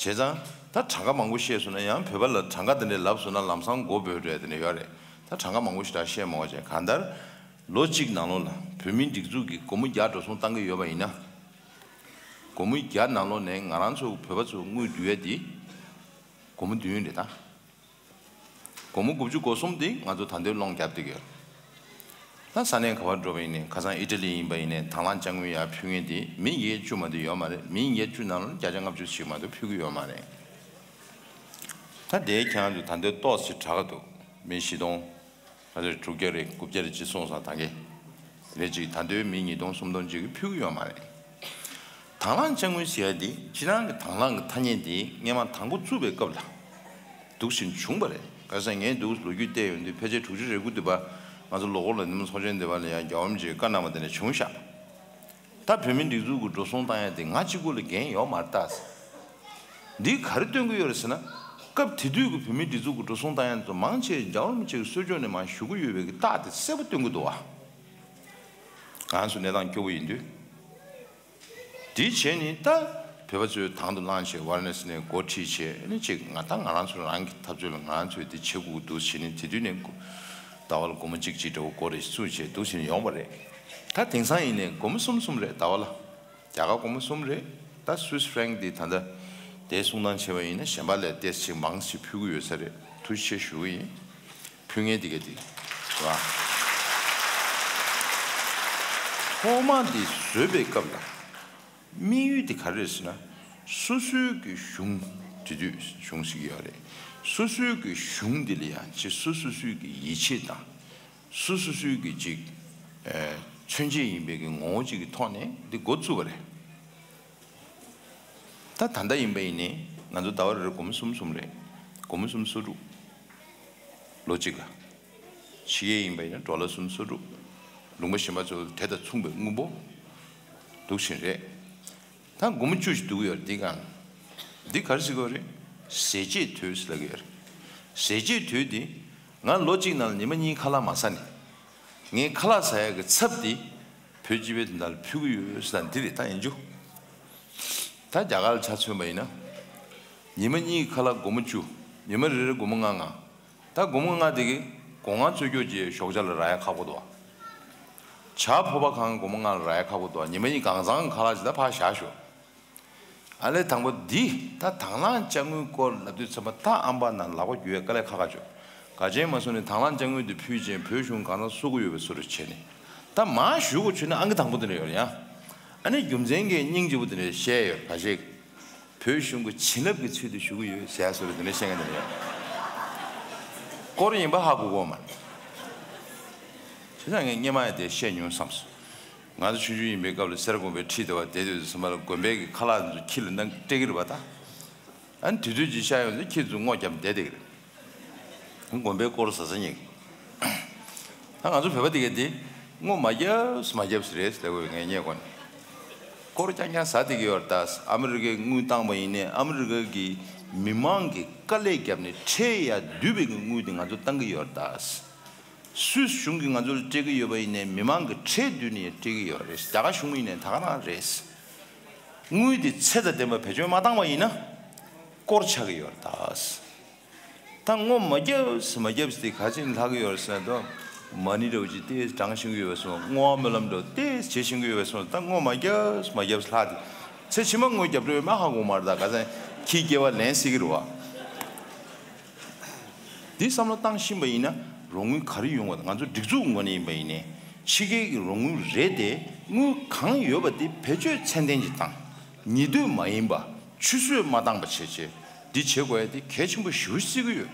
བྱས་ཙང་ད་གྲངས་ཀ་མང་པོ་བཤད་སོང་ན་ཡང་བོད་པ་ལ་གྲངས་ཀ་དེ་འདྲས་ལབ་སོང་ན་ལམ་སང་མགོ་འབོལ་འགྲོ་ཡ་དེ་འདྲས་ཡོད་རེད། ད་གྲངས་ཀ་མང་པོ་ཞིག་ད་བཤད་མ་དགོས་བྱས། གང་ལྟར་ལོ་གཅིག་ནང་ལོགས་ལ་བོད་མིའི་སྒྲིག་འཛུགས་ཀྱིས་སྒོར་མོ་བརྒྱ་འགྲོ་སོང་བཏང་གི་ཡོད་པ་ཡིན་ན། སྒོར་མོ་བརྒྱ་ནང་ལོགས་ནས་ང་རང་ཚོ་བོད་པ་ཚོ་དངུལ་བསྡུ་ཡ་དེ་སྒོར་མོ་བདུན་རེད་ད། སྒོར་མོ་དགུ་བཅུ་གོ་གསུམ་དེ་ང་ཚོ་ད་ལྟའི་སློང་རྒྱབ་བསྡད་ཀྱི་ཡོད། ད་ས་གནས་ག་པར་འགྲོ་བ་ཡིན་ནའི་ཁ་སང་ཨི་ཊ་ལི་ཡིན་པ་ཡིན་ནའི་དང་བླངས་དཔྱ་དངུལ་ཡར་ཕུལ་མཁན་དེ་མི་བརྒྱད་ཅུ་མ་གཏོགས་ཡོད་མ་རེད། མི་བརྒྱད་ཅུ་ནང་ལ་བརྒྱ་ཆ་ལྔ་བཅུ་ཞིག་མ་གཏོགས་ཕུལ་གྱི་ཡོད་མ་རེད། ད་དེའི་ཁྱེད་རང་ཚོ་ད་ལྟའི་ཏོག་ཙམ་དྲག་གི་འདུག་མི་བཞི་སྟོང་ད་ལྟ་དྲུག་བརྒྱ་རེད། དགུ་བརྒྱ་རེད་ཅེས་གསུངས་སོང་། ད་གིན་རེད་ཅིག་ད་ལྟའི་མི་ཉིས་སྟོང་སུམ་སྟོང་ཅིག་གིས་ཕུལ་གྱི་ཡོད་མ་རེད། དང་བླངས་དཔྱ་དངུལ་ཟེར་ཡ་འདི་སྤྱིར་བཏང་གི་དང་བླངས་ཀྱི་ཐ་སྙད་འདི་སྔས་མ་དང་པོ་བཙུགས་པའི་སྐབས་ལ་འདུག་བཞིན་བྱུང་བ་རེད། ག་ས་ངས་འདུག་ལོ་རྒྱུས་བལྟས་ཡོང་དུས་ཕལ་ཆེར་དྲུག་ཅུ་རེ་དགུ་དུས་པ་ང་ཚོ་ལོ་འཁོར་ལ་ཉི་མ་ཚོགས་ཆེན་དེ་བ་ལ་ཡང་རྒྱལ་བ་རིན་པོ་ཆེའི་བཀའ་གནང་བ་དེ་ནས་བྱུང་ཤག་ད་བོད་མིའི་སྒྲིག་འཛུགས་ཀྱི་འགྲོ་སོང་བཏང་ཡ་དེ་ང་གཅིག་པུ་ལ་འགན་ཡོད་མ་རེད་ད། འདིས་ག་རེ་སྟོན་གྱི་ཡོད་རེད་ཟེར་ན། སྐབས་དེ་དུས་ཀྱི་བོད་མིའི་སྒྲིག་འཛུགས་ཀྱི་འགྲོ་སོང་བཏང་ཡ་དེ་ཚོ་མང་ཆེ་རྒྱལ་བ་རིན་པོ་ཆེ་གི་གསོལ་ལྕོག་ནས་མར་ཞུ་གི་ཡོད་པའི་གི་རྟགས་དེ་གསལ་པོ་སྟོན་གྱི་འདུག་བ། ང་ཚོ་གནས་སྟངས་སྐྱོ་པོ་ཡིན་དུས། དེ་བྱས་ནས་ད་བོད་པ་ཚོས་དང་དུ་བླངས་བྱས་ཝཱ་ར་ཎ་སི་ནས་འགོ་ཁྲིད་བྱས་ནས་ཅིག་ང་ད་ང་རང་ཚོ་རང་གི་འཐབ་རྩོད་ལ་ང་རང་ཚོས་དེ་བྱེད་དགོས་འདུག་བྱས་ནས་དེ་དུས་ནས་ཟླ་བ་ལ་སྒོར་མོ་གཅིག་གཅིག་འདྲ་བོ་སྒོར་རེ་བཙུགས་བྱས་འདུག་བྱས་ནས་ཡོང་བ་རེད། ད་དེང་སང་ཡིན་ནས་སྒོར་མོ་གསུམ་གསུམ་རེད་ཟླ་བ་ལ། རྒྱ་གར་སྒོར་མོ་གསུམ་རེད། ད་སུད་སི་ཧྥ་རན་ཀི་འདི་ད་ལྟ་དེ་གསུང་སྟངས་བྱས་པ་ཡིན་ན་གཞན་པ་ལས་ཏོག་ཙམ་མང་ཞིག་ཕུལ་གྱི་ཡོད་ས་རེད། ཐུགས་རྗེ་ཆེ་ཞུ་གི་ཡིན། ཕུལ་མཁན་དེ་ག་དེ་རེད་བ། ཐོག་མ་འདི་བཟོས་པའི་སྐབས་ལ་དམིགས་ཡུལ་དེ་ག་རེ་རེད་ཟེར་ན། སོ་སོའི་གི་གཞུང་དེ་དུས་གཞུང་ཟེར་གྱི་ཡོད་རེད། སོ་སོའི་གི་གཞུང་འདི་ལ་ཡང་ཅིག་སོ་སོ་སོའི་གི་ཡིད་ཆེས་དང་། སོ་སོ་སོའི་གི་ཅིག་ཨེ་མཚོན་བྱེད་ཡིན་པའི་གི་ངོ་བོ་ཅིག་གི་ཐོག་ནས་འདི་འགོ་བཙུགས་པ་རེད། ད་ད་ལྟ་ཡིན་པ་ཡིན་ནའི་ང་ཚོ་ཟླ་བ་རེར་སྒོར་མོ་གསུམ་གསུམ་རེད། སྒོར་མོ་གསུམ་སོ་དྲུག་ལོ་གཅིག་ལ། ཕྱི་རྒྱལ་ཡིན་པ་ཡིན་ན་ཌོ་ལར་གསུམ་སོ་དྲུག་ལུང་པ་གཞན་པ་ཚོ་དེ་དང་མཚུངས་པའི་དངུལ་འབོར་འདུག་བཞིན་རེད། ད་སྒོར་མོ་བཅུ་ཞིག་འདུག་ཡོད་རེད་འདི་གང་། འདི་ག་རེ་ཟེར་གྱི་ཡོད་རེད། ཟས་བཅད་དུས་ཟེར་ལབ་ཀྱི་ཡོད་རེད། ཟས་བཅད་དུས་འདི་ང་ལོ་གཅིག་ནང་ལ་ཉི་མ་གཉིས་ཁ་ལག་མ་ཟ་ནས། ངའི་ཁ་ལག་ཟ་ཡག་གི་ཚབ་འདི་བོད་སྤྱི་པའི་དོན་དག་ལ་ཕུལ་གྱི་ཡོད་ཟེར་ད་འདི་རེད་ད་ཡིན་རྒྱུ། ད་རྒྱ་གར་ལ་ཆ་མཚོན་པ་ཡིན་ན། ཉི་མ་གཉིས་ཀྱི་ཁ་ལག་སྒོར་མོ་བཅུ། ཉི་མ་རེ་རེ་སྒོར་མོ་ལྔ་ལྔ། ད་སྒོར་མོ་ལྔ་དེ་གིས་སྒོ་ང་འཚོལ་སྐྱོ་ཅེས་ཞོགས་ཇ་ལ་རག་ཡ་ཁག་པོ་འདུག་བ། ཇ་ཕོར་པ་གང་སྒོར་མོ་ལྔ་ལ་རག་ཡ་ཁག་པོ་འདུག་བ། ཉི་མ་གཉིས་གང་ཚང་ཁ་ལག་ཅིག་ད་ཕར་བཞག་ཞོག་ཨ་ལས་དང་པོ་འདི་ད་དང་བླངས་དཔྱ་དངུལ་སྐོར་ལབ་དུས་ཚང་མ་ད་ཨམ་པ་ན་ལག་པ་རྒྱུ་བའི་དཀའ་ལས་ཁག་ཁག་བྱུང་། ག་ཅན་མ་སོང་ནས་དང་བླངས་དཔྱ་དངུལ་དེ་ཕུལ་ཅན་བོད་གཞུང་གང་ཚང་གསོ་གི་ཡོད་པའི་བཟོ་འདྲ་བྱས་ནས། ད་མར་ཞུ་དགོས་བྱུང་ན་ཨང་ཀི་དང་པོ་དེ་ནས་ཡོད་རེད་ཡ། ཨ་ནི་རྒྱུ་མཚན་གྱི་སྙིང་རྗེ་པོ་དེ་ནས་བཤད་ཡོད་ག་ཅིག་བོད་གཞུང་གི་བྱིན་རླབས་ཀྱི་ཚུལ་དུ་ཞུ་གི་ཡོད་ཟེར་བཟོ་འདྲ་དེ་འདྲ་བཤད་མཁན་དེ་འདྲ་ཡོད། སྐོར་ཡིན་པ་ཧ་གོ་གོ་མ་རེད། བྱས་ཙང་ངས་སྔས་མ་ཡང་དེ་བཤད་མྱོང་བསམས་སོང་། ང་ཚོ་ཆུང་ཆུང་ཡིན་པའི་སྐབས་ལ་སེ་ར་དགོན་པའི་ཁྲི་དེ་བ་བསྡད་དུས་སུ་མ་ལ་དགོན་པའི་གི་ཁ་ལག་ཚོ་ཁྱི་ལ་ནང་སྤྲད་ཀྱི་རེད་པ་ད། ཨ་ནི་དུས་ཚོད་ཅིག་ཤར་ཡོང་ཚེ་ཁྱི་ཚོ་སྔོ་བརྒྱབ་བསྡད་བསྡད་ཀྱི་རེད། དགོན་པའི་སྐོར་ཟ་ས་ཉིད། ད་ང་ཚོ་བོད་པ་དེ་གས་དེ་སྔོ་མ་རྒྱབ་མ་རྒྱབ་རེད་ཟེར་དགོས་ངས་རྙེད་གོ་ནས། སྐོར་རྐྱང་རྐྱང་ཟ་བསྡད་ཀྱི་ཡོད་རེད་ད། ཨ་མི་རི་ཀའི་དངུལ་བཏང་པ་ཡིན་ནའི་ཨ་མི་རི་ཀ་གི་མི་མང་གི་དཀའ་ལས་བརྒྱབ་ནས་ཁྲལ་ཡར་བསྡུས་པའི་གི་དངུལ་དེ་ང་ཚོ་བཏང་གི་ཡོད་རེད་ད། སུད་སི་གཞུང་གིས་ང་ཚོ་ལ་སྤྲད་ཀྱི་ཡོད་པ་ཡིན་ནའི་མི་མང་གི་ཁྲལ་བསྡུས་ནས་སྤྲད་ཀྱི་ཡོད་རེད། རྒྱ་གར་གཞུང་ཡིན་ནའི་ད་ག་རང་རེད། དངུལ་དེ་ཚད་དང་ལྡན་པ་བེད་སྤྱོད་མ་བཏང་བ་ཡིན་ན་སྐོར་ཆགས་ཀྱི་ཡོད་རེད་ད། ད་སྔོ་མ་རྒྱབ་མ་རྒྱབ་དེ་ག་ཅིག་ལྷག་གི་ཡོད་རེད་ཟེར་ན། ད་མ་ཎི་འདྲ་བོ་ཅིག་ཏོག་ཙམ་བགྲང་ཤེས་ཀྱི་ཡོད་པ་སོང་། བསྔོ་བ་སྨོན་ལམ་འདྲ་བོ་ཏོག་ཙམ་བྱེད་ཤེས་ཀྱི་ཡོད་པ་སོང་། ད་སྔོ་མ་རྒྱབ་མ་རྒྱབ་ལྷག་དེ་ཚེ་ཕྱི་མ་དངུལ་རྒྱབ་འགྲོ་ཡོད་མ་ཧ་གོ་མ་རེད་ད། ག་ཚོད་ཁྱིའི་སྐྱེ་བ་ལེན་སྲིད་ཀྱི་རེད་བ། འདི་བསམ་བློ་བཏང་ཤེས་པ་ཡིན་ན་རོགས་དངུལ་ག་རེ་ཡོང་བ་དང་། ང་ཚོ་སྒྲིག་འཛུགས་ངོས་ནས་ཡིན་པ་ཡིན་ནའི་ཕྱི་རྒྱལ་གྱི་རོགས་དངུལ་རེད་དེ། དངུལ་གང་ཡོད་པ་དེ་བེད་སྤྱོད་ཚད་ལྡན་ཅིག་བཏང་། ཉེས་དོན་མ་ཡིན་པ་ཆུད་ཟོས་མ་བཏང་པ་བྱས་བྱས་འདི་བྱེད་དགོས་ཡ་དེ་གལ་ཆེན་པོ་ཞེ་པོ་བརྩི་གི་ཡོད།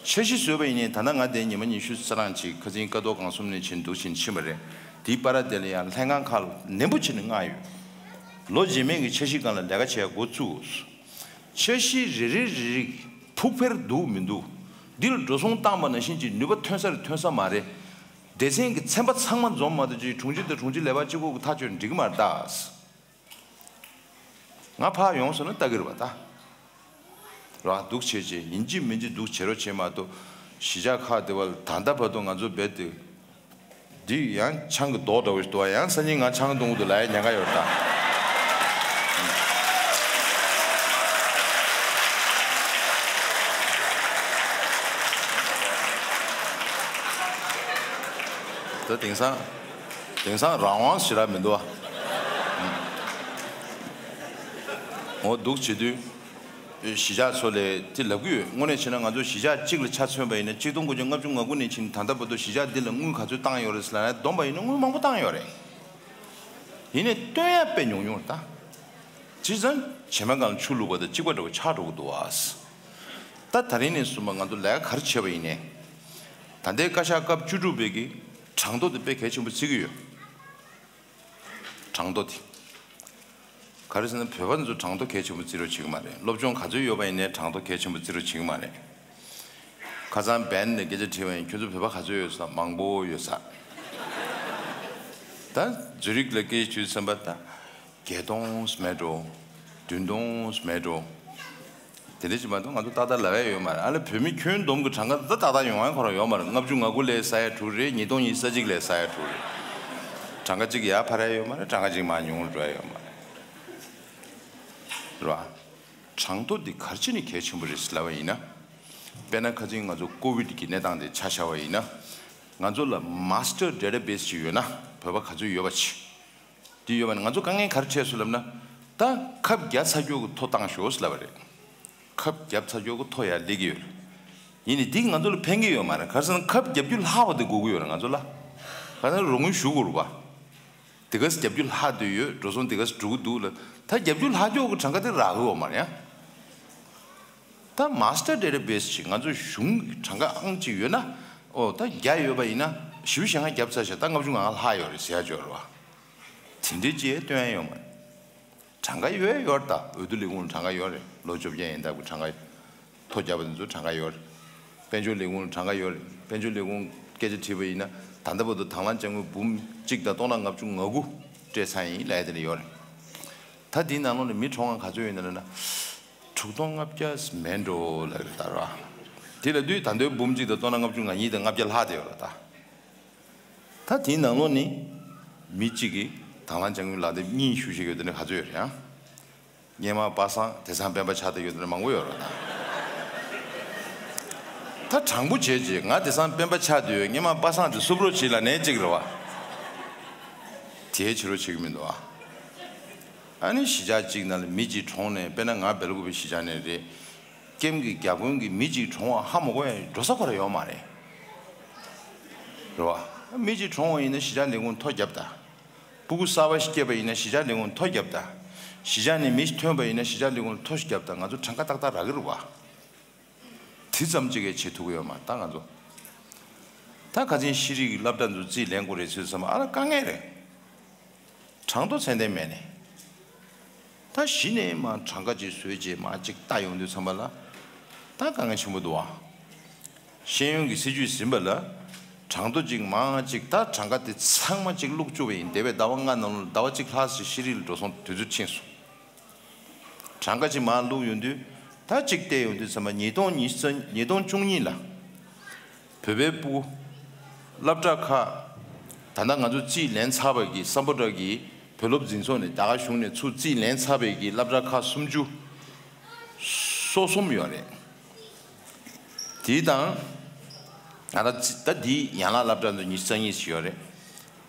འཆར་གཞི་བཟོས་པ་ཡིན་ནའི་ད་ལྟ་ང་དེ་ཉི་མ་ཉི་ཤུ་རྩ་གྲངས་ཅིག་ཁ་སང་ཀ་རྡོར་སྒང་གསུམ་ནས་ཕྱིན་འདུག་ཕྱིན་ཕྱིན་པ་རེད། དེའི་བར་དེ་ལ་ཡང་ལྷན་ཁང་ཁག་ལ་ནན་པོ་བྱས་ནས་མངགས་ཡོད། ལོ་རྗེས་མའི་གི་འཆར་གཞི་སྒང་ལ་ལས་ཀ་བྱེད་ཡ་འགོ་བཙུགས། འཆར་གཞི་རེ་རེ་རེ་རེ་ཕུགས་འཕེར་འདུག་མི་འདུག་འདི་ལ་འགྲོ་སོང་བཏང་པ་ནང་བཞིན་གྱི་ནུས་པ་ཐོན་ས་རེད་ཐོན་ས་མ་རེད། སྡེ་ཚན་གྱི་ཚན་པ་ཚང་མ་འཛོམས་མ་གཏོགས་ཅིག་དྲུང་ཆེ་དང་དྲུང་ཆེ་ལས་འཕར་གཅིག་པོ་གིས་ཐག་གཅོད་འགྲིག་གི་མ་རེད་ད། ང་ཕར་ཡོང་སོང་ན་ལྟ་གི་རེད་པ་ད། ར་འདུག་བྱེད་ཅེས་ཡིན་གཅིག་མིན་གཅིག་འདུག་བྱེད་རོགས་བྱེད་མ་གཏོགས། གཞིས་ཆགས་ཁག་དེ་བ་ལ་ད་ལྟ་བར་དུ་ང་ཚོ་རྦད་དེ། འདི་ཡང་ཆང་གི་རྡོག་འདྲ་བོ་ཞིག་འདུག་བ། ཡང་སང་ཉིན་ང་ཆང་འཐུང་གི་འདུག་ལབ་ཡ་ཉེན་ཁ་ཡོད་ད། ད་དེང་སང་དེང་སང་རང་དབང་ཞེ་དྲག་མི་འདུག་བ། འོ་འདུག་བྱེད་དུས། གཞིས་ཆགས་ཚོ་ལས་དེ་ལབ་ཀྱི་ཡོད། དངོས་གནས་བྱས་ན་ང་ཚོ་གཞིས་ཆགས་གཅིག་ལ་ཆ་མཚོན་པ་ཡིན་ན། གཅིག་སྟོང་དགུ་བརྒྱ་ལྔ་བཅུ་ང་དགུ་ནས་ཕྱིན་ད་ལྟ་བར་དུ་གཞིས་ཆགས་འདི་ལ་དངུལ་ག་ཚོད་བཏང་ཡོད་རེད་ཟེར་ལབ་ན། བསྡོམས་པ་ཡིན་ན་དངུལ་མང་པོ་བཏང་ཡོད་རེད། ཡིན་ནའི་བཏོན་ཡ་དཔེ་ཉུང་ཉུང་རེད་ད། བྱས་ཙང་བྱེ་མ་སྒང་ལ་ཆུ་བླུགས་པ་དང་གཅིག་པ་འདྲ་བོ་ཆགས་འགྲོ་གི་འདུག་བ། ད་ད་རིང་ནས་བཟུང་བ་ང་ཚོ་ལས་ཀ་ག་རེ་བྱས་པ་ཡིན་ནའི། ད་ལྟའི་བཀའ་ཤག་སྐབས་བཅུ་དྲུག་པའི་གི་གྲངས་ཐོ་དེ་དཔེ་གལ་ཆེན་པོ་བརྩི་གི་ཡོད། གྲངས་ཐོ་དེ། ག་རེ་ཟེར་ན་བོད་པ་ཚོ་གྲངས་ཐོ་གལ་ཆེན་པོ་བརྩི་རོགས་བྱེད་ཀྱི་མ་རེད། སློབ་སྦྱོང་ག་ཚོད་ཡོད་པ་ཡིན་ནའི་གྲངས་ཐོ་གལ་ཆེན་པོ་བརྩི་རོགས་བྱེད་ཀྱི་མ་རེད། ཁ་སང་བན་ནས་སྐད་ཆ་དྲིས་པ་ཡིན། ཁྱོད་ཚོ་བོད་པ་ག་ཚོད་ཡོད་ཟེར། མང་པོ་ཡོད་ས། ད་ཛུ་རིག་ལ་སྐད་ཆ་དྲིས་ཙམ་པ་ད། བརྒྱད་སྟོང་མེད་འགྲོ། བདུན་སྟོང་མེད་འགྲོ། དེ་འདྲ་ཞིག་མ་གཏོགས་ང་ཚོ་ཏག་ཏག་ལབ་ཡ་ཡོད་མ་རེད། ཨ་ལེ་བོད་མི་ཁྱོན་བསྡོམས་ཀྱི་གྲངས་ཀ་ད་ཏག་ཏག་ཡོང་ཡ་ཁོ་རང་ཡོད་མ་རེད། ལྔ་བཅུ་ང་དགུ་ལས་ས་ཡ་དྲུག་རེད། ཉིས་སྟོང་ཉི་ཤུ་རྩ་གཅིག་ལས་ས་ཡ་དྲུག་རེད། གྲངས་ཀ་གཅིག་ཡར་འཕར་ཡ་ཡོད་མ་རེད། གྲངས་ཀ་གཅིག་མར་ཉུང་རུ་འགྲོ་ཡ་ཡོད་མ་རེད། རེད་བ། གྲངས་ཐོ་འདི་ག་རེ་བྱས་ནས་གལ་ཆེན་པོ་རེད་ཟེར་ལབ་པ་ཡིན་ན། དཔེར་ན་ཁ་སང་ང་ཚོ་ཀོ་བིད་ཀྱི་གནས་སྟངས་དེ་ཆ་བཞག་པ་ཡིན་ན། ང་ཚོ་ལ་མཱས་ཊར་ཌེ་ཊ་བེ་སི་ཅིག་ཡོད་ན་བོད་པ་ག་ཚོད་ཡོད་པ་ཅིག་དེ་ཡོད་པ་ནི་ང་ཚོ་དཀའ་ངལ་ག་རེ་འཕྲད་སོང་ལབ་ན། ད་ཁབ་བརྒྱབ་ཚར་རྒྱུ་གི་ཐོ་བཏང་ཤོག་ཟེར་ལབ་པ་རེད། ཁབ་བརྒྱབ་ཚར་རྒྱུ་གི་ཐོ་ཡར་སླེབས་ཀྱི་ཡོད། ཡིན་ནའི་འདི་ང་ཚོ་ལ་ཕན་གྱི་ཡོད་མ་རེད། ག་རེ་ཟེར་ན་ཁབ་བརྒྱབ་རྒྱུ་ལྷག་པ་དེ་དགོས་ཀྱི་ཡོད་རེད་ང་ཚོ་ལ། ག་རེ་ཟེར་ན་རོགས་དངུལ་ཞུ་དགོས་རེད་པ། དེ་ག་ཚོད་བརྒྱབ་རྒྱུ་ལྷག་བསྡད་ཡོད། འགྲོ་སོང་དེ་ག་ཚོད་འགྲོ་གི་འདུག་ལབ། ད་བརྒྱབ་རྒྱུ་ལྷག་རྒྱུ་གི་གྲངས་ཀ་དེ་རག་གི་ཡོད་མ་རེད་ཡ། ད་མཱས་ཊར་ཌེ་ཊ་བེ་སི་ཅིག་ང་ཚོ་གཞུང་གི་གྲངས་ཀ་ཨང་གཅིག་ཡོད་ན། ཨོ་ད་བརྒྱ་ཡོད་པ་ཡིན་ན་བཞི་བཅུ་ཞེ་ལྔ་བརྒྱབ་ཚར་ཤག་ད་ལྔ་བཅུ་ང་ལྔ་ལྷག་ཡོད་རེད་ཟེར་ཡ་ཅིག་ཡོད་རེད་བ། དེ་འདྲའི་ཅིག་སྟོན་ཡ་ཡོད་མ་རེད། གྲངས་ཀ་ཡོད་ཡོད་རེད། ད་འོས་བསྡུ་ལས་ཁུངས་ལ་གྲངས་ཀ་ཡོད་རེད། ལོ་བཅོ་བརྒྱད་ཡན་འདབ་ཀྱི་གྲངས་ཀ་ཐོ་བརྒྱབ་པ་དེ་ཚོ་གྲངས་ཀ་ཡོད་རེད། དཔལ་འབྱོར་ལས་ཁུངས་ལ་གྲངས་ཀ་ཡོད་རེད། དཔལ་འབྱོར་ལས་ཁུངས་སྐད་ཆ་དྲིས་པ་ཡིན་ན། ད་ལྟ་བར་དུ་དང་བླངས་དཔྱ་དངུལ་འབུམ་གཅིག་དང་སྟོང་ཕྲག་ལྔ་བཅུ་ང་དགུ་སྤྲད་ཚར་ཡིན་ལབ་ཡ་དེ་འདྲ་ཡོད་རེད། ད་དེའི་ནང་ལོགས་ནས་མི་གྲོངས་པ་ག་ཚོད་ཡོད་ན་ལབ་ན། དྲུག་སྟོང་ལྔ་བརྒྱ་མེད་འགྲོ་ལབ་རེད་ད་ར། དེ་ལབ་དུས་ད་དུང་འབུམ་གཅིག་དང་སྟོང་ཕྲག་ལྔ་བཅུ་ང་གཉིས་དང་ལྔ་བརྒྱ་ལྷག་དེ་ཡོད་རེད་ད། ད་དེའི་ནང་ལོགས་ནས་མི་གཅིག་གིས་དང་བླངས་དཔྱ་དངུལ་ལག་དེབ་གཉིས་ཞུ་བཞིན་ཡོད་དེ་འདྲ་ག་ཚོད་ཡོད་རེད་ཨང་། སྔོན་མ་པ་སངས་དེང་སང་སྤེན་པ་ཆགས་བསྡད་ཡོད་དེ་འདྲ་མང་པོ་ཡོད་རེད་ད། ད་དྲང་པོ་བྱས་རྗེས་ང་དེང་སང་སྤེན་པ་ཆགས་བསྡད་ཡོད། སྔོན་མ་པ་སངས་དེ་བསུབ་རོགས་བྱེད་ལབ་ནའི་གཅིག་རེད་བ། དེའི་ཕྱིར་རོགས་བྱེད་ཀྱི་མི་འདུག་ཨ། ཨ་ནི་གཞིས་ཆགས་གཅིག་ནང་ལ་མི་གཅིག་གྲོངས་ནས། དཔེར་ན་ང་སྦེལ་ཀོབ་པའི་གཞིས་ཆགས་ནས་རེད། ཀེམ་གྱི་རྒྱ་དཔོན་གྱིས་མི་གཅིག་གྲོངས་པ་ཧ་མ་གོ་ཡ་འགྲོ་ས་ཁོ་རང་ཡོད་མ་རེད། རེད་བ། མི་གཅིག་གྲོངས་པ་ཡིན་ན་གཞིས་ཆགས་ལས་ཁུངས་ཐོ་བརྒྱབ་ད། སྤུ་གུ་གསར་པ་ཞིག་སྐྱེས་པ་ཡིན་ན་གཞིས་ཆགས་ལས་ཁུངས་ཐོ་བརྒྱབ་ད། གཞིས་ཆགས་ནས་མི་ཞིག་ཐོན་པ་ཡིན་ན་གཞིས་ཆགས་ལས་ཁུངས་ཐོ་ཞིག་བརྒྱབ་ད། ང་ཚོ་གྲངས་ཀ་ཏག་ཏག་རག་གི་རེད་བ། དེ་ཙམ་གཅིག་གིས་བྱེད་ཐུབ་ཀྱི་ཡོད་མ་རེད་ད་ང་ཚོ། ད་ཁ་སང་ཤེས་རིག་གི་སློབ་གྲྭ་ཚོ་རྩིས་ལེན་དགོས་རེད་ཟེར་དུས་ཙམ་པ་ཨ་ལ་དཀའ་ངལ་རེད། གྲངས་ཐོ་ཚད་ལྡན་མེད་ནས། ད་གཞི་ནས་མར་གྲངས་ཀ་ཅིག་བཟོས་རྗེས་མར་ཅིག་ལྟ་ཡོང་དུས་ཙམ་པ་ལ། ད་དཀའ་ངལ་ཆེན་པོ་འདུག་ཨ། ཤེས་ཡོན་གྱི་སྲིད་ཇུས་ཟིན་པ་ལ། གྲངས་ཐོ་ཅིག་མར་ཅིག་ད་གྲངས་ཀ་དེ་ཚང་མ་ཅིག་བླུགས་བཅུག་པ་ཡིན། འདས་པའི་ཟླ་བ་ལྔ་ནང་ལོགས་ཟླ་བ་གཅིག་ལྷག་ཙམ་ཤེས་རིག་ལ་འགྲོ་སོང་དུས་ཚོད་ཕྱིན་སོང་། གྲངས་ཀ་ཅིག་མར་བླུགས་ཡོང་དུས། ད་ཅིག་བལྟས་ཡོང་དུས་ཙམ་པ་ཉིས་སྟོང་ཉི་ཤུ་རྩ། ཉིས་སྟོང་བཅུ་གཉིས་ལ། བོད་པའི་སྤུ་གུ་སློབ་གྲྭ་ཁག་ད་ལྟ་ང་ཚོ་རྩིས་ལེན་ཚར་བའི་གི་སམ་བྷོ་ཊ་གི་བོད་སློབ་འཛིན་ཚོགས་ནས་རྒྱ་གར་གཞུང་ནས་ཚུར་རྩིས་ལེན་ཚར་བའི་གི་སློབ་གྲྭ་ཁག་སུམ་ཅུ་སོ་གསུམ་ཡོད་རེད། དེའི་དང་། ང་ད་ད་འདིའི་ཡན་ལག་སློབ་གྲྭ་ཚོ་ཉི་ཤུ་རྩ་གཉིས་ཤིག་ཡོད་རེད།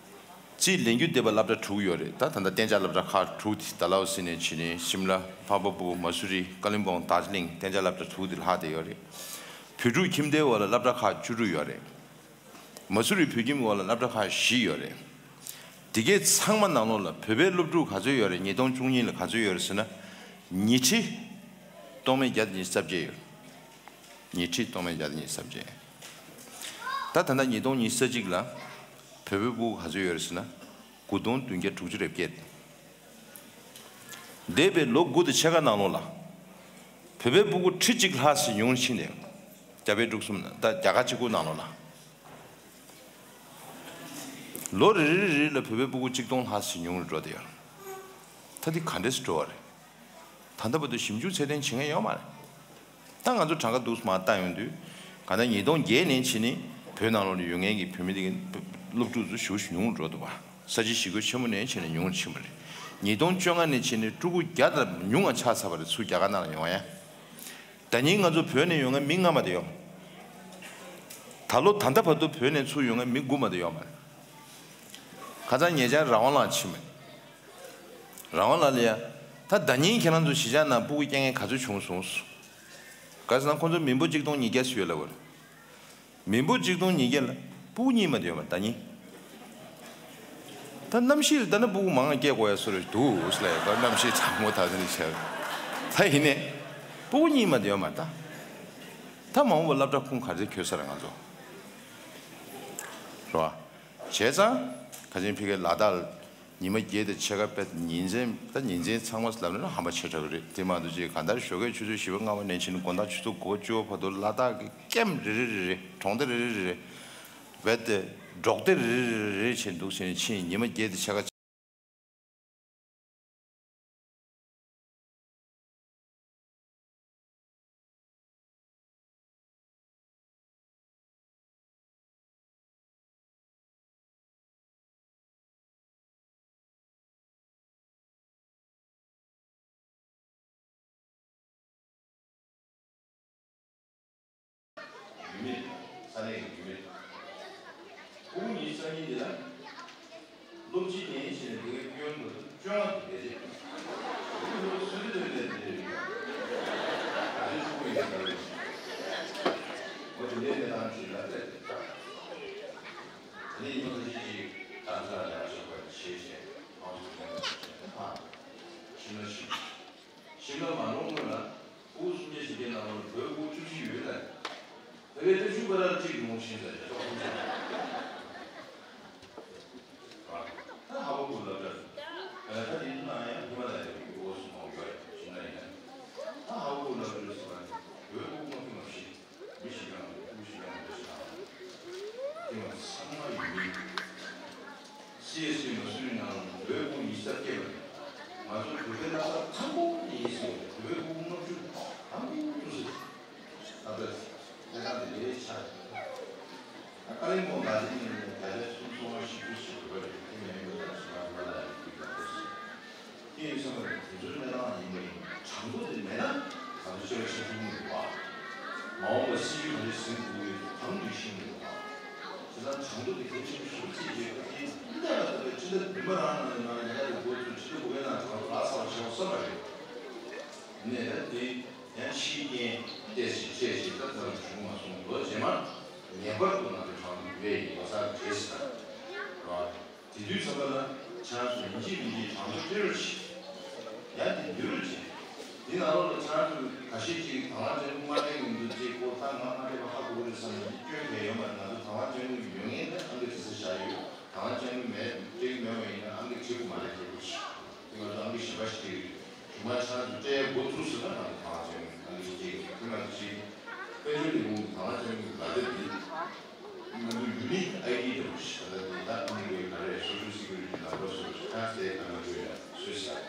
རྩིས་ལེན་རྒྱུ་བསྡད་པ་སློབ་གྲྭ་དྲུག་ཡོད་རེད། ད་ད་ལྟ་གཏན་འཇགས་སློབ་གྲྭ་ཁག་དྲུག་དེ། ཌལ་ཧོ་སི་ནས་བྱས་ནས་ཤིམ་ལ། ཕག་པ་སྦུག། མ་སུ་རི། ཀ་ལིམ་པོང་། དར་ཇི་ལིང་། གཏན་འཇགས་སློབ་གྲྭ་དྲུག་དེ་ལྷག་བསྡད་ཡོད་རེད། བོད་ཕྲུག་ཁྱིམ་སྡེའི་འོག་ལ་སློབ་གྲྭ་ཁག་བཅུ་དྲུག་ཡོད་རེད། མ་སུ་རི་བོད་ཁྱིམ་འོག་ལ་སློབ་གྲྭ་ཁག་བཞི་ཡོད་རེད། དེ་གའི་ཚང་མ་ནང་ལོགས་ལ་བོད་པའི་སློབ་ཕྲུག་ག་ཚོད་ཡོད་རེད། ཉིས་སྟོང་བཅུ་གཉིས་ལ་ག་ཚོད་ཡོད་རེད་ཟེར་ན། ཉིས་ཁྲི་སྟོང་མེད་བརྒྱ་དང་ཉི་ཤུ་རྩ་བརྒྱད་ཡོད། ཉིས་ཁྲི་སྟོང་མེད་བརྒྱ་དང་ཉི་ཤུ་རྩ་བརྒྱད། ད་ད་ལྟ་ཉིས་སྟོང་ཉི་ཤུ་རྩ་གཅིག་ལ་བོད་པའི་སྤུ་གུ་ག་ཚོད་ཡོད་རེད་ཟེར་ན། དགུ་སྟོང་བདུན་བརྒྱ་དྲུག་ཅུ་རེ་བརྒྱད། འདས་པའི་ལོ་དགུ་དང་ཕྱེད་ཀ་ནང་ལོགས་ལ། བོད་པའི་སྤུ་གུ་ཁྲི་གཅིག་ལྷག་ཙམ་ཉུང་ཕྱིན་ནས། རྒྱ་བལ་འབྲུག་གསུམ་ད་རྒྱ་གར་གཅིག་པུ་ནང་ལོགས་ལ། ལོ་རེ་རེ་རེ་ལ་བོད་པའི་སྤུ་གུ་གཅིག་སྟོང་ལྷག་ཙམ་ཉུང་རུ་འགྲོ་བསྡད་ཡོད། ད་འདི་ག་འདྲས་སུ་འགྲོ་བ་རེད། ད་ལྟ་བར་དུ་ཞིབ་འཇུག་ཚད་ལྡན་བྱེད་མཁན་ཡོད་མ་རེད། ད་ང་ཚོ་གྲངས་ཀ་འདུག་མ་བལྟ་ཡོང་དུས། གང་ལྟར་ཉིས་སྟོང་བརྒྱད་ནས་ཕྱིན་ནས་བོད་ནང་ལོགས་ལ་ཡོད་མཁན་གྱི་བོད་མི་དེ་གི་སློབ་ཕྲུག་ཚོ་ཞེ་པོ་ཞིག་ཉུང་རུ་འགྲོ་འདུག་པ། ས་བྱི་ཞི་རྒོལ་ཆེན་མོ་ནས་ཕྱིན་ནས་ཉུང་རུ་ཕྱིན་པ་རེད། ཉིས་སྟོང་བཅོ་ལྔ་ནས་ཕྱིན་ནས་ཕྲུ་གུ་བརྒྱ་དང་ཉུང་ང་ཆགས་ཚར་བ་རེད། ཚུར་རྒྱ་གར་ནང་ལ་ཡོང་ཡ། ད་ཉིན་ང་ཚོ་བོད་ནས་ཡོང་མཁན་མི་ལྔ་མ་གཏོགས་ཡོད་མ་རེད། ད་ལོ་ད་ལྟ་བར་དུ་བོད་ནས་ཚུར་ཡོང་མཁན་མི་དགུ་མ་གཏོགས་ཡོད་མ་རེད། ཁ་སང་ཉེ་ཆར་རང་དབང་ལགས་ཕྱིན་པ་རེད། རང་དབང་ལགས་ལ་ཡ། ད་ད་ཉིན་ཁྱེད་རང་ཚོ་གཞིས་ཆགས་ནང་སྤུ་གུ་སྐྱེ་མཁན་ག་ཚོད་བྱུང་སོང་། ག་ཟེར་ན་ཁོང་ཚོ་མི་འབོར་གཅིག་སྟོང་ཉིས་བརྒྱ་ཙམ་ཡོད་ལབ་པ་རེད། མི་འབོར་གཅིག་སྟོང་ཉིས་བརྒྱ་ལ་སྤུ་གུ་གཉིས་མ་གཏོགས་ཡོད་མ་རེད་ད་ཉིན། ད་གནམ་གཤིས་ལ་ལྟ་ན་སྤུ་གུ་མང་ང་སྐྱེ་དགོས་ཡ་བཟོ་འདྲ་འདུག་ཟེར་ལ་ཡ། ད་གནམ་གཤིས་གྲང་མོ་ད་ཟེར་ནས་བྱས། ད་ཡིན་ནའི་སྤུ་གུ་གཉིས་མ་གཏོགས་ཡོད་མ་རེད་ད། ད་མ་འོངས་པ་སློབ་གྲྭ་ཁུངས་ག་ཚོད་འཁྱོལ་ས་རེད་ང་ཚོ། རེད་བ། བྱས་ཙང་། ཁ་ཆེན་ཕ་གིའི་ལ་དྭགས་ལ་ཉི་མ་བརྒྱད་དང་ཕྱེད་ཀ་དཔེ་ཉིན་མཚན། ད་ཉིན་མཚན་ཚང་མ་ལབ་ན་ཧམ་པ་ཆེ་དྲགས་རེད། དེ་མ་གཏོགས་ཅིག་གང་ལྟར་ཞོགས་ཀས་ཆུ་ཚོད་བཞི་པ་ལྔ་པ་ནས་ཕྱིན་དགོང་དག་ཆུ་ཚོད་དགུ་པ་བཅུ་པ་བར་དུ་ལ་དྭགས་ཀྱི་ཀེམ་རེ་རེ་རེ་རེ། གྲོང་སྡེ་རེ་རེ་རེ་རེ། རྦད་དེ་འབྲོག་སྡེ་རེ་རེ་རེ་རེ་བྱས་འདུག་ཟེར་ནས་ཕྱིན། ཉི་མ་བརྒྱད་དང་ཕྱེད་ཀ། རྒྱུས་མེད། ས་གནས་ཀྱི་རྒྱུས་མེད། སྐུ་ངོ་ཉི་ཤུ་རྩ་གཉིས་འདི་ལ། སློབ་སྤྱི་ལེན་བྱས་ནས་འདི་གའི་སྐྱོན་དུ་བཅོ་ལྔ་དུ་བེད་སྤྱད། སྐུ་ངོ་སུ་དེ་ལས་དེ་རེད། ད་རེས་ཕྲུ་གུ་ཡིན་ད་རེད། འོ་དེ་འདྲའི་གནས་སྟངས་ཤིག་ལ་སླེབས་ཏེ། དེ་ནས་ཉི་མ་ཁ་ཤས་ཤིག་རྡ་རམ་ས་ལ་ལ་ཞོགས་པ་བྱས་བྱས་མང་ཚོགས་ཀྱི་ལས་ཀ་བྱས་ནས་ཕར་ཞིང་ལ་ཞིག་ཞིང་ལ་མ་འགྲོ་སྔོན་ལ་སྐུ་ངོ་སུམ་བརྒྱ་བཞི་བརྒྱ་ནང་ལ་བོད་སྐུ་བཅུ་བཞི་ཡོད་ལ། ད་གའི་ཏེ་ཤུ་པ་ར་གཅིག་ཡོང་ཤིང་ཟ་ཡ་ཏོག་ཁུངས་ཆེ། ད་ཧ་བ་ཀུ་ལབ་འདྲ། ད་ད་དེ་ན་ཡང་ཧི་མ་ལ་ཡ་གི་འོ་སུ་མང་བ་ཡོད་ཤིང་ན་ཡིན་ན། ད་ཧ་བ་ཀུ་ལབ་འདྲ་ཟེར་བ་ནི་བོད་སྐུ་ངོ་ཐུ་མ་བཞི། མི་ཞིག་ཡང་སྐུ་ཞིག་ཡང་འདྲ་ཞིག་དང་། དེ་མ་ཚང་མ་ཡིན་མིན། སི་ཨེ་སི་མ་སུ་རི་ནང་བོད་སྐུ་ཉི་ཤུ་རྩ་བརྒྱད་པ་རེད། ང་ཚོ་བོད་པའི་བླ་གཟའ་དང་པོ་ཡིན་ཟེར་བ་རེད། བོད་སྐུ་ལྔ་བཅུ་དང་པོ་ཐུག་ཟེར། ད་ལྟ་གནས་སྟངས་དེ་ལས་ཆགས་ཡོད། ད་ཀ་ལིང་པོང་ད་ཅི་ནས་ནས་བརྒྱ་ཆ་སུམ་ཅུ་སོ་ལྔ་བཞི་བཅུ་ཞིག་ཡོད་པ་རེད། དེ་མིན་ཡོད་ད་ཞིག་ང་ཚོ་ལ་ཡོད་པའི་བརྒྱ་ཆ་ཞིག་དེ་ཡིན་ཙང་དེ་ཚོའི་གནས་སྟངས་ཡིན་པ་ཡིན། གྲངས་ཐོ་དེ་མེད་ན་ང་ཚོ་ཤེས་པ་ཤེས་ཐུབ་མི་འདུག་བ། མ་འོངས་པ་སྲིད་ཇུས་ག་རེ་ཟིན་དགོས་ཀྱི་གང་འདྲ་ཤེས་མི་འདུག་བ། བྱས་ཙང་གྲངས་ཐོ་དེ་གལ་ཆེན་པོ་ཞེ་པོ་བརྩིས་བྱས་ཀྱི་འདི་འདྲ་ལ་ད་ལྟ་ཕྱི་ཟླ་བདུན་པ་རང་ནང་ནས་ང་ལ་ཉེ་ལ་འགོ་ཚུགས་ཕྱི་ཟླ་དགུ་པའི་ནང་གྲངས་ཐོ་ལག་ཚར་བ་བྱས་པ་བསམ་པ་རེད། ནས་དེ་ཡང་ཕྱིའི་རྐྱེན་བལྟས་ཤིག་བལྟས་ཤིག་ད་ལྟ་བྱུང་མ་སོང་ལོ་རྗེས་མ་ངེས་པར་དུ་ང་ཚོ་གྲངས་ཐོ་ཡོད་པའི་ཡིན་པ་ཚར་བྱས་ཟིན་ན་རེད་བ། དེ་དུས་ཙམ་པ་ལ་ཁྱེད་རང་ཚོ་ཡིན་གཅིག་མིན་གཅིག་གྲངས་ཐོ་སྤྲད་རོགས་གྱིས། ཡང་དེ་འདུལ་རོགས་གྱིས། དེ་ནང་ལོགས་ལ་ཁྱེད་རང་ཚོ་ག་ཤེད་ཅིག་དང་བླངས་ཅན་མ་སྤྲད་མི་འདུག་ཅེས་ཁོ་ད་ང་མ་སྤྲད་པ་ཧ་གོ་གི་རེད་བསམ་ན་དེ་སྐྱོན་གང་ཡོད་མ་རེད། ང་ཚོ་དང་བླངས་ཅན་ཡོད་ངེས་ནས་ཨང་ཀི་བྲིས་ས་བཞག་ཡོད། དང་བླངས་ཅན་མེད་སྤྲད་ཀྱི་མེད་པ་ཡིན་ན་ཨང་ཀི་བྲིས་དགོས་མ་རེད་ཁྱེད་ཚོ། དེ་ང་ཚོ་ཨང་ཀི་གཞན་པ་ཞིག་སྤྲད་ཀྱི་རེད། ཞུ་མ་ཆ་ཚོ་སྤྲད་འགོ་ཚུགས་ཟིན་ན་ང་ཚོ་གང་བྱས་ཡོང་ཨང་ཀི་སྤྲད་ཀྱི་ཁྱོད་ང་ཚོ་ཞིག་དཔལ་འབྱོར་ལས་ཁུངས་ཀྱི་དང་བླངས་ཅན་གྱི་ལག་དེབ་འདི་ང་ཚོ་ཡུ་ནིག་ཨའི་ཌི་འདྲ་པོ་ཞིག་ད་ལྟ་འདི་ད་ཨང་ཀི་ག་རེ་སོ་ཤལ་སི་ཀུ་རི་ཊི་ནམ་བར་སོགས་ཀྱི་ཁ་གསལ་ག་ནང་བརྗོད་ཡ་བཟོས་ཟེར།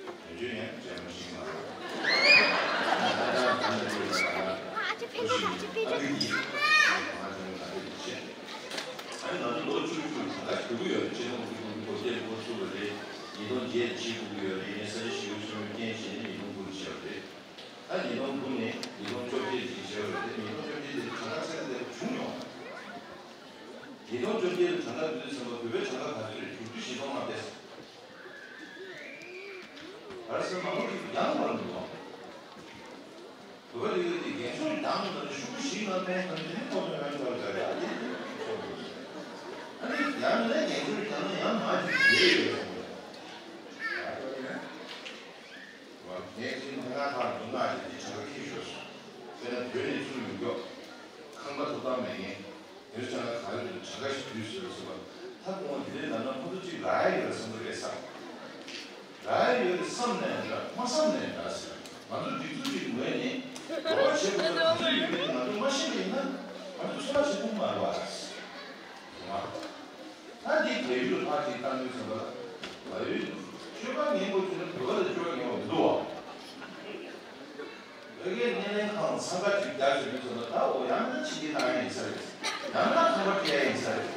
དོན་བརྗོད་ཡང་རྒྱལ་མོ་ཞིག་མ་རེད། ད་ལྟ་གང་ལ་བརྗོད་ཡ་ད་ལ་ཨ་ཅེ་ཕི་ན་ཨ་ཅེ་ཕི་ན་ཨ་ཅེ་ཕི་ན། ཨ་ནི་ང་ཚོ་ལོ་བཅུ་དྲུག་གང་ག་ཞུ་གི་ཡོད་རེད། ཕྱི་ལོ་ཉིས་སྟོང་དགུ་བརྒྱ་འགོ་ཚུགས་པ་རེད། ཉིས་སྟོང་བརྒྱད་ལ་ཕྱིར་འབུད་ཀྱི་ཡོད་རེད། ཡིན་ནའི་ས་ཆ་ཞིག་གི་ཆུ་མོ་རྐྱེན་བྱས་ནས་ཉིས་སྟོང་དགུ་ལ་བྱས་པ་རེད། ད་ཉིས་སྟོང་དགུ་ནས་ཉིས་སྟོང་བཅོ་བརྒྱད་ཅིག་བྱས་པ་རེད། དེ་ཉིས་སྟོང་བཅོ་བརྒྱད་དེ་གྲངས་ཀ་ཚད་ལས་བྱུང་ཡོང་བ། ཉིས་སྟོང་བཅོ་བརྒྱད་ལ་གྲངས་ཀ་བསྡུས་ཚེ་བོད་པའི་གྲངས་ཀ་ག་ཚོད་རེད། དྲུག་ཅུ་བཞི་སྟོང་ལྔ་བརྒྱ་ཟེར། ག་རེ་ཟེར་ན་མང་པོ་ཞིག་ཡང་བར་འདུག་བ། བོད་པ་རིག་པ་འདི་རྒན་ཤོས་རྒྱང་ནས་ཤུགས་ཤིག་ན་མཐོང་ཙང་དེ་ནི་ཁོ་ཚོ་ཡང་འགྲོ་དགོས་རེད། ཨ་དེ་ཨ་ནི་ཡང་ན་རྒན་ཤོས་རྒྱང་ན་ཡང་མ་ཅིག་ཡོད་ཡོད་སོང་རེད། ངས་ཚིག་མཐོང་ཁ་ཐག་འདུག་ན་དེ་འདི་གྲངས་ཀ་ཁྱེར་ཤོར་སོང་། དཔེར་ན་བོད་ནས་ཚུར་ཡོང་མགྱོགས་ཁང་པ་ཐོབ་ཐང་མེད་མཁན། དེར་ཆ་ན་ག་རེ་འདུག་གྲངས་ཀ་ཞིག་བསྡུས་ཟེར་ཟེར་བ། ད་ཁོང་དེ་འདྲའི་ལབ་ན་ཁོ་ཚོ་གཅིག་རག་ཡ་ཡོད་རེད་བསམ་གི་རེད་བསམ། རག་ཡ་ཡོད་རེད་བསམ་ནའི་འདྲ་མ་བསམ་ནའི་འདྲ་ཟེར། ང་ཚོ་སྒྲིག་འཛུགས་ཀྱི་ངོས་ནས་རོགས་པ་བྱེད་དགོས་ན་ག་ཚོད་ཡོད་མེད་ང་ཚོ་མ་ཤེས་པ་ཡིན་ན་ང་ཚོ་ཚོད་དཔག་བྱེད་ཐུབ་མ་རེད་བ། ད་འདི་བལ་ཡུལ་ལ་ཕར་ཅིག་བཏང་དུས་ཙམ་པ་ལ་བལ་ཡུལ་ཆོལ་ཁ་ངན་པོ་བྱུང་ན་བོད་པ་ལ་ཆོལ་ཁ་ངན་པ་མི་འདུག་བ། བོད་སྐད་སྣེ་ལེན། འཚང་ཁ་ཅིག་རྒྱག་བྱེད་མི་ཚོ་ལ་ད་འོ་ཡང་ན་ཕྱི་རྒྱལ་བཏང་ཡ་ཡིན་ས་རེད། ཡང་ན་ཁང་པ་སྤྲད་ཡ་ཡིན་ས་རེད།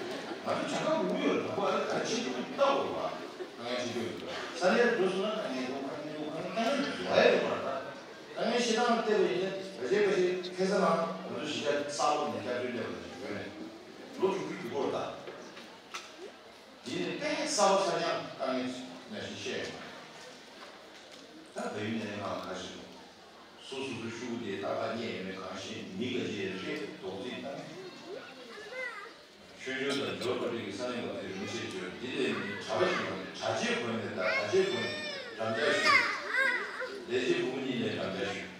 ང་ཚོ་གྱངས་ཁ་འུ་ཡོད་དང་པོ་ཨ་རི་ག་རེ་བྱེད་ཀྱི་འདུག་ལྟ་འོ་བ། ད་ང་བྱེད་ཀྱི་ཡོད་འདུག་ས་གནས་འགྲོ་སོང་ན་ད་ངས་འགྲོ་ཁ་ངས་འགྲོ་ཁ་ངས་ད་ངས་ཡོད་ཡ་ཡོད་མ་རེད། ད་ད་ངས་ཤེས་སྟངས་བལྟས་པ་ཡིན་ན་ག་ཚད་ག་ཚད་ཁ་སང་ང་ང་ཚོ་གཞིས་ཆགས་གསར་པ་ནས་བསྐྱར་བཅོས་སླེབས་པ་ནས་ལོ་དྲུག་ཅུ་གི་སྐོར་ད། འདི་ནི་དཔེ་གསར་པ་གསར་རྐྱང་བཏང་ངེས་ནང་བཞིན་བཤད་ཡོང་། ད་བལ་ཡུལ་ནས་ནས་ཁག་ཁག་ཞིག་འདུག་སོ་སོ་སོའི་ཤུགས་དེ་ཏག་ཏག་རྙེད་ཡོད་མེད་གང་ཤེས། མི་འགའ་ཅིག་ཡང་རེད་རྡོག་རྫིས་བཏང་། ཆོས་འབྱོར་དང་འབྱོར་པ་རིགས་ཀྱི་ས་གནས་པ་དེ་རིན་པོ་ཆེ་བརྗོད་འདི་ལས་མི་གྲྭ་པ་ཞིག་ཡོང་ནས་གྲྭ་ཆས་གོན་ནས་ད་གྲྭ་ཆས་གོན་ནས་འགྲམ་ལྕག་ཞུས། ལས་བྱེད་བུ་མོ་གཉིས་ལས་འགྲམ་ལྕག་ཞུས།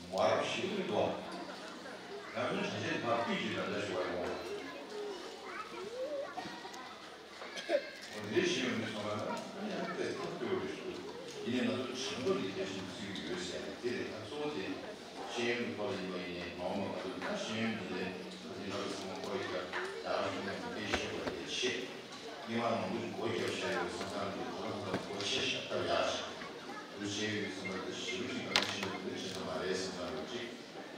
མ་རབས་ཞིག་མི་འདུག་ཡང་མིན་གྲྭ་ཆས་ཕར་ཕུད་ཀྱི་འགྲམ་ལྕག་ཞུ་བ་ཡོང་བ། འོ་དེ་ཞིག་ཡོང་དུས་ཚང་མ་ལ་ཡང་དཔེ་ཐབས་སྐྱོ་བོ་རེད་ཤག་ཡིན་ནའི་ང་ཚོ་བྱང་བུ་འདི་གལ་ཆེན་པོ་བརྩི་གི་ཡོད་ཟེར་ཡ་དེ་རེད། ད་གཙོ་བོ་དེ་ཤེས་ཡོན་གྱི་ཐོག་ལ་ཡིན་པ་ཡིན་ནའི་མ་འོངས་པ་ང་ཚོ་ད་ཤེས་ཡོན་འདི་ལས་ད་དེ་འདྲ་ཚང་མ་སྐོར་རྒྱག་རྒྱ་གར་གཞུང་ལ་སྐད་ཤེས་པ་དེ་ཆེ། མི་མང་མང་པོ་ཞིག་སྒོ་བརྒྱབ་བཞག་ཡོད་པའི་ས་མཚམས་འདི་ཁོ་རང་ཚོ་སྒོ་ཕྱེ་བཞག་སྟབས་ཡག་ཞིག་འདུག་བྱས་ཡོད་པའི་ས་མཚམས་འདི་ཞེ་པོ་ཅིག་གང་ཤེས་ན་འདི་འདྲ་བྱེད་ཐུབ་མ་རེད་བསམ་བསམ་ཡོད་ཅིག་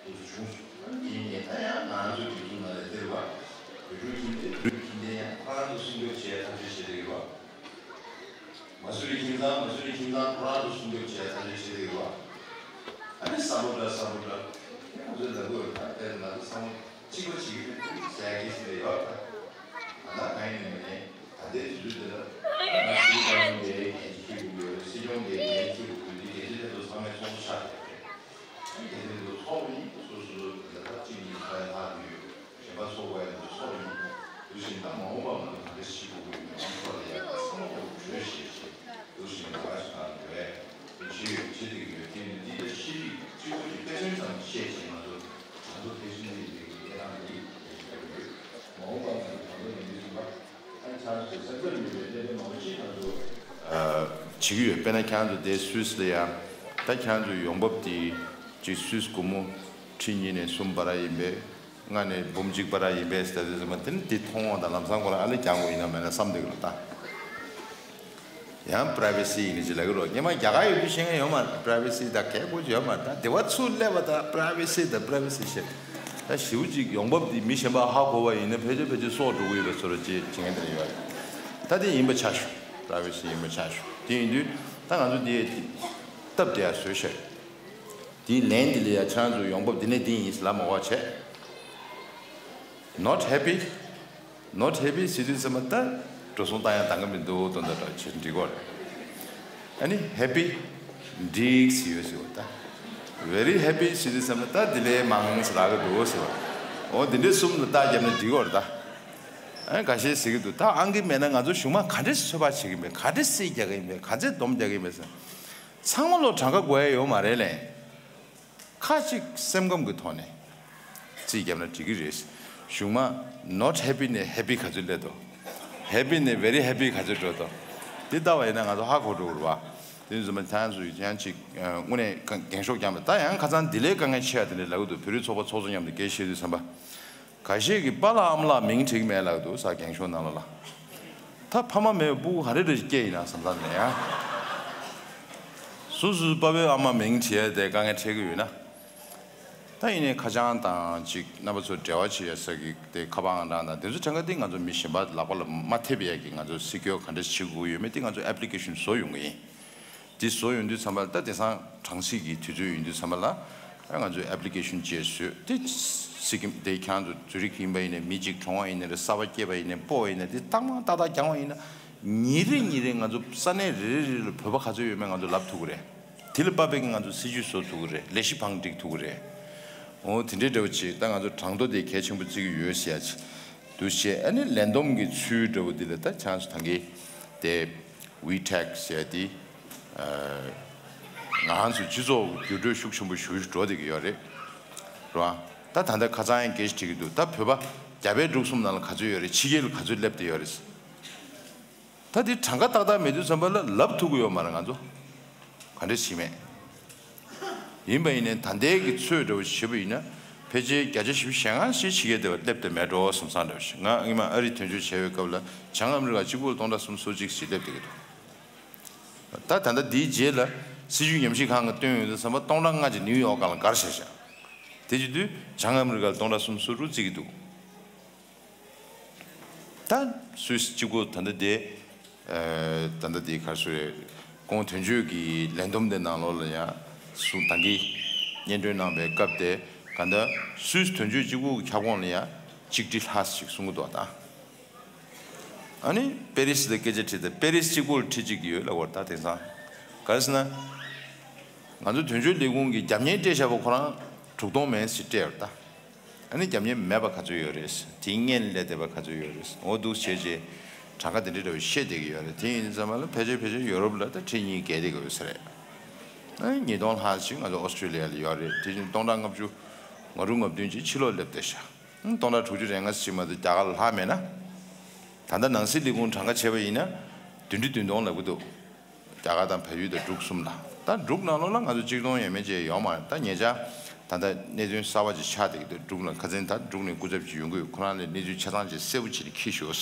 འདུག་བྱུང་སོང་། ཡིན་ནའི་ད་ཡང་ང་ཚོའི་སྒྲིག་འཛུགས་ནང་ལ་སྟེར་བ་བོད་ཕྲུག་ཁྱིམ་སྡེ་བོད་ཕྲུག་ཁྱིམ་སྡེ་ཡང་ཁོ་རང་ཚོ་སྲུང་སྐྱོབ་བྱེད་ཐབས་ཤེས་བྱེད་བསྡད་ཡོད་པ། མ་སུ་རི་ཁྱིམ་ཚང་མ་སུ་རི་ཁྱིམ་ཚང་ཁོ་རང་ཚོ་སྲུང་སྐྱོབ་བྱེད་ཐབས་ཤེས་བྱེད་བསྡད་ཡོད་པ། ཨ་ནི་བསམ་བློ་འདྲ་བསམ་བློ་འདྲ། ང་ཚོས་ལབ་དགོས་རེད། ད་དཔེར་ན་ང་ཚོ་ཚང་མ་གཅིག་པ་གཅིག་རེད་འདུག་ཟེར་ཡ་སྐད་ཆ་རེ་ཡོད་ད། ད་ལྟ་གང་ཡིན་ནའི་མིན་ནའི་ད་ལྟའི་དུས་ཚོད་འདི་ལ་ང་སྲིད་སྐྱོང་འདི་འགན་འཁྱེར་དགོས་ཀྱི་ཡོད་རེད། སྲིད་སྐྱོང་འདི་འགན་འཁྱེར་དགོས་ཀྱི་ཡོད་དུས་འགན་འཁྱེར་དེ་ཚོ་ཚང་མའི་ཚོགས་གཙོ་ཆགས་བསྡད་པ་རེད། ཨ་ནི་དེ་ཚོ་ཚོགས་པ་ཡིན། སོ་སོ་སོ་ད་ལྟ་གཅིག་གཉིས་ཁ་ཡ་ལྷག་ཡོད། གཞན་པ་ཚོགས་པ་ཡིན་ཚོགས་པ་ཡིན། དེ་བཞིན་ད་མ་འོངས་པ་ང་ཚོ་ག་འདྲ་ཞིག་དགོས་ཀྱི་ཡོད་མེད་ཚོགས་ལ་ཡ་ཚང་མ་ཐོག་གྲོས་བྱེད་བྱེད། དེ་བཞིན་ད་ག་ཞིག་ང་ཚོ་བས་དེ་བྱེད་ཡོད་བྱེད་བསྡད་ཀྱི་ཡོད། དེ་ནི་འདི་ལྟ་ཤེས་རིག་གཅིག་པོ་གཅིག་དཔེ་མཚོན་ཙམ་བཤད་བྱས་ང་ཚོ་ང་ཚོ་དེ་བཞིན་ཡིན་པའི་གནས་སྟངས་འདི་ཡིན་ཞེས་བཤད་ཀྱི་ཡོད། མ་འོངས་པ་ང་ཚོ་གང་ཚོད་ཡིན་དུས་ཙམ་པ་ཨ་ནི་ཚང་ཚོས་སེམས་ཚོར་ཡོད་པའི་གནད་དོན་མང་པོ་ཞིག་ང་ཚོ་བྱེད་ཀྱི་ཡོད། དཔེར་ན་ཁྱེད་རང་ཚོ་དེ་སུད་སི་ལ་ཡ་ད་ཁྱེད་རང་ཚོའི་ཡོང་འབབ་དེ་ཅིག་སུད་སི་སྒོར་མོ་ཁྲི་གཉིས་ནས་གསུམ་བར་ཡིན་པས། ལྔ་ནས་འབུམ་གཅིག་བར་ཡིན་པས་ཟེར་དུས་ཙམ་པ་དེ་ནི་དེ་མཐོང་བ་དང་ལམ་སང་ཁོ་རང་ཨ་ལེ་རྒྱག་དགོས་ཡིན་ན་མེད་ན་བསམ་བསྡད་ཀྱི་རེད་ད། ཡང་པྲ་ཝེ་སི་ཡིན་ནི་ཅི་ལབ་ཀྱི་རེད། སྔོན་མ་རྒྱ་གར་ཡོད་དུས་ཤེས་མཁན་ཡོད་མ་རེད། པྲ་ཝེ་སི་ད་གལ་དགོས་ཀྱི་ཡོད་མ་རེད། ད་དེ་བ་ཚུར་སླེབས་པ་ད་པྲ་ཝེ་སི་ད་པྲ་ཝེ་སི་བཤད། ད་ཞེ་པོ་ཅིག་ཡོང་འབབ་འདི་མི་གཞན་པ་ཧ་གོ་བ་ཡིན་ན་ཕལ་ཆེར་ཕལ་ཆེར་སྲོག་འགྲོ་གི་ཡོད་པའི་བཟོ་འདྲ་ཅིག་བྱེད་མཁན་དེ་འདྲ་ཡོད་རེད། ད་དེ་ཡིན་པ་ཆ་བཞག་པྲ་ཝེ་སི་ཡིན་པ་ཆ་བཞག་དེ་ཡིན་དུས་ད་ང་ཚོ་འདི་སྟབས་བདེ་ཡ་བཟོས་ཤག་དེའི་ལན་དེ་ལ་ཡ་ཁྱེད་རང་ཚོ་ཡོང་འབབ་འདི་ནས་འདི་ཡིན་ཟེར་ལབ་མ་དགོས་པ་བྱས། Not happy? Not happy ཟེར་དུས་ཙམ་པ་ད་འགྲོ་སོང་བཏང་ཡ་འདང་གི་མི་འདུག་དོན་དག་འདྲ་བྱེད་འགྲིག་གོ། ཨ་ནི་happy འགྲིག་ཟེར་ཡོད་ཟེར་བ་ད། Very happy ཟེར་དུས་ཙམ་པ་ད་དེ་ལས་མང་ཟེར་ལབ་ཀྱི་འདུག་ཟེར་བ། འོ་དེ་འདྲའི་གསུམ་ལ་རྟགས་བརྒྱབ་ན་འགྲིག་གོ་རེད་ད། ཨ་ནི་འགའ་ཤས་ཟེར་གྱི་འདུག་ད་ཨང་ཀི་མེད་ན་ང་ཚོ་གཞུང་མ་ག་འདྲས་ཚོད་དཔག་བྱེད་ཀྱི་མེད། ག་འདྲས་རྩིས་རྒྱག་གི་ཡིན་པས། ག་ཚད་སྡོམ་རྒྱག་གི་ཡིན་པས་ཟེར། ཚང་མ་ལོ་གྲངས་ཀ་དགོས་ཡ་ཡོད་མ་རེད་ལས། ཁ་ཅིག་སེམས་ཁམས་ཀྱི་ཐོག་ནས་རྩིས་བརྒྱབ་ན་འགྲིག་གི་རེད། གཞུང་མ་not happy ནས་happy ག་ཚོད་སླེབས་འདུག happy ནས་very happy ག་ཚོད་འགྲོ་འདུག་དེ་ལྟ་བ་ཡིན་ན་ང་ཚོ་ཧ་གོ་འགྲོ་གི་རེད་བ། དེ་ཚོ་མ་ཐང་ཚོ་ཡང་ཅིག་དངོས་གནས་འགེངས་ཤོག་རྒྱག་མེད། ད་ཡང་ཁ་སང་འདི་ལས་དཀའ་ངལ་ཆེ་བ་དེ་འདྲ་ལབ་ཀྱི་འདུག་བོད་རིགས་ཚོགས་པ་ཚོགས་གཙོ་མཉམ་དུ་སྐད་བཤད་དུས་ཙམ་པ། ཁ་ཤས་ཀྱིས་པཱ་ལགས་ཨ་མ་ལགས་མིང་བྲིས་ཀྱི་མེད་ལབ་འདུག་ས། འགེངས་ཤོག་ནང་ལོགས་ལ། ད་ཕ་མ་མེད་པའི་སྤུ་གུ་ག་རེ་རེ་སྐྱེས་ཡིན་ན་བསམ་བསམ་ནས་ཡང་། སོ་སོའི་པ་ཕའི་ཨ་མ་མིང་བྲིས་ཡ་དེ་དཀའ་ངལ་འཕྲད་ཀྱི་ཡོད་ན། ད་ཡིན་ནའི་ཁ་བྱང་དང་ཅིག་རྣམ་པ་ཚོ་འབྲེལ་བ་བྱེད་ཡ་ས་གི་དེ་ཁ་པར་ཨང་གྲངས་དང་དེ་ཚོ་གྲངས་ཀ་དེ་ང་ཚོ་མི་གཞན་པ་ལག་པ་ལ་མ་ཐེབས་ཡ་གི་ང་ཚོ་སི་ཀིའོར་ག་འདྲ་བྱེད་དགོས་ཡོད་མེད་དེ་ང་ཚོ་ཨེབ་ལི་ཀེ་ཤན་བཟོ་ཡོང་གི་ཡིན། འདི་བཟོ་ཡོང་དུས་ཙམ་པ་ལ་ད་དེང་སང་གྲང་ཟིག་གི་དུས་ཚོད་ཡིན་དུས་ཙམ་པ་ལ་ང་ཚོས་ཨེབ་ལི་ཀེ་ཤན་ཅིག་བཟོས་ཏེ། སི་ཀིམ་དེ་ཁྱེད་རང་ཚོ་ཛུ་རིག་ཡིན་པ་ཡིན་ནའི་མི་གཅིག་གྲོངས་པ་ཡིན་ནའི་རེད། གསར་པ་སྐྱེས་པ་ཡིན་ནའི་སྤོ་བ་ཡིན་ནའི་དེ་ཏག་མ་ཏག་ཏག་རྒྱག་པ་ཡིན་ན་ཉིན་རེ་ཉིན་རེ་ང་ཚོ་ས་གནས་རེ་རེ་རེ་ལ་བོད་པ་ག་ཚོད་ཡོད་མེད་ང་ཚོ་ལབ་ཐུབ་ཀྱི་རེད། དེ་ལ་དཔག་པའི་ང་ཚོ་སྲིད་ཇུས་བཟོ་ཐུབ་ཀྱི་རེད། ལས་གཞི་བང་སྒྲིག་ཐུབ་ཀྱི་རེད། འོ་དེ་འདྲའི་འདྲ་བོ་ཅིག་ད་ང་ཚོ་གྲངས་ཐོ་དེ་གལ་ཆེན་པོ་བརྩི་གི་ཡོད་ཟེར་ཡ་ཅིག་འདུག་བྱས། ཨ་ནི་ལས་བསྡོམས་ཀྱི་ཚུལ་འདྲ་བོ་འདི་ལ་ད་ཁྱེད་རང་ཚོ་ད་གིན་དེ། ཝི་ཊེག་ཟེར་ཡ་དེ། ཨ། ང་རང་ཚོའི་སྤྱི་ཚོགས་འགྱུར་འགྲོས་ཤུགས་ཆེན་པོ་ཞེ་པོ་ཞིག་འགྲོ་བསྡད་ཀྱི་ཡོད་རེད། རེད་བ། ད་ད་ལྟ་ཁ་སང་ཡང་སྐད་ཆ་དྲིས་ཀྱི་འདུག་ད་བོད་པ་རྒྱ་བལ་འབྲུག་གསུམ་ནང་ལ་ག་ཚོད་ཡོད་རེད། ཕྱི་རྒྱལ་ལ་ག་ཚོད་སླེབས་བསྡད་ཡོད་རེད། ད་དེ་གྲངས་ཀ་ཏག་ཏག་མེད་དུས་ཙམ་པ་ལ་ལབ་ཐུབ་ཀྱི་ཡོད་མ་རེད་ང་ཚོ། ག་འདྲ་ཞིག་མེད། ཡིན་པ་ཡིན་ནའི་ད་ལྟའི་གི་ཚོད་འདྲ་བོ་ཞིག་བྱས་པ་ཡིན་ན་ཕལ་ཆེར་བརྒྱ་ཆ་བཞི་བཅུ་ཞེ་ལྔ་ཞིག་ཕྱི་རྒྱལ་དེ་བ་སླེབས་བསྡད་མེད་འགྲོ་བསམ་བསམ་འདྲ་བོ་ཞིག་ང་སྔོན་མ་ཨ་རི་དོན་གཅོད་བྱས་པའི་སྐབས་ལ་བྱང་ཨ་མི་རི་ཀ་གཅིག་པོ་ལ་སྟོང་ཕྲག་སུམ་ཅུ་སོ་གཅིག་ཞིག་སླེབས་བསྡད་ཀྱི་འདུག་ད་ད་ལྟ་འདིའི་རྗེས་ལ་ སྲིད་བྱུས་ཉམས་ཞིབ་ཁང་གིས་བཏོན་ཡོང་དུས་ཙམ་པ་སྟོང་ཕྲག་ལྔ་ཅིག་ནིའུ་ཡོག་སྒང་ལ་བསྒར་བཞག་ཤག་དེ་བྱེད་དུས་བྱང་ཨ་མི་རི་ཀ་ལ་སྟོང་ཕྲག་གསུམ་སོ་དྲུག་བརྩི་གི་འདུག་ད་སུད་སི་གཅིག་པོ་ད་ལྟ་དེ་ད་ལྟ་དེ་ག་རེ་ཟེར་རེད། ཁོང་དོན་གཅོད་ཀྱི་ལས་བསྡོམས་དེ་ནང་ལོགས་ལ་ཡང་གསུང་ད་གིན་སྙན་སྒྲོན་གནང་བའི་སྐབས་དེ་ག་ད་སུད་སི་དོན་གཅོད་གཅིག་པོ་གི་ཁྱབ་ཁོངས་ལ་ཡང་གཅིག་ཁྲི་ལྷག་ཞིག་གསུང་གི་འདུག་ད། ཨ་ནི་པེ་རི་སི་ལ་སྐད་ཆ་དྲིས་ཏེ་པེ་རི་སི་གཅིག་པོ་ལ་ཁྲི་གཅིག་ཡོད་ལབ་པ་རེད། ད་དེང་སང་ག་རེ་ཟེར་ན། ང་ཚོ་དོན་གཅོད་ལས་ཁུངས་ཀྱི་རྒྱབ་གཉེར་སྤྲད་བཞག་པ་ཁོ་རང་དྲུག་སྟོང་མན་ཞིག་སྤྲད་ཡོད་རེད་ད། ཨ་ནི་རྒྱབ་གཉེར་མེད་པ་ག་ཚོད་ཡོད་རེད། དེའི་སྔོན་སླེབས་བསྡད་པ་ག་ཚོད་ཡོད་རེད། འོ་འདུག་བྱས་རྗེས་གྲངས་ཀ་དེ་འདྲ་འདྲ་བོ་བཤད་བསྡད་ཀྱི་ཡོད་རེད། དེ་ཡིན་ཙམ་པ་ལ་ཕལ་ཆེར་ཕལ་ཆེར་ཡོ་རོབ་ལ་ད་ཁྲི་གཉིས་བརྒལ་བསྡད་ཀྱི་ཡོད་ས་རེད། ཨ་ནི་ཉིས་སྟོང་ལྷག་ཅིག་ང་ཚོ་ཨོ་སི་ཁྲུ་ལི་ཡ་ལ་ཡོད་རེད། དེ་བཞིན་སྟོང་ཕྲག་ལྔ་བཅུ་ང་དྲུག་ང་བདུན་ཅིག་ཕྱི་ལོགས་སླེབས་བསྡད་ཤག་སྟོང་ཕྲག་དྲུག་ཅུ་རེ་ལྔ་ཅིག་མ་གཏོགས་རྒྱ་གར་ལ་ལྷག་མེད་ན། ད་ལྟ་ནང་སྲིད་ལས་ཁུངས་གྲངས་ཀ་བྱས་པ་ཡིན་ན་བདུན་ཁྲི་བདུན་སྟོང་ལབ་ཀྱི་འདུག་རྒྱ་གར་དང་བལ་ཡུལ་དང་འབྲུག་གསུམ་ལ། ད་འབྲུག་ནང་ལོགས་ལ་ང་ཚོ་གཅིག་སྟོང་ཡས་མས་ཅིག་ཡོད་མ་རེད། ད་ཉེ་ཆར་ད་ལྟ་གནད་དོན་གསར་བ་ཅིག་ཆགས་བསྡད་ཀྱི་འདུག་འབྲུག་ལ་ཁ་སང་ད་འབྲུག་ནས་སྐུ་ཚབ་ཅིག་ཡོང་གི་ཡོད། ཁོ་རང་ལ་གནས་ཚུལ་ཆ་ཚང་ཅིག་གསལ་པོ་བྱས་ནས་འཁྱེར་ཤོག་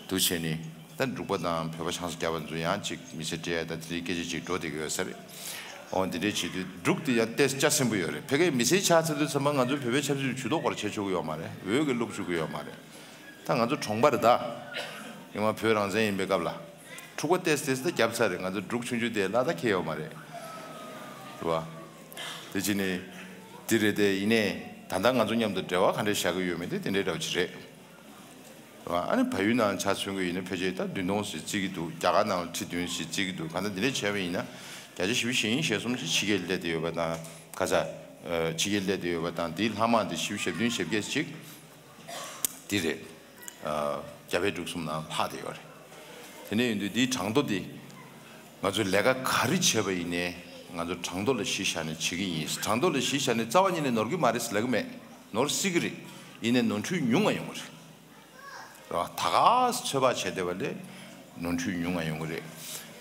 འདུག་བྱས་ནས། ད་འབྲུག་པ་དང་བོད་པ་ཆང་ས་རྒྱག་པ་ཚོ་ཡང་ཅིག་མི་ཚེ་སྤྲད་ཡ་ད་དེ་འདྲའི་སྐད་ཆ་ཅིག་འགྲོ་བསྡད་ཀྱི་ཡོད་ས་རེད། འོ་འདི་འདྲའི་བྱེད་དུས་འབྲུག་དེ་ཡང་ཏོག་ཙམ་ལྕགས་སྲིན་པོ་ཡོད་རེད། ཕ་གིར་མི་སེར་ཆགས་ཚར་དུས་ཚང་མ་ང་ཚོ་བོད་པའི་ཆབ་སྲིད་ཇུས་གཏོགས་སྐོར་བྱེད་ཆོག་གི་ཡོད་མ་རེད། འོས་ཀྱི་བླུག་བཅུག་གི་ཡོད་མ་རེད། ད་ང་ཚོ་གྲོང་པ་རེད་ད། ཡང་མ་བོད་རང་བཙན་ཡིན་པའི་སྐབས་ལ། འཁྲུག་པ་ཏོག་ཙམ་ཏོག་ཙམ་ད་བརྒྱབ་ཚར་རེད། ང་ཚོ་འབྲུག་ཆུང་ཆུང་དེ་ལ་ད་ཁེལ་ཡོད་མ་རེད། རེད་བ། དེ་བྱས་ནས། འདི་རེད་དེ་ཡིན་ནའི། ད་ལྟ་ང་ཚོ་མཉམ་དུ་འབྲེལ་བ་ག་འདྲ་བཞག་གི་ཡོད་མེད་དེ་དེ་འདྲའི་འདྲ་བོ་ཅིག་རེད། རེད་བ། ཨ་ནི་བལ་ཡུལ་ནང་ཆ་མཚོན་གྱི་ཡིན་ན་ཕལ་ཆེར་ད་བདུན་སྟོང་ཞིག་བརྩི་གི་འདུག་རྒྱ་གར་ནང་ལ་ཁྲི་བདུན་ཞིག་བརྩི་གི་འདུག་གང་ལྟར་འདི་འདྲ་བྱས་པ་ཡིན་ན་བརྒྱ་ཆ་བཞི་བཅུ་ཞེ་གཉིས་ཞེ་གསུམ་ཅིག་ཕྱི་རྒྱལ་སླེབས་བསྡད་ཡོད་པ་དང་ག་ས། ཕྱི་རྒྱལ་སླེབས་བསྡད་ཡོད་པ་དང་དེའི་ལྷག་མ་དེ་བཞི་བཅུ་ཞེ་བདུན་ཞེ་བརྒྱད་ཅིག་འདི་རེད། རྒྱ་བལ་འབྲུག་གསུམ་ནང་ལྷག་བསྡད་ཡོད་རེད། དེ་འདྲ་ཡིན་དུས་འདིའི་གྲངས་ཐོ་འདི། ང་ཚོས་ལས་ཀ་ག་རེ་བྱས་པ་ཡིན་ནའི། ང་ཚོ་གྲངས་ཐོ་ལ་གཞི་བཞག་ནས་བྱེད་ཀྱི་ཡིན། གྲངས་ཐོ་ལ་གཞི་བཞག་ནས་རྩ་བ་ཉིད་ནས་ནོར་གྱི་མ་རེད་ཟེར་ལབ་ཀྱི་མེད། ནོར་སྲིད་ཀྱི་རེད། ཡིན་ནའི་ནོར་འཁྲུལ་ཉུང་ང་ཡོང་གི་རེད། རེད་བ། ད་ག་ཚོད་ཚོད་དཔག་བྱས་བསྡད་པ་ལས། ནོར་འཁྲུལ་ཉུང་ང་ཡོང་གི་རེད།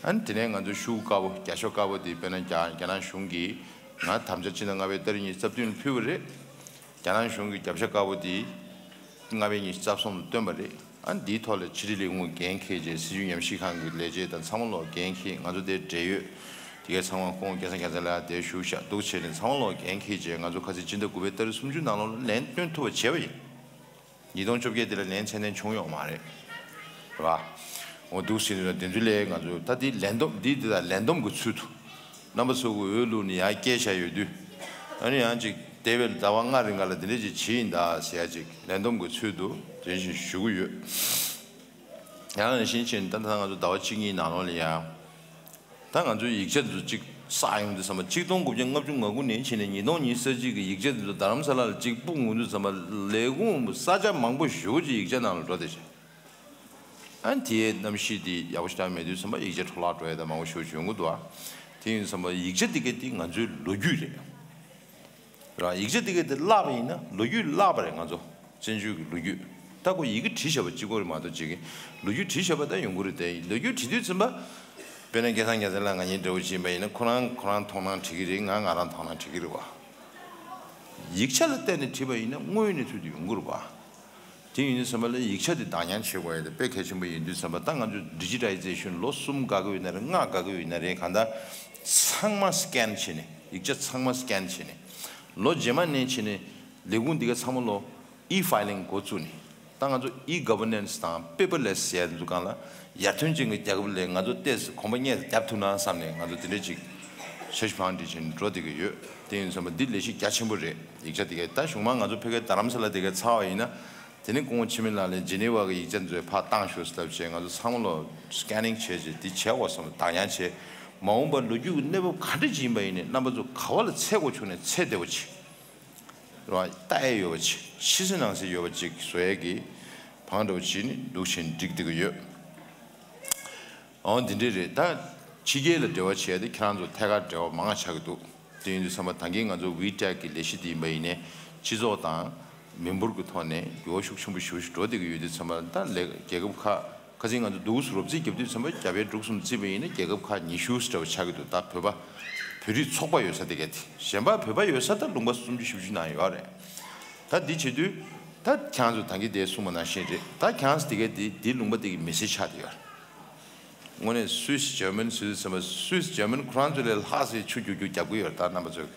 ཨ་ནི་དེ་ནས་ང་ཚོ་ཤུགས་དཀར་པོ་རྒྱ་ཤོག་དཀར་པོ་དེ་དཔེར་ན་རྒྱ་རྒྱ་ནག་གཞུང་གིས་ང་དམ་བཅའ་སྤྱི་ཟླ་ལྔ་པའི་ཏ་རིག་གཉིས་རྩ་བདུན་ལ་ཕུལ་བ་རེད། རྒྱ་ནག་གཞུང་གི་རྒྱབ་ཤ་དཀར་པོ་དེ་ལྔ་པའི་ཉི་ཤུ་རྩ་གསུམ་ལ་བཏོན་པ་རེད། ཨ་ནི་འདིའི་ཐོག་ལ་ཕྱི་དྲིལ་ལས་ཁུངས་འགན་འཁྱེར་བྱས་སྲིད་བྱུས་ཉམས་ཞིབ་ཁང་གི་ལས་བྱེད་དང་ཚང་མ་ལོག་འགན་འཁྱེར། ང་ཚོ་དེར་འབྲེལ་ཡོད་དེ་གའི་ཚང་མ་ཁོང་སྐལ་བཟང་རྒྱལ་མཚན་ལགས་དེར་བཞུགས་ཤག་འདུག་བྱས་ནས་ཚང་མ་ལོག་འགན་འཁྱེར་བྱས་ང་ཚོ་ཁ་སང་སྤྱི་ཟླ་དགུ་པའི་ཏ་རིག་སུམ་ཅུ་ནང་ལོགས་ལ་ལན་སྟོན་ཐུབ་པ་བྱས་པ་ཡིན། ཉིས་སྟོང་བཅོ་བརྒྱད་དེ་ལ་ལན་ཚད་ལྡན་བྱུང་ཡོད་མ་རེད། རེད་བ། འོ་འདུག་ཟེར་ནས་དེ་ཚོ་ལས་ང་ཚོ་ད་འདི་ལན་འདོམས་འདི་འདི་དང་ལན་འདོམས་ཀྱི་ཚུལ་དུ། རྣམ་པ་ཚོ་གི་འོས་བླུགས་ནས་ཡར་བསྐྱལ་བཞག་ཡོད་དུས། ཨ་ནི་ཡང་ཅིག་འདས་པའི་ཟླ་བ་ལྔ་རིང་ག་ལ་འདི་འདྲ་ཅིག་བྱས་ཡིན་ད་ཟེར་ཡ་ཅིག་ལན་འདོམས་ཀྱི་ཚུལ་དུ་དེ་བཞིན་ཞུ་གི་ཡོད། ཡང་ནང་བཞིན་བྱས་ནས་ད་ལྟ་ང་ཚོ་ཟླ་བ་གཅིག་གཉིས་ནང་ལོགས་ལ་ཡང་། ད་ང་ཚོའི་ཡིག་ཆ་འདི་ཚོ་གཅིག་བསགས་ཡོང་དུས་ཙམ་པ་གཅིག་སྟོང་དགུ་བརྒྱ་ལྔ་བཅུ་ང་དགུ་ནས་བྱས་ནས་ཉིས་སྟོང་ཉི་ཤུ་རྩ་གཅིག་གི་ཡིག་ཆ་འདི་ཚོ་རྡ་རམ་ས་ལ་ལ་གཅིག་སྤུངས་ཡོང་དུས་ཙམ་པ་ལས་ཁུངས་ས་ཆ་མང་པོ་ཞེ་པོ་ཅིག་ཡིག་ཆ་ནང་ལ་འགྲོ་བསྡད་ཤག་ཨ་ནི་དེའི་གནམ་གཤིས་དེ་ཡག་པོ་ཞེ་དྲག་མེད་དུས་ཙམ་པ་ཡིག་ཆ་འཕྲོ་བརླག་འགྲོ་ཡ་ད་མང་པོ་ཞེ་པོ་ཅིག་ཡོང་གི་འདུག་ཨ། དེ་ཡིན་དུས་ཙམ་པ་ཡིག་ཆ་དེ་ག་དེ་ང་ཚོའི་ལོ་རྒྱུས་རེད། རང་ཡིག་ཆ་དེ་ག་དེ་བརླག་པ་ཡིན་ན་ལོ་རྒྱུས་བརླག་པ་རེད་ང་ཚོ། བཙན་བྱོལ་གྱི་ལོ་རྒྱུས། ད་ཁོ་ཡི་གེ་བྲིས་བཞག་པ་གཅིག་པོ་རེད་མ་གཏོགས་གཅིག་གི་ལོ་རྒྱུས་བྲིས་བཞག་པ་ད་ཡོང་གི་རེད་དེ། ལོ་རྒྱུས་བྲིས་དུས་ཙམ་པ། དཔེར་ན་སྐལ་བཟང་རྒྱལ་མཚན་ལགས་ང་གཉིས་འདྲ་བོ་ཅིག་ཡིན་པ་ཡིན་ན་ཁོ་རང་ཁོ་རང་མཐོང་སྣང་བྲིས་ཀྱི་རེད། ང་ང་རང་མཐོང་སྣང་བྲིས་ཀྱི་རེད་བ། ཡིག་ཆ་ལ་བལྟས་ནས་བྲིས་པ་ཡིན་ན་དངོས་ཡོད་གནས་ཚུལ་དེ་ཡོང་གི་རེད་བ། དེ་ཡིན་དུས་ཙམ་པ་ལ་ཡིག་ཆ་དེ་བདག་ཉར་བྱེད་དགོས་ཡ་དེ་དཔེ་གལ་ཆེན་པོ་ཡིན་དུས་ཙམ་པ། ད་ང་ཚོ་ཌི་ཇི་ཊའི་ཛེ་ཤན་ལོ་གསུམ་འགག་གི་ཡོད་ན་རེད། ལྔ་འགག་གི་ཡོད་ན་རེད། གང་ལྟར་ཚང་མ་སི་ཀེན་བྱས་ནས་ཡིག་ཆ་ཚང་མ་སི་ཀེན་བྱས་ནས་ལོ་རྗེས་མ་ནས་བྱས་ནས་ལས་ཁུངས་འདི་ག་ཚང་མ་ལོ་ཨི་ཕའི་ལིང་འགོ་བཙུགས་ནས། ད་ང་ཚོ་ཨི་ག་ཝར་ནན་སི་དང་པེ་པར་ལེ་སི་ཟེར་ཡ་འདུག་གང་ལ་ཡར་ཐོན་ཅན་གྱི་རྒྱལ་ཁབ་ལས་ང་ཚོ་ཏོག་ཙམ་གོམ་པ་སྔོན་ལ་བརྒྱབ་ཐུབ་ན་བསམ་ནས་ང་ཚོ་དེ་འདྲ་ཅིག་ཤ་ཤུ་ཕང་འདི་བྱས་ནས་འགྲོ་བསྡད་ཀྱི་ཡོད། དེ་ཡིན་ཙམ་པ་འདི་ལས་གཞི་རྒྱ་ཆེན་པོ་རེད། ཡིག་ཆ་དེ་གས་ད་གཞུང་མང་ང་ཚོ་ཕ་གིའི་རྡ་རམ་ས་ལ་དེ་གས་ཚར་བ་ཡིན་ན། དེ་ནི་སྐུ་ངོ་འཆི་མེད་ལགས་ལ་ཇི་ནི་ཝ་གི་ཡིག་ཆ་ཚོ་ཕར་བཏང་ཤོག་ཟེར་ལབ་བྱས། ང་ཚོ་ཚང་མ་ལོ་སི་ཀེ་ནིང་བྱས་བྱས་འདི་བྱས་འོ་བསམ་བདག་ཉར་བྱས། མ་འོངས་པར་ལོ་རྒྱུས་ཀྱི་གནས་བབ་ག་འདྲ་ཅིག་ཡིན་པ་ཡིན་ནའི་རྣམ་པ་ཚོ་ག་བ་ལ་འཚོལ་དགོས་བྱུང་ནས་འཚོལ་བདེ་བོ་བྱེད། རེད་བ། ལྟ་ཡས་ཡོད་པ་ཅིག་ཕྱི་གསལ་ནང་གསལ་ཡོད་པ་ཅིག་བཟོ་ཡས་ཀྱི་བང་འདྲ་བོ་ཅིག་ནི་འདུག་བྱས་འགྲིག་བསྡད་ཀྱི་ཡོད། འོ་འདི་འདྲ་རེད། ད་ཕྱི་རྒྱལ་ལ་འབྲེལ་བ་བྱས་ཏེ་ཁྱེད་རང་ཚོ་ཐད་ཀར་འབྲེལ་བ་མང་ང་ཆགས་ཀྱི་འདུག་དེ་ཡིན་དུས་ཙམ་པ་ད་གིན་ང་ཚོ་ཝི་ཊེག་གི་ལས་གཞི་དེ་ཡིན་པ་ཡིན་ནའི་སྤྱི་ཚོགས་དང་མི་འབོར་གྱི་ཐོག་ནས་འགྱུར་བ་ཤུགས་ཆེན་པོ་ཞེ་པོ་ཞིག་འགྲོ་བསྡད་ཀྱི་ཡོད་དུས་ཙམ་པ། ད་ལས་རྒྱལ་ཁབ་ཁག་ཁ་སང་ང་ཚོ་འདུག་སེ་རོབ་རྩིས་བརྒྱབ་དུས་ཙམ་པ་རྒྱ་བལ་འབྲུག་གསུམ་བརྩིས་པ་ཡིན་ན་རྒྱལ་ཁབ་ཁག་ཉི་ཤུ་ཙམ་འདྲ་བོ་ཆགས་ཀྱི་འདུག་ད་བོད་པ་བོད་རིགས་ཚོགས་པ་ཡོད་ས་དེ་ག་དེ། གཞན་པ་བོད་པ་ཡོད་ས་ད་ལུང་པ་སུམ་ཅུ་བཞི་བཅུ་ནང་ཡོད་རེད། ད་འདི་བྱེད་དུས་ད་ཁྱེད་རང་ཚོ་ད་གིན་དེ་གསུངས་པ་ནང་བཞིན་རེད། ད་ཁྱེད་རང་ཚོ་དེ་ག་དེ་འདི་ལུང་པ་དེ་གི་མི་སེར་ཆགས་བསྡད་ཡོད་རེད། དངོས་གནས་སུད་སི་འཇར་མན་སུད་སི་ཚང་མ་སུད་སི་འཇར་མན་ཁོ་རང་ཚོ་ལས་ལྷག་སའི་ཆུ་རྒྱུག་རྒྱུག་རྒྱབ་ཀྱི་ཡོད་རེད། ད་རྣམ་པ་ཚོས་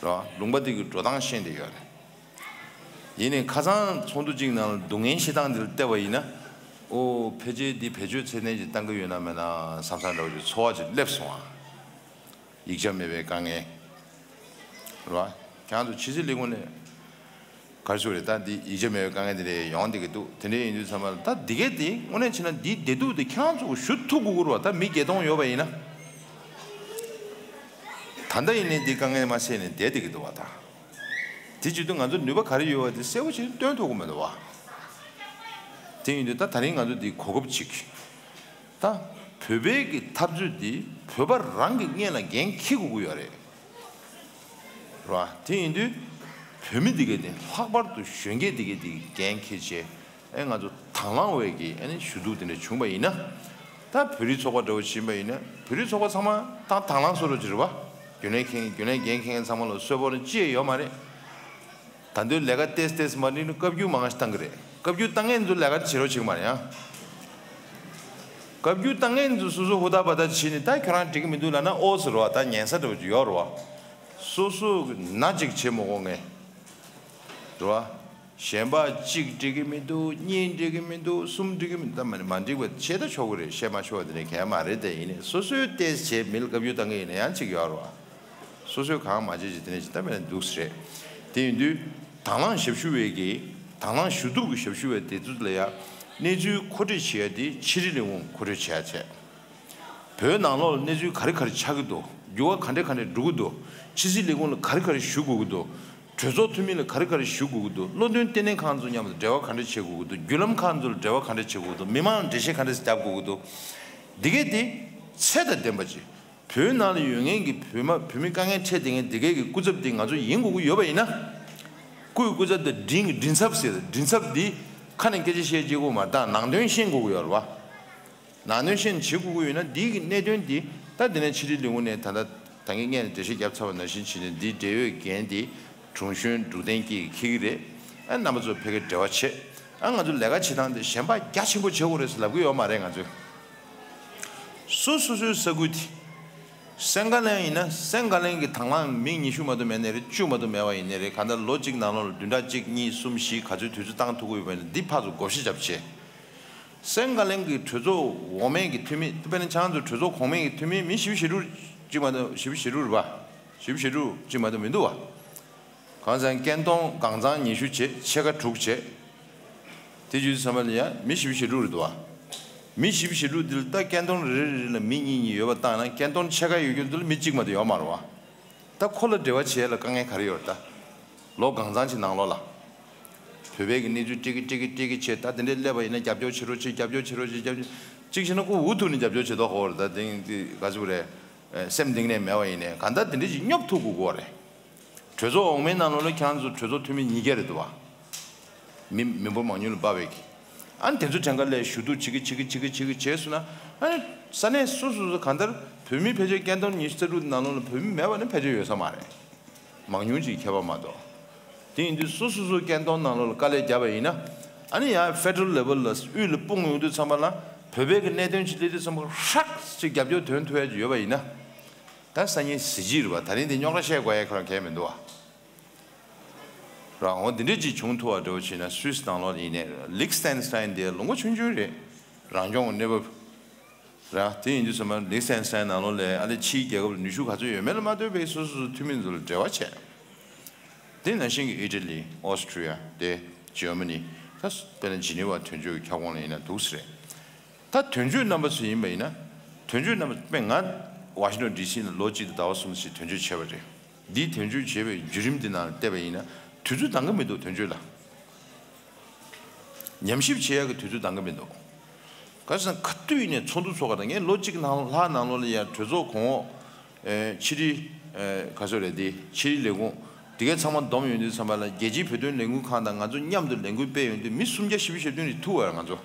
རོ། ལུང་པ་འདི་གི་འགྲོ་སྟངས་ཤེས་བསྡད་ཡོད་རེད། ཡིན་ནའི་ཁ་སང་ཚོགས་འདུ་གཅིག་ནང་ལ་སྡུག་བསྔལ་བཤད་སྟངས་འདི་ལ་བལྟས་པ་ཡིན་ན། ཨོ་ཕལ་ཆེར་འདི་བེད་སྤྱོད་ཚད་ལྡན་ཅིག་བཏང་གི་ཡོད་ན་མེད་ན་བསམ་བསམ་འདྲ་བོ་ཅིག་ཚོར་བ་ཅིག་སླེབས་སོང་ཨ། ཡིག་ཆ་མེད་པའི་དཀའ་ངལ། རེད་བ། ཁྱེད་རང་ཚོ་ཕྱི་སྲིད་ལས་ཁུངས་ནས་ག་རེ་ཞུ་རེད། ད་འདི་ཡིག་ཆ་མེད་པའི་དཀའ་ངལ་དེ་འདྲ་ཡོང་བསྡད་ཀྱི་འདུག་དེ་འདྲ་ཡིན་དུས་ཚང་མ་ལ་ད་འདི་གས་དེ་དངོས་གནས་བྱས་ན་འདིའི་བདེ་སྡུག་དེ་ཁྱེད་རང་ཚོ་ཞུ་ཐུབ་དགོས་ཀྱི་རེད་བ། ད་མི་བརྒྱད་སྟོང་ཡོད་པ་ཡིན་ན། ད་ལྟ་ཡིན་ནའི་འདི་དཀའ་ངལ་མ་སེལ་ནས་བསྡད་བསྡད་ཀྱི་འདུག་བ་ད། དེ་བྱེད་དུས་ང་ཚོ་ནུས་པ་ག་རེ་ཡོད་པ་དེ་གསལ་པོ་བྱས་ནས་སྟོན་ཐུབ་ཀྱི་མི་འདུག་བ། དེ་ཡིན་དུས་ད་ད་རིང་ང་ཚོ་འདི་གོ་སྐབས་ཅིག་ད་བོད་པའི་གི་འཐབ་རྩོད་འདི་བོད་པ་རང་གི་སྔོན་ལ་འགན་འཁྱེར་དགོས་ཀྱི་ཡོད་རེད། རེད་བ། དེ་ཡིན་དུས་བོད་མི་འདི་གས་དེ་ལྷག་པར་དུ་གཞོན་སྐྱེས་འདི་གས་དེ་འགན་འཁྱེར་བྱས། ཨེ་ང་ཚོ་དང་བླངས་འོས་ཀྱི་ཨེ་ནི་ཞུ་གཏུག་དེ་འདྲ་བྱུང་བ་ཡིན་ན། ད་བོད་རིགས་ཚོགས་པ་འདྲ་བོ་ཕྱིན་པ་ཡིན་ན་བོད་རིགས་ཚོགས་པ་ཚང་མ་ད་དང་བླངས་བཟོ་འདྲ་ཅིག་རེད་བ། རྒྱུན་ལས་མཁན་རྒྱུན་ལས་འགན་འཁྱེར་མཁན་ཚང་མ་ལ་གསོལ་པོ་ནི་ཅི་ཡང་ཡོད་མ་རེད། ད་དུང་ལས་ཀ་ཏེས་ཏེས་མ་འགྲིག་ན་བཀའ་བཀྱོན་མང་ཞིག་བཏང་གི་རེད། བཀའ་བཀྱོན་བཏང་མཁན་ཚོ་ལས་ཀ་བྱེད་རོགས་བྱེད་ཀྱི་མ་རེད་ཡ། བཀའ་བཀྱོན་བཏང་མཁན་ཚོ་སོ་སོ་ཧུར་ཐག་པ་ཐག་བྱས་ནས་ད་ཁྱོད་རང་འགྲིག་གི་མི་འདུག་ལབ་ན་ཨོ་ཟེར་རོ། ད་ཉན་ས་འདྲ་བོ་ཅིག་ཡོད་རེད་བ། སོ་སོ་གི་ན་ཅིག་བྱེད་མ་དགོས་ངས། རེད་བ། གཞན་པ་གཅིག་འགྲིག་གི་མི་འདུག་གཉིས་འགྲིག་གི་མི་འདུག་གསུམ་འགྲིག་གི་མི་འདུག་ད་མ་མ་འགྲིག་པ་བྱས་ད་ཆོག་གི་རེད། བཤད་མ་ཆོག་པ་དེ་འདྲ་གང་ཡང་མ་རེད། དེ་ཡིན་ནའི་སོ་སོའི་ཏོག་ཙམ་བྱས་མི་ལ་བཀའ་བཀྱོན་བཏང་གི་ཡིན་ན་ཡང་ཅིག་ཡོད་རེད་བ། སོ་སོས་གང་མ་བྱེད་ཅིག་དེ་ནས་ཅིག་ད་མེད་ན་འདུག་ཟེར་རེད། དེ་ཡིན་དུས་དང་བླངས་ཞབས་ཞུ་བས་ཀྱི་དང་བླངས་ཞུ་གཏུག་གི་ཞབས་ཞུ་བས་དེ་ཚོ་ལ་ཡང་གནས་ཚུལ་མཁོ་སྤྲོད་བྱེད་ཡ་དེ་ཕྱི་དྲིལ་ལས་ཁུངས་མཁོ་སྤྲོད་བྱེད་ཡ་བྱས། བོད་ནང་ལོགས་ལ་གནས་ཚུལ་ག་རེ་ག་རེ་ཆགས་ཀྱི་འདུག་འགྱུར་བ་ག་འདྲ་ག་འདྲ་འགྲོ་གི་འདུག་ཕྱི་སྲིད་ལས་ཁུངས་ལ་ག་རེ་ག་རེ་ཞུ་དགོས་ཀྱི་འདུག་གྲོས་ཚོགས་འཐུས་མི་ལ་ག་རེ་ག་རེ་ཞུ་དགོས་ཀྱི་འདུག་བློ་འདོན་ལྟེ་གནས་ཁང་ཚོ་མཉམ་དུ་འབྲེལ་བ་ག་འདྲ་བྱེད་དགོས་ཀྱི་འདུག་བརྒྱུད་ལམ་ཁང་ཚོ་ལ་འབྲེལ་བ་ག་འདྲ་བྱེད་དགོས་ཀྱི་འདུག་མི་མང་ལ་འགྲེལ་བཤད་ག་འདྲ་རྒྱབ་དགོས་ཀྱི་འདུག་འདི་གས་དེ་ཚད་དང་ལྡན་པ་ཅིག་བོད་ནང་ལ་ཡོད་མཁན་གྱི་བོད་མ་བོད་མི་དཀའ་ངལ་འཕྲད་བསྡད་མཁན་འདི་གས་ཀྱི་སྐུ་ཚབ་དེ་ང་ཚོ་ཡིན་དགོས་ཀྱི་ཡོད་པ་ཡིན་ན། སྐུའི་སྐུ་ཚབ་དང་མགྲིན་མགྲིན་ཚབ་ཟེར། མགྲིན་ཚབ་འདི་ཁ་ནས་སྐད་ཆ་བཤད་བྱེད་དགོས་མ་རེད། ད་ནང་དོན་ཤེས་དགོས་ཀྱི་ཡོད་རེད་བ། ནང་དོན་ཤེས་བྱེད་དགོས་ཀྱི་ཡོད་ན་འདི་གི་གནད་དོན་འདི་ད་དེ་ནས་ཕྱི་དྲིལ་ལས་ཁུངས་ནས་ད་ལྟ་ད་གིན་སྔོན་ནས་འགྲེལ་བཤད་བརྒྱབ་ཚར་བ་ནང་བཞིན་བྱས་ནས་འདིའི་འབྲེལ་ཡོད་འགན་འདི་དྲུང་གཞོན་འབྲུག་བསྟན་སྐྱིད་ཀྱིས་འཁྱེར་གྱི་རེད། ཨ་རྣམ་པ་ཚོ་ཕ་གིར་འབྲེལ་བ་བྱེད། ཨ་ང་ཚོ་ལས་ཀ་བྱེད་སྟངས་འདི་གཞན་པ་རྒྱ་ཆེན་པོ་བྱེད་དགོས་རེད་ཟེར་ལབ་ཀྱི་ཡོད་མ་རེད་ང་ཚོས། སོ་སོ་སོའི་ས་ཁུལ་དེ། སེང་ག་ལན་ཡིན་ན་སེང་ག་ལན་གྱི་དང་བླངས་མི་ཉི་ཤུ་མ་གཏོགས་མེད་ནའི་རེད། བཅུ་མ་གཏོགས་མེད་པ་ཡིན་ནའི་རེད། གང་ལྟར་ལོ་གཅིག་ནང་ལོགས་ལ་བདུན་ཕྲག་གཅིག་གཉིས་གསུམ་བཞི་ག་ཚོད་དུས་ཚོད་བཏང་ཐུབ་ཀྱི་ཡོད་པ་ཡིན་ན་འདི་ཕར་ཚུར་བགོ་བཤའ་རྒྱབ་བྱས། སེང་ག་ལན་གྱི་གྲོས་ཚོགས་འོག་མའི་གི་འཐུས་མི་དཔེར་ན་ཁྱེད་རང་ཚོ་གྲོས་ཚོགས་གོང་མའི་གི་འཐུས་མི་མི་བཞི་བཅུ་ཞེ་དྲུག་གཅིག་མ་གཏོགས་བཞི་བཅུ་ཞེ་དྲུག་རེད་པ། བཞི་བཅུ་ཞེ་དྲུག་གཅིག་མ་གཏོགས་མི་འདུག་བ། གང་ཟེར་ན་སྐད་གཏོང་གང་ཚང་ཉི་ཤུ་བྱས་ཕྱེད་ཀ་དྲུག་བྱས། དེ་བརྒྱུད་ཚང་མ་ལ་ཡང་མི་བཞི་བཅུ་ཞེ་དྲུག་རེད་འདུག་བ། མི་བཞི་བཅུ་ཞེ་དྲུག་འདི་ལ་ད་སྐད་གཏོང་རེ་རེ་རེ་ལ་མི་གཉིས་གཉིས་ཡོད་པ་བཏང་ན་སྐད་གཏོང་ཕྱེད་ཀ་ཡོད་རྒྱུ་འདི་ལ་མི་གཅིག་མ་གཏོགས་ཡོད་མ་རེད་བ། ད་ཁོ་ལ་འབྲེལ་བ་བྱེད་ཡ་ལ་དཀའ་ངལ་ག་རེ་ཡོད་རེད་ད། ལོ་གང་ཚང་ཅིག་ནང་ལོགས་ལ། བོད་པའི་གི་གནས་ཚུལ་ཀྲིག་ཀི་ཀྲིག་ཀི་ཀྲིག་ཀི་བྱས། ད་དེ་འདྲའི་སླེབས་པ་ཡིན་ན་རྒྱབ་སྐྱོར་བྱེད་རོགས་བྱེད། རྒྱབ་སྐྱོར་བྱེད་རོགས་བྱེད། རྒྱབ་སྐྱོར་གཅིག་བྱས་ན་ཁོ་འུ་ཐུག་ནས་རྒྱབ་སྐྱོར་བྱེད་མདོག་ཁ་པོ་རེད། ད་དེང་དེ་ག་ཚོད་རེད། སེམས་གཏིང་ནས་མེད་པ་ཡིན་ནའི་གང་ལྟར་དེ་འདྲ་ཅིག་སྙོབ་ཐུབ་དགོས་ཀྱི་རེད། གྲོས་ཚོགས་འོག་མའི་ནང་ལོགས་ལ་ཁྱེད་རང་ཚོ་གྲོས་ཚོགས་འཐུས་མི་ཉིས་བརྒྱ་རེད་འདུག་བ། མི་མི་འབོར་མང་ཉུང་ལ་དཔག་པའི་གི། ཨ་ནི་དེ་ཚོ་གྲངས་ཀ་ལས་ཞུ་གཏུག་བྱེད་ཀི་བྱེད་ཀི་བྱེད་ཀི་བྱེད་ཀི་བྱས་སོང་ན། ཨ་ནི་ས་གནས་སོ་སོ་སོ་གང་ལྟར་བོད་མི་ཕལ་ཆེར་སྐད་གཏོང་ཉི་ཤུ་རྩ་དྲུག་ནང་ལོགས་ལ་བོད་མི་མེད་པ་ནི་ཕལ་ཆེར་ཡོད་ས་མ་རེད། མང་ཉུང་ཅིག་ཁྱད་པར་མ་གཏོགས། དེ་ཡིན་དུས་སོ་སོ་སོ་སྐད་གཏོང་ནང་ལོགས་ལ་དཀའ་ལས་བརྒྱབ་པ་ཡིན་ན། ཨ་ནི་ཡང་ཕེ་ཌ་རལ་ལེ་ཝལ་ལ་དབུས་ལ་སྤུངས་ཡོང་དུས་ཚང་མ་ལ་བོད་པའི་གི་གནད་དོན་ཅིག་སླེབས་དུས་ཚང་མ་ཧྲག་ཅིག་རྒྱབ་སྐྱོར་དོན་ཐུབ་ཡ་ཅིག་ཡོད་པ་ཡིན་ན། ད་སང་ཉིན་གཟི་བརྗིད་རེད་བ། ད་རིང་འདི་རྙོག་དྲ་བཤད་དགོས་ཡ་ཁོ་རང་གལ་མི་འདུག་བ། རང་འོ་འདི་འདྲས་ཅིག་བྱུང་ཐུབ་པ་འདྲ་བོ་བྱས་ན་སུད་སི་ནང་ལོགས་ཡིན་ནའི་ལིག་སི་ཏན་སི་ཏན་འདི་ལུང་པ་ཆུང་ཆུང་རེད། རང་སྐྱོང་གི་གནས་བབ་རེད། དེ་ཡིན་དུས་ཚང་མ་ལིག་སི་ཏན་སི་ཏན་ནང་ལོགས་ལ་ཨ་ལེ་ཕྱིའི་རྒྱལ་ཁབ་ལ་ནུས་ཤུགས་ག་ཚོད་ཡོད་མེད་ལ་མ་ལྟོས་པའི་སོ་སོ་སོ་འཐུས་མི་ཚོ་ལ་འབྲེལ་བ་བྱས། དེ་ནང་བཞིན་གྱི་ཨི་ཊ་ལི། ཨོ་སི་ཀྲི་ཡ། དེ་ཇར་མ་ནི། ད་དཔེར་ན་ཇི་ནི་ཝ་དོན་གཅོད་ཀྱི་ཁྱབ་ཁོངས་ལ་ཡིན་ན་འདུག་སེ་རེད། ད་དོན་གཅོད་རྣམ་པ་ཚོ་ཡིན་པ་ཡིན་ན། དོན་གཅོད་རྣམ་པ་དཔེ་ང་ཝ་ཤིང་ཊོན་ཌི་སི་ལ་ལོ་གཅིག་དང་ཟླ་བ་གསུམ་ཞིག་དོན་གཅོད་བྱས་པ་རེད། འདིའི་དོན་གཅོད་བྱས་པའི་བརྒྱུད་རིམ་འདི་ནང་བལྟས་པ་ཡིན་ན་དུས་ཚོད་འདང་གི་མི་འདུག་དོན་གཅོད་ལ། ཉམས་ཞིབ་བྱེད་ཡག་གི་དུས་ཚོད་འདང་གི་མི་འདུག་ག་རེ་ཟེར་ན་ག་དུས་ཡིན་ནའི་ཚོགས་འདུ་ཚོགས་ག་དང་། ངས་ལོ་གཅིག་ནང་ལྷག་ནང་ལོགས་ལ་ཡང་གྲོས་ཚོགས་གོང་འོག་ཨེ་ཕྱི་དྲིལ། ཨེ་ག་ཚོད་རེད་དེ། ཕྱི་དྲིལ་ལས་ཁུངས་དེ་གའི་ཚང་མ་བསྡོམས་ཡོང་དུས་ཙམ་པ་ལ་རྒྱལ་སྤྱིའི་བོད་དོན་ལས་འགུལ་ཁང་དང་ང་ཚོ་མཉམ་དུ་ལས་འགུལ་སྤེལ་ཡོང་དུས་མི་སུམ་བརྒྱ་བཞི་བཅུ་ཞེ་བདུན་རེ་ཐུག་པ་རེད་ང་ཚོ།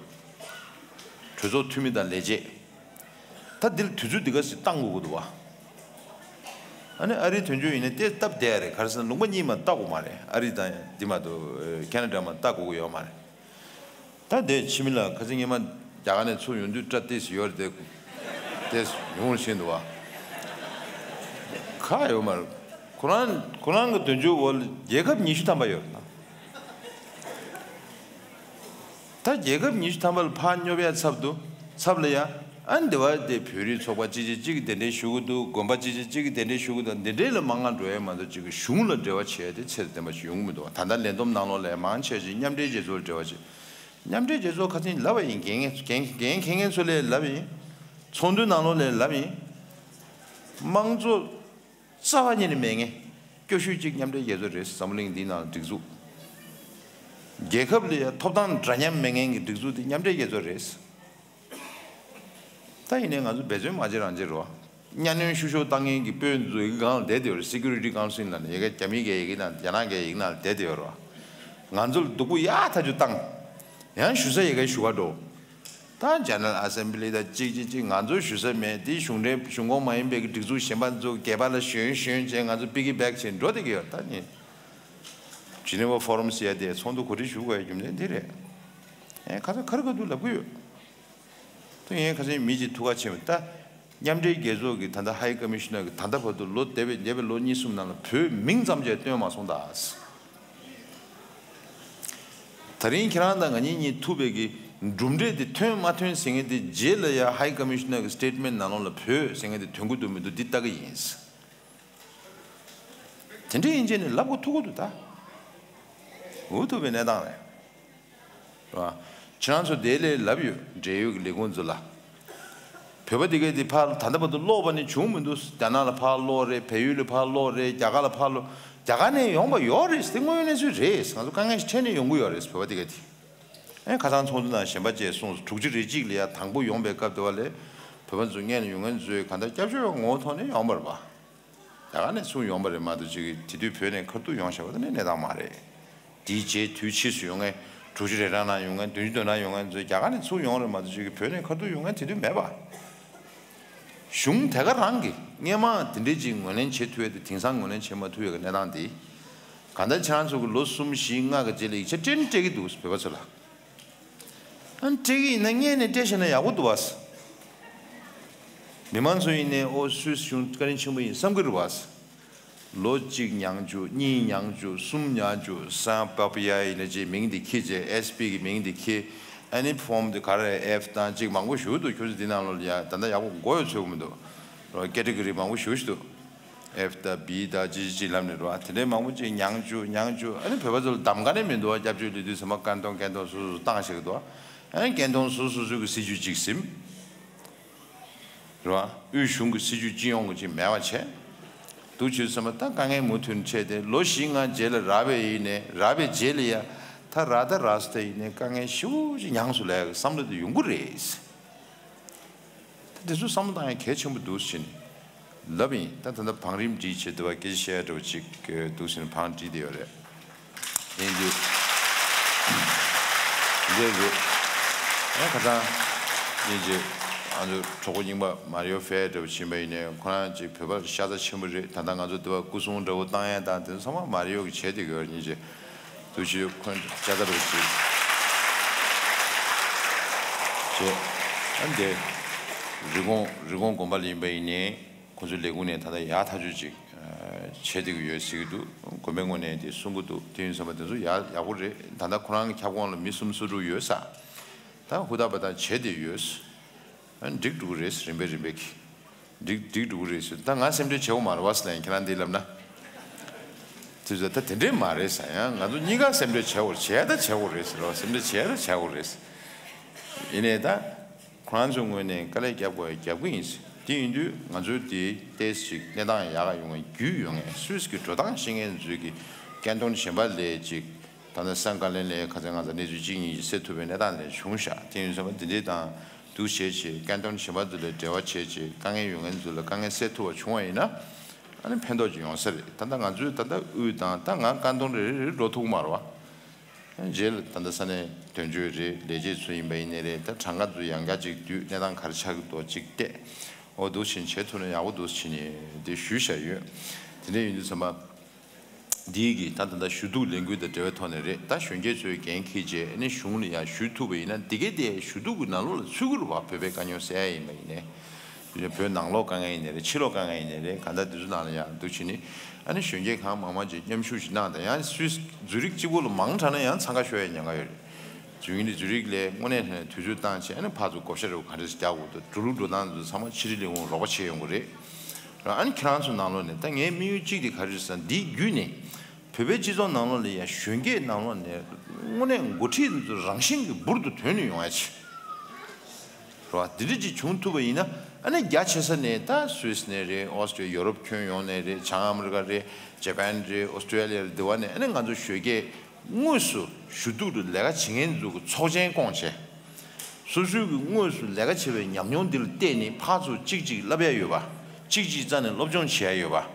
གྲོས་ཚོགས་འཐུས་མི་དང་ལས་བྱེད། ད་འདིར་དུས་ཚོད་འདི་ག་ཞིག་བཏང་དགོས་ཀྱི་འདུག་བ། ཨ་ནི་ཨ་རིའི་དོན་གཅོད་ཡིན་ན་དེ་སྟབས་བདེ་རེད། ག་རེ་ཟེར་ན་ལུང་པ་གཉིས་མ་ལྟ་དགོས་མ་རེད། ཨ་རི་དང་འདི་མ་གཏོགས་ཁེ་ན་ཌ་མ་ལྟ་དགོས་ཀྱི་ཡོད་མ་རེད། ད་དེ་ཕྱི་མི་ལ་ཁ་སང་ཉི་མ་ རྒྱ་གར་ནས་ཚུར་ཡོང་དུས་སྐྲ་ཏོག་ཙམ་ཡོད་རེད་དེ། ཏོག་ཙམ་ཡོང་བཞིན་འདུག་བ། ཁག་ཡོད་མ་རེད། ཁོ་རང་ཁོ་རང་གི་དོན་གཅོད་འོག་ལ་རྒྱལ་ཁབ་ཉི་ཤུ་ཐམ་པ་ཡོད་རེད་ད། ད་རྒྱལ་ཁབ་ཉི་ཤུ་ཐམ་པ་ལ་ཕར་སྙོབ་ཡ་ཚབ་ཏུ་ཚབ་ལ་ཡ། ཨ་འདི་བ་དེ་བོད་རིགས་ཚོགས་པ་གཅིག་གཅིག་གཅིག་གིས་དེ་འདྲའི་ཞུ་གི་འདུག་དགོན་པ་གཅིག་གཅིག་གཅིག་གིས་དེ་འདྲའི་ཞུ་གི་འདུག་འདི་འདྲའི་ལ་མང་ང་འགྲོ་ཡ་མ་གཏོགས་གཅིག་གི་གཞུང་ལ་འབྲེལ་བ་བྱས་ཏེ་ཚད་ལྡན་པ་ཞིག་ཡོང་གི་མི་འདུག་ད་ལྟ་ལས་བསྡོམས་ནང་ལོགས་ལ་མང་ཆེ་ཞིག་མཉམ་འབྲེལ་རྒྱལ་ཚོགས་ལ་འབྲེལ་བ་བྱེད། མཉམ་འབྲེལ་རྒྱལ་ཚོགས་ཁ་སང་ལབ་པ་ཡིན། འགན་འགན་འགན་འཁྱེར་མཁན་ཚོ་ལས་ལབ་ཡིན། ཚོགས་འདུའི་ནང་ལོགས་ལས་ལབ་ཡིན། དམངས་གཙོ་རྩ་བ་ཉིད་ནས་མེད་མཁན་སྐྱོ་ཤོས་གཅིག་མཉམ་འབྲེལ་རྒྱལ་ཚོགས་རེད། འཛམ་བུ་གླིང་འདིའི་ནང་ལ་སྒྲིག་འཛུགས། རྒྱལ་ཁབ་ལ་ཡང་ཐོབ་ཐང་འདྲ་མཉམ་མེད་མཁན་གྱི་སྒྲིག་འཛུགས་དེ་མཉམ་འབྲེལ་རྒྱལ་ཚོགས་རེད། ད་ཡིན་ནའི་ང་ཚོ་འབད་བརྩོན་མ་བྱེད་རང་བྱེད་རོ། གཉའ་གནོན་བཤུ་གཞོག་བཏང་མཁན་གྱི་དཔོན་ཚོ་ཡི་གེ་སྒང་ལ་བསྡད་དེ་ཡོད་རེད། Security Council ནང་ནས་ཡ་གི་རྒྱ་མི་གའི་ཡི་གེ་ནང་། རྒྱ་ནག་གའི་ཡི་གེ་ནང་། རྒྱ་ནག་གའི་ཡི་གེ་ནང་ལ་བསྡད་དེ་ཡོད་རེད། ང་ཚོ་ལ་སྡུག་པོ་ཡག་ཐག་ཆོད་བཏང་། ཡང་ཞུ་ས་ཡི་གེ་ཞུ་ག་འགྲོ། ད་General Assembly དང་གཅིག་གཅིག་གཅིག་ང་ཚོ་ཞུ་ས་མེད། དེ་གཞུང་འབྲེལ་གཞུང་ཁོངས་མ་ཡིན་པའི་གི་སྒྲིག་འཛུགས་གཞན་པ་ཚོ་སྒལ་པ་ལ་ཞོན་ཞོན་བྱས་ང་ཚོ་piggyback བྱས་འགྲོ་བསྡད་ཀྱི་ཡོད། ད་ནི་Geneva Forum ཟེར་ཡ་དེ་ཚོགས་འདུ་གོ་སྒྲིག་ཞུ་དགོས་ཡ་རྒྱུ་མཚན་དེ་རེད། ཨེ་ཁ་སང་ཁ་རི་ཁ་ཐུག་ལབ་ཀྱི་ཡོད། ད་ངས་ཁ་སང་མི་གཅིག་ཐུག་ཁ་ཕྱེ་མེད་ད། མཉམ་འབྲེལ་རྒྱལ་ཚོགས་ཀྱི་ད་ལྟ་High Commissioner གྱིས་ད་ལྟ་བར་དུ་ལོ་འདས་པའི་འདས་པའི་ལོ་གཉིས་གསུམ་ནང་ལ་བོད་མིང་ཙམ་ཅིག་བཏོན་མ་སོང་ད། ད་རིང་ཁྱེད་རང་དང་ང་གཉིས་གཉིས་ཐུག་པའི་གི་གྲུབ་འབྲས་དེ་ཐོན་མ་ཐོན་ཟེར་མཁན་དེ། རྗེས་ལ་ཡ་High Commissioner གི་statement ནང་ལོགས་ལ་བོད་ཟེར་མཁན་དེ་ཐོན་གི་འདུག་མི་འདུག་འདི་ལྟ་གི་ཡིན། དེ་འདྲ་ཡིན་བྱས་ནས་ལབ་དགོས་ཐུག་གི་འདུག་ད། འུ་ཐུག་པའི་གནས་སྟངས་རེད། རེད་བ། ཁྱེད་རང་ཚོ་དེ་ལས་ལབ་ཡོད། འབྲེལ་ཡོད་ཀྱི་ལས་ཁུངས་ཚོ་ལ། བོད་པ་དེ་གས་དེ་ཕར་ད་ལྟ་བར་དུ་ཀློག་པ་ནི་བྱུང་མི་འདུག་རྒྱ་ནག་ལ་ཕར་ཀློག་རེད། བལ་ཡུལ་ལ་ཕར་ཀློག་རེད། རྒྱ་གར་ལ་ཕར་ཀློག་རྒྱ་གར་ནས་ཡོང་པ་ཡོད་རེད། དེ་དངོས་ཡོད་གནས་ཚུལ་རེད། ང་ཚོ་དཀའ་ངལ་ཞིག་འཕྲད་ནས་ཡོང་གི་ཡོད་རེད། བོད་པ་དེ་གས་དེ། ཨེ་ཁ་སང་ཚོགས་འདུ་ནང་གཞན་པ་བཅས་གསུངས་སོང་། དྲུག་ཅུ་རེ་གཅིག་ལ་ཡ་དང་པོ་ཡོང་པའི་སྐབས་དེ་བ་ལས་བོད་པ་ཚོ་སྔོན་ལ་ཡོང་མཁན་ཚོས་གང་ལྟར་སྐྱབས་བཅོལ་བའི་ངོ་བོ་ཐོག་ནས་ཡོང་པ་རེད་པ། རྒྱ་གར་ནས་ཚུར་ཡོང་པ་རེད་མ་གཏོགས་ཅིག་དེ་དུས་བོད་ནས་ཁ་ཐུག་ཡོང་བཞག་པ་དེ་ནི་གནས་སྟངས་མ་རེད། དེའི་རྗེས་དུས་ཕྱིས་སུ་ཡོང་མཁན། དྲུག་ཅུ་རེ་གྲངས་ནང་ཡོང་མཁན། བདུན་ཅུ་དོན་གྲངས་ཡོང་མཁན་ཚོས་རྒྱ་གར་ནས་ཚུར་ཡོང་རེད་མ་གཏོགས་ཅིག་བོད་ནས་ཁ་ཐུག་ཡོང་མཁན་དེ་དུས་མེད་པ། གཞུང་དེ་ག་རང་གིས་སྔོན་མ་དེ་འདྲའི་ཅིག་ངོས་ལེན་བྱེད་ཐུབ་ཡ་དེ་དེང་སང་ངོས་ལེན་བྱེད་མ་ཐུབ་ཡ་གི་གནས་སྟངས་དེ། གང་ལྟར་ཁྱེད་རང་ཚོ་གི་ལོ་གསུམ་བཞི་ལྔ་གི་རྗེས་ལ་ཡིག་ཆ་སྤྲད་ནི་སྤྲད་ཀྱི་འདུག་བོད་པ་ཚོ་ལ། ཨ་ནི་སྤྲད་ཀྱི་ཡིན་ན་སྔོན་ནས་སྤྲད་ཤེས་ན་ཡག་པོ་འདུག་བ། མི་མང་ཚོ་ཡིན་ནའི་ཨོ་སུད་སི་གཞུང་བཀའ་དྲིན་ཆེན་པོ་ཡིན་བསམ་གྱི་རེད་བ། ལོ་གཅིག་ཉང་བཅུག་གཉིས་ཉང་བཅུག་གསུམ་ཉང་བཅུག་སང་པ་པ་ཡ་ཡིན་ན་ཅིག་མིང་འདི་འཁྱེར་བྱས། ཨེས་པི་གི་མིང་འདི་འཁྱེར། ཨ་ནི་ཕོམ་འདི་ག་རེ་ཨེཕ་དང་ཅིག་མང་པོ་ཞིག་འདུག་ཁྱོད་ཚོ་འདི་ནང་ལོགས་ལ་ཡ་ད་ལྟ་ཡག་པོ་མགོ་ཡོད་ཚོད་གི་མི་འདུག་ཀེ་ཊི་གོ་རི་མང་པོ་ཞིག་འདུག་ཨེཕ་དང་བི་དང་ཅི་ཅི་ཅི་ལབ་ནས་རོ། དེ་འདྲའི་མང་པོ་ཅིག་ཉང་བཅུག་ཉང་བཅུག་ཨ་ནི་བོད་པ་ཚོ་ལ་གདམ་ག་ནས་མི་འདུག་སྐྱབས་བཅོལ་ལས་དུས་ཚང་མ་བཀའ་གཏོང་སྐད་གཏོང་སོ་སོ་སོ་བཏང་བཞག་གི་འདུག་ཨ་ནི་སྐད་གཏོང་སོ་སོ་སོ་གི་སྲིད་ཇུས་ཅིག་ཟིན། རེད་བ། དབུས་གཞུང་གི་སྲིད་ཇུས་སྤྱི་ཡོངས་ཀྱི་ཅིག་མེད་པ་བྱས། འདུག་བྱས་ཙང་ད་དཀའ་ངལ་མུ་མཐུད་འཕྲད་དེ་ལོ་བཞི་ལྔ་རྗེས་ལ་རག་པའི་ཡིན་ནའི་རག་པའི་རྗེས་ལ་ཡ་ད་རག་ད་རག་སོང་ད་ཡིན་ནའི་དཀའ་ངལ་ཞེ་པོ་ཅིག་ཉམས་སུ་ལེན་ཡག་གི་བསམ་བློ་དེ་ཡོང་གི་རེད། ད་དེ་ཚོ་བསམ་བློ་བཏང་ཡ་གལ་ཆེན་པོ་འདུག་ཟེར་ནས་ལབ་ཡིན། ད་ད་ལྟ་བང་རིམ་སྒྲིག་བྱེད་དུ་བ་སྐད་ཆ་བཤད་ཡ་འདྲ་བོ་ཅིག་འདུག་ཟེར་ནས་བང་སྒྲིག་བསྡད་ཡོད་རེད། ཡིན་དུས། འདི་རེད། ཨེ་ཁ་སང་། ཡིན་གྱི། ང་ཚོ་གྲོགས་པོ་རྙིང་པ་མ་རི་ཡོ་ཧྥེ་འདྲ་བོ་ཕྱིན་པ་ཡིན་ནའི་ཁོ་རང་ཅིག་བོད་པ་ལ་ཤ་ཚ་ཆེན་པོ་རེད། ད་ལྟ་ང་ཚོ་འདི་བ་སྐུ་སྲུང་འདྲ་བོ་བཏང་ཡ་དང་དེ་ཚོ་ཚང་མ་མ་རི་ཡོ་གི་བྱས་བསྡད་ཡོད་རེད། ཡིན་གྱི། འདུག་ཅིག་ཁོ་ཤ་ཚ་འདྲ་བོ་ཅིག་བྱས། ཨ་འདི། རི་ཀོན་རི་ཀོན་དགོན་པ་ལ་ཡིན་པ་ཡིན་ནའི། ཁོ་ཚོའི་ལས་ཁུངས་ནས་ད་ལྟ་ཡག་ཐག་ཆོད་ཅིག་བྱེད་བསྡད་ཀྱི་ཡོད་ཟེར་གྱི་འདུག་དགོན་པའི་ངོས་ནས་དེ་གསུང་གི་འདུག་དེ་ཡིན་ཙང་དེ་ཚོ་ཡག་ཡག་པོ་རེད། ད་ལྟ་ཁོ་རང་གི་ཁྱབ་ཁོངས་ལ་མི་སུམ་ཅུ་སོ་དྲུག་ཡོད་ས། ད་ཧུར་ཐག་འབད་ཐག་བྱས་བསྡད་ཡོད། འགྲིག་འགྲོ་གི་རེད། རིམ་པས་རིམ་པས་ཀྱིས་འགྲིག་འགྲིག་འགྲོ་གི་རེད་ཟེར། ད་ང་སེམས་ཁྲལ་བྱེད་དགོས་མ་རེད་བ་ཟེར་ན་ཡང་ཁྱེད་རང་འདི་ལབ་ན། དེ་ཚོ་ད་དེ་འདྲས་མ་རེད་ཟེར། ཡང་ང་ཚོ་གཉིས་ཀ་སེམས་ཁྲལ་བྱེད་དགོས། བྱས་ད་བྱེད་དགོས་རེད་ཟེར་བ། སེམས་ཁྲལ་བྱས་ད་བྱེད་དགོས་རེད་ཟེར། ཡིན་ནའི་ད། ཁོ་རང་ཚོའི་ངོས་ནས་དཀའ་ལས་རྒྱབ་དགོས་རྒྱབ་ཀྱི་ཡིན། དེ་ཡིན་དུས་ང་ཚོའི་དེ་ཏོག་ཙམ་གནས་སྟངས་ཡག་ག་ཡོང་མཁན་རྒྱུས་ཡོད་མཁན་སུད་སི་གི་འགྲོ་སྟངས་ཤེས་མཁན་ཚོས་ཀྱི་སྐད་གཏོང་གཞན་པ་ལས་ཅིག་ད་ལྟ་སང་ཀ་ལན་ལས་ཁ་སང་ང་ཚོ་གནས་ཚུལ་གཅིག་གཉིས་ཤིག་གསལ་ཐུབ་པའི་གནས་སྟངས་དེ་བྱུང་ཤག་དེ་ཡིན་ཙང་འདི་འདྲའི་དང་འདུག་བྱས་བྱས་སྐད་གཏོང་གཞན་པ་ཚོ་ལ་འབྲེལ་བ་བྱས་བྱས་དཀའ་ངལ་ཡོད་མཁན་ཚོ་ལ་དཀའ་ངལ་སེལ་ཐུབ་པ་བྱུང་བ་ཡིན་ན། ཨ་ནི་ཕན་ཐོགས་ཅིག་ཡོང་ས་རེད། ད་ལྟ་ང་ཚོའི་ད་ལྟ་དབུས་དང་ད་ང་ཀན་ཏུང་རེ་རེ་རེ་འགྲོ་ཐུབ་ཀྱི་མ་རེད་བ། རྗེས་ལ་ད་ལྟ་ས་གནས་དོན་གཅོད་རེད། ལས་བྱེད་ཚོ་ཡིན་པ་ཡིན་ནའི་རེད། ད་གྲངས་ཀ་ཚོ་ཡང་བསྐྱར་ཅིག་བསྡུས། གནས་སྟངས་ག་རེ་ཆགས་ཀྱི་འདུག་ཅིག་བལྟས། འོ་འདུག་བྱས་བྱེད་ཐུབ་ན་ཡག་པོ་འདུག་བྱས་ནས་དེ་ཞུས་བཞག་ཡོད། དེ་འདྲ་ཡིན་དུས་ཙམ་པ། འདིའི་གི་ད་ད་ལྟ་ཞུ་གཏུག་ལས་འགུལ་དང་འབྲེལ་བའི་ཐོག་ནས་རེད། ད་གཞོན་སྐྱེས་ཚོའི་འགན་འཁྱེར་བྱས་ཨ་ནི་གཞུང་ལ་ཡང་ཞུ་ཐུབ་པ་ཡིན་ན་འདི་གའི་དེ་ཞུ་གཏུག་གི་ནང་ལོགས་ལ་ཚུད་ཀྱི་རེད་བ། བོད་པའི་དཀའ་རྙོག་སེལ་ཡ་ཡིན་པ་ཡིན་ནའི། བོད་ནང་ལོགས་དཀའ་ངལ་ཡིན་ནའི་རེད། ཕྱི་ལོགས་དཀའ་ངལ་ཡིན་ནའི་རེད། གང་ལྟར་འདི་ཚོ་ནང་ལ་ཡང་འདུག་བྱས་ནི་ཨ་ནི་གཞོན་སྐྱེས་གང་མང་མང་ཅིག་མཉམ་ཞུགས་ཤིག་གནང་དང་། ཡང་སུད་ཛུ་རིག་གཅིག་པོ་ལ་མང་དྲགས་ན་ཡང་འཚང་ཁ་ཤོར་ཡ་ཉེན་ཁ་ཡོད་རེད། ཛུ་ཡིན་དེ་ཛུ་རིག་ལ་དངོས་གནས་དྲང་གནས་དུས་ཚོད་བཏང་བྱས་ཨ་ནི་ཕར་ཚུར་བགོ་བཤའ་རེ་བ་ག་འདྲ་ཞིག་རྒྱག་དགོས་འདུག་འགྲོ་ལུགས་འགྲོ་སྟངས་འདི་ཚོ་ཚང་མ་ཕྱི་དྲིལ་ལས་ཁུངས་རོགས་པ་བྱེད་ཡོང་གི་རེད། ཨ་ནི་ཁྱེད་རང་ཚོ་ནང་ལོགས་ནས་ད་ངའི་དམིགས་ཡུལ་གཅིག་དེ་ག་རེ་རེད་ཟེར་ན། འདིའི་བརྒྱུད་ནས་བོད་པའི་སྤྱི་ཚོགས་ནང་ལོགས་ལ་ཡང་གཞོན་སྐྱེས་ནང་ལོགས་ནས་དངོས་གནས་འགོ་ཁྲིད་འདི་ཚོ་རང་བཞིན་གྱིས་འབུར་དུ་ཐོན་ནས་ཡོང་ཡ་ཆེ། རེད་བ། འདི་འདྲ་ཅིག་བྱུང་ཐུབ་པ་ཡིན་ན་ཨ་ནི་རྒྱ་ཆེ་ས་ནས་ད་སུད་སི་ནས་རེད། ཨོ་སི་ཀྲི་ཡ། ཡོ་རོབ་ཁྱོན་ཡོངས་ནས་རེད། བྱང་ཨ་མི་རི་ཀ་རེད། ཇ་པན་རེད། ཨོ་སི་ཀྲི་ཡ་ལི་ཡ་རེད། འདི་བ་ནས་ཨ་ནི་ང་ཚོ་གཞོན་སྐྱེས་དངོས་སུ་ཞུ་གཏུག་ཏུ་ལས་ཀ་བྱེད་མཁན་ཚོ་གི་ཚོགས་ཆེན་བསྐོངས་བྱས། སོ་སོའི་གི་དངོས་སུ་ལས་ཀ་བྱེད་པའི་ཉམས་མྱོང་འདི་ལ་བལྟས་ནས་ཕར་ཚུར་གཅིག་གཅིག་བསླབ་ཡ་ཡོད་པ། གཅིག་གཅིག་རྩ་ནས་སློབ་སྦྱོང་བྱེད་ཡ་ཡོད་པ།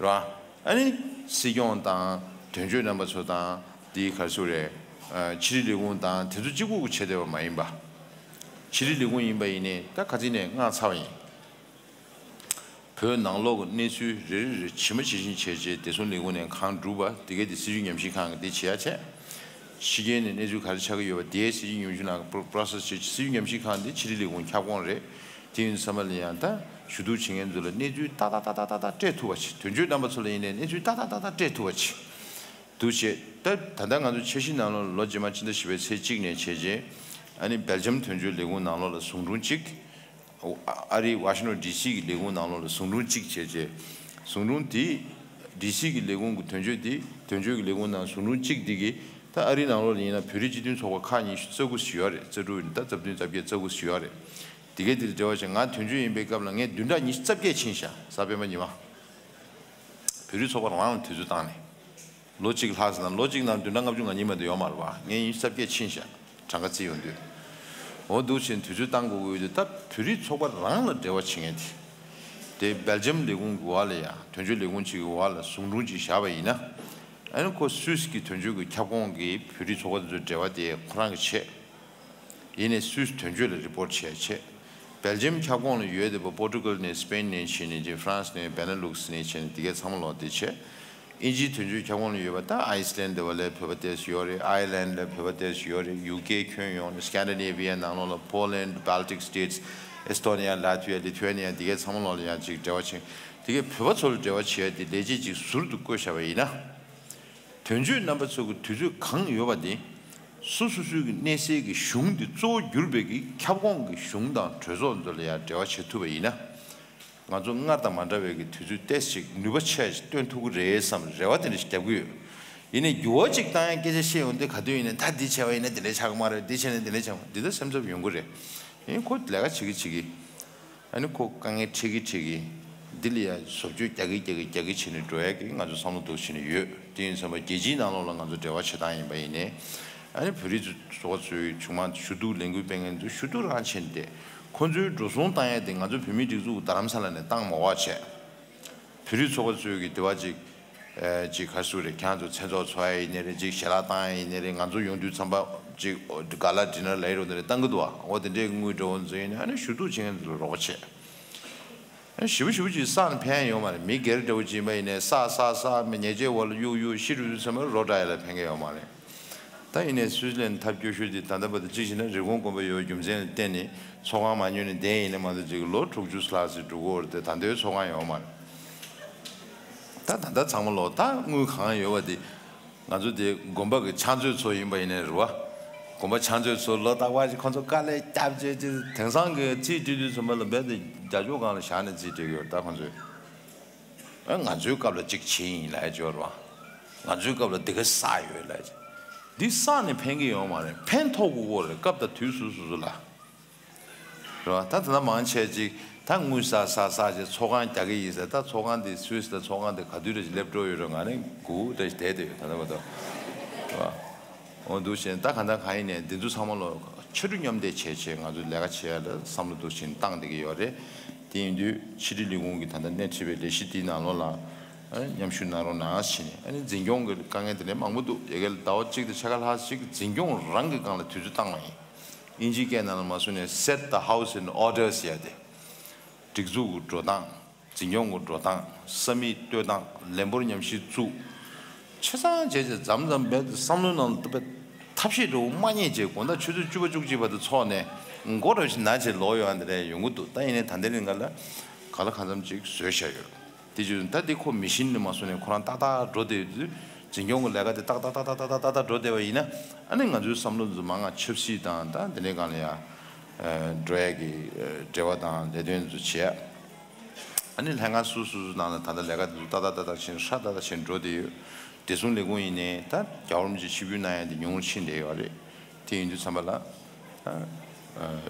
རེད་བ། ཨ་ནི་སྲིད་སྐྱོང་དང་དོན་གཅོད་རྣམ་པ་ཚོ་དང་དེའི་ག་རེ་ཟེར་རེད། ཕྱི་དྲིལ་ལས་ཁུངས་དང་དེ་ཚོ་གཅིག་པུ་གི་བྱེད་བསྡད་པ་མ་ཡིན་པ། ཕྱི་དྲིལ་ལས་ཁུངས་ཡིན་པ་ཡིན་ནའི་ད་ག་ཚིག་ནས་མངགས་ཚར་བ་ཡིན། བོད་ནང་ལོགས་ཀྱི་གནས་ཚུལ་རེ་རེ་རེ་ཇི་མ་ཇི་བཞིན་བྱས་རྗེས་བདེ་སྲུང་ལས་ཁུངས་ནས་གང་བསྒྲུབས་པ་དེ་གའི་དེ་སྲིད་བྱུས་ཉམས་ཞིབ་ཁང་གི་དེ་བྱེད་ཡ་བྱས། ཕྱི་རྒྱལ་ནས་གནས་ཚུལ་ག་རེ་ཆགས་ཀྱི་ཡོད་པ་དེའི་སྲིད་བྱུས་ཉམས་ཞིབ་ནང་པོ་རོ་སེ་སི་བྱེད། སྲིད་བྱུས་ཉམས་ཞིབ་ཁང་དེ་ཕྱི་དྲིལ་ལས་ཁུངས་ཁྱབ་ཁོངས་རེད། དེ་ཡིན་ཙམ་པ་ལ་ཡང་ད་ཞུ་གཏུག་བྱེད་མཁན་ཚོ་ལ་གནས་ཚུལ་ཏག་ཏག་ཏག་ཏག་ཏག་ཏག་སྤྲད་ཐུབ་པ་བྱེད། དོན་གཅོད་རྣམ་པ་ཚོ་ལ་ཡིན་ནའི་གནས་ཚུལ་ཏག་ཏག་ཏག་ཏག་སྤྲད་ཐུབ་པ་བྱེད། འདུག་བྱས། ད་ད་ལྟ་ང་ཚོ་འཆར་གཞི་ནང་ལོགས་ལོ་རྗེས་མ་ཕྱི་ཟླ་བཞི་པའི་ཚེས་གཅིག་ནས་བྱས་རྗེས་ཨ་ནི་སྦེལ་ཇམ་དོན་གཅོད་ལས་ཁུངས་ནང་ལོགས་ལ་ཟུང་དྲུང་གཅིག་ཨ་རིའི་ཝ་ཤིང་ཊོན་ཌི་སི་གི་ལས་ཁུངས་ནང་ལོགས་ལ་ཟུང་དྲུང་གཅིག་བྱས་རྗེས། ཟུང་དྲུང་དེ་ཌི་སི་གི་ལས་ཁུངས་ཀྱི་དོན་གཅོད་དེ་དོན་གཅོད་ཀྱི་ལས་ཁུངས་ནང་ཟུང་དྲུང་གཅིག་དེ་གིས་ད་ཨ་རིའི་ནང་ལོགས་ལ་ཡིན་ན་བོད་རིགས་སྤྱི་མཐུན་ཚོགས་པ་ཁག་ཉི་ཤུ་རྩ་དགུ་ཞིག་ཡོད་རེད། རྩ་དྲུག་ད་རྩ་བདུན་རྩ་བརྒྱད་རྩ་དགུ་ཞིག་ཡོད་རེད། དེ་གའི་དེ་ལ་འབྲེལ་བ་བྱས། ང་དོན་གཅོད་ཡིན་པའི་སྐབས་ལ་ངས་བདུན་ཕྲག་ཉི་ཤུ་རྩ་བརྒྱད་ཕྱིན་ཤག་གཟའ་སྤེན་པ་ཉི་མ། བོད་རིགས་ཚོགས་པ་རང་ལ་དུས་ཚོད་བཏང་ནས། ལོ་གཅིག་ལྷག་ཟིན་ན་ལོ་གཅིག་ནང་བདུན་ཕྲག་ལྔ་བཅུ་ང་གཉིས་མ་གཏོགས་ཡོད་མ་རེད་བ། ངས་ཉི་ཤུ་རྩ་བརྒྱད་ཕྱིན་ཤག་གྲངས་ཀ་བརྩིས་ཡོང་དུས། འོ་འདུག་བྱས་དུས་ཚོད་བཏང་དགོས་ཀྱི་ཡོད་དུས་ད་བོད་རིགས་ཚོགས་པ་རང་ལ་འབྲེལ་བ་བྱེད་མཁན་དེ། དེ་སྦེལ་ཇམ་ལས་ཁུངས་ཀྱི་འོག་ལ་ཡང་དོན་གཅོད་ལས་ཁུངས་གཅིག་གི་འོག་ལ་ཟུང་དྲུང་གཅིག་བཞག་པ་ཡིན་ན། ཨ་ནི་ཁོ་སུད་སི་གི་དོན་གཅོད་ཀྱི་ཁྱབ་ཁོངས་ཀྱི་བོད་རིགས་ཚོགས་པ་དེ་ཚོའི་འབྲེལ་བ་དེ་ཁོ་རང་གིས་བྱས། ཡིན་ནའི་སུད་སི་དོན་གཅོད་ལ་རི་པོར་ཊི་བྱས་བྱས། སྦེལ་ཇམ་ཁྱབ་ཁོངས་ལ་ཡོད་བསྡད་པ་པོར་ཊུ་གལ་ནས་སི་པེན་ནས་བྱས་ནས་ཅིག་ཧྥ་རན་སི་ནས་བེ་ན་ལུག་སི་ནས་བྱས་ནས་འདི་གའི་ཚང་མ་ལོག་དེ་བྱས། དབྱིན་ཇིའི་དོན་གཅོད་ཁྱབ་ཁོངས་ལ་ཡོད་པ་ད་ཨའི་སི་ལན་འདི་བ་ལ་བོད་པ་ཏོག་ཙམ་ཡོད་རེད། ཨའི་ལན་ལ་བོད་པ་ཏོག་ཙམ་ཡོད་རེད། ཡུ་ཀེ་ཁྱོན་ཡོངས་ནས་སི་ཀན་ཌི་ནེ་བི་ཡ་ནང་ལོགས་ལ་པོ་ལན། བྷལ་ཊིག་སི་ཊེཊ་སི། ཨེ་སི་ཐོ་ནི་ཡ། ལ་ཐི་ཝི་ཡ། ལི་ཐུ་ཝེ་ནི་ཡ་འདི་གའི་ཚང་མ་ལོག་ལ་ཡང་ཅིག་འབྲེལ་བ་བྱེད། འདི་གའི་བོད་པ་ཚོ་ལ་འབྲེལ་བ་བྱེད་ཡ་དེ་ལས་བྱེད་ཅིག་ཟུར་དུ་བསྐོས་བཞག་པ་ཡིན་ན། དོན་གཅོད་རྣམ་པ་ཚོ་གི་དུས་ཚོད་གང་ཡོད་པ་དེ། སོ་སོ་སོའི་གི་གནས་སའི་གི་གཞུང་འདི་གཙོ་བོ་གྱུར་པའི་གི་ཁྱབ་ཁོངས་ཀྱི་གཞུང་དང་གྲོས་ཚོགས་ཚོ་ལ་ཡང་འབྲེལ་བ་བྱེད་ཐུབ་པ་ཡིན་ན། ང་ཚོ་སྔར་དང་མ་འདྲ་བའི་གི་དུས་ཚོད་ཏོག་ཙམ་ཅིག་ནུས་པ་ཆེ་ཞིག་སྟོན་ཐུབ་ཀྱི་རེད་བསམ་རེ་བ་དེ་འདྲ་ཞིག་རྒྱབ་ཀྱི་ཡོད། ཡིན་ནའི་འགྱུར་བ་ཅིག་བཏང་ཡ་སྐད་ཆ་བཤད་ཡོང་དུས་ག་དུས་ཡིན་ནའི་ད་འདི་བྱས་པ་ཡིན་ན་འདི་འདྲ་ཆགས་ཀྱི་མ་རེད། འདི་བྱས་ན་འདི་འདྲ་ཆགས་མ་འདི་ལྟར་སེམས་འཚབ་ཡོང་གི་རེད། ཡིན་ཁོ་ལས་ཀ་བྱེད་ཀྱི་བྱེད་ཀྱི། ཨ་ནི་ཁོ་དཀའ་ངལ་འཕྲད་ཀྱི་འཕྲད་ཀྱི། འདི་ལ་ཡང་བཟོ་བཅོས་རྒྱག་གི་རྒྱག་གི་རྒྱག་གི་བྱས་ནས་འགྲོ་ཡ་གི་ང་ཚོ་བསམ་བློ་འདུག་བྱས་ནས་ཡོད། དེ་ཡིན་ཙང་རྒྱལ་སྤྱིའི་ནང་ལོགས་ལ་ང་ཚོ་འབྲེལ་བ་བྱེད་སྟངས་ཡིན་པ་ཡིན་ནའི། ཨ་ནི་བོད་རིགས་ཚོ་ཚོའི་ཆུང་མ་ཞུ་གཏུག་ལས་འགུལ་སྤེལ་མཁན་ཚོ་ཞུ་གཏུག་རང་བྱས་ནས་བསྡད། ཁོ་ཚོའི་འགྲོ་སོང་བཏང་ཡ་དེ་ང་ཚོ་བོད་མིའི་སྒྲིག་འཛུགས་རྡ་རམ་ས་ལ་ནས་བཏང་མ་དགོས་པ་བྱས། བོད་རིགས་ཚོགས་པ་ཚོའི་གི་དེ་བ་ཅིག་ཨེ་ཅིག་ག་རེ་ཟེར་རེད། ཁྱེད་རང་ཚོ་མཚན་ཚོགས་ཚོགས་ཡ་ཡིན་ནའི་རེད། ཅིག་ཞལ་ལག་བཏང་ཡ་ཡིན་ནའི་རེད། ང་ཚོ་ཡོང་དུས་ཙམ་པ་ཅིག་ག་ལ་ཌི་ནར་ལ་ཡི་རོ་ནི་རེད། བཏང་གི་འདུག་བ། འོ་དེ་འདྲའི་དངུལ་འདྲ་བོ་ཚོ་ཡིན་ནའི་ཨ་ནི་ཞུ་གཏུག་བྱེད་མཁན་ཚོ་ལ་རོགས་པ་བྱེད། ཨ་ནི་ཞེ་པོ་ཞེ་པོ་ཅིག་བསགས་ནས་ཕན་ཡ་ཡོད་མ་རེད། མི་སྒེར་འདྲ་བོ་ཅིག་ཡིན་པ་ཡིན་ནའི་བསགས་བསགས་བསགས་མི་ཉེས་ཆད་འོག་ལ་གཡུག་གཡུག་ཤི་རུ་རུ་ཚང་མ་རོ་འདྲ་ཡ་ལ་ཕན་གི་ཡོད་མ་རེད། ད་ཡིན་ནའི་སུའི་ཙི་ལན་ཐབས་སྐྱོ་ཤོས་དེ་ད་ལྟ་བར་དུ་གཅིག་བྱས་ན་རི་ཀོན་དགོན་པ་ཡོད་རྒྱུ་མཚན་ལ་བརྟེན་ནས་ཚོགས་ཁང་མ་ཉོས་ནས་བསྡད་ཡིན་ན་མ་གཏོགས་ཅིག་ལོ་དྲུག་ཅུ་ལྷག་ཙམ་འགྲོ་གི་ཡོད་རེད་དེ། ད་ལྟའི་ཚོགས་ཁང་ཡོད་མ་རེད། ད་ད་ལྟ་ཚང་མ་ལོག་ད་དངུལ་གང་ཡོད་པ་དེ། ང་ཚོ་དེ་དགོན་པ་གི་ཕྱག་མཛོད་ཚོ་ཡིན་པ་ཡིན་ནའི་རེད་བ། དགོན་པ་ཕྱག་མཛོད་ཚོ་ལོ་རྟག་པར་ཅིག་ཁོང་ཚོ་དཀའ་ལས་བརྒྱབ་བྱས་ཅིག་དེང་སང་གི་རྩིས་སྤྲོད་དུས་ཚོད་མ་ལ་རྦད་དེ་རྒྱ་ཕྱོགས་སྒང་ལ་བཞག་ནས་རྩིས་སྤྲོད་ཀྱི་ཡོད་རེད་ད་ཁོང་ཚོས། ཨ་ང་ཚོའི་སྐབས་ལ་གཅིག་བྱས་ཡིན་ལབ་ཡ་ཅིག་ཡོད་རེད་བ། ང་ཚོའི་སྐབས་ལ་འདི་ག་བསགས་ཡོད་ལབ་ཡ་ཅིག་འདི་བསགས་ནས་ཕན་གྱི་ཡོད་མ་རེད། ཕན་ཐོགས་དགོས་ཀྱི་རེད། སྐབས་དང་དུས་སུ་སོ་སོ་ལ། རེད་བ། ད་ད་ལྟ་མང་ཆེ་ཅིག་ད་དངུལ་བསགས་བསགས་བསགས་བྱས་ཚོགས་ཁང་རྒྱག་གི་ཡིན་ཟེར། ད་ཚོགས་ཁང་དེ་སུད་སི་ལ་ཚོགས་ཁང་དེ་ག་དུས་རེ་ཅིག་སླེབས་འགྲོ་ཡོད་རེད། ང་ནི་སྒུག་བསྡད་བསྡད་བསྡད་ཡོད་ད་ལྟ་བར་དུ། རེད་བ། འོ་འདུག་བྱས་ད་གང་ལྟར་གང་ཡིན་ནའི་འདི་ཚོ་ཚང་མ་ལོ་ཕྱི་དྲོ་མཉམ་འདེགས་བྱས་བྱས་ང་ཚོ་ལས་ཀ་བྱེད་ཡ་ལ་བསམ་བློ་འདུག་བྱས་བཏང་བསྡད་ཀྱི་ཡོད་རེད། དེ་ཡིན་དུས་ཕྱི་དྲིལ་ལས་ཁུངས་ཀྱི་ད་ལྟ་སྣེ་ཁྲིད་པའི་ལས་གཞི་དེའི་ནང་ལོགས་ལ་མཉམ་ཞུགས་གནང་རོགས་གནང་ཞེས་ནས། ཨ་ནི་འཛིན་སྐྱོང་གི་དཀའ་ངལ་དེ་འདྲའི་མང་པོ་འདུག་ཡ་གི་ཟླ་བ་གཅིག་དང་ཕྱེད་ཀ་ལྷག་ཅིག་འཛིན་སྐྱོང་རང་གི་སྒང་ལ་དུས་ཚོད་བཏང་བ་ཡིན། དབྱིན་ཇིའི་སྐད་ནང་ལ་མ་སོང་ནས་Set the House in Order ཟེར་ཡ་དེ། སྒྲིག་འཛུགས་ཀྱི་འགྲོ་སྟངས། འཛིན་སྐྱོང་གི་འགྲོ་སྟངས། ས་མིག་གཏོད་སྟངས། ལས་འབོར་ཉམས་ཞིབ་བཙུགས། ཆ་ཚང་བྱས་བྱས་མཚམས་མཚམས་བསམ་བློའི་ནང་དུ་ཐབས་ཤེས་འདྲ་བོ་མ་རྙེད་བྱས་དགོང་དག་ཆུ་ཚོད་བཅུ་པ་བཅུ་གཅིག་བར་དུ་འཚོགས་ནས་མགོ་འདྲ་བོ་ཞིག་ན་བྱས་ལོག་ཡོང་བ་འདི་འདྲ་ཡོང་གི་འདུག་ད་ཡིན་ནའི་ད་ལྟའི་རིང་ག་ལ་ག་ལ་གང་འཚམ་ཅིག་བཟོས་བཞག་ཡོད། དེ་བྱས་ད་འདི་ཁོ་མི་ཤིན་ནས་མ་བཟོས་ནས་ཁོ་རང་ཏག་ཏག་འགྲོ་བསྡད་ཡོད་དུས་འཛིན་སྐྱོང་གི་ལས་ཀ་དེ་ཏག་ཏག་ཏག་ཏག་ཏག་ཏག་ཏག་འགྲོ་བསྡད་པ་ཡིན་ན། ཨ་ནི་ང་ཚོའི་བསམ་བློ་འདི་ཚོ་མང་ང་ཆབ་སྲིད་དང་ད་འདི་འདྲའི་སྒང་ལ་ཡ་འགྲོ་ཡ་གི་འབྲེལ་བ་དང་ལས་དོན་འདི་ཚོ་བྱས། ཨ་ནི་ལྷན་ཁང་སོ་སོ་སོ་ནང་ལ་ད་ལྟ་ལས་ཀ་འདི་ཚོ་ཏག་ཏག་ཏག་ཏག་ཕྱིན་ཧྲ་ཏག་ཏག་ཕྱིན་འགྲོ་བསྡད་ཡོད། བདེ་སྲུང་ལས་ཁུངས་ཡིན་ནའི་ད་རྒྱལ་བ་རིན་པོ་ཆེ་ཆིབས་བསྒྱུར་གནང་ཡ་འདི་ཉུང་རུ་ཕྱིན་བསྡད་ཡོད་རེད། དེ་ཡིན་དུས་ཙམ་པ་ལ་ཨ་ཨ་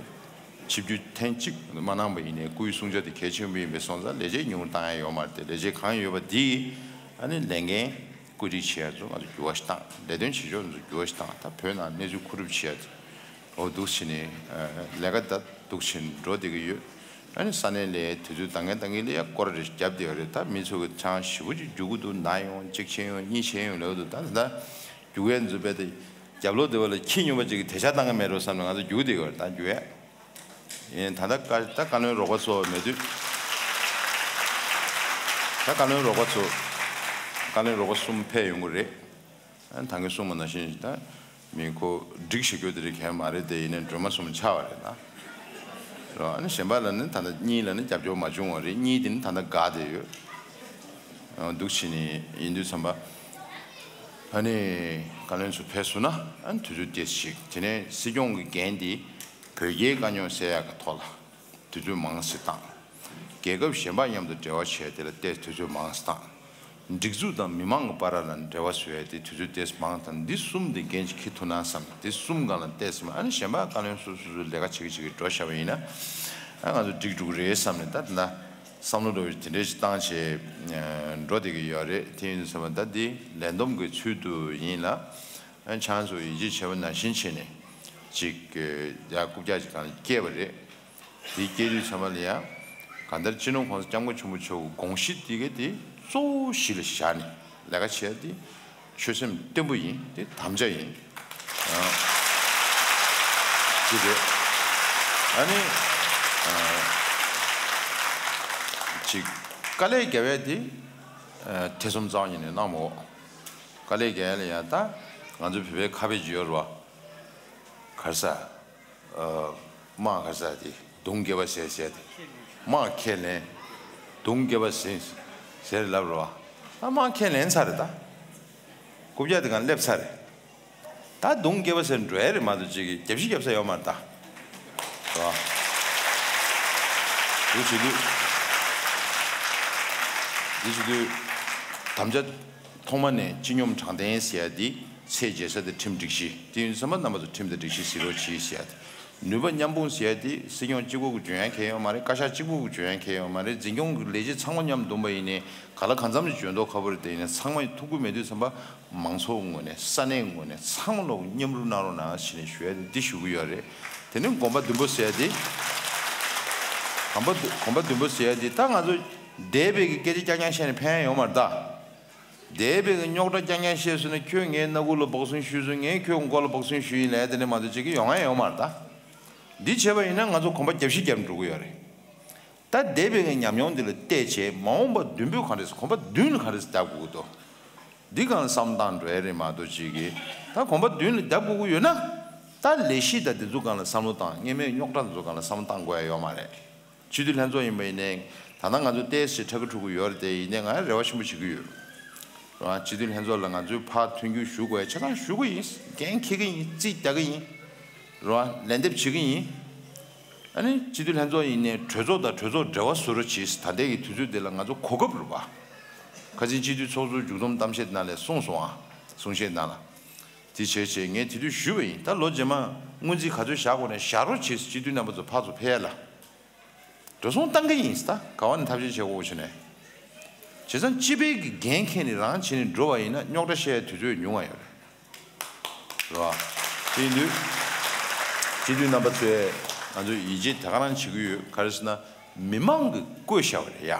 ཆིབས་བསྒྱུར་ཐེངས་གཅིག་མ་གནང་པ་ཡིན་ནའི་སྐུའི་གསུང་ཆོས་དེ་གལ་ཆེན་པོ་ཡིན་པས་སོང་ཙང་ལས་བྱེད་ཉུང་རུ་བཏང་ཡ་ཡོད་མ་རེད་དེ། ལས་བྱེད་གང་ཡོད་པ་འདི་ཨ་ནི་ལས་འགན་བཀོད་སྒྲིག་བྱེད་ཡ་ཚོ་ང་ཚོ་འགྱུར་བ་ཞིག་བཏང་། ལས་དོན་བྱེད་ཕྱོགས་ཚོ་འགྱུར་བ་ཞིག་བཏང་། ད་བོད་ནང་གནས་ཚུལ་མཁོ་སྒྲུབ་བྱེད་ཡ་ཚོ་འོ་འདུག་བྱས་ནས་ལས་ཀ་ད་འདུག་བྱས་ནས་འགྲོ་བསྡད་ཀྱི་ཡོད། ཨ་ནི་ས་གནས་ལ་དུས་ཚོད་འདང་ངེས་འདང་ངེས་ལ་ཡ་སྐོར་རེ་བརྒྱབ་བསྡད་ཡོད་རེད། ད་མི་ཚོ་གི་ཆང་ཞེ་པོ་ཅིག་རྒྱུག་གི་འདུག་ན་ཡོང་གཅིག་བྱས་ཡོང་གཉིས་བྱས་ཡོང་ལབ་འདུག་ད་ད་ད་རྒྱུག་ཡས་འཛུལ་བས་ད་རྒྱབ་ལོགས་དེ་བ་ལ་ཁྱི་སྨྱོན་པ་ཅིག་གི་དེ་ཤ་བཏང་གི་མེད་འགྲོ་བསམ་ནས་ང་ཚོ་རྒྱུག་བསྡད་ཡོད་རེད། ད་རྒྱུག་ཡས་ཡིན། ད་ད་བཀའ་ད་བཀའ་བློན་རོགས་པ་ཚོ་མེད་དུས་ད་བཀའ་བློན་རོགས་པ་ཚོ་བཀའ་བློན་རོགས་པ་གསུམ་ཕེབས་ཡོང་གི་རེད། ཨ་ནི་ད་གིན་གསུངས་པ་ནང་བཞིན་ད་མི་ཁོ་སྒྲིག་བྱེད་རྒྱུ་དེ་རིགས་གལ་མ་རེད་དེ། ཡིན་ནའི་སྒྲོལ་མ་གསུམ་ཆགས་པ་རེད་ད། རོ། ཨ་ནི་གཞན་པ་ལ་ནི་ད་ལྟ་གཉིས་ལ་ནི་རྒྱབ་སྐྱོར་མ་བྱུང་བ་རེད། གཉིས་དེ་ནི་ད་ལྟ་འགག་བསྡད་ཡོད། ཨ་འདུག་བྱས་ནས་ཡིན་དུས་ཙམ་པ་ཨ་ནི་བཀའ་བློན་ཚོ་ཕེབས་སོང་ན་ཨ་ནི་དུས་ཚོད་ཏོག་ཙམ་ཞིག་དེ་ནས་སྲིད་སྐྱོང་གི་འགན་དེ་བོད་རྒྱའི་དཀའ་རྙོག་སེལ་ཡག་གི་ཐོག་ལ་དུས་ཚོད་མང་ཙམ་བཏང་། རྒྱལ་ཁབ་གཞན་པ་མཉམ་དུ་འབྲེལ་བ་བྱས་དེ་ལ་ཏོག་ཙམ་དུས་ཚོད་མང་ཙམ་བཏང་། སྒྲིག་འཛུགས་དང་མི་མང་གི་བར་ལ་འབྲེལ་བ་བཟོ་ཡ་དེ་དུས་ཚོད་ཏོག་ཙམ་མང་དང་། འདི་གསུམ་དེ་འགན་ཅིག་འཁྱེར་ཐུབ་ན་བསམ། དེ་གསུམ་སྒང་ལ་བལྟས་ཙམ་ཨ་ནི་གཞན་པ་བཀའ་བློན་སོ་སོ་སོ་ལས་ཀ་བྱེད་ཀྱི་བྱེད་ཀྱི་འགྲོ་བཞག་པ་ཡིན་ན་ཨ་ང་ཚོ་འགྲིག་འགྲོ་གི་རེད་བསམ་ནས། ད་ད་བསམ་བློ་འགྲོ་བའི་དེ་འདྲས་ཅིག་བཏང་བྱས་འགྲོ་བསྡད་ཀྱི་ཡོད་རེད། དེ་ཡིན་དུས་ཙམ་པ་ད་འདི་ལས་བསྡོམས་ཀྱི་ཚུལ་དུ་ཡིན་ལ་ཨ་ཆང་ཚོ་ཡིད་ཆེས་བྱས་པ་ནང་བཞིན་བྱས་ནས་ཅིག་ཡ་རྐུབ་བཀྱག་ཅིག་སྒང་ལ་སྐྱེས་པ་རེད། དེ་སྐྱེས་དུས་ཚང་མ་ལ་ཡང་གང་ལྟར་སྤྱི་ནོར་༸གོང་ས་༸སྐྱབས་མགོན་ཆེན་པོ་མཆོག་གི་དགོངས་གཞི་དེ་ག་དེ་གཙོ་བོ་གཞི་ལ་བཞག་ནས་ལས་ཀ་བྱེད་ཡ་དེ་ཆོད་སེམས་བརྟན་པོ་ཡིན། དེ་དམ་བཅའ་ཡིན། ཨ། ཅི་རེད། ཨ་ནི། ཨ། ཅིག་དཀའ་ལས་རྒྱབ་ཡ་དེ་ཨ་ཐེ་ཚོམ་རྩ་བ་ཉིད་ནས་གནང་མ་དགོས། དཀའ་ལས་རྒྱག་ཡ་ལ་ཡང་ད་ང་ཚོ་བོད་པའི་ཁ་དཔེ་ཅིག་ཡོད་རེད་བ། ག་རེ་ཟ། ཨ། དམག་ག་རེ་ཟ་དེ་མདུང་རྒྱབ་པ་ཟེར་ཟེར་དེ། དམག་ཁས་ལེན། མདུང་རྒྱབ་པ་ཟེར་ཟེར་ལབ་རེད་བ། ཨ་དམག་ཁས་ལེན་ཚར་རེད་ད། རྐུབ་བཀྱག་དེ་གང་སླེབས་ཚར་རེད། ད་མདུང་རྒྱབ་པ་ཟེར་འགྲོ་ཡ་རེད་མ་གཏོགས་ཅིག་གིས་རྒྱབ་ཤིག་རྒྱབ་ས་ཡོད་མ་རེད་ད། རེད་བ། འདི་བྱེད་དུས། འདི་བྱེད་དུས། དམ་བཅའ། ཐོག་མ་ནས་སྤྱི་སྙོམས་དྲང་བདེན་ཟེར་ཡ་འདི་ཚད་འཇལ་ས་དེ་ཁྲིམས་སྒྲིག་གཞི། དེ་ཡིན་དུས་ཙམ་པ་རྣམ་པ་ཚོ་ཁྲིམས་དང་སྒྲིག་གཞི་གཟིགས་རོགས་གྱིས་ཟེར་ཡ་དེ། ནུས་པ་མཉམ་སྤུངས་ཟེར་ཡ་དེ་སྲིད་སྐྱོང་གཅིག་པོ་གིས་འཇོན་ཡ་གང་ཡང་ཡོད་མ་རེད། བཀའ་ཤག་གཅིག་པོ་གིས་འཇོན་ཡ་གང་ཡང་ཡོད་མ་རེད། འཛིན་སྐྱོང་གི་ལས་བྱེད་ཚང་མ་མཉམ་བསྡོམས་པ་ཡིན་ནའི་ག་ལ་གང་འཚམ་ཞིག་འཇོན་མདོག་ཁ་པོ་རེད། དེ་ཡིན་ནའི་ཚང་མ་ཐུགས་ཁུར་མེད་དུས་ཙམ་པ་མང་ཚོགས་ངོས་ནས་ས་གནས་ངོས་ནས་ཚང་མ་ལོག་མཉམ་རུབ་གནང་རོགས་གནང་ཞེས་ནས་ཞུ་ཡ་དེ་འདི་ཞུ་གི་ཡོད་རེད། དེ་ནས་གོམ་པ་བདུན་པོ་ཟེར་ཡ་དེ། གོམ་པ་བདུན་གོམ་པ་བདུན་པོ་ཟེར་ཡ་དེ་ད་ང་ཚོ་འདས་པའི་གི་སྐད་ཆ་རྐྱང་རྐྱང་བཤད་ནས་ཕན་ཡ་ཡོད་མ་རེད་ད། འདས་པའི་གི་རྙོག་དྲ་རྐྱང་རྐྱང་བཤད་སོང་ན་ཁྱོད་ངའི་སྣ་ཁུག་ལ་སྦག་སྲིང་ཞུས་སོང་། ངས་ཁྱོད་མགོ་ལ་སྦག་སྲིང་ཞུས་ཡིན་ལབ་ཡ་དེ་འདྲ་མ་གཏོགས་ཅིག་གི་ཡོང་ཡ་ཡོད་མ་རེད་ད། འདི་བྱས་པ་ཡིན་ན་ང་ཚོ་གོམ་པ་རྒྱབ་བཞི་རྒྱབ་འགྲོ་གི་ཡོད་རེད། ད་འདས་པའི་གི་ཉམས་མྱོང་འདི་ལ་བལྟས་བྱས་མ་འོངས་པ་བདུན་པོ་ག་འདྲས་གོམ་པ་བདུན་ལ་ག་འདྲས་རྒྱབ་དགོས་ཀྱི་འདུག་འདི་སྒང་ལ་བསམ་བཏང་འགྲོ་ཡ་རེད་མ་གཏོགས་ཅིག་གིས་ད་གོམ་པ་བདུན་ལ་རྒྱབ་དགོས་ཀྱི་ཡོད་ན། ད་ལས་གཞི་དང་དེ་ཚོ་སྒང་ལ་བསམ་བློ་བཏང་། སྔོན་མའི་རྙོག་དྲ་དེ་ཚོ་སྒང་ལ་བསམ་བློ་བཏང་དགོས་ཡ་ཡོད་མ་རེད། སྤྱི་འཐུས་ལྷན་ཚོགས་ཡིན་པ་ཡིན་ནའི་ད་ལྟ་ང་ཚོ་ཏོག་ཙམ་ཁྲ་ཁ་ཁྲུ་ཁུ་ཡོད་རེད་དེ། ཡིན་ནའི་ང་རེ་བ་ཆེན་པོ་བྱེད་ཀྱི་ཡོད། རེད་བ། སྤྱི་འཐུས་ལྷན་ཚོགས་ལ་ང་ཚོས་ཕར་མཐུན་འགྱུར་ཞུ་དགོས་ཡ་ཆ་ཚང་ཞུ་གི་ཡིན། འགན་འཁྱེར་གྱི་ཡིན། རྩིས་རྒྱག་གི་ཡིན། རེད་བ། ལན་འདེབས་བྱེད་ཀྱི་ཡིན། ཨ་ནི་སྤྱི་འཐུས་ལྷན་ཚོགས་ཡིན་ནའི་གྲོས་ཚོགས་དང་གྲོས་ཚོགས་འབྲེལ་བ་བཟོ་རོགས་བྱེད། ད་ལྟའི་གི་དུས་ཚོད་འདི་ལ་ང་ཚོ་གོ་སྐབས་རེད་བ། ཁ་སང་སྤྱི་འཐུས་ཚོགས་གཙོ་མཇུག་བསྡོམས་གཏམ་བཤད་ནང་ལ་གསུངས་སོང་ཨ། གསུང་བཤད་ནང་ལ། དེ་བྱས་བྱས་ངས་དེ་དུས་ཞུས་པ་ཡིན། ད་ལོ་རྗེས་མ་སྔོན་རྩིས་ག་ཚོད་བཞག་དགོས་ན་བཞག་རོགས་བྱེད། སྤྱི་འཐུས་རྣམ་པ་ཚོ་ཕར་ཚུར་ཕེབས་ཡ་ལ། འགྲོ་སོང་བཏང་གི་ཡིན་ད། ག་བ་ནས་ཐབས་ཤེས་བྱེད་དགོས་བྱས་ནས། བྱས་ཙང་སྤྱི་པའི་གི་འགན་འཁྱེར་ནས་རང་བྱས་ནས་འགྲོ་བ་ཡིན་ན་རྙོག་དྲ་བཤད་ཡ་དུས་ཚོད་ཉུང་བ་ཡོད་རེད། རེད་བ། དེ་ཡིན་དུས། སྤྱི་འཐུས་རྣམ་པ་ཚོས་ང་ཚོས་ཡིད་ཆེས་དེ་ག་རང་བྱེད་ཀྱི་ཡོད། ག་རེ་ཟེར་ན། མི་མང་གིས་བསྐོས་བཞག་པ་རེད་ཡ།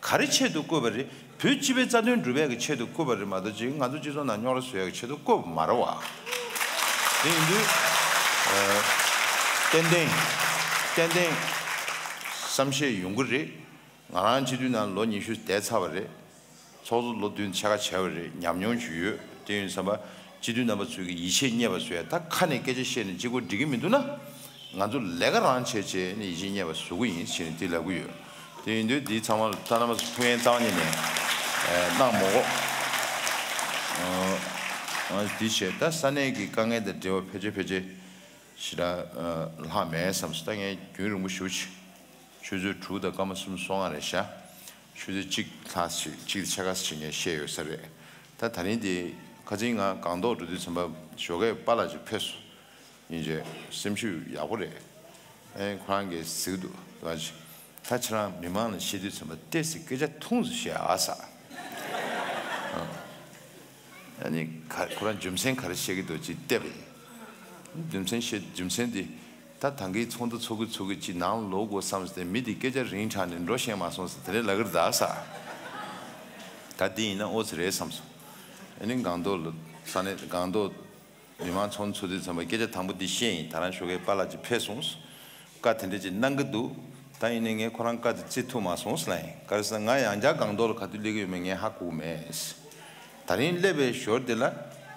ག་རེ་ཆེད་དུ་བསྐོས་པ་རེད། བོད་སྤྱི་པའི་རྩ་དོན་སྒྲུབ་ཡག་གི་ཆེད་དུ་བསྐོས་པ་རེད་མ་གཏོགས་ཅིག་ང་ཚོ་སྤྱི་ཚོགས་ནང་རྙོག་དྲ་བཟོ་ཡག་གི་ཆེད་དུ་བསྐོས་པ་མ་རེད་བ། དེ་ཡིན་དུས། ཨ། ཏན་ཏན། ཏན་ཏན། བསམ་ཤེས་ཡོང་གི་རེད། ང་རང་སྤྱི་འཐུས་ནང་ལོ་ཉི་ཤུ་བསྡད་ཚར་བ་རེད། ཚོགས་གཙོ་ལོ་བདུན་ཕྱེད་ཀ་བྱས་པ་རེད། ཉམས་མྱོང་ཞིག་ཡོད། དེ་ཡིན་ཙམ་པ་སྤྱི་འཐུས་རྣམ་པ་ཚོས་ཀྱི་ཡིད་ཆེས་རྙེད་པ་བཟོ་ཡ། ད་ཁ་ནས་སྐད་ཆ་བཤད་ནས་གཅིག་པོ་འགྲིག་གི་མི་འདུག་ན། ང་ཚོ་ལས་ཀ་རང་བྱས་བྱས་ནས་ཡིད་ཆེས་རྙེད་པ་བཟོ་གི་ཡིན་ཞེས་ནས་དེ་ལབ་གི་ཡོད། དེ་ཡིན་དུས་འདི་ཚང་མ་ལ་ད་རྣམ་པ་ཚོ་ཐུགས་ཕན་གཙང་མ་ཉིད་ནས་གནང་མོ་གོ། འདི་བྱས་ད་ས་གནས་ཀྱི་དཀའ་ངལ་དང་འབྲེལ་བ་ཕལ་ཆེར་ཕལ་ཆེར་ཞེ་དྲག་ལྷག་མེད་བསམ་སོང་། ད་ངས་རྒྱུན་རིང་པོ་ཞེ་པོ་ཅིག་ཆུ་ཚོད་དྲུག་དང་སྐར་མ་གསུམ་སོ་ལྔ་རེད་ཤག་ཆུ་ཚོད་གཅིག་ལྷག་ཞིག་གཅིག་ཕྱེད་ཀ་ཞིག་ངས་བཤད་ཡོད་ས་རེད། ད་ད་རིང་འདི་ཁ་སང་ང་སྒང་ཏོག་འགྲོ་དུས་ཙམ་པ་ཞོགས་ཀས་པཱ་ལགས་ཅིག་ཕེབས་སོང་། ཡིན་ཅེ་སེམས་ཤུགས་ཡག་པོ་རེད། ཨེ་ཁོ་རང་གིས་གཟིགས་འདུག་ད་ཅི། ད་ཁྱེད་རང་མི་མང་ལ་བཤད་དུས་ཙམ་པ་ཏོག་ཙམ་སྐད་ཆ་ཐུང་ཙམ་བཤད་ཨ་ས། ཨ་ནི་ག་ཁོ་རང་རྒྱུ་མཚན་ག་རེ་བཤད་ཀྱི་འདུག་ཅེས་བལྟས་པ་ཡིན། རྒྱུ་མཚན་བཤད་རྒྱུ་མཚན་དེ། ད་ད་གིན་ཚོགས་འདུ་ཚོགས་ཀྱི་ཚོགས་ཀྱི་ཅིག་ནང་ལོག་དགོས་བསམ་སྟེ་མི་དེ་སྐད་ཆ་རིང་དྲགས་ནས་འགྲོ་ཤེས་མ་སོང་ཟེར་དེ་རེད་ལབ་ཀྱི་རེད་ད་ས། ད་འདི་ཡིན་ན་ཨོ་ཙི་རེད་བསམ་སོང་། ཨ་ནི་སྒང་ཏོག་ལ་ས་གནས་སྒང་ཏོག་མི་མང་ཚོགས་འདུ་ཚོགས་དུས་ཙམ་པ་སྐད་ཆ་དང་པོ་འདི་བཤད་ཡིན། ད་རང་ཞོགས་ཀས་པཱ་ལགས་ཅིག་ཕེབས་སོང་། བཀའ་དེ་འདྲ་ཅིག་གནང་གི་འདུག་ད་ཡིན་ནའི་ངས་ཁོ་རང་བཀའ་དེ་བརྩི་ཐུབ་མ་སོང་ཟེར་ལབ་ཡིན། ག་རེ་ཟེར་ན་ང་ཡང་བསྐྱར་སྒང་ཏོག་ལ་ག་དུས་སླེབས་ཀྱི་ཡོད་མེད་ངས་ཧ་གོ་མེད། ད་རིང་སླེབས་པའི་ཞོར་དེ་ལ་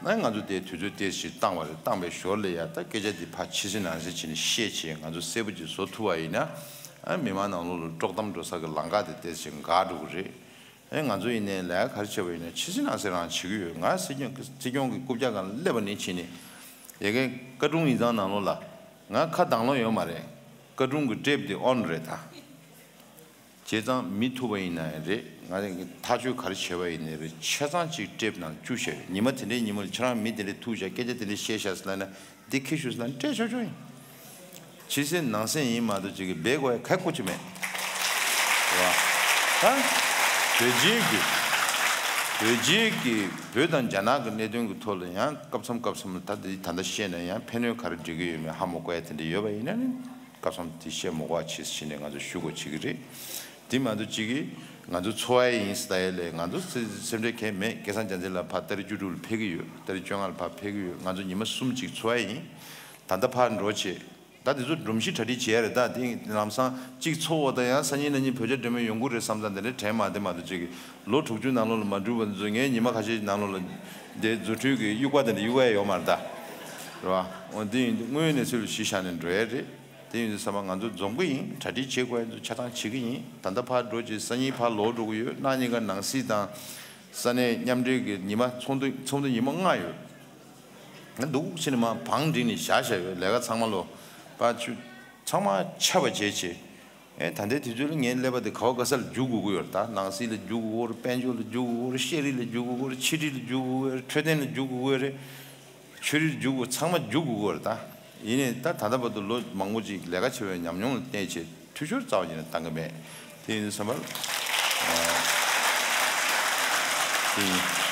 ན་ང་ཚོ་དེ་དུས་ཚོད་ཏོག་ཙམ་ཞིག་བཏང་བ་རེད། བཏང་བའི་ཞོར་ལ་ཡ་ད་སྐད་ཆ་འདི་ཕར་ཕྱི་གསལ་ནང་གསལ་བྱས་ནས་བཤད་བྱས་ང་ཚོ་གསལ་པོ་ཅིག་བཟོ་ཐུབ་པ་ཡིན་ན། ཨ་མི་མང་ནང་ལོགས་ལ་དཀྲོག་གཏམ་འགྲོ་ས་གི་ལམ་ཁ་དེ་ཏོག་ཙམ་འགག་འགྲོ་གི་རེད། ཨེ་ང་ཚོ་ཡིན་ནའི་ལས་ཀ་ག་རེ་བྱས་པ་ཡིན་ན་ཕྱི་གསལ་ནང་གསལ་རང་བྱེད་ཀྱི་ཡོད། ང་སྲིད་སྐྱོང་སྲིད་སྐྱོང་གི་རྐུབ་བཀྱག་སྒང་ལ་སླེབས་པ་ནས་ཕྱིན་ནས་ཡ་གི་བཀའ་དྲུང་ཡིག་ཚང་ནང་ལོགས་ལ་ང་ཁ་གདང་ལོག་ཡོད་མ་རེད། བཀའ་དྲུང་གི་ཊེབ་དེ་ཨོན་རེད་ད། བྱས་ཙང་མི་ཐུག་པ་ཡིན་ན་ཡང་རེད། ང་རང་གི་ཐག་གཅོད་ག་རེ་བྱས་པ་ཡིན་ནའི་རེད། ཆ་ཚང་གཅིག་ཊེབ་ནང་བཅུག་བཞག་ཡོད། ཉི་མ་དེ་འདྲའི་ཉི་མ་ལ་ཁྱེད་རང་མི་དེ་འདྲས་ཐུག་བཞག་སྐད་ཆ་དེ་འདྲས་བཤད་བཞག་ཟེར་ལབ་ན་འདི་ཁྱི་ཤུགས་ཟེར་ལབ་ན་སྤྲད་ཆོག་ཆོག་ཡིན། ཕྱི་གསལ་ནང་གསལ་ཡིན་མ་གཏོགས་ཅིག་གི་སྦས་དགོས་ཡ་ག་ཀོ་ཅིག་མེད། རེད་བ། ད་བོད་རྒྱའི་གི་བོད་རྒྱའི་གི་བོད་དང་རྒྱ་ནག་གི་གནད་དོན་གི་ཐོག་ལ་ཡང་སྐབས་མཚམས་སྐབས་མཚམས་ལ་ད་འདི་ད་ལྟ་བཤད་ན་ཡང་ཕན་གནོད་ག་རེ་འགྲིག་གི་ཡོད་མེད་ཧ་མ་གོ་ཡ་དེ་འདྲ་ཡོད་པ་ཡིན་ན་ནི། སྐབས་སུ་དེ་བཤད་མི་དགོས་པ་བྱས་ཟེར་ནས་ང་ཚོ་ཞུ་དགོས་བྱེད་ཀྱི་རེད། དེ་མ་གཏོགས་གཅིག་གིས་ང་ཚོ་འཚོ་བ་ཡིན་ཟེར་ད་ཡ་ལས་ང་ཚོ་སེམས་ཁྲལ་གང་ཡང་མེད། སྐལ་བཟང་རྒྱལ་མཚན་ལགས་ཕར་ཏ་རིག་བཅུ་དྲུག་ལ་ཕེབས་ཀྱི་ཡོད། ཏ་རིག་བཅོ་ལྔ་ལ་ཕར་ཕེབས་ཀྱི་ཡོད། ང་ཚོ་ཉི་མ་གསུམ་གཅིག་འཚོ་བ་ཡིན། ད་ལྟ་ཕར་འགྲོ་བྱེད། ད་དེ་ཚོ་སྒྲོམ་གཞི་གྲ་སྒྲིག་བྱས་རེད། ད་དེ་ལམ་སང་གཅིག་འཚོ་བ་དང་ཡང་སང་ཉིན་གནངས་ཉིན་བོད་རྒྱ་འབྲེལ་མོལ་ཡོང་གི་རེད་བསམ་ཙང་དེ་འདྲའི་དྲན་མ་བདེ་མ་གཏོགས་གཅིག་གིས་ལོ་དྲུག་ཅུ་ནང་ལོགས་ལ་མ་འགྲུབ་པ་ཚོ་ངས་ཉི་མ་ཁ་ཤས་ནང་ལོགས་ལ་དེ་རྫུ་འཕྲུལ་གྱི་དབྱུག་པ་དེ་འདྲ་གཡུག་ཡ་ཡོད་མ་རེད་ད། རེད་བ། འོ་དེ་ཡིན་དུས་དངོས་ཡོད་གནས་ཚུལ་ལ་གཞི་བཞག་ནས་འགྲོ་ཡ་རེད། དེ་ཡིན་དུས་ཚང་མ་ང་ཚོ་འཛོམས་ཀྱི་ཡིན། གྲ་སྒྲིག་བྱེད་དགོས་ཡ་ཚོ་ཆ་ཚང་བྱེད་ཀྱི་ཡིན། ད་ལྟ་ཕར་འགྲོ་རྗེས་སང་ཉིན་ཕར་ལོག་འགྲོ་གི་ཡོད། གནངས་ཉིན་ཀ་ནང་སྲིད་དང་ས་གནས་མཉམ་འབྲེལ་གྱི་ཉི་མ་ཚོགས་འདུ་ཚོགས་འདུ་ཉི་མ་ལྔ་ཡོད། ང་འདུག་ཕྱིན་ནས་མ་བང་བསྒྲིགས་ནས་བཞག་བཞག་ཡོད། ལས་ཀ་ཚང་མ་ལོ་པ་ཆུ་ཚང་མ་ཆ་བ་བྱས་བྱས། ཨེ་ད་ལྟའི་དུས་ཚོད་ལ་ངའི་ཀླད་པ་དེ་ག་བ་ག་ས་ལ་རྒྱུག་དགོས་ཀྱི་ཡོད་རེད། ད་ནང་སྲིད་ལ་རྒྱུག་དགོས་ཀྱི་ཡོད་རེད། དཔལ་འབྱོར་ལ་རྒྱུག་དགོས་ཀྱི་ཡོད་རེད། ཤེས་རིག་ལ་རྒྱུག་དགོས་ཀྱི་ཡོད་རེད། ཕྱི་དྲིལ་ལ་རྒྱུག་དགོས་ཀྱི་ཡོད་རེད། འཕྲོད་བསྟེན་ལ་རྒྱུག་དགོས་ཀྱི་ཡོད་རེད། ཆོས་རིག་རྒྱུག་དགོས་ཚང་མ་རྒྱུག་དགོས་ཀྱི་ཡོད་རེད། ད་ཡིན་ནའི་ད་ད་ལྟ་བར་དུ་ལོ་མང་པོ་ཅིག་ལས་ཀ་བྱས་པའི་ཉམས་མྱོང་ལ་བརྟེན་བྱས་འཐུས་ཤོར་རྩ་བ་ཉིད་ནས་བཏང་གི་མེད། དེ་ཡིན་དུས་ཙམ་པར་དེ་ཡིན།